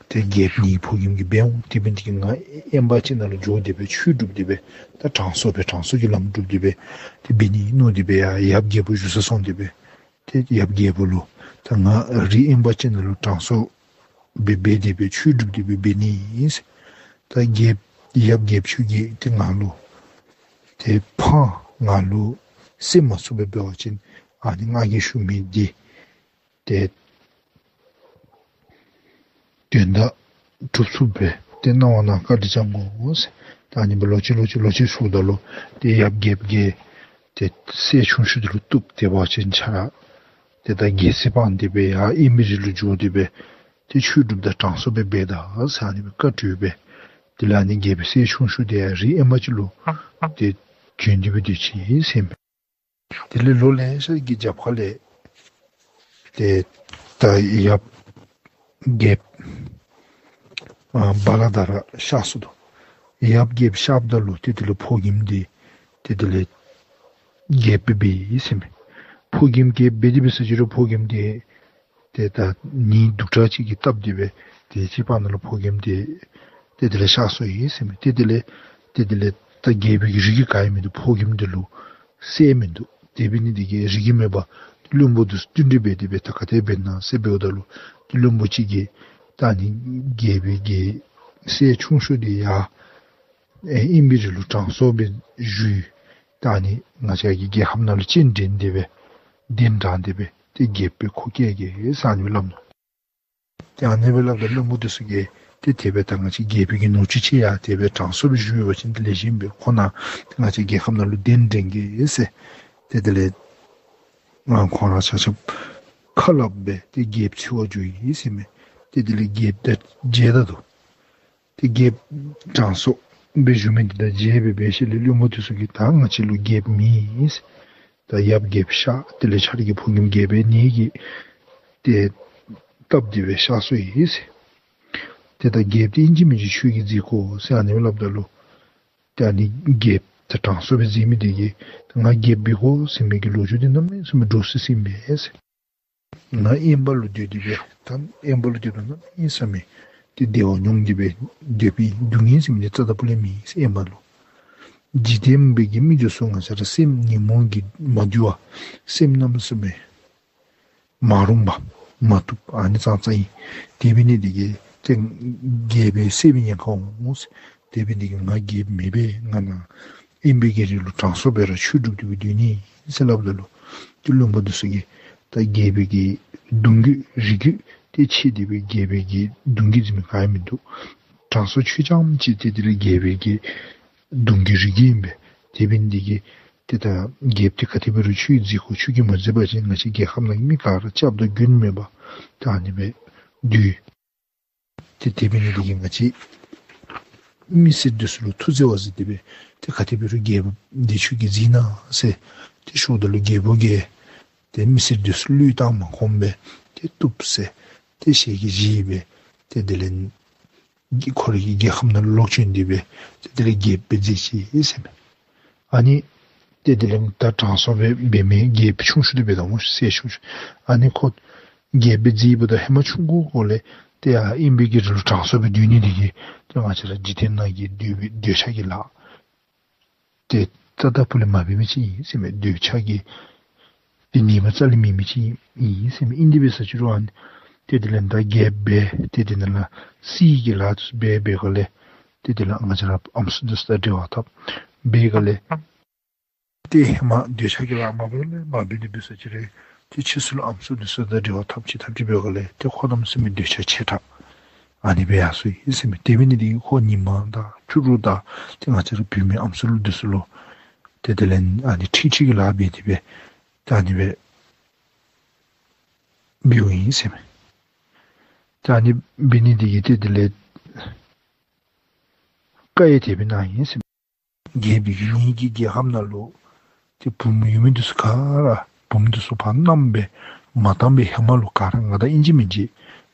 ཏེ་རྒྱལཔོ་ངེ་གི་ཕོ་རྒནམ་གིས་འབད་འོང་། དེ་འབད་ནི་འདི་གིས་ང་དབེན་པ་ཅིག་ནང་ལུ་འགྱོ་སྟེ་སྦེ་ཆོས་སྒྲུབ་སྟེ་སྦེ་ད་དྲང་སྲོང་སྦེ་དྲང་སྲོང་གི་ལམ་སྒྲུབ་སྟེ་སྦེ་ཏེ་འབད་ནི་མནོ་སྟེ་སྦེ་ཡར་ཡབ་རྒྱལཔོ་བཞུགས་སར་སོང་སྟེ་སྦེ་ཏེ་ཡབ་རྒྱལཔོ་ལུ་ད་ང་རིགས་དབེན་པ་ཅིག་ནང་ལུ་དྲང་སྲོང་སྦེ་འབད་དེ་སྦེ་ཆོས་སྒྲུབ་སྟེ་སྦེ་འབད་ནི་ཨིན་ཟེར། ད་རྒྱལཔོ་ཡབ་རྒྱལཔོ་ཁྱོད་ཀྱིས་ཏེ་ང་ལུ་ཏེ་ཕངས་ང་ལུ་བསད་མ་ཚུགསཔ་སྦེ་འབད་བ་ཅིན་ཨ་ནི་ང་གིས་ཞུ་མི་འདི་ཏེ་དོན་དག་གྲུབ་ཚུགསཔ་སྦེ་ཏེ་གནང་བ་གནང་བཀའ་དྲིན་བསྐྱང་དགོ་ཟེར། ད་ཨ་ནི་སྦེ་ལོག་ཅི་ལོག་ཅི་ལོག་ཅི་ཞུཝ་ད་ལུ་ཏེ་ཡབ་རྒྱལཔོ་གིས་ཏེ་སྲས་ཆུང་ཤོས་འདི་ལུ་བཏུབ། དེ་འབད་བ་ཅིན་ཁྱོད་ར་ཏེ་ད་རྒྱལ་སྲིད་སྤངས་ཏེ་སྦེ་ཡར་དབེན་པའི་རི་ལུ་འགྱོ་སྟེ་སྦེ་ཏེ་ཆོས་སྒྲུབ་དང་དྲང་སྲོང་སྦེ་འབད་ད་ཟེར་ཨ་ནི་སྦེ་བཀའ་གྲོས་སྦེ་དེ་ལས་ཨ་ནི་རྒྱལ་པོའི་སྲས་ཆུང་ཤོས་འདི་ཡང་རིགས་དབེན་པ་ཅིག་ལུ་ཏེ་བྱོན་ཏེ་སྦེ་སྡོད་ཅི་ཟེར་མས། དེ་ལས་ལོ་ལེ་ཤ་གི་རྒྱབ་ཁ་ལས་ཏེ་ད་ཡབ་རྒྱལཔོ་ཨ་བ་ལ་དྷ་ར་གཤགས་སོ་ནུག། ཡབ་རྒྱལཔོ་གཤགསཔ་ད་ལུ་ཏེ་དེ་ལས་ཕོ་རྒནམ་འདི་ཏེ་དེ་ལས་རྒྱལཔོ་སྦེ་འབད་ཡི་ཟེར་མས། ཕོ་རྒནམ་རྒྱལཔོ་སྦེ་དེ་སྦེ་ཟེར་ཅི་རུང་ཕོ་རྒནམ་འདི་ཏེ་ད་ནད་སྡུག་དྲགས་ཅིག་གིས་བཏབ་སྟེ་སྦེ་དེ་ཅིག་བར་ན་ལུ་ཕོ་རྒནམ་འདི་ཏེ་དེ་ལས་གཤགས་སོ་ཡི་ཟེར་མས། ཏེ་དེ་ལས་ཏེ་དེ་ལས་ད་རྒྱལ་པོའི་གི་རིགས་ཀྱི་ག་ཡང་མིན་འདུག། ཕོ་རྒནམ་འདི་ལུ་སྲས་མིན་འདུག། དེ་འབད་ནི་འདི་གིས་རིགས་ཀྱི་མེད་པར་བློན་པོ་འདི་ཚུ་བསྟུན་ཏེ་འབད་དེ་སྦེ་ད་ག་དེ་འབད་ན་ཟེར་འབདཝ་ད་ལུ་ཏེ་བློན་པོ་ཅིག་གིས་ད་ཨ་ནི་རྒྱལ་པོའི་གི་སྲས་ཆུང་ཤོས་འདི་ཡར་ཨེ་དབེན་པའི་རི་ལུ་དྲང་སྲོང་སྦེ་བཞུགས་ཡི། ད་ཨ་ནི་ང་བཅས་ཀྱི་རྒྱལ་ཁམས་ནང་ལུ་སྤྱན་འདྲེན་ཏེ་སྦེ་གདན་དྲངས་ཏེ་སྦེ་ཏེ་རྒྱལ་པོའི་ཁོ་བཀལ་གེ་ཟེར་ཨ་ནི་སྦེ་སླབ་ནུག། ཏེ་ཨ་ནི་སྦེ་སླབ་ད་བློན་པོ་འདི་ཚུ་གིས་ཏེ་དེ་སྦེ་ད་ང་བཅས་རྒྱལ་པོའི་གི་ནུ་གཅུང་ཅིག་ཡང་དེ་སྦེ་དྲང་སྲོང་སྦེ་བཞུགས་ཡོད་པ་ཅིན་ཏེ་ལེགས་ཤོམ་སྦེ་ཁོ་ནཱ་ཏེ་ང་བཅས་རྒྱལ་ཁམས་ནང་ལུ་གདན་འདྲེན་གེ་ཟེར། ཏེ་དེ་ལས་ང་ཁོང་ར་ཆ་ཁྱབ་ཁ་སླབ་སྦེ་ཏེ་རྒྱལཔོ་འཚོལ་བར་འགྱོ་ཡི་ཟེར་མས། ཏེ་དེ་ལས་རྒྱལཔོ་དང་མཇལ་ད་ནུག། ཏེ་རྒྱལཔོ་དྲང་སྲོང་ སྦེ་བཞུགས་མི་འདི་དང་མཇལ་སྦེ་འབད་ཞིནམ་ལས་བློན་པོ་འདི་ཚུ་གིས་ད་ང་བཅས་ལུ་རྒྱལཔོ་མེད། ད་ཡབ་རྒྱལཔོ་གཤགས། དེ་ལས་ཁྱོད་ར་གི་ཕོ་རྒནམ་རྒྱལཔོ་འབད་ནི་གི་ཏེ་སྟབས་འདི་སྦེ་གཤགས་སོ་ཡི་ཟེར། ཏེ་ད་རྒྱལཔོ་འདི་ཨིན་ཅི་མིན་ཅི་ཁྱོད་ཀྱིས་མཛད་དགོ་ཟེར་ཨ་ནི་སྦེ་སླབ་ད་ལུ། ཏེ་ཨ་ནི་རྒྱལཔོ་ད་དྲང་སྲོང་སྦེ་མཛད་མི་འདི་གིས་ད་ང་རྒྱལཔོ་འབད་དགོ་ཟེར་མི་གི་ལོ་རྒྱུས་འདི་གནམ་མེད་ས་མེད་འདྲོག་སི་སི་ཨིན་པས་ཟེར། ང་དབེན་པ་ལུ་སྡོད་དེ་སྦེ་ད་དབེན་པ་ལུ་སྡོདཔ་ད་གནམ་མེད་ས་མེད་ཏེ་བདེ་བ་མྱོང་སྟེ་སྦེ་སྡོདཔ་ཨིན། སྡུག་བསྔལ་ཟེར་མི་འདི་རྩ་དང་ཕུ་ལས་མེད་ཟེར་དབེན་པ་ལུ། འཇིག་རྟེན་པའི་གི་མི་འདི་ཚུ་ང་བཅས་ར་སེམས་ཉོན་མོངས་ཀྱིས་མ་འདུལ་བར་སེམས་གནམ་མེད་ས་མེད་མ་རུངས་པ་མ་བཏུབ་ཨ་ནི་ཙང་ཙ་ཨིན། དེ་འབད་ནི་འདི་གིས་ཏེ་རྒྱལཔོ་སྲིད་པའི་ཉེན་ཁ་འོང་ཟེར། དེ་འབད་ནི་འདི་གིས་ང་རྒྱལཔོ་མེན་པས། ང་ནཱ་དབེན་པའི་གི་རི་ལུ་དྲང་སྲོང་སྦེ་ར་ཆོས་སྒྲུབ་སྟེ་སྦེ་སྡོད་ནི་ཟེར་སླབ་ད་ལུ་ཏེ་བློན་པོ་འདི་ཚུ་གིས་ད་རྒྱལ་པོའི་གི་གདུང་རྒྱུད་རིགས་རྒྱུད་ཏེ་ཆད་དེ་སྦེ་རྒྱལ་པོའི་གི་གདུང་རྒྱུད་འཛིན་མི་ག་ཡང་མིན་འདུག། དྲང་སྲོང་ཁྱོད་རྐྱངམ་གཅིག་ཏེ་དེ་ལས་རྒྱལ་པོའི་གི་གདུང་རྒྱུད་རིགས་རྒྱུད་ཨིན་པས། དེ་འབད་ནི་འདི་གིས་ཏེ་ད་རྒྱལཔོ་འདི་ག་དེ་འབད་རུང་ཁྱོད་ཀྱིས་མཛད་དགོ། ཁྱོད་ཀྱིས་མ་མཛད་པ་ཅིན་ང་བཅས་རྒྱལ་ཁབ་ནང་གི་མི་ག་ར་སྐྱབས་དང་མགོན་མེད་པར་ད་ཨ་ནི་སྦེ་སྡོད། ཏེ་དེ་འབད་ནི་འདི་གིས་ང་བཅས་མི་སེར་འདི་ཚུ་ལུ་ཐུགས་བརྩེ་བ་གཟིགས་ཏེ་སྦེ་ཏེ་ག་དེ་འབད་རུང་རྒྱལཔོ་འདི་ཁྱོད་ཀྱིས་མཛད་གནང་ཟེར་ཏེ་ཞུཝ་ད་ལུ་རྒྱལ་པོ་གིས་ཏེ་མི་སེར་འདི་ཚུ་བློས་བཏང་མ་ཁོམ་སྦེ་ཏེ་བཏུབ་ཟེར་ཏེ་ཞལ་གྱིས་བཞེས་སྦེ་ཏེ་དེ་ལས་ཁོ་རའི་གི་རྒྱལ་ཁབ་ནང་ལོག་བྱོན་ཏེ་སྦེ་ཏེ་དེ་ལས་རྒྱལཔོ་སྦེ་མཛད་ཅི་ཟེར་མས། ཨ་ནི་ཏེ་དེ་ལས་ད་དྲང་སྲོང་སྦེ་འབད་མི་རྒྱལཔོ་ཆུང་ཤོས་འདི་འབདཝ་ད་སྨོ་སྲས་ཆུང་ཤོས། ཨ་ནི་ཁོ་རྒྱལཔོ་སྦེ་མཛདཔ་ད་ཧེ་མ་ཆུང་ཀུའི་སྐབས་ལས་ཏེ་ཡར་དབེན་པའི་གི་རི་ལུ་དྲང་སྲོང་སྦེ་སྡོད་ནི་འདི་གིས་ཏེ་ང་བཅས་ར་འཇིག་རྟེན་ནང་གི་འདོད་པའི་འདོད་ཆགས་ཀྱི་ལཱ་ཏེ་རྩ་དང་ཕུ་ལས་མ་འབད་མི་ཅིག་ཨིན་ཟེར་མས། འདོད་ཆགས་ཀྱི་ཏེ་ནུས་པ་རྩ་ལས་མེད་མི་ཅིག་ཨིན་ཟེར་མས། ཨིན་དེ་འབད་ས་ཅིག་རུང་ཨ་ནི་ཏེ་དེ་ལས་ད་རྒྱལཔོ་སྦེ་ཏེ་དེ་ནང་ལུ་སྲིད་ཀྱི་ལཱ་འབད་བའི་སྒང་ལས་ཏེ་དེ་ལས་ང་བཅས་ར་ཨམ་སྲུ་འདི་ཚུ་དང་འབྲེལ་བ་འཐབ་པའི་སྒང་ལས་ཏེ་ཧེ་མ་འདོད་ཆགས་ཀྱི་ལཱ་མ་འབད་ལས་མ་འབད་དེ་འབད་ས་ཅིག་རུང་ཏེ་ཕྱིས་སུ་ལུ་ཨམ་སྲུ་འདི་ཚུ་དང་འབྲེལ་བ་འཐབ་ཅི་འཐབ་ཅི་འབད་བའི་སྒང་ལས་ཏེ་ཁོ་གནམ་མེད་ས་མེད་འདོད་ཆགས་ཆེ་དྲགས་ཨ་ནི་སྦེ་ཡར་སོང་ཡི་ཟེར་མས། དེ་འབད་ནི་འདི་གིས་ཁོ་ཉི་མ་དང་ཕྱི་རུ་དང་ཏེ་ང་བཅས་ར་བུད་མེད་ཨམ་སྲུ་ལུ་འདི་ཚུ་ལུ་ཏེ་དེ་ལས་ཨ་ནི་འཁྲིག་སྤྱོད་ཀྱི་ལཱ་འབད་དེ་སྦེ་ཏེ་ཨ་ནི་སྦེ་འབདཝ་ཨིན་ཟེར་མས། ཏེ་ཨ་ནི་འབད་ནི་འདི་གིས་ཏེ་དེ་ལས་བཀའ་ཡང་དེ་སྦེ་གནང་ཡི་ཟེར་མས། རྒྱལ་པོའི་གི་ངེ་གི་རྒྱལ་ཁམས་ནང་ལུ་ཏེ་བུམོ་ཡོད་མི་འདི་ཚུ་ག་ར་བུམོ་འདི་ཚུ་ཕར་མནའམ་སྦེ་མ་བཏང་པའི་ཧེ་མ་ལུ་ག་ར་ང་དང་ཨིན་ཅི་མིན་ཅི་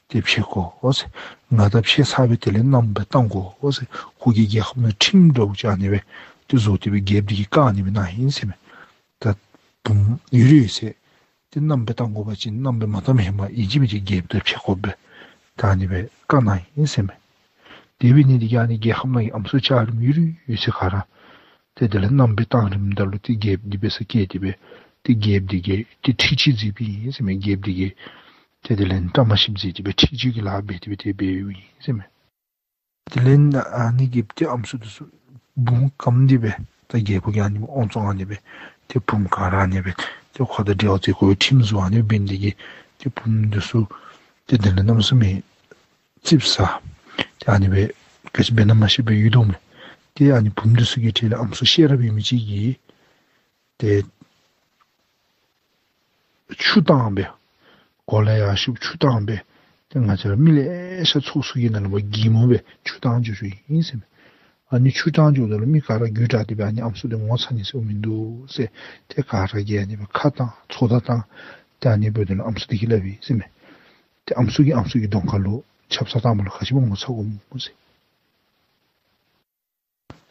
ཏེ་ཕྱད་དགོ་ཟེར། ང་དང་ཕྱད་ཚར་བའི་དེ་ལས་མནའམ་སྦེ་བཏང་དགོ་ཟེར། ཁོ་གི་རྒྱལ་ཁམས་ནང་ཁྲིམས་འདྲཝ་ཅིག་ཨ་ནི་སྦེ་ཏེ་བཟོ་སྟེ་སྦེ་རྒྱལཔོ་འདི་གིས་བཀའ་ཨ་ནི་སྦེ་གནང་ཡི་ཟེར་མས། ད་བུམོ་ཡོད་རུང་ཡོད་ཚད་ཏེ་མནའམ་སྦེ་བཏང་དགོ་པ་ཅིན་མནའམ་སྦེ་མ་བཏངམ་ཧེ་མ་ཨིན་ཅི་མིན་ཅི་རྒྱལཔོ་དང་ཕྱད་དགོ་པས། ད་ཨ་ནི་སྦེ་བཀའ་གནང་ཡི་ཟེར་མས། དེ་འབད་ནི་འདི་གིས་ཨ་ནི་རྒྱལ་ཁམས་ནང་གི་ཨམ་སྲུ་ཆ་རོགས་ཡོད་རུང་ཡོད་ཚད་ག་ར་ཏེ་དེ་ལས་མནའམ་སྦེ་བཏང་རནམ་ད་ལུ་ཏེ་རྒྱལཔོ་འདི་འབད་ས་སྐྱེས་ཏེ་སྦེ་ཏེ་རྒྱལཔོ་འདི་གིས་ཏེ་འཁྲིག་སྤྱོད་མཛདཔ་ཨིན་ཟེར་མས། རྒྱལཔོ་འདི་གིས་ཏེ་དེ་ལས་བཀྲ་མ་ཤིསཔ་མཛད་དེ་སྦེ་འཁྲིག་སྤྱོད་ཀྱི་ལཱ་འབད་དེ་སྦེ་ཏེ་འབདཝ་ཨིན་ཟེར་མས། དེ་ལས་ཨ་ནི་གི་ཏེ་ཨམ་སྲུ་འདི་ཚུ་བུམོ་སྐམ་སྟེ་སྦེ་ད་རྒྱལཔོ་གིས་ཨ་ནི་སྦེ་ཨོང་བཙོང་ཨ་ནི་སྦེ་ཏེ་བུམོ་ག་ར་ཨ་ནི་སྦེ་ཏེ་ཁོ་དང་འབྲེལ་བ་འཐབ་དགོ་པའི་ཁྲིམས་བཟོ་ཨ་ནི་སྦེ་འབད་ནི་འདི་གིས་ཏེ་བུམོ་འདི་ཚུ་ཏེ་དེ་ལས་གནམ་མེད་ས་མེད་ཙིགཔ་ཟ། ཏེ་ཨ་ནི་སྦེ་ག་ཅི་འབད་ན་མ་ཤེས་པར་ཡོད་དོ་མས། ཏེ་ཨ་ནི་བུམོ་འདི་ཚུ་གི་གྲས་ལས་ཨམ་སྲུ་ཤེས་རབ་ཡོད་མི་ཅིག་གིས་ཏེ་ཆུ་བཏང་སྦེ་གོ་ལ་ཡར་ཤུབ་ཆུ་བཏང་སྦེ་ཏེ་ང་བཅས་ར་མི་ལེ་ཤ་ཚོགས་ཚོགས་ཀྱི་ནང་ལུ་སྦེ་གད་མོ་སྦེ་ཆུ་བཏང་འགྱོ་འགྱོཝ་ཨིན་ཟེར་མས། ཨ་ནི་ཆུ་བཏང་འགྱོཝ་ད་ལུ་མི་ག་ར་འགྱོད་དྲགས་ཏེ་སྦེ་ཨ་ནི་ཨམ་སྲུ་འདི་ངོ་ཚ་ནི་ཟེར་མིན་འདུག་ཟེར་ཏེ་ག་ར་གིས་ཨ་ནི་སྦེ་ཁ་བཏང་ཚོགས་བརྡ་བཏང་། ཏེ་ཨ་ནི་འབདཝ་ད་ལུ་ཨམ་སྲུ་འདི་གིས་སླབ་ཡི་ཟེར་མས། ཏེ་ཨམ་སྲུ་གིས་ཨམ་སྲུ་གི་གདོང་ཁ་ལུ་ཆབ་གསང་བཏངམ་ལུ་ག་ཅི་སྦེ་ངོ་ཚ་དགོཔ་སྨོ་ཟེར།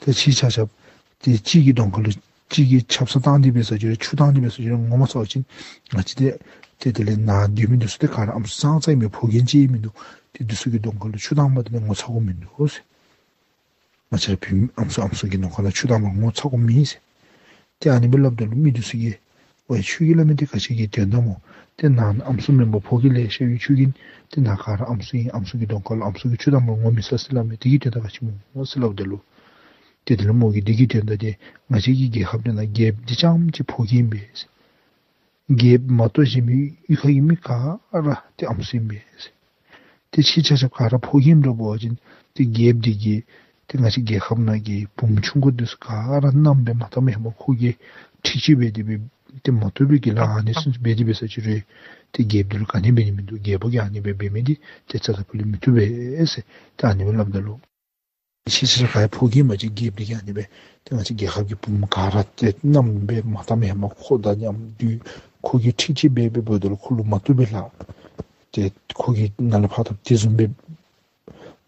ཏེ་གཅིག་ཆ་ཁྱབ་ཏེ་གཅིག་གི་གདོང་ཁ་ལུ་གཅིག་གིས་ཆབ་གསང་བཏང་སྟེ་འབད་ས་ཅིག་རུང་ཆུ་བཏང་སྟེ་འབད་ས་ཅིག་རུང་ངོ་མ་ཚ་བ་ཅིན་ང་བཅས་ཏེ་ཏེ་དེ་ལས་ནཱ་སྡོད་མི་འདི་ཚུ་ཏེ་ག་ར་ཨམ་སྲུ་ཙང་ཙང་ཨིན་མས། ཕོ་རྒནམ་ཅིག་མིན་འདུག། ཏེ་འདི་ཚུ་གི་གདོང་ཁ་ལུ་ཆུ་བཏང་པ་དེ་ལས་ངོ་ཚ་དགོཔ་མིན་འདུག་ཟེར། ང་བཅས་ར་བུད་མེད་ཨམ་སྲུ་ཨམ་སྲུ་གི་གདོང་ཁ་ལུ་ཆུ་བཏང་པ་ངོ་ཚ་དགོཔ་མེད་ཟེར། ཏེ་ཨ་ནི་སྦེ་སླབ་ད་ལུ་མི་འདི་ཚུ་གིས་ཝའེ་ཁྱོད་ཀྱིས་སླབ་མི་འདི་ག་ཅི་གི་དོན་དག་སྨོ། ཏེ་ནཱ་ཨམ་སྲུ་མེན་པར་ཕོ་རྒནམ་ལེ་ཤ་ཡོད། ཁྱོད་ཀྱིས་ཏེ་ནཱ་ག་ར་ཨམ་སྲུ་ཨིན་ཨམ་སྲུ་གི་གདོང་ཁ་ལུ་ཨམ་སྲུ་གིས་ཆུ་བཏང་པ་ངོ་མི་ཚ་ཟེར་སླབ་མི་འདི་གི་དོན་དག་ག་ཅི་སྨོ་ཟེར་སླབ་ད་ལུ་ཏེ་དེ་ལས་མོ་གིས་འདི་གི་དོན་དག་འདི་ང་བཅས་ཀྱི་རྒྱལ་ཁབ་འདི་ནང་རྒྱལཔོ་འདི་རྐྱངམ་གཅིག་ཕོ་རྒནམ་ཨིན་པས་ཟེར། རྒྱལཔོ་མ་གཏོགས་གཞན་མི་གཡུས་ཁ་གི་མི་ག་ར་ཏེ་ཨམ་སྲུ་ཨིན་པས་ཟེར། ཏེ་ཕྱིས་ཆ་ཁྱབ་ག་ར་ཕོ་རྒནམ་འདྲ་བ་ཅིན་ཏེ་རྒྱལཔོ་འདི་གིས་ཏེ་ང་བཅས་རྒྱལ་ཁབ་ནང་གི་བུམོ་ཆུང་ཀུ་འདི་ཚུ་ག་ར་མནའམ་སྦེ་མ་བཏངམ་ཧེ་མ་ཁོ་གིས་འཁྲིག་སྤྱོད་འབད་དེ་སྦེ་ཏེ་མ་བཏུབ་པའི་གི་ལཱ་ཨ་ནི་ཚུ་འབད་དེ་འབད་ས་ཅིག་རུང་ཏེ་རྒྱལཔོ་འདི་ལུ་ག་ནི་འབད་ནི་མིན་འདུག། རྒྱལ་པོ་གིས་ཨ་ནི་སྦེ་འབད་མི་འདི་ཏེ་རྩ་དང་ཕུ་ལས་མི་བཏུབ་པས་ཟེར་ཏེ་ཨ་ནི་སྦེ་སླབ་ད་ལུ། ཁྱེད་ཆ་ཁྱབ་ག་ཡང་ཕོ་རྒནམ་ཅིག་རྒྱལཔོ་འདི་གིས་ཨ་ནི་སྦེ་ཏེ་ང་བཅས་རྒྱལ་ཁབ་ཀྱི་བུམོ་ག་ར་ཏེ་མནའམ་སྦེ་མ་བཏངམ་ཧེ་མ་ཁོ་དང་མཉམ་དུ་ཁོ་གིས་འཁྲིག་སྤྱོད་འབད་འབདཝ་ད་ལུ་ཁོ་ལུ་མ་བཏུབ་པས་ལགས། ཏེ་ཁོ་གིས་ནཱ་ལས་ཕར་ད་དེ་བཟུམ་སྦེ་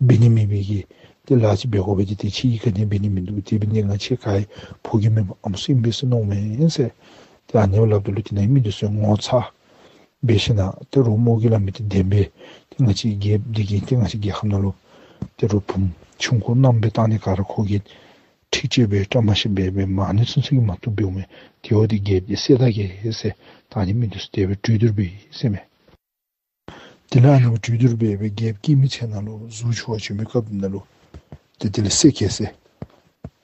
འབད་ནི་མེད་པའི་གི་ཏེ་ལཱ་ཅིག་འབད་དགོ་པས། ཏེ་ཏེ་ཁྱེད་ཀྱིས་ག་ནི་འབད་ནི་མིན་འདུག། དེ་འབད་ནི་ང་བཅས་ག་ཡང་ཕོ་རྒནམ་ཨམ་སྲུ་ཨིན་པས་ཟེར་མནོཝ་མས་ཟེར། ཏེ་ཨ་ནི་སྦེ་སླབ་ད་ལུ་དེ་ནང་མི་འདི་ཚུ་ངོ་ཚ་འབད་ཞིན་ན་ཏེ་རོགས་མོ་གིས་སླབ་མི་འདི་བདེན་པས། ཏེ་ང་བཅས་རྒྱལཔོ་འདི་གིས་ཏེ་ང་བཅས་རྒྱལ་ཁབ་ནང་ལུ་ཏེ་རོགས་བུམོ་ཆུང་ཀུ་མནའམ་སྦེ་བཏང་ནི་ག་ར་ཁོ་གིས་འཁྲིག་སྤྱོད་འབད་བཀྲ་མ་ཤིསཔ་འབད་འབད་མ་ནི་ཚུན་ཚོད་ཀྱིས་མ་བཏུབ་འབདཝ་མས། དེ་འབདཝ་ད་རྒྱལཔོ་འདི་བསད་ད་གེ་ཟེར་ད་ཨ་ནི་མི་འདི་ཚུ་དེ་སྦེ་གྲོས་བསྡུར་འབད་ཡི་ཟེར་མས། དེ་ལས་ཨ་ནི་སྦེ་གྲོས་བསྡུར་འབད་འབད་རྒྱལཔོ་སྐྱེད་མོས་ཚལ་ནང་ལུ་གཟུགས་འཁྱུ་བར་བྱོན་པའི་སྐབས་ནང་ལུ་ཏེ་དེ་ལས་བསད་གེ་ཟེར།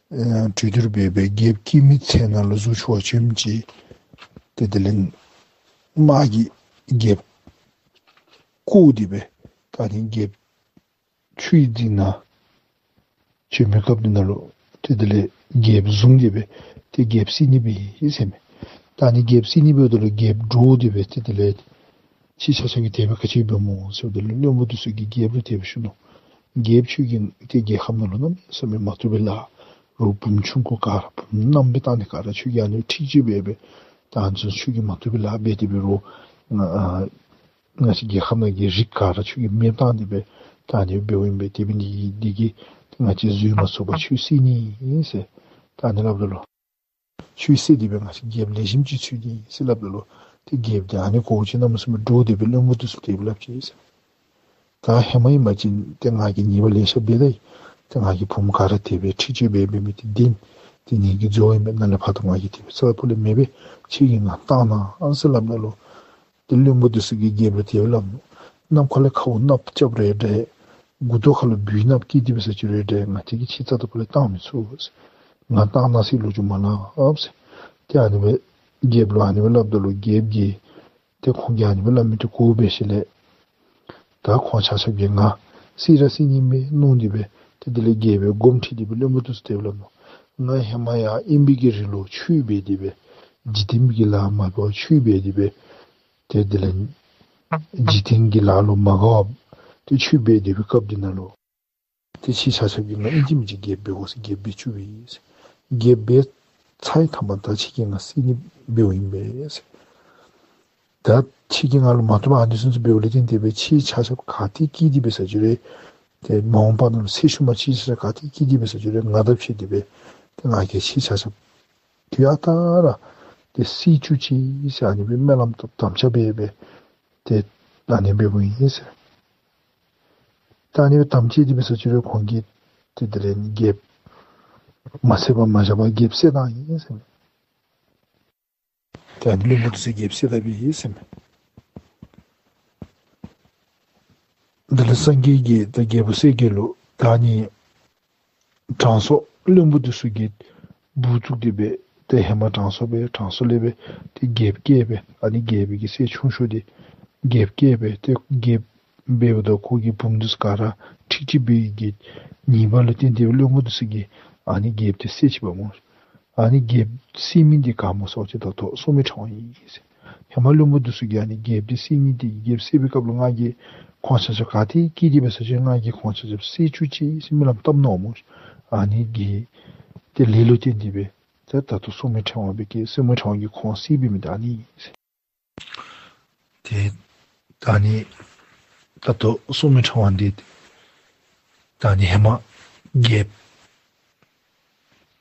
ཨེ་གྲོས་བསྡུར་འབད་འབད་རྒྱལཔོ་སྐྱེད་མོས་ཚལ་ནང་ལུ་གཟུགས་འཁྱུ་བར་བྱོནམ་ཅིག་ཏེ་དེ་ལས་དམག་གིས་རྒྱལཔོ་བཀུག་སྟེ་སྦེ་ད་ཨ་ནི་རྒྱལཔོ་ཆུ་ཡི་རྫིང་ནང་བྱོན་པའི་སྐབས་འདི་ནང་ལུ་ཏེ་དེ་ལས་རྒྱལཔོ་བཟུང་སྟེ་སྦེ་ཏེ་རྒྱལཔོ་བསད་ནི་འབད་ཡི་ཟེར་མས། ད་ཨ་ནི་རྒྱལཔོ་བསད་ནི་འབདཝ་ད་ལུ་རྒྱལཔོ་འདྲོག་སྟེ་སྦེ་ཏེ་དེ་ལས་ཁྱེད་ཆ་ཁྱབ་ཀྱིས་དེ་སྦེ་ག་ཅི་འབད་སྨོ་ཟེརཝ་ད་ལུ་བློན་པོ་འདི་ཚུ་གིས་རྒྱལཔོ་ལུ་དེ་སྦེ་ཞུ་ནུག། རྒྱལཔོ་ཁྱོད་ཀྱིས་ཏེ་རྒྱལ་ཁབ་ནང་ལུ་གནམ་མེད་ས་མེད་མ་བཏུབ་པས་ལགས། རོགས་བུམོ་ཆུང་ཀུ་ག་ར་བུམོ་མནའམ་སྦེ་བཏང་ནི་ག་ར་ཁྱོད་ཀྱིས་ཨ་ནི་འཁྲིག་སྤྱོད་འབད་འབད་ད་ཨ་ནི་ཚུ་ཁྱོད་ཀྱིས་མ་བཏུབ་པས་ལགས། འབད་དེ་འབད་རུང་ང་ཨ་ང་བཅས་རྒྱལ་ཁབ་ནང་གི་རིགས་ག་ར་ཁྱོད་ཀྱིས་མེདཔ་བཏང་སྟེ་སྦེ་ད་ཨ་ནི་འབདཝ་ཨིན་པས། དེ་འབད་ནི་འདི་གིས་ང་བཅས་བཟོད་མ་ཚུགས་པར་ཁྱོད་བསད་ནི་ཨིན་ཟེར་ད་ཨ་ནི་སླབ་ད་ལུ་ཁྱོད་བསད་དེ་སྦེ་ང་བཅས་རྒྱལཔོ་ལེགས་ཤོམ་ཅིག་འཚོལ་ནི་ཨིན་ཟེར་སླབ་ད་ལུ་ཏེ་རྒྱལཔོ་འདི་ཨ་ནི་གོ་ཅི་གནམ་མེད་ས་མེད་འདྲོག་སྟེ་སྦེ་བློན་པོ་འདི་ཚུ་དེ་སྦེ་སླབ་ཅི་ཟེར། ད་ཧེ་མ་ཨིན་པ་ཅིན་ཏེ་ང་གིས་ཉེས་པ་ལེ་ཤ་འབད་ད་ཡི། ཏེ་ང་གིས་བུམོ་ག་ར་དེ་སྦེ་འཁྲིག་སྤྱོད་འབད་འབད་མི་འདི་བདེན། དེ་ནི་གི་རྫོགས་ཨིན་པས། ནཱ་ལས་ཕར་ད་ང་གིས་དེ་སྦེ་རྩ་ཕུ་ལས་མེད་པས། ཁྱེད་ཀྱིས་ང་བཏང་གནང་ཟེར་སླབ་ད་ལུ་ཏེ་བློན་པོ་འདི་ཚུ་གིས་རྒྱལཔོ་ལུ་དེ་སྦེ་སླབ་ནུག། ནམ་མཁའ་ལས་ཁཝ་ནགཔོ་རྐྱབ་རུང་འདྲ། མགུ་ཏོ་ཁ་ལུ་སྦུལ་ནགཔོ་སྐྱེས་ཏེ་འབད་ས་ཅི་རུང་འདྲ། ང་བཅས་ཀྱིས་ཁྱེད་རྩ་ད་ཕུ་ལས་བཏང་མི་ཚུགས། ང་བཏང་གནང་ཟེར་ལོ་རྒྱུས་མ་སླབ་ཟེར། ཏེ་ཨ་ནི་སྦེ་རྒྱལཔོ་ལུ་ཨ་ནི་སྦེ་སླབ་ད་ལུ་རྒྱལཔོ་གིས་ཏེ་ཁོང་གིས་ཨ་ནི་སྦེ་སླབ་མི་འདི་གོ་འབད་ཞིནམ་ལས་ད་ཁོང་ཆ་ཁྱབ་ཀྱིས་ང་བསད་ར་བསད་ནི་མས་མནོ་སྟེ་སྦེ་ཏེ་དེ་ལས་རྒྱལཔོ་སྒོམ་ཁྲིད་དེ་སྦེ་བློན་པོ་འདི་ཚུ་དེ་སྦེ་སླབ་ནུག། ང་ཧེ་མ་ཡར་ཨིན་པའི་གི་རི་ལུ་ཆོས་འབད་དེ་སྦེ་འཇིག་རྟེན་པའི་གི་ལཱ་མ་འབད་བར་ཆོས་འབད་དེ་སྦེ་ཏེ་དེ་ལས་འཇིག་རྟེན་གྱི་ལཱ་ལུ་མ་དགའ་བར་ཏེ་ཆོས་འབད་དེ་སྦེ་སྐབས་འདི་ནང་ལུ་ཏེ་ཁྱེད་ཆ་ཁྱབ་ཀྱིས་ང་ཨིན་ཅི་མིན་ཅི་རྒྱལཔོ་འབད་དགོ་ཟེར་རྒྱལཔོ་འབད་བཅུག་པས་ཟེར། རྒྱལཔོ་འབད་ཚར་བའི་མཐའ་མ་ད་ཁྱེད་ཀྱིས་ང་བསད་ནི་འབདཝ་ཨིན་པས་ཟེར། ད་ཁྱེད་ཀྱིས་ང་ལུ་མ་བཏུབ་པར་ཨ་ནི་ཚུན་ཚོད་འབདཝ་ལས་བརྟེན་ཏེ་སྦེ་ཁྱེད་ཆ་ཁྱབ་ག་ཏེ་སྐྱེས་ཏེ་འབད་ས་ཅི་རུང་ཏེ་མ་འོངས་པ་ནང་ལུ་ཚེ་ཤུལ་མ་ཁྱེད་ཆ་ཁྱབ་ག་ཏེ་སྐྱེས་ཏེ་འབད་ས་ཅི་རུང་ང་དང་ཕྱད་དེ་སྦེ་ཏེ་ང་གིས་ཁྱེད་ཆ་ཁྱབ་དུས་ཨ་རྟག་ར་ཏེ་བསད་བཅུག་ཅིག་ཟེར་ཨ་ནི་སྦེ་སྨོན་ལམ་དམ་བཅའ་འབད་འབད་ཏེ་ཨ་ནི་འབདཝ་ཨིན་ཟེར། ད་ཨ་ནི་སྦེ་དམ་བཅས་ཏེ་འབད་ས་ཅི་རུང་ཁོང་གིས་ཏེ་དེ་ལས་རྒྱལཔོ་མ་བསད་པར་མ་བཞག་པར་རྒྱལཔོ་བསད་གནང་ཡི་ཟེར་མས། ཏེ་ཨ་ནི་བློན་པོ་འདི་ཚུ་རྒྱལཔོ་བསད་ད་འབད་ཡི་ཟེར་མས། དེ་ལས་སངས་རྒྱས་ཀྱིས་ད་རྒྱལ་པོ་གསལ་རྒྱལ་ལུ་ད་ཨ་ནི་དྲང་སྲོང་བློན་པོ་འདི་ཚུ་གིས་འབུ་བཙུགས་ཏེ་སྦེ་ཏེ་ཧེ་མ་དྲང་སྲོང་སྦེ་དྲང་སྲོང་ལས་སྦེ་ཏེ་རྒྱལཔོ་སྐྱེས་སྦེ་ཨ་ནི་རྒྱལ་པོའི་གི་སྲས་ཆུང་ཤོས་འདི་རྒྱལཔོ་སྐྱེས་སྦེ་ཏེ་རྒྱལཔོ་འབདཝ་ད་ཁོ་གི་བུམོ་འདི་ཚུ་ག་ར་འཁྲིག་སྤྱོད་འབད་བའི་གི་ཉེས་པ་ལུ་བརྟེན་ཏེ་བློན་པོ་འདི་ཚུ་གིས་ཨ་ནི་རྒྱལཔོ་འདི་བསད་ཅི་པ་སྨོ། ཨ་ནི་རྒྱལཔོ་བསད་མི་འདི་ག་སྨོ་ཟེར་བ་ཅིན་ད་ལྟོ་སྲོག་མེད་ཕྲེང་བ་ཨིན་ཟེར། ཧེ་མ་བློན་པོ་འདི་ཚུ་གིས་ཨ་ནི་རྒྱལཔོ་འདི་བསད་ནི་འདི་རྒྱལཔོ་བསད་པའི་སྐབས་ལུ་ང་གིས་ཁོང་ཆ་ཁྱབ་ག་ཏེ་སྐྱེས་ཏེ་འབད་ས་ཅི་རུང་ང་གིས་ཁོང་ཆ་ཁྱབ་བསད་བཅུག་ཅིག་ཟེར་སྨོན་ལམ་བཏབ་ནུག་སྨོ། ཨ་ནི་གི་ཏེ་ལས་ལུ་བརྟེན་ཏེ་སྦེ་ཏེ་ད་ལྟོ་སྲོག་མེད་ཕྲེང་བ་སྦེ་སྐྱེས། སྲོག་མེད་ཕྲེང་བ་གིས་ཁོང་བསད་པའི་མི་འདི་ཨ་ནི་ཨིན་ཟེར། ཏེ་ད་ཨ་ནི་ད་ལྟོ་སྲོག་མེད་ཕྲེང་བ་འདི་ད་ཨ་ནི་ཧེ་མ་རྒྱལཔོ་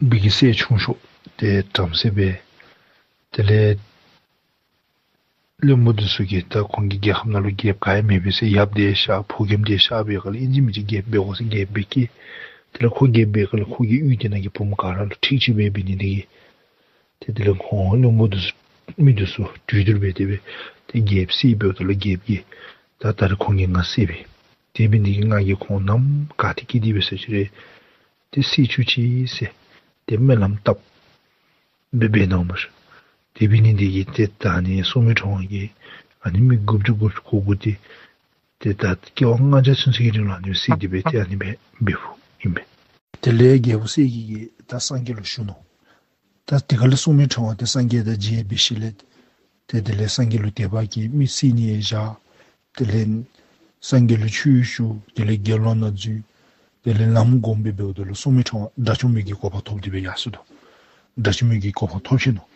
འདི་གི་སྲས་ཆུང་ཤོས་ཏེ་བྲམ་ཟེ་སྦེ་དེ་ལས་བློན་པོ་འདི་ཚུ་གིས་ད་ཁོང་གི་རྒྱལ་ཁབ་ནང་ལུ་རྒྱལཔོ་ག་ཡང་མེད་པས་ཟེར་ཡབ་འདི་ཤི་ཕོ་རྒནམ་འདི་ཤི་བའི་སྐབས་ལུ་ཨིན་ཅི་མིན་ཅི་རྒྱལཔོ་འབད་དགོ་ཟེར་རྒྱལཔོ་སྦེ་སྐྱེས། དེ་ལས་ཁོ་རྒྱལཔོ་འབད་བའི་སྐབས་ལུ་ཁོ་གི་ཡུལ་འདི་ནང་གི་བུམོ་ག་ར་ལུ་འཁྲིག་སྤྱོད་འབད་འབད་ནི་འདི་གིས་ཏེ་དེ་ལས་ཁོང་བློན་པོ་འདི་ཚུ་མི་འདི་ཚུ་གྲོས་བསྡུར་འབད་དེ་སྦེ་ཏེ་རྒྱལཔོ་བསད་པའི་སྐབས་ལུ་རྒྱལཔོ་གིས་ད་ད་རེས་ཁོང་གིས་ང་བསད་པས། དེ་འབད་ནི་འདི་གིས་ང་གིས་ཁོང་ནམ་ག་ཏེ་སྐྱེས་ཏེ་འབད་ས་ཅི་རུང་ཏེ་བསད་བཅུག་ཅིག་ཟེར་ཏེ་སྨོན་ལམ་བཏབ་སྦེ་འབད་ནུག་སྨོ། དེ་འབད་ནི་འདི་གིས་ཏེ་ད་ཨ་ནི་སྲོག་མེད་ཕྲེང་བ་གིས་ཨ་ནི་མི་དགུ་བཅུ་དགུ་བཅུ་གོ་དགུ་འདི་ཏེ་ད་སྐྱེ་བ་ལྔ་བརྒྱ་ཚུན་ཚོད་ཀྱི་རིང་ལུ་ཨ་ནི་བསད་དེ་སྦེ་ཏེ་ཨ་ནི་སྦེ་འབདཝ་ཨིན་པས། དེ་ལས་རྒྱལ་པོ་གསལ་རྒྱལ་གྱིས་ད་སངས་རྒྱས་ལུ་ཞུ་ནུག། ད་དེ་ཁར་ལས་སྲོག་མེད་ཕྲེང་བ་དེ་སངས་རྒྱས་དང་མཇལ་འབད་ཞིནམ་ལས་ཏེ་དེ་ལས་སངས་རྒྱས་ལུ་དད་པ་སྐྱེས། མི་བསད་ནི་ཡང་བཞག། དེ་ལས་སངས་རྒྱས་ལུ་ཆོས་ཞུ། དེ་ལས་དགེ་སློང་ནང་འཛུལ། དེ་ལས་ལམ་སྒོམ་སྦེ་འབདཝ་ད་ལུ་སོར་མོས་ཕྲེང་བ་དགྲ་བཅོམ་པའི་གི་གོ་འཕང་ཐོབ་སྟེ་སྦེ་ཡར་སོ་ནུག། དགྲ་བཅོམ་པའི་གི་གོ་འཕང་ཐོབ་ཅི་ནུག།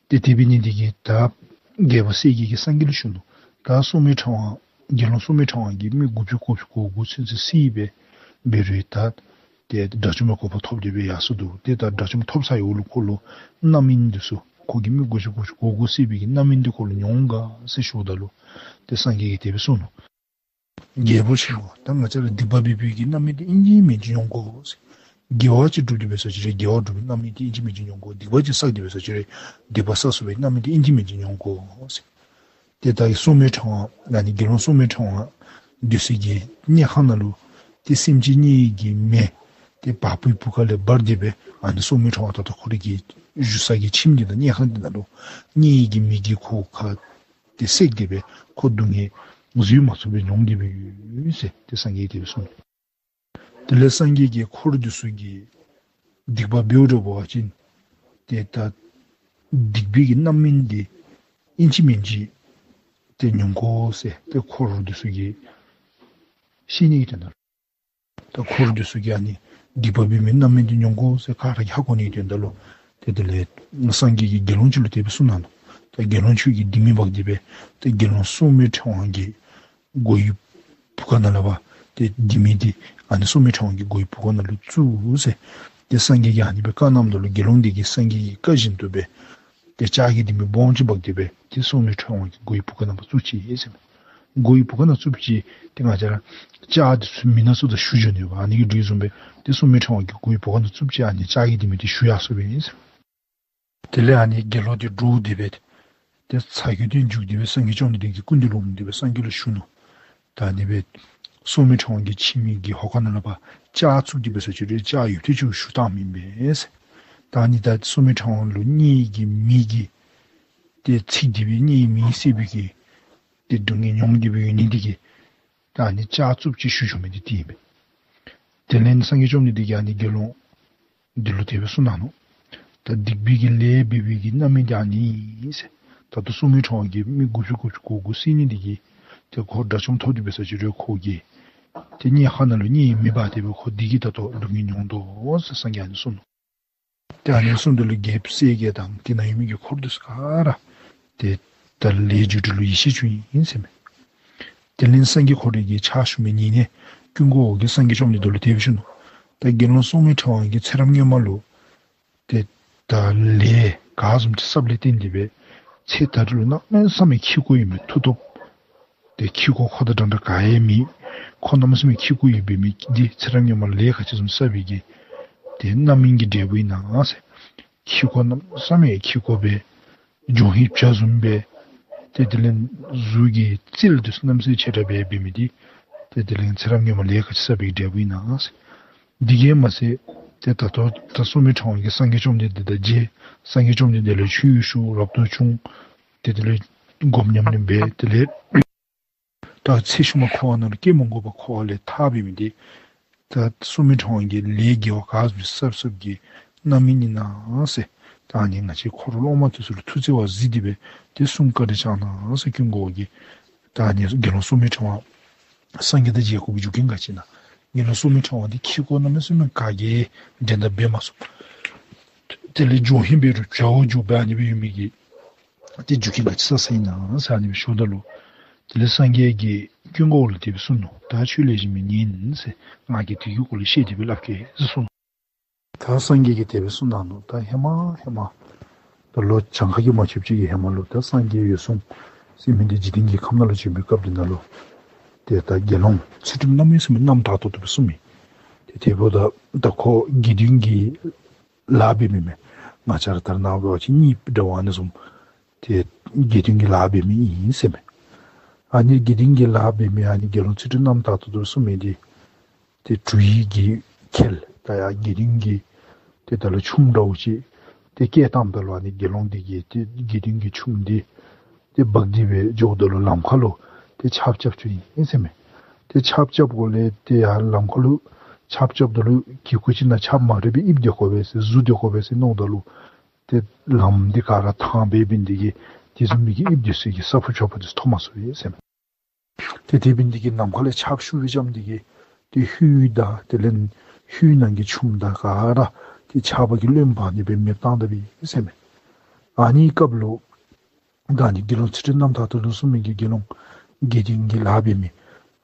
ཏེ་དེ་འབད་ནི་འདི་གིས་ད་རྒྱལ་པོ་གསལ་རྒྱལ་གྱིས་སངས་རྒྱས་ལུ་ཞུ་ནུག། ད་སོར་མོས་ཕྲེང་བ་དགེ་སློང་སོར་མོས་ཕྲེང་བ་གིས་མི་དགུ་བཅུ་གོ་དགུ་ཚུན་ཚོད་བསད་སྦེ་འབད་རུང་ད་ཏེ་དགྲ་བཅོམ་པའི་གོ་འཕང་ཐོབ་སྟེ་སྦེ་ཡར་སོ་ནུག། ཏེ་ད་དགྲ་བཅོམ་ཐོབ་ཚར་བའི་འོག་ལུ་ཁོ་ལུ་རྣམ་སྨིན་འདི་ཚུ་ཁོ་གིས་མི་དགུ་བཅུ་གོ་དགུ་བསད་པའི་གི་རྣམ་སྨིན་འདི་ཁོ་ལུ་མྱོང་ག་ཟེར་ཞུཝ་ད་ལུ་ཏེ་སངས་རྒྱས་ཀྱིས་དེ་སྦེ་གསུངས་ནུག། རྒྱལ་པོ་ཆེ་བོ། ད་ང་བཅས་ར་སྡིག་པ་འབད་བའི་གི་རྣམ་སྨིན་འདི་ཨིན་ཅི་མིན་ཅི་མྱོང་དགོ་ཟེར། དགེ་བ་ཅིག་སྒྲུབ་སྟེ་འབད་ས་ཅིག་རུང་དགེ་བ་སྒྲུབ་པའི་རྣམ་སྨིན་འདི་ཨིན་ཅི་མིན་ཅི་མྱོང་དགོ། སྡིག་པ་ཅིག་བསགས་ཏེ་འབད་ས་ཅིག་རུང་སྡིག་པ་བསགས་བསགས་པའི་རྣམ་སྨིན་འདི་ཨིན་ཅི་མིན་ཅི་མྱོང་དགོ་ཟེར། ཏེ་ད་སོར་མོས་ཕྲེང་བ་ཨ་ནི་དགེ་སློང་སོར་མོས་ཕྲེང་བ་འདི་ཚུ་གི་སྙད་ཁ་ནང་ལུ་ཏེ་སེམས་ཅན་དམྱལ་བའི་གི་མེ་ཏེ་བ་སྤུའི་བུ་ག་ལས་འབར་ཏེ་སྦེ་ཨ་ནི་སོར་མོས་ཕྲེང་བ་ད་ལྟོ་ཁོ་རའི་གི་བཞུགས་ས་གི་ཁྱིམ་འདི་དང་སྙད་ཁ་འདི་ནང་ལུ་དམྱལ་བའི་གི་མེ་གིས་ཁོ་ཁ་ཏེ་བསྲེགས་ཏེ་སྦེ་ཁོ་སྡུག་བསྔལ་བཟོད་མ་ཚུགས་པར་མྱོང་སྟེ་སྦེ་ཡོད་ཟེར་ཏེ་སངས་རྒྱས་དེ་སྦེ་གསུངས། དེ་ལས་སངས་རྒྱས་ཀྱིས་འཁོར་འདི་ཚུ་གིས་སྡིག་པ་འབདཝ་འདྲ་བ་ཅིན་ཏེ་ད་སྡིག་པའི་གི་རྣམ་སྨིན་འདི་ཨིན་ཅི་མིན་ཅི་ཏེ་མྱོང་དགོ་ཟེར་ཏེ་འཁོར་འདི་ཚུ་གིས་ཤེས་ནི་གི་དོན་དག་ལུ། ད་འཁོར་འདི་ཚུ་གིས་ཨ་ནི་སྡིག་པ་འབད་མི་རྣམ་སྨིན་འདི་མྱོང་དགོ་ཟེར་ག་ར་གིས་ཧ་གོ་ནི་གི་དོན་དག་ལུ། ཏེ་དེ་ལས་སངས་རྒྱས་ཀྱིས་དགེ་སློང་ཅིག་ལུ་དེ་སྦེ་གསུངས་ནུག། ད་དགེ་སློང་ཁྱོད་ཀྱིས་ལྡེ་མིག་འབག་སྟེ་སྦེ་ཏེ་དགེ་སློང་སོར་མོས་ཕྲེང་བ་གི་མགོ་བོའི་བུ་ག་ནང་ལས་ཕར་ཏེ་ལྡེ་མིག་འདི་ཨ་ནི་སོར་མོས་ཕྲེང་བ་གི་མགོ་བོའི་བུ་ག་ནང་ལུ་བཙུགས་ཟེར་ཏེ་སངས་རྒྱས་ཀྱིས་ཨ་ནི་སྦེ་བཀའ་གནངམ་ད་ལུ་དགེ་སློང་འདི་གིས་སངས་རྒྱས་ཀྱི་བཀའ་བཞིན་དུ་སྦེ་ཏེ་ལྕགས་ཀྱི་ལྡེ་མིག་སྦོམ་ཅིག་འབག་སྟེ་སྦེ་ཏེ་སོར་མོས་ཕྲེང་བ་གི་མགོ་བོའི་བུ་ག་ནང་ཕར་བཙུགས་ཅི་ཟེར་མས། མགོ་བོའི་བུ་ག་ནང་བཙུགས་ཅི། ཏེ་ང་བཅས་ར་ལྕགས་འདི་ཚུ་མེ་ནང་བཙུགས་ད་ཞུ་འགྱོ་ནི་ཡོདཔ། ཨ་ནི་གི་དོ་བཟུམ་སྦེ་ཏེ་སོར་མོས་ཕྲེང་བ་གི་མགོ་བོའི་བུ་ག་ནང་བཙུགས་ཅི། ཨ་ནི་ལྕགས་ཀྱི་ལྡེ་མིག་འདི་ཞུ་ཡར་སོ་སྦེ་ཨིན་ཟེར། དེ་ལས་ཨ་ནི་དགེ་སློང་འདི་འདྲོགས་ཏེ་སྦེ་ཏེ་ཚ་གྱང་འདི་འཇུག་སྟེ་སྦེ་སངས་རྒྱས་བཅོམ་ལྡན་འདས་ཀྱི་སྐུ་མདུན་ལུ་འོངས་ཏེ་སྦེ་སངས་རྒྱས་ལུ་ཞུ་ནུག། ད་ཨ་ནི་སྦེ་སོར་མོས་ཕྲེང་བ་གི་ཁྱིམ་གྱི་ཧོ་ཀ་ནང་ལས་ཕར་ལྕགས་བཙུགས་ཏེ་འབད་ས་ཅིག་རུང་ལྕགས་ཡོདཔ་ཐེངས་ཅིག་ཞུ་བཏངམ་ཨིན་པས་ཟེར། ད་ཨ་ནི་ད་སོར་མོས་ཕྲེང་བ་ལུ་དམྱལ་བའི་གི་མེ་གིས་ཏེ་འཚིག་སྟེ་སྦེ་དམྱལ་བའི་མེ་བསད་པའི་གི་ཏེ་སྡུག་བསྔལ་མྱོང་སྟེ་སྦེ་ཡོད་ནི་འདི་གིས་ད་ཨ་ནི་ལྕགས་བཙུགས་ཅི་ཞུ་ཞུ་མི་འདི་དེ་ཨིན་པས། དེ་ལས་སངས་རྒྱས་བཅོམ་ལྡན་འདས་ཀྱིས་ཨ་ནི་དགེ་སློང་འདི་ལུ་དེ་སྦེ་གསུངས་གནང་ནུག། ད་སྡིག་པའི་གི་ལས་འབད་བའི་གི་རྣམ་སྨིན་འདི་ཨ་ནི་ཨིན་ཟེར། ད་ལྟོ་སོར་མོས་ཕྲེང་བ་གིས་མི་དགུ་བཅུ་གོ་དགུ་བསད་ནི་འདི་གིས་ཏེ་ཁོ་དགྲ་བཅོམ་ཐོབ་སྟེ་འབད་ས་ཅིག་རུང་ཁོ་གིས་ཏེ་དམྱལ་ཁ་ནང་ལུ་དམྱལ་བའི་མེ་འབར་ཏེ་སྦེ་ཁོ་འདི་གིས་ད་ལྟོ་སྡུག་བསྔལ་མྱོང་དོ་ཟེར་སངས་རྒྱས་ཨ་ནི་གསུངས་ནུག། ཏེ་ཨ་ནི་གསུངམ་ད་ལུ་རྒྱལཔོ་གསལ་རྒྱལ་དང་དེ་ནང་ཡོད་མི་གི་འཁོར་འདི་ཚུ་ག་ར་ཏེ་ད་ལས་རྒྱུ་འབྲས་ལུ་ཡིད་ཆེས་བྱུང་ཡི་ཟེར་མས། དེ་ལས་སངས་རྒྱས་ཁོ་རའི་གི་ཕྱག་ཞུ་མི་ཉེ་གནས་ཀུན་དགའ་བོ་གིས་སངས་རྒྱས་བཅོམ་ལྡན་འདས་ལུ་དེ་སྦེ་ཞུ་ནུག། ད་དགེ་སློང་སོར་མོས་ཕྲེང་བ་གིས་ཚེ་རབས་སྔོན་མ་ལུ་ཏེ་ད་ལས་ག་བཟུམ་ཅིག་བསགསཔ་ལས་བརྟེན་ཏེ་སྦེ་ཚེ་ད་རེས་ལུ་གནམ་མེད་ས་མེད་ཁེ་ཀོ་ཡོད་མི་མཐུ་སྟོབས་ཏེ་ཁེ་ཀོ་ཁོ་དང་འདྲན་འདྲ་ག་ཡང་མེད། ཁོ་གནམ་མེད་ས་མེད་ཁེ་ཀོ་ཡོད་པའི་མི་འདི་ཚེ་རབས་སྔོན་མ་ལས་ག་ཅི་བཟུམ་བསགས་པའི་གི་ཏེ་རྣམ་སྨིན་གྱི་འབྲས་བུ་ཨིན་ན་ཟེར། ཁེ་ཀོ་གནམ་མེད་ས་མེད་ཁེ་ཀོ་སྦེ་ལྗོན་ཤིང་བྱ་བཟུམ་སྦེ་ཏེ་དེ་ལས་གཟུགས་ཀྱི་རྩལ་འདི་ཚུ་གནམ་མེད་ས་མེད་ཆེ་དྲགས་སྦེ་འབད་མི་འདི་ཏེ་དེ་ལས་ཚེ་རབས་སྔོན་མ་ལས་ག་ཅི་བསགས་པའི་འབྲས་བུ་ཨིན་ན་ཟེར། འདི་གིས་མ་ཚད་ཏེ་ད་ལྟོ་ད་སོར་མོས་ཕྲེང་བ་གིས་སངས་རྒྱས་བཅོམ་ལྡན་འདས་དང་མཇལ། སངས་རྒྱས་བཅོམ་ལྡན་འདས་ལས་ཆོས་ཞུ། རབ་ཏུ་བྱུང་། ཏེ་དེ་ལས་སྒོམ་ཉམས་ལེན་འབད། དེ་ལས་ད་ཚེ་ཤུལ་མ་འཁོར་བ་ནང་ལུ་སྐྱེ་མི་དགོ་པར་འཁོར་བ་ལས་ཐར་བའི་མི་འདི་ད་སོར་མོས་ཕྲེང་བ་གིས་ལས་དགེ་བ་ག་བཟུམ་བསགས་བསགསཔ་གི་རྣམ་སྨིན་ཨིན་ན་ཟེར། ད་ཨ་ནི་ང་བཅས་འཁོར་སློབ་མ་འདི་ཚུ་ལུ་ཐུགས་བརྩེ་བ་གཟིགས་ཏེ་སྦེ་ཏེ་གསུང་བཀའ་དྲིན་བསྐྱང་གནང་ཟེར་ཀུན་དགའ་བོ་གིས། ད་ཨ་ནི་དགེ་སློང་སོར་མོས་ཕྲེང་བ་སངས་རྒྱས་དང་མཇལ་དགོ་པའི་རྒྱུ་མཚན་ག་ཅི་ཨིན་ན། དགེ་སློང་སོར་མོས་ཕྲེང་བ་འདི་ཁེ་ཀོ་གནམ་མེད་ས་མེད་ག་གིས་འགྲན་ཟླ་འབད་མ་ཚུགས། དེ་ལས་ལྗོན་ཤིང་འབད་རུང་བྱ་བ་འཇུག་པའི་ཨ་ནི་སྦེ་ཡོད་མི་གི་ཏེ་རྒྱུ་མཚན་ག་ཅི་བསགས་བསགསཔ་ཨིན་ན་ཟེར་ཨ་ནི་སྦེ་ཞུཝ་ད་ལུ་དེ་ལས་སངས་རྒྱས་ཀྱིས་ཀུན་དགའ་བོ་ལུ་དེ་སྦེ་གསུངས་ནུག། ད་ཁྱོད་ལེགས་ཤོམ་སྦེ་ཉན་ཟེར། ང་གིས་དེ་གི་སྐོར་ལས་བཤད་དེ་སྦེ་སླབ་གེ་ཟེར་གསུངས་ནུག། ད་སངས་རྒྱས་ཀྱིས་དེ་སྦེ་གསུངས་གནང་ནུག། ད་ཧེ་མ་ཧེ་མ་ད་ལོ་གྱངས་ཁ་གིས་མ་ཆོདཔ་ཅིག་གི་ཧེ་མ་ལུ་ད་སངས་རྒྱས་འོད་སྲུང་ཟེར་མི་འདི་འཇིག་རྟེན་གྱི་ཁམས་ནང་ལུ་བྱོན་པའི་སྐབས་འདི་ནང་ལུ་ཏེ་ད་དགེ་སློང་ཚུལ་ཁྲིམས་གནམ་མེད་ས་མེད་རྣམ་དག་ཏོག་ཏོ་སྦེ་སྲུང་མི་ཏེ་དེ་འབདཝ་ད་ད་ཁོ་དགེ་འདུན་གྱི་ལཱ་འབད་མི་མས། ང་བཅས་ར་ད་རེས་ནངས་པ་འབད་བ་ཅིན་གཉེར་པ་འདྲ་བ་ཨ་ནི་བཟུམ་ཏེ་དགེ་འདུན་གྱི་ལཱ་འབད་མི་ཨིན་ཟེར་མས། ཨ་ནི་དགེ་འདུན་གྱི་ལཱ་འབད་མི་ཨ་ནི་དགེ་སློང་ཚུལ་ཁྲིམས་རྣམ་དག་ཏོག་ཏོ་སྦེ་སྲུང་མི་འདི་ཏེ་གྲུ་ཡི་གི་ཁལ་ད་ཡར་དགེ་འདུན་གྱི་ཏེ་ད་ལུ་ཆུམ་འདྲཝ་ཅིག་ཏེ་བཀལ་བཏངམ་ད་ལུ་ཨ་ནི་དགེ་སློང་འདི་གིས་ཏེ་དགེ་འདུན་གྱི་ཆུམ་འདི་ཏེ་འབག་སྟེ་སྦེ་འགྱོཝ་ད་ལུ་ལམ་ཁ་ལུ་ཏེ་ཆརཔ་རྐྱབ་བཅུག་ཡི་ཟེར་མས། ཏེ་ཆརཔ་རྐྱབ་དགོཔ་ལས་ཏེ་ཡར་ལམ་ཁ་ལུ་ཆརཔ་རྐྱབ་ད་ལུ་གི་ཁུག་ཅིག་ནང་ཆརཔ་མ་རེག་པར་ཡིབ་སྡོད་དགོ་པས་ཟེར་ཟུར་སྡོད་དགོ་པས་ཟེར་མནོཝ་ད་ལུ་ཏེ་ལམ་འདི་ག་ར་ཐང་སྦེ་འབད་ནི་འདི་གིས་དེ་བཟུམ་མའི་གི་ཡིབ་སྡོད་སའི་གི་ས་ཕུག་ཕྱུགཔ་འདི་ཚུ་ཐོབ་མ་ཚུགས་པས་ཟེར་མས། ཏེ་དེ་འབད་ནི་འདི་གིས་ནམ་མཁའ་ལས་ཆརཔ་ཤུགས་སྦེ་རྐྱབ་ནི་འདི་གིས་ ཏེ་ཧུད་དང་དེ་ལས་ཧུད་ནང་གི་ཆུམ་དང་ག་ར་ཏེ་ཆརཔ་གིས་རློནམ་ཨ་ནི་སྦེ་མེདཔ་བཏང་ད་པས་ཟེར་མས། ཨ་ནི་སྐབས་ལུ་ད་ཨ་ནི་དགེ་སློང་ཚུལ་ཁྲིམས་རྣམ་དག་ཏོ་ལུ་གསུངས་མི་གི་དགེ་སློང་དགེ་འདུན་གྱི་ལཱ་འབད་མི་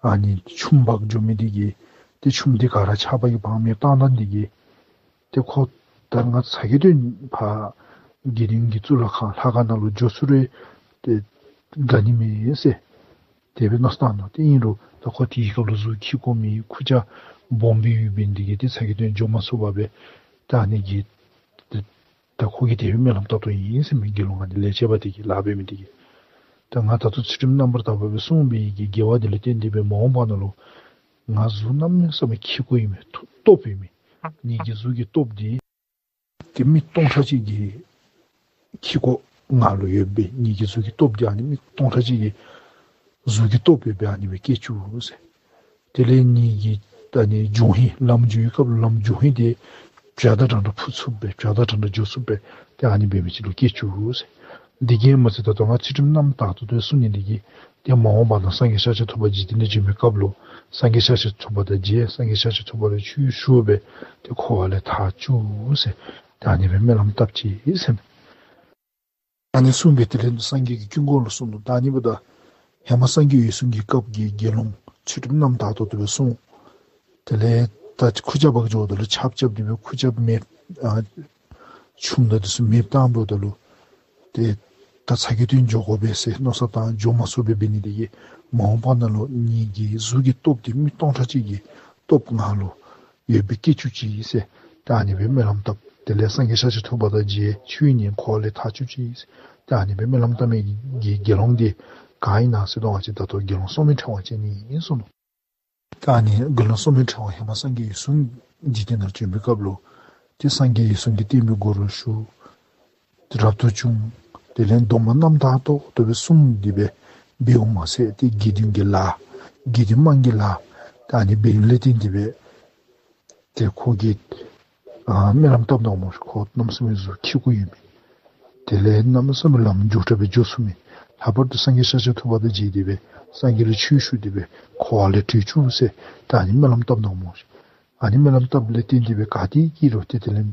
ཨ་ནི་ཆུམ་འབག་འགྱོ་མི་འདི་གིས་ཏེ་ཆུམ་འདི་ག་ར་ཆརཔ་གིས་སྦང་མེདཔ་བཏང་ད་འདི་གིས་ཏེ་ཁོ་ད་ང་ཚ་གྱང་སྟོན་ཕར་དགེ་འདུན་གྱི་གཙུག་ལག་ཁང་ལྷ་ཁང་ནང་ལུ་འགྱོ་ཚུགས་རུང་ཏེ་དགའ་ནི་མེད་ཟེར་དེ་སྦེ་མནོ་བསམ་བཏང་ནུག། ཏེ་ཨིན་རུང་ད་ཁོ་དེའི་སྐབས་ལུ་གཟུགས་འཁྱུ་དགོ་མི་ཁུར་ཆ་སྦོམ་སྦེ་ཡོད་པའི་འདི་གིས་ཏེ་ཚ་གྱང་སྟོན་འགྱོ་མ་ཚུགས་པར་སྦེ་ད་ཨ་ནི་གི་ཏེ་ད་ཁོ་གིས་དེ་སྦེ་སྨོན་ལམ་བཏབ་དོ་ཨིན་ཟེར་མས། དགེ་སློང་ཨ་ནི་ལས་བྱེདཔ་འདི་གིས་ལཱ་འབད་མི་འདི་གིས་ད་ང་ད་ལྟོ་ཚུལ་ཁྲིམས་རྣམ་པར་དག་པ་སྦེ་བསྲུང་བའི་གི་དགེ་བ་འདི་ལུ་བརྟེན་ཏེ་སྦེ་མ་འོངས་པ་ནང་ལུ་ང་གཟུགས་གནམ་མེད་ས་མེད་འཁྱུ་དགོ་ཡོད་མི་ཐུ་སྟོབས་ཡོད་མི་ངེ་གི་གཟུགས་ཀྱི་སྟོབས་འདི་ཏེ་མི་སྟོང་ཕྲག་གཅིག་གི་འཁྱུ་དགོ་ང་ལུ་ཡོད་པའི་ངེ་གི་གཟུགས་ཀྱི་སྟོབས་འདི་ཨ་ནི་མི་སྟོང་ཕྲག་གཅིག་གི་གཟུགས་ཀྱི་སྟོབས་ཡོད་པའི་ཨ་ནི་སྦེ་སྐྱེ་བཅུག་ཟེར། དེ་ལས་ངེ་གི་ད་ཨ་ནི་འགྱོ་ཧིང་ལམ་འགྱོ་བའི་སྐབས་ལུ་ལམ་འགྱོ་ཧིང་འདི་བྱཱར་དང་འདྲན་འདྲ་འཕུར་ཚུགསཔ་སྦེ་བྱཱར་དང་འདྲན་འདྲ་འགྱོ་ཚུགསཔ་སྦེ་ཏེ་ཨ་ནི་འབད་མི་ཅིག་ལུ་སྐྱེ་བཅུག་ཟེར། འདི་གིས་མ་ཚད་ད་ལྟོ་ང་ཚུལ་ཁྲིམས་རྣམ་དག་ཏོ་སྦེ་བསྲུང་ནི་འདི་གིས་ཏེ་མ་འོངས་པ་ན་སངས་རྒྱས་ཤཱཀྱ་ཐུབ་པ་འཇིག་རྟེན་ལས་བྱོན་པའི་སྐབས་ལུ་སངས་རྒྱས་ཤཱཀྱ་ཐུབ་པ་དང་མཇལ། སངས་རྒྱས་ཤཱཀྱ་ཐུབ་པ་ལུ་ཆོས་ཞུ་སྦེ་ཏེ་འཁོར་བ་ལས་ཐར་བཅུག་ཟེར་ད་ཨ་ནི་སྦེ་སྨོན་ལམ་བཏབ་ཅི་ཟེར་མས། ཨ་ནི་གསུངས་སྦེ་དེ་ལས་སངས་རྒྱས་ཀྱིས་ཀུན་དགའ་བོ་ལུ་གསུངས་ནུག། ད་ཨ་ནི་འབདཝ་ད་ཧེ་མ་སངས་རྒྱས་འོད་སྲུང་གི་སྐབས་ཀྱི་དགེ་སློང་ཚུལ་ཁྲིམས་རྣམ་དག་ཏོ་ཏོ་སྦེ་བསྲུང་། དེ་ལས་ད་ཁུར་ཆ་འབག་འགྱོཝ་ད་ལུ་ཆརཔ་རྐྱབ་སྟེ་སྦེ་ཁུར་ཆ་མེདཔ་ཨ་ཆུམ་དང་འདི་ཚུ་མེདཔ་བཏངམ་ད་ལུ་ཏེ་ད་ཚ་གྱང་སྟོན་འགྱོ་དགོ་པས་ཟེར་མནོ་བསམ་བཏང་འགྱོ་མ་ཚུགས་པར་འབད་ནི་འདི་གིས་མ་འོངས་པ་ནང་ལུ་ངེ་གི་གཟུགས་ཀྱི་སྟོབས་འདི་མི་སྟོང་ཕྲག་གཅིག་གི་སྟོབས་ང་ལུ་ཡོད་པའི་སྐྱེ་བཅུག་ཅིག་ཟེར་ད་ཨ་ནི་སྦེ་སྨོན་ལམ་བཏབ། དེ་ལས་སངས་རྒྱས་ཤཱཀྱ་ཐུབ་པ་དང་མཇལ། ཆོས་ཉན། འཁོར་བ་ལས་ཐར་བཅུག་ཅིག་ཟེར་ད་ཨ་ནི་སྦེ་སྨོན་ལམ་བཏབ་མི་གི་དགེ་སློང་འདི་ག་ཨིན་ན་ཟེར་མནོ་བ་ཅིན་ད་ལྟོ་དགེ་སློང་སྲོག་མེད་ཕྲེང་བ་ཅན་ཨིན་གསུངས་ནུག། ད་ཨ་ནི་དགེ་སློང་སྲོག་མེད་ཕྲེང་བ་ཧེ་མ་སངས་རྒྱས་འོད་སྲུང་འཇིག་རྟེན་ནང་བྱོན་པའི་སྐབས་ལུ་ཏེ་སངས་རྒྱས་འོད་སྲུང་གིས་བསྟན་པའི་སྒོ་རུ་ཞུགས། ཏེ་རབ་ཏུ་བྱུང་། དེ་ལས་སྡོམ་པ་རྣམ་དག་ཏོ་ཏོ་སྦེ་བསྲུང་སྟེ་སྦེ་འབདཝ་མ་ཚད་ཏེ་དགེ་འདུན་གྱི་ལཱ་དགེ་འདུན་དམངས་ཀྱི་ལཱ་ད་ཨ་ནི་འབད་ནི་ལས་བརྟེན་ཏེ་སྦེ་ཏེ་ཁོ་གིས་ཨ་སྨོན་ལམ་བཏབ་ནུག་སྨོ། ཁོ་གནམ་མེད་ས་མེད་གཟུགས་འཁྱུ་དགོ་ཡོད་མི་དེ་ལས་གནམ་མེད་ས་མེད་ལམ་མགྱོགས་དྲགས་སྦེ་འགྱོ་ཚུགས་མི་ལྷག་པར་དུ་སངས་རྒྱས་ཤཱཀྱ་ཐུབ་པ་དང་མཇལ་ཏེ་སྦེ་སངས་རྒྱས་ལུ་ཆོས་ཞུ་སྟེ་སྦེ་འཁོར་བ་ལས་གྲོལ་བཅུག་ཟེར་ད་ཨ་ནི་སྨོན་ལམ་བཏབ་ནུག་སྨོ། ཨ་ནི་སྨོན་ལམ་བཏབ་ལས་བརྟེན་ཏེ་སྦེ་ག་ཏེ་སྐྱེས་རུང་ཏེ་དེ་ལས་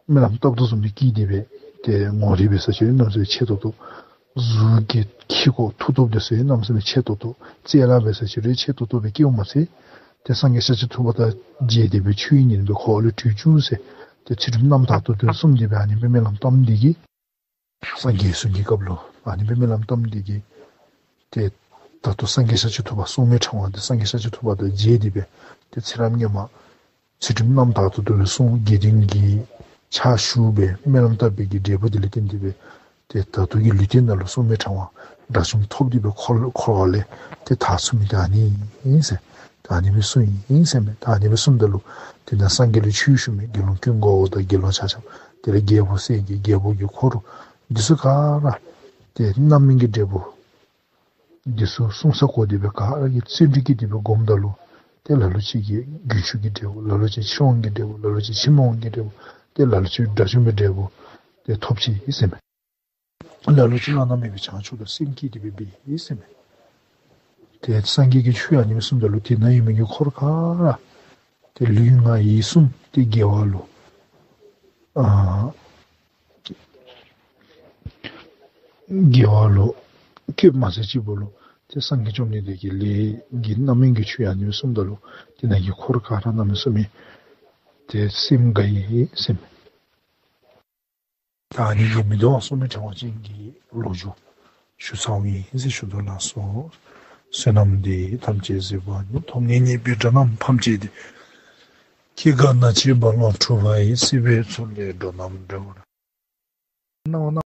སྨོན་ལམ་བཏབ་དོ་བཟུམ་སྦེ་སྐྱེས་ཏེ་སྦེ་ཏེ་ངོ་རིས་འབད་ས་ཅིག་རུང་གནམ་མེད་ས་མེད་ཆེ་ཏོག་ཏོ། གཟུགས་ཀྱི་ཁྱི་གོ་མཐུ་སྟོབས་འདི་ཚུ་ཡང་གནམ་མེད་ས་མེད་ཆེ་ཏོག་ཏོ། རྩལ་ལག་འབད་ས་ཅིག་རུང་ཆེ་ཏོག་ཏོ་སྦེ་སྐྱེཝ་མ་ཚད་ཏེ་སངས་རྒྱས་ཤཱཀྱ་ཐུབ་པ་དང་མཇལ་ཏེ་སྦེ་ཆོས་ཉན་སྦེ་འཁོར་བ་ལས་གྲོལ་བཅུག་ཟེར་ཏེ་ཚུལ་ཁྲིམས་རྣམ་དག་ཏོ་ཏོ་བསྲུང་སྟེ་སྦེ་ཨ་ནི་སྦེ་སྨོན་ལམ་བཏབ་མི་འདི་གིས་སངས་རྒྱས་འོད་སྲུང་གི་སྐབས་ལུ་ཨ་ནི་སྦེ་སྨོན་ལམ་བཏབ་མི་འདི་གིས་ཏེ་ད་ལྟོ་སངས་རྒྱས་ཤཱཀྱ་ཐུབ་པ་སྲོག་མེད་ཕྲེང་བ་འདི་སངས་རྒྱས་ཤཱཀྱ་ཐུབ་པ་དང་མཇལ་ཏེ་སྦེ་ཏེ་ཚེ་རབས་སྔོན་མ་ཚུལ་ཁྲིམས་རྣམ་དག་ཏོ་ཏོ་སྦེ་བསྲུང་དགེ་འདུན་གྱི་ཕྱག་ཞུ་སྦེ་སྨོན་ལམ་བཏབ་པའི་གི་འབྲས་བུ་འདི་ལས་བརྟེན་ཏེ་སྦེ་ཏེ་ད་ལྟོ་གི་ལུས་རྟེན་ནང་ལུ་སྲོག་མེད་ཕྲེང་བ་དགྲ་བཅོམ་ཐོབ་སྟེ་སྦེ་འཁོར་འཁོར་བ་ལས་ཏེ་ཐར་ཚུགས་མི་ད་ཨ་ནི་ཨིན་ཟེར། ད་ཨ་ནི་སྦེ་གསུངས་ཡི་ཨིན་ཟེར་མས། ད་ཨ་ནི་སྦེ་གསུངམ་ད་ལུ་དེ་ནང་སངས་རྒྱས་ལུ་ཆོས་ཞུ་མི་དགེ་སློང་ཀུན་དགའ་བོ་དང་དགེ་སློང་ཆ་ཁྱབ་དེ་ལས་རྒྱལ་པོ་སྲས་ཀྱི་རྒྱལ་པོ་གི་འཁོར་འདི་ཚུ་ག་ར་ཏེ་རྣམ་སྨིན་གྱི་འབྲས་བུ་འདི་ཚུ་བསྲུང་ས་གོ་སྟེ་སྦེ་ག་ར་གིས་བརྩོན་འགྲུས་བསྐྱེད་དེ་སྦེ་སྒོམ་ད་ལུ་ཏེ་ལ་ལུ་ཅིག་གིས་རྒྱུན་ཞུགས་ཀྱི་འབྲས་བུ། ལ་ལུ་ཅིག་ཕྱིར་འོང་གི་འབྲས་བུ། ལ་ལུ་ཅིག་ཕྱི་མ་འོང་གི་འབྲས་བུ། ཏེ་ལ་ལུ་ཅིག་དགྲ་བཅོམ་པའི་འབྲས་བུ་ཏེ་ཐོབ་ཅི་ཨིན་ཟེར་མས། ལ་ལུ་ཅིག་བླ་ན་མེད་པའི་བྱང་ཆུབ་ཏུ་སེམས་བསྐྱེད་དེ་སྦེ་འབད་ཨིན་ཟེར་མས། ཏེ་སངས་རྒྱས་ཀྱིས་ཆོས་ཨ་ནི་སྦེ་གསུངམ་ད་ལུ་དེ་ནང་ཡོད་མི་གི་འཁོར་ག་ར་ཏེ་ལུས་ངག་ཡིད་གསུམ་ཏེ་དགེ་བ་ལུ་ཨ་དགེ་བ་ལུ་བཀོད་མ་ཚད་ཅིག་པོ་ལུ་ཏེ་སངས་རྒྱས་བཅོམ་ལྡན་འདས་ཀྱིས་ལས་ཀྱི་རྣམ་སྨིན་གྱི་ཆོས་ཨ་ནི་སྦེ་གསུངམ་ད་ལུ་དེ་ནང་གི་འཁོར་ག་ར་གནམ་མེད་ས་མེད་ཏེ་སེམས་དགའ་ཡི་ཟེར་མས། ད་ཨ་ནི་གིས་མི་ལྡོག་པ་སྲོག་མེད་ཕྲེང་བ་ཅན་གྱི་ལོ་རྒྱུས་ཞུ་ཚརཝ་ཨིན་ཟེར་ཞུ་དོ་ལགས་སོ། བསོད་ནམས་འདི་ཡིས་ཐམས་ཅད་གཟིགས་པ་ཉིད། ཐོབ་ནས་ཉེས་པའི་དགྲ་རྣམས་ཕམ་བྱས་ཏེ། སྐྱེ་རྒ་ན་འཆིའི་རྦ་ཀློང་འཁྲུགས་པ་ཡི། སྲིད་པའི་མཚོ་ལས་འགྲོ་རྣམས་སྒྲོལ་བར། སྣང་བ་སྣང་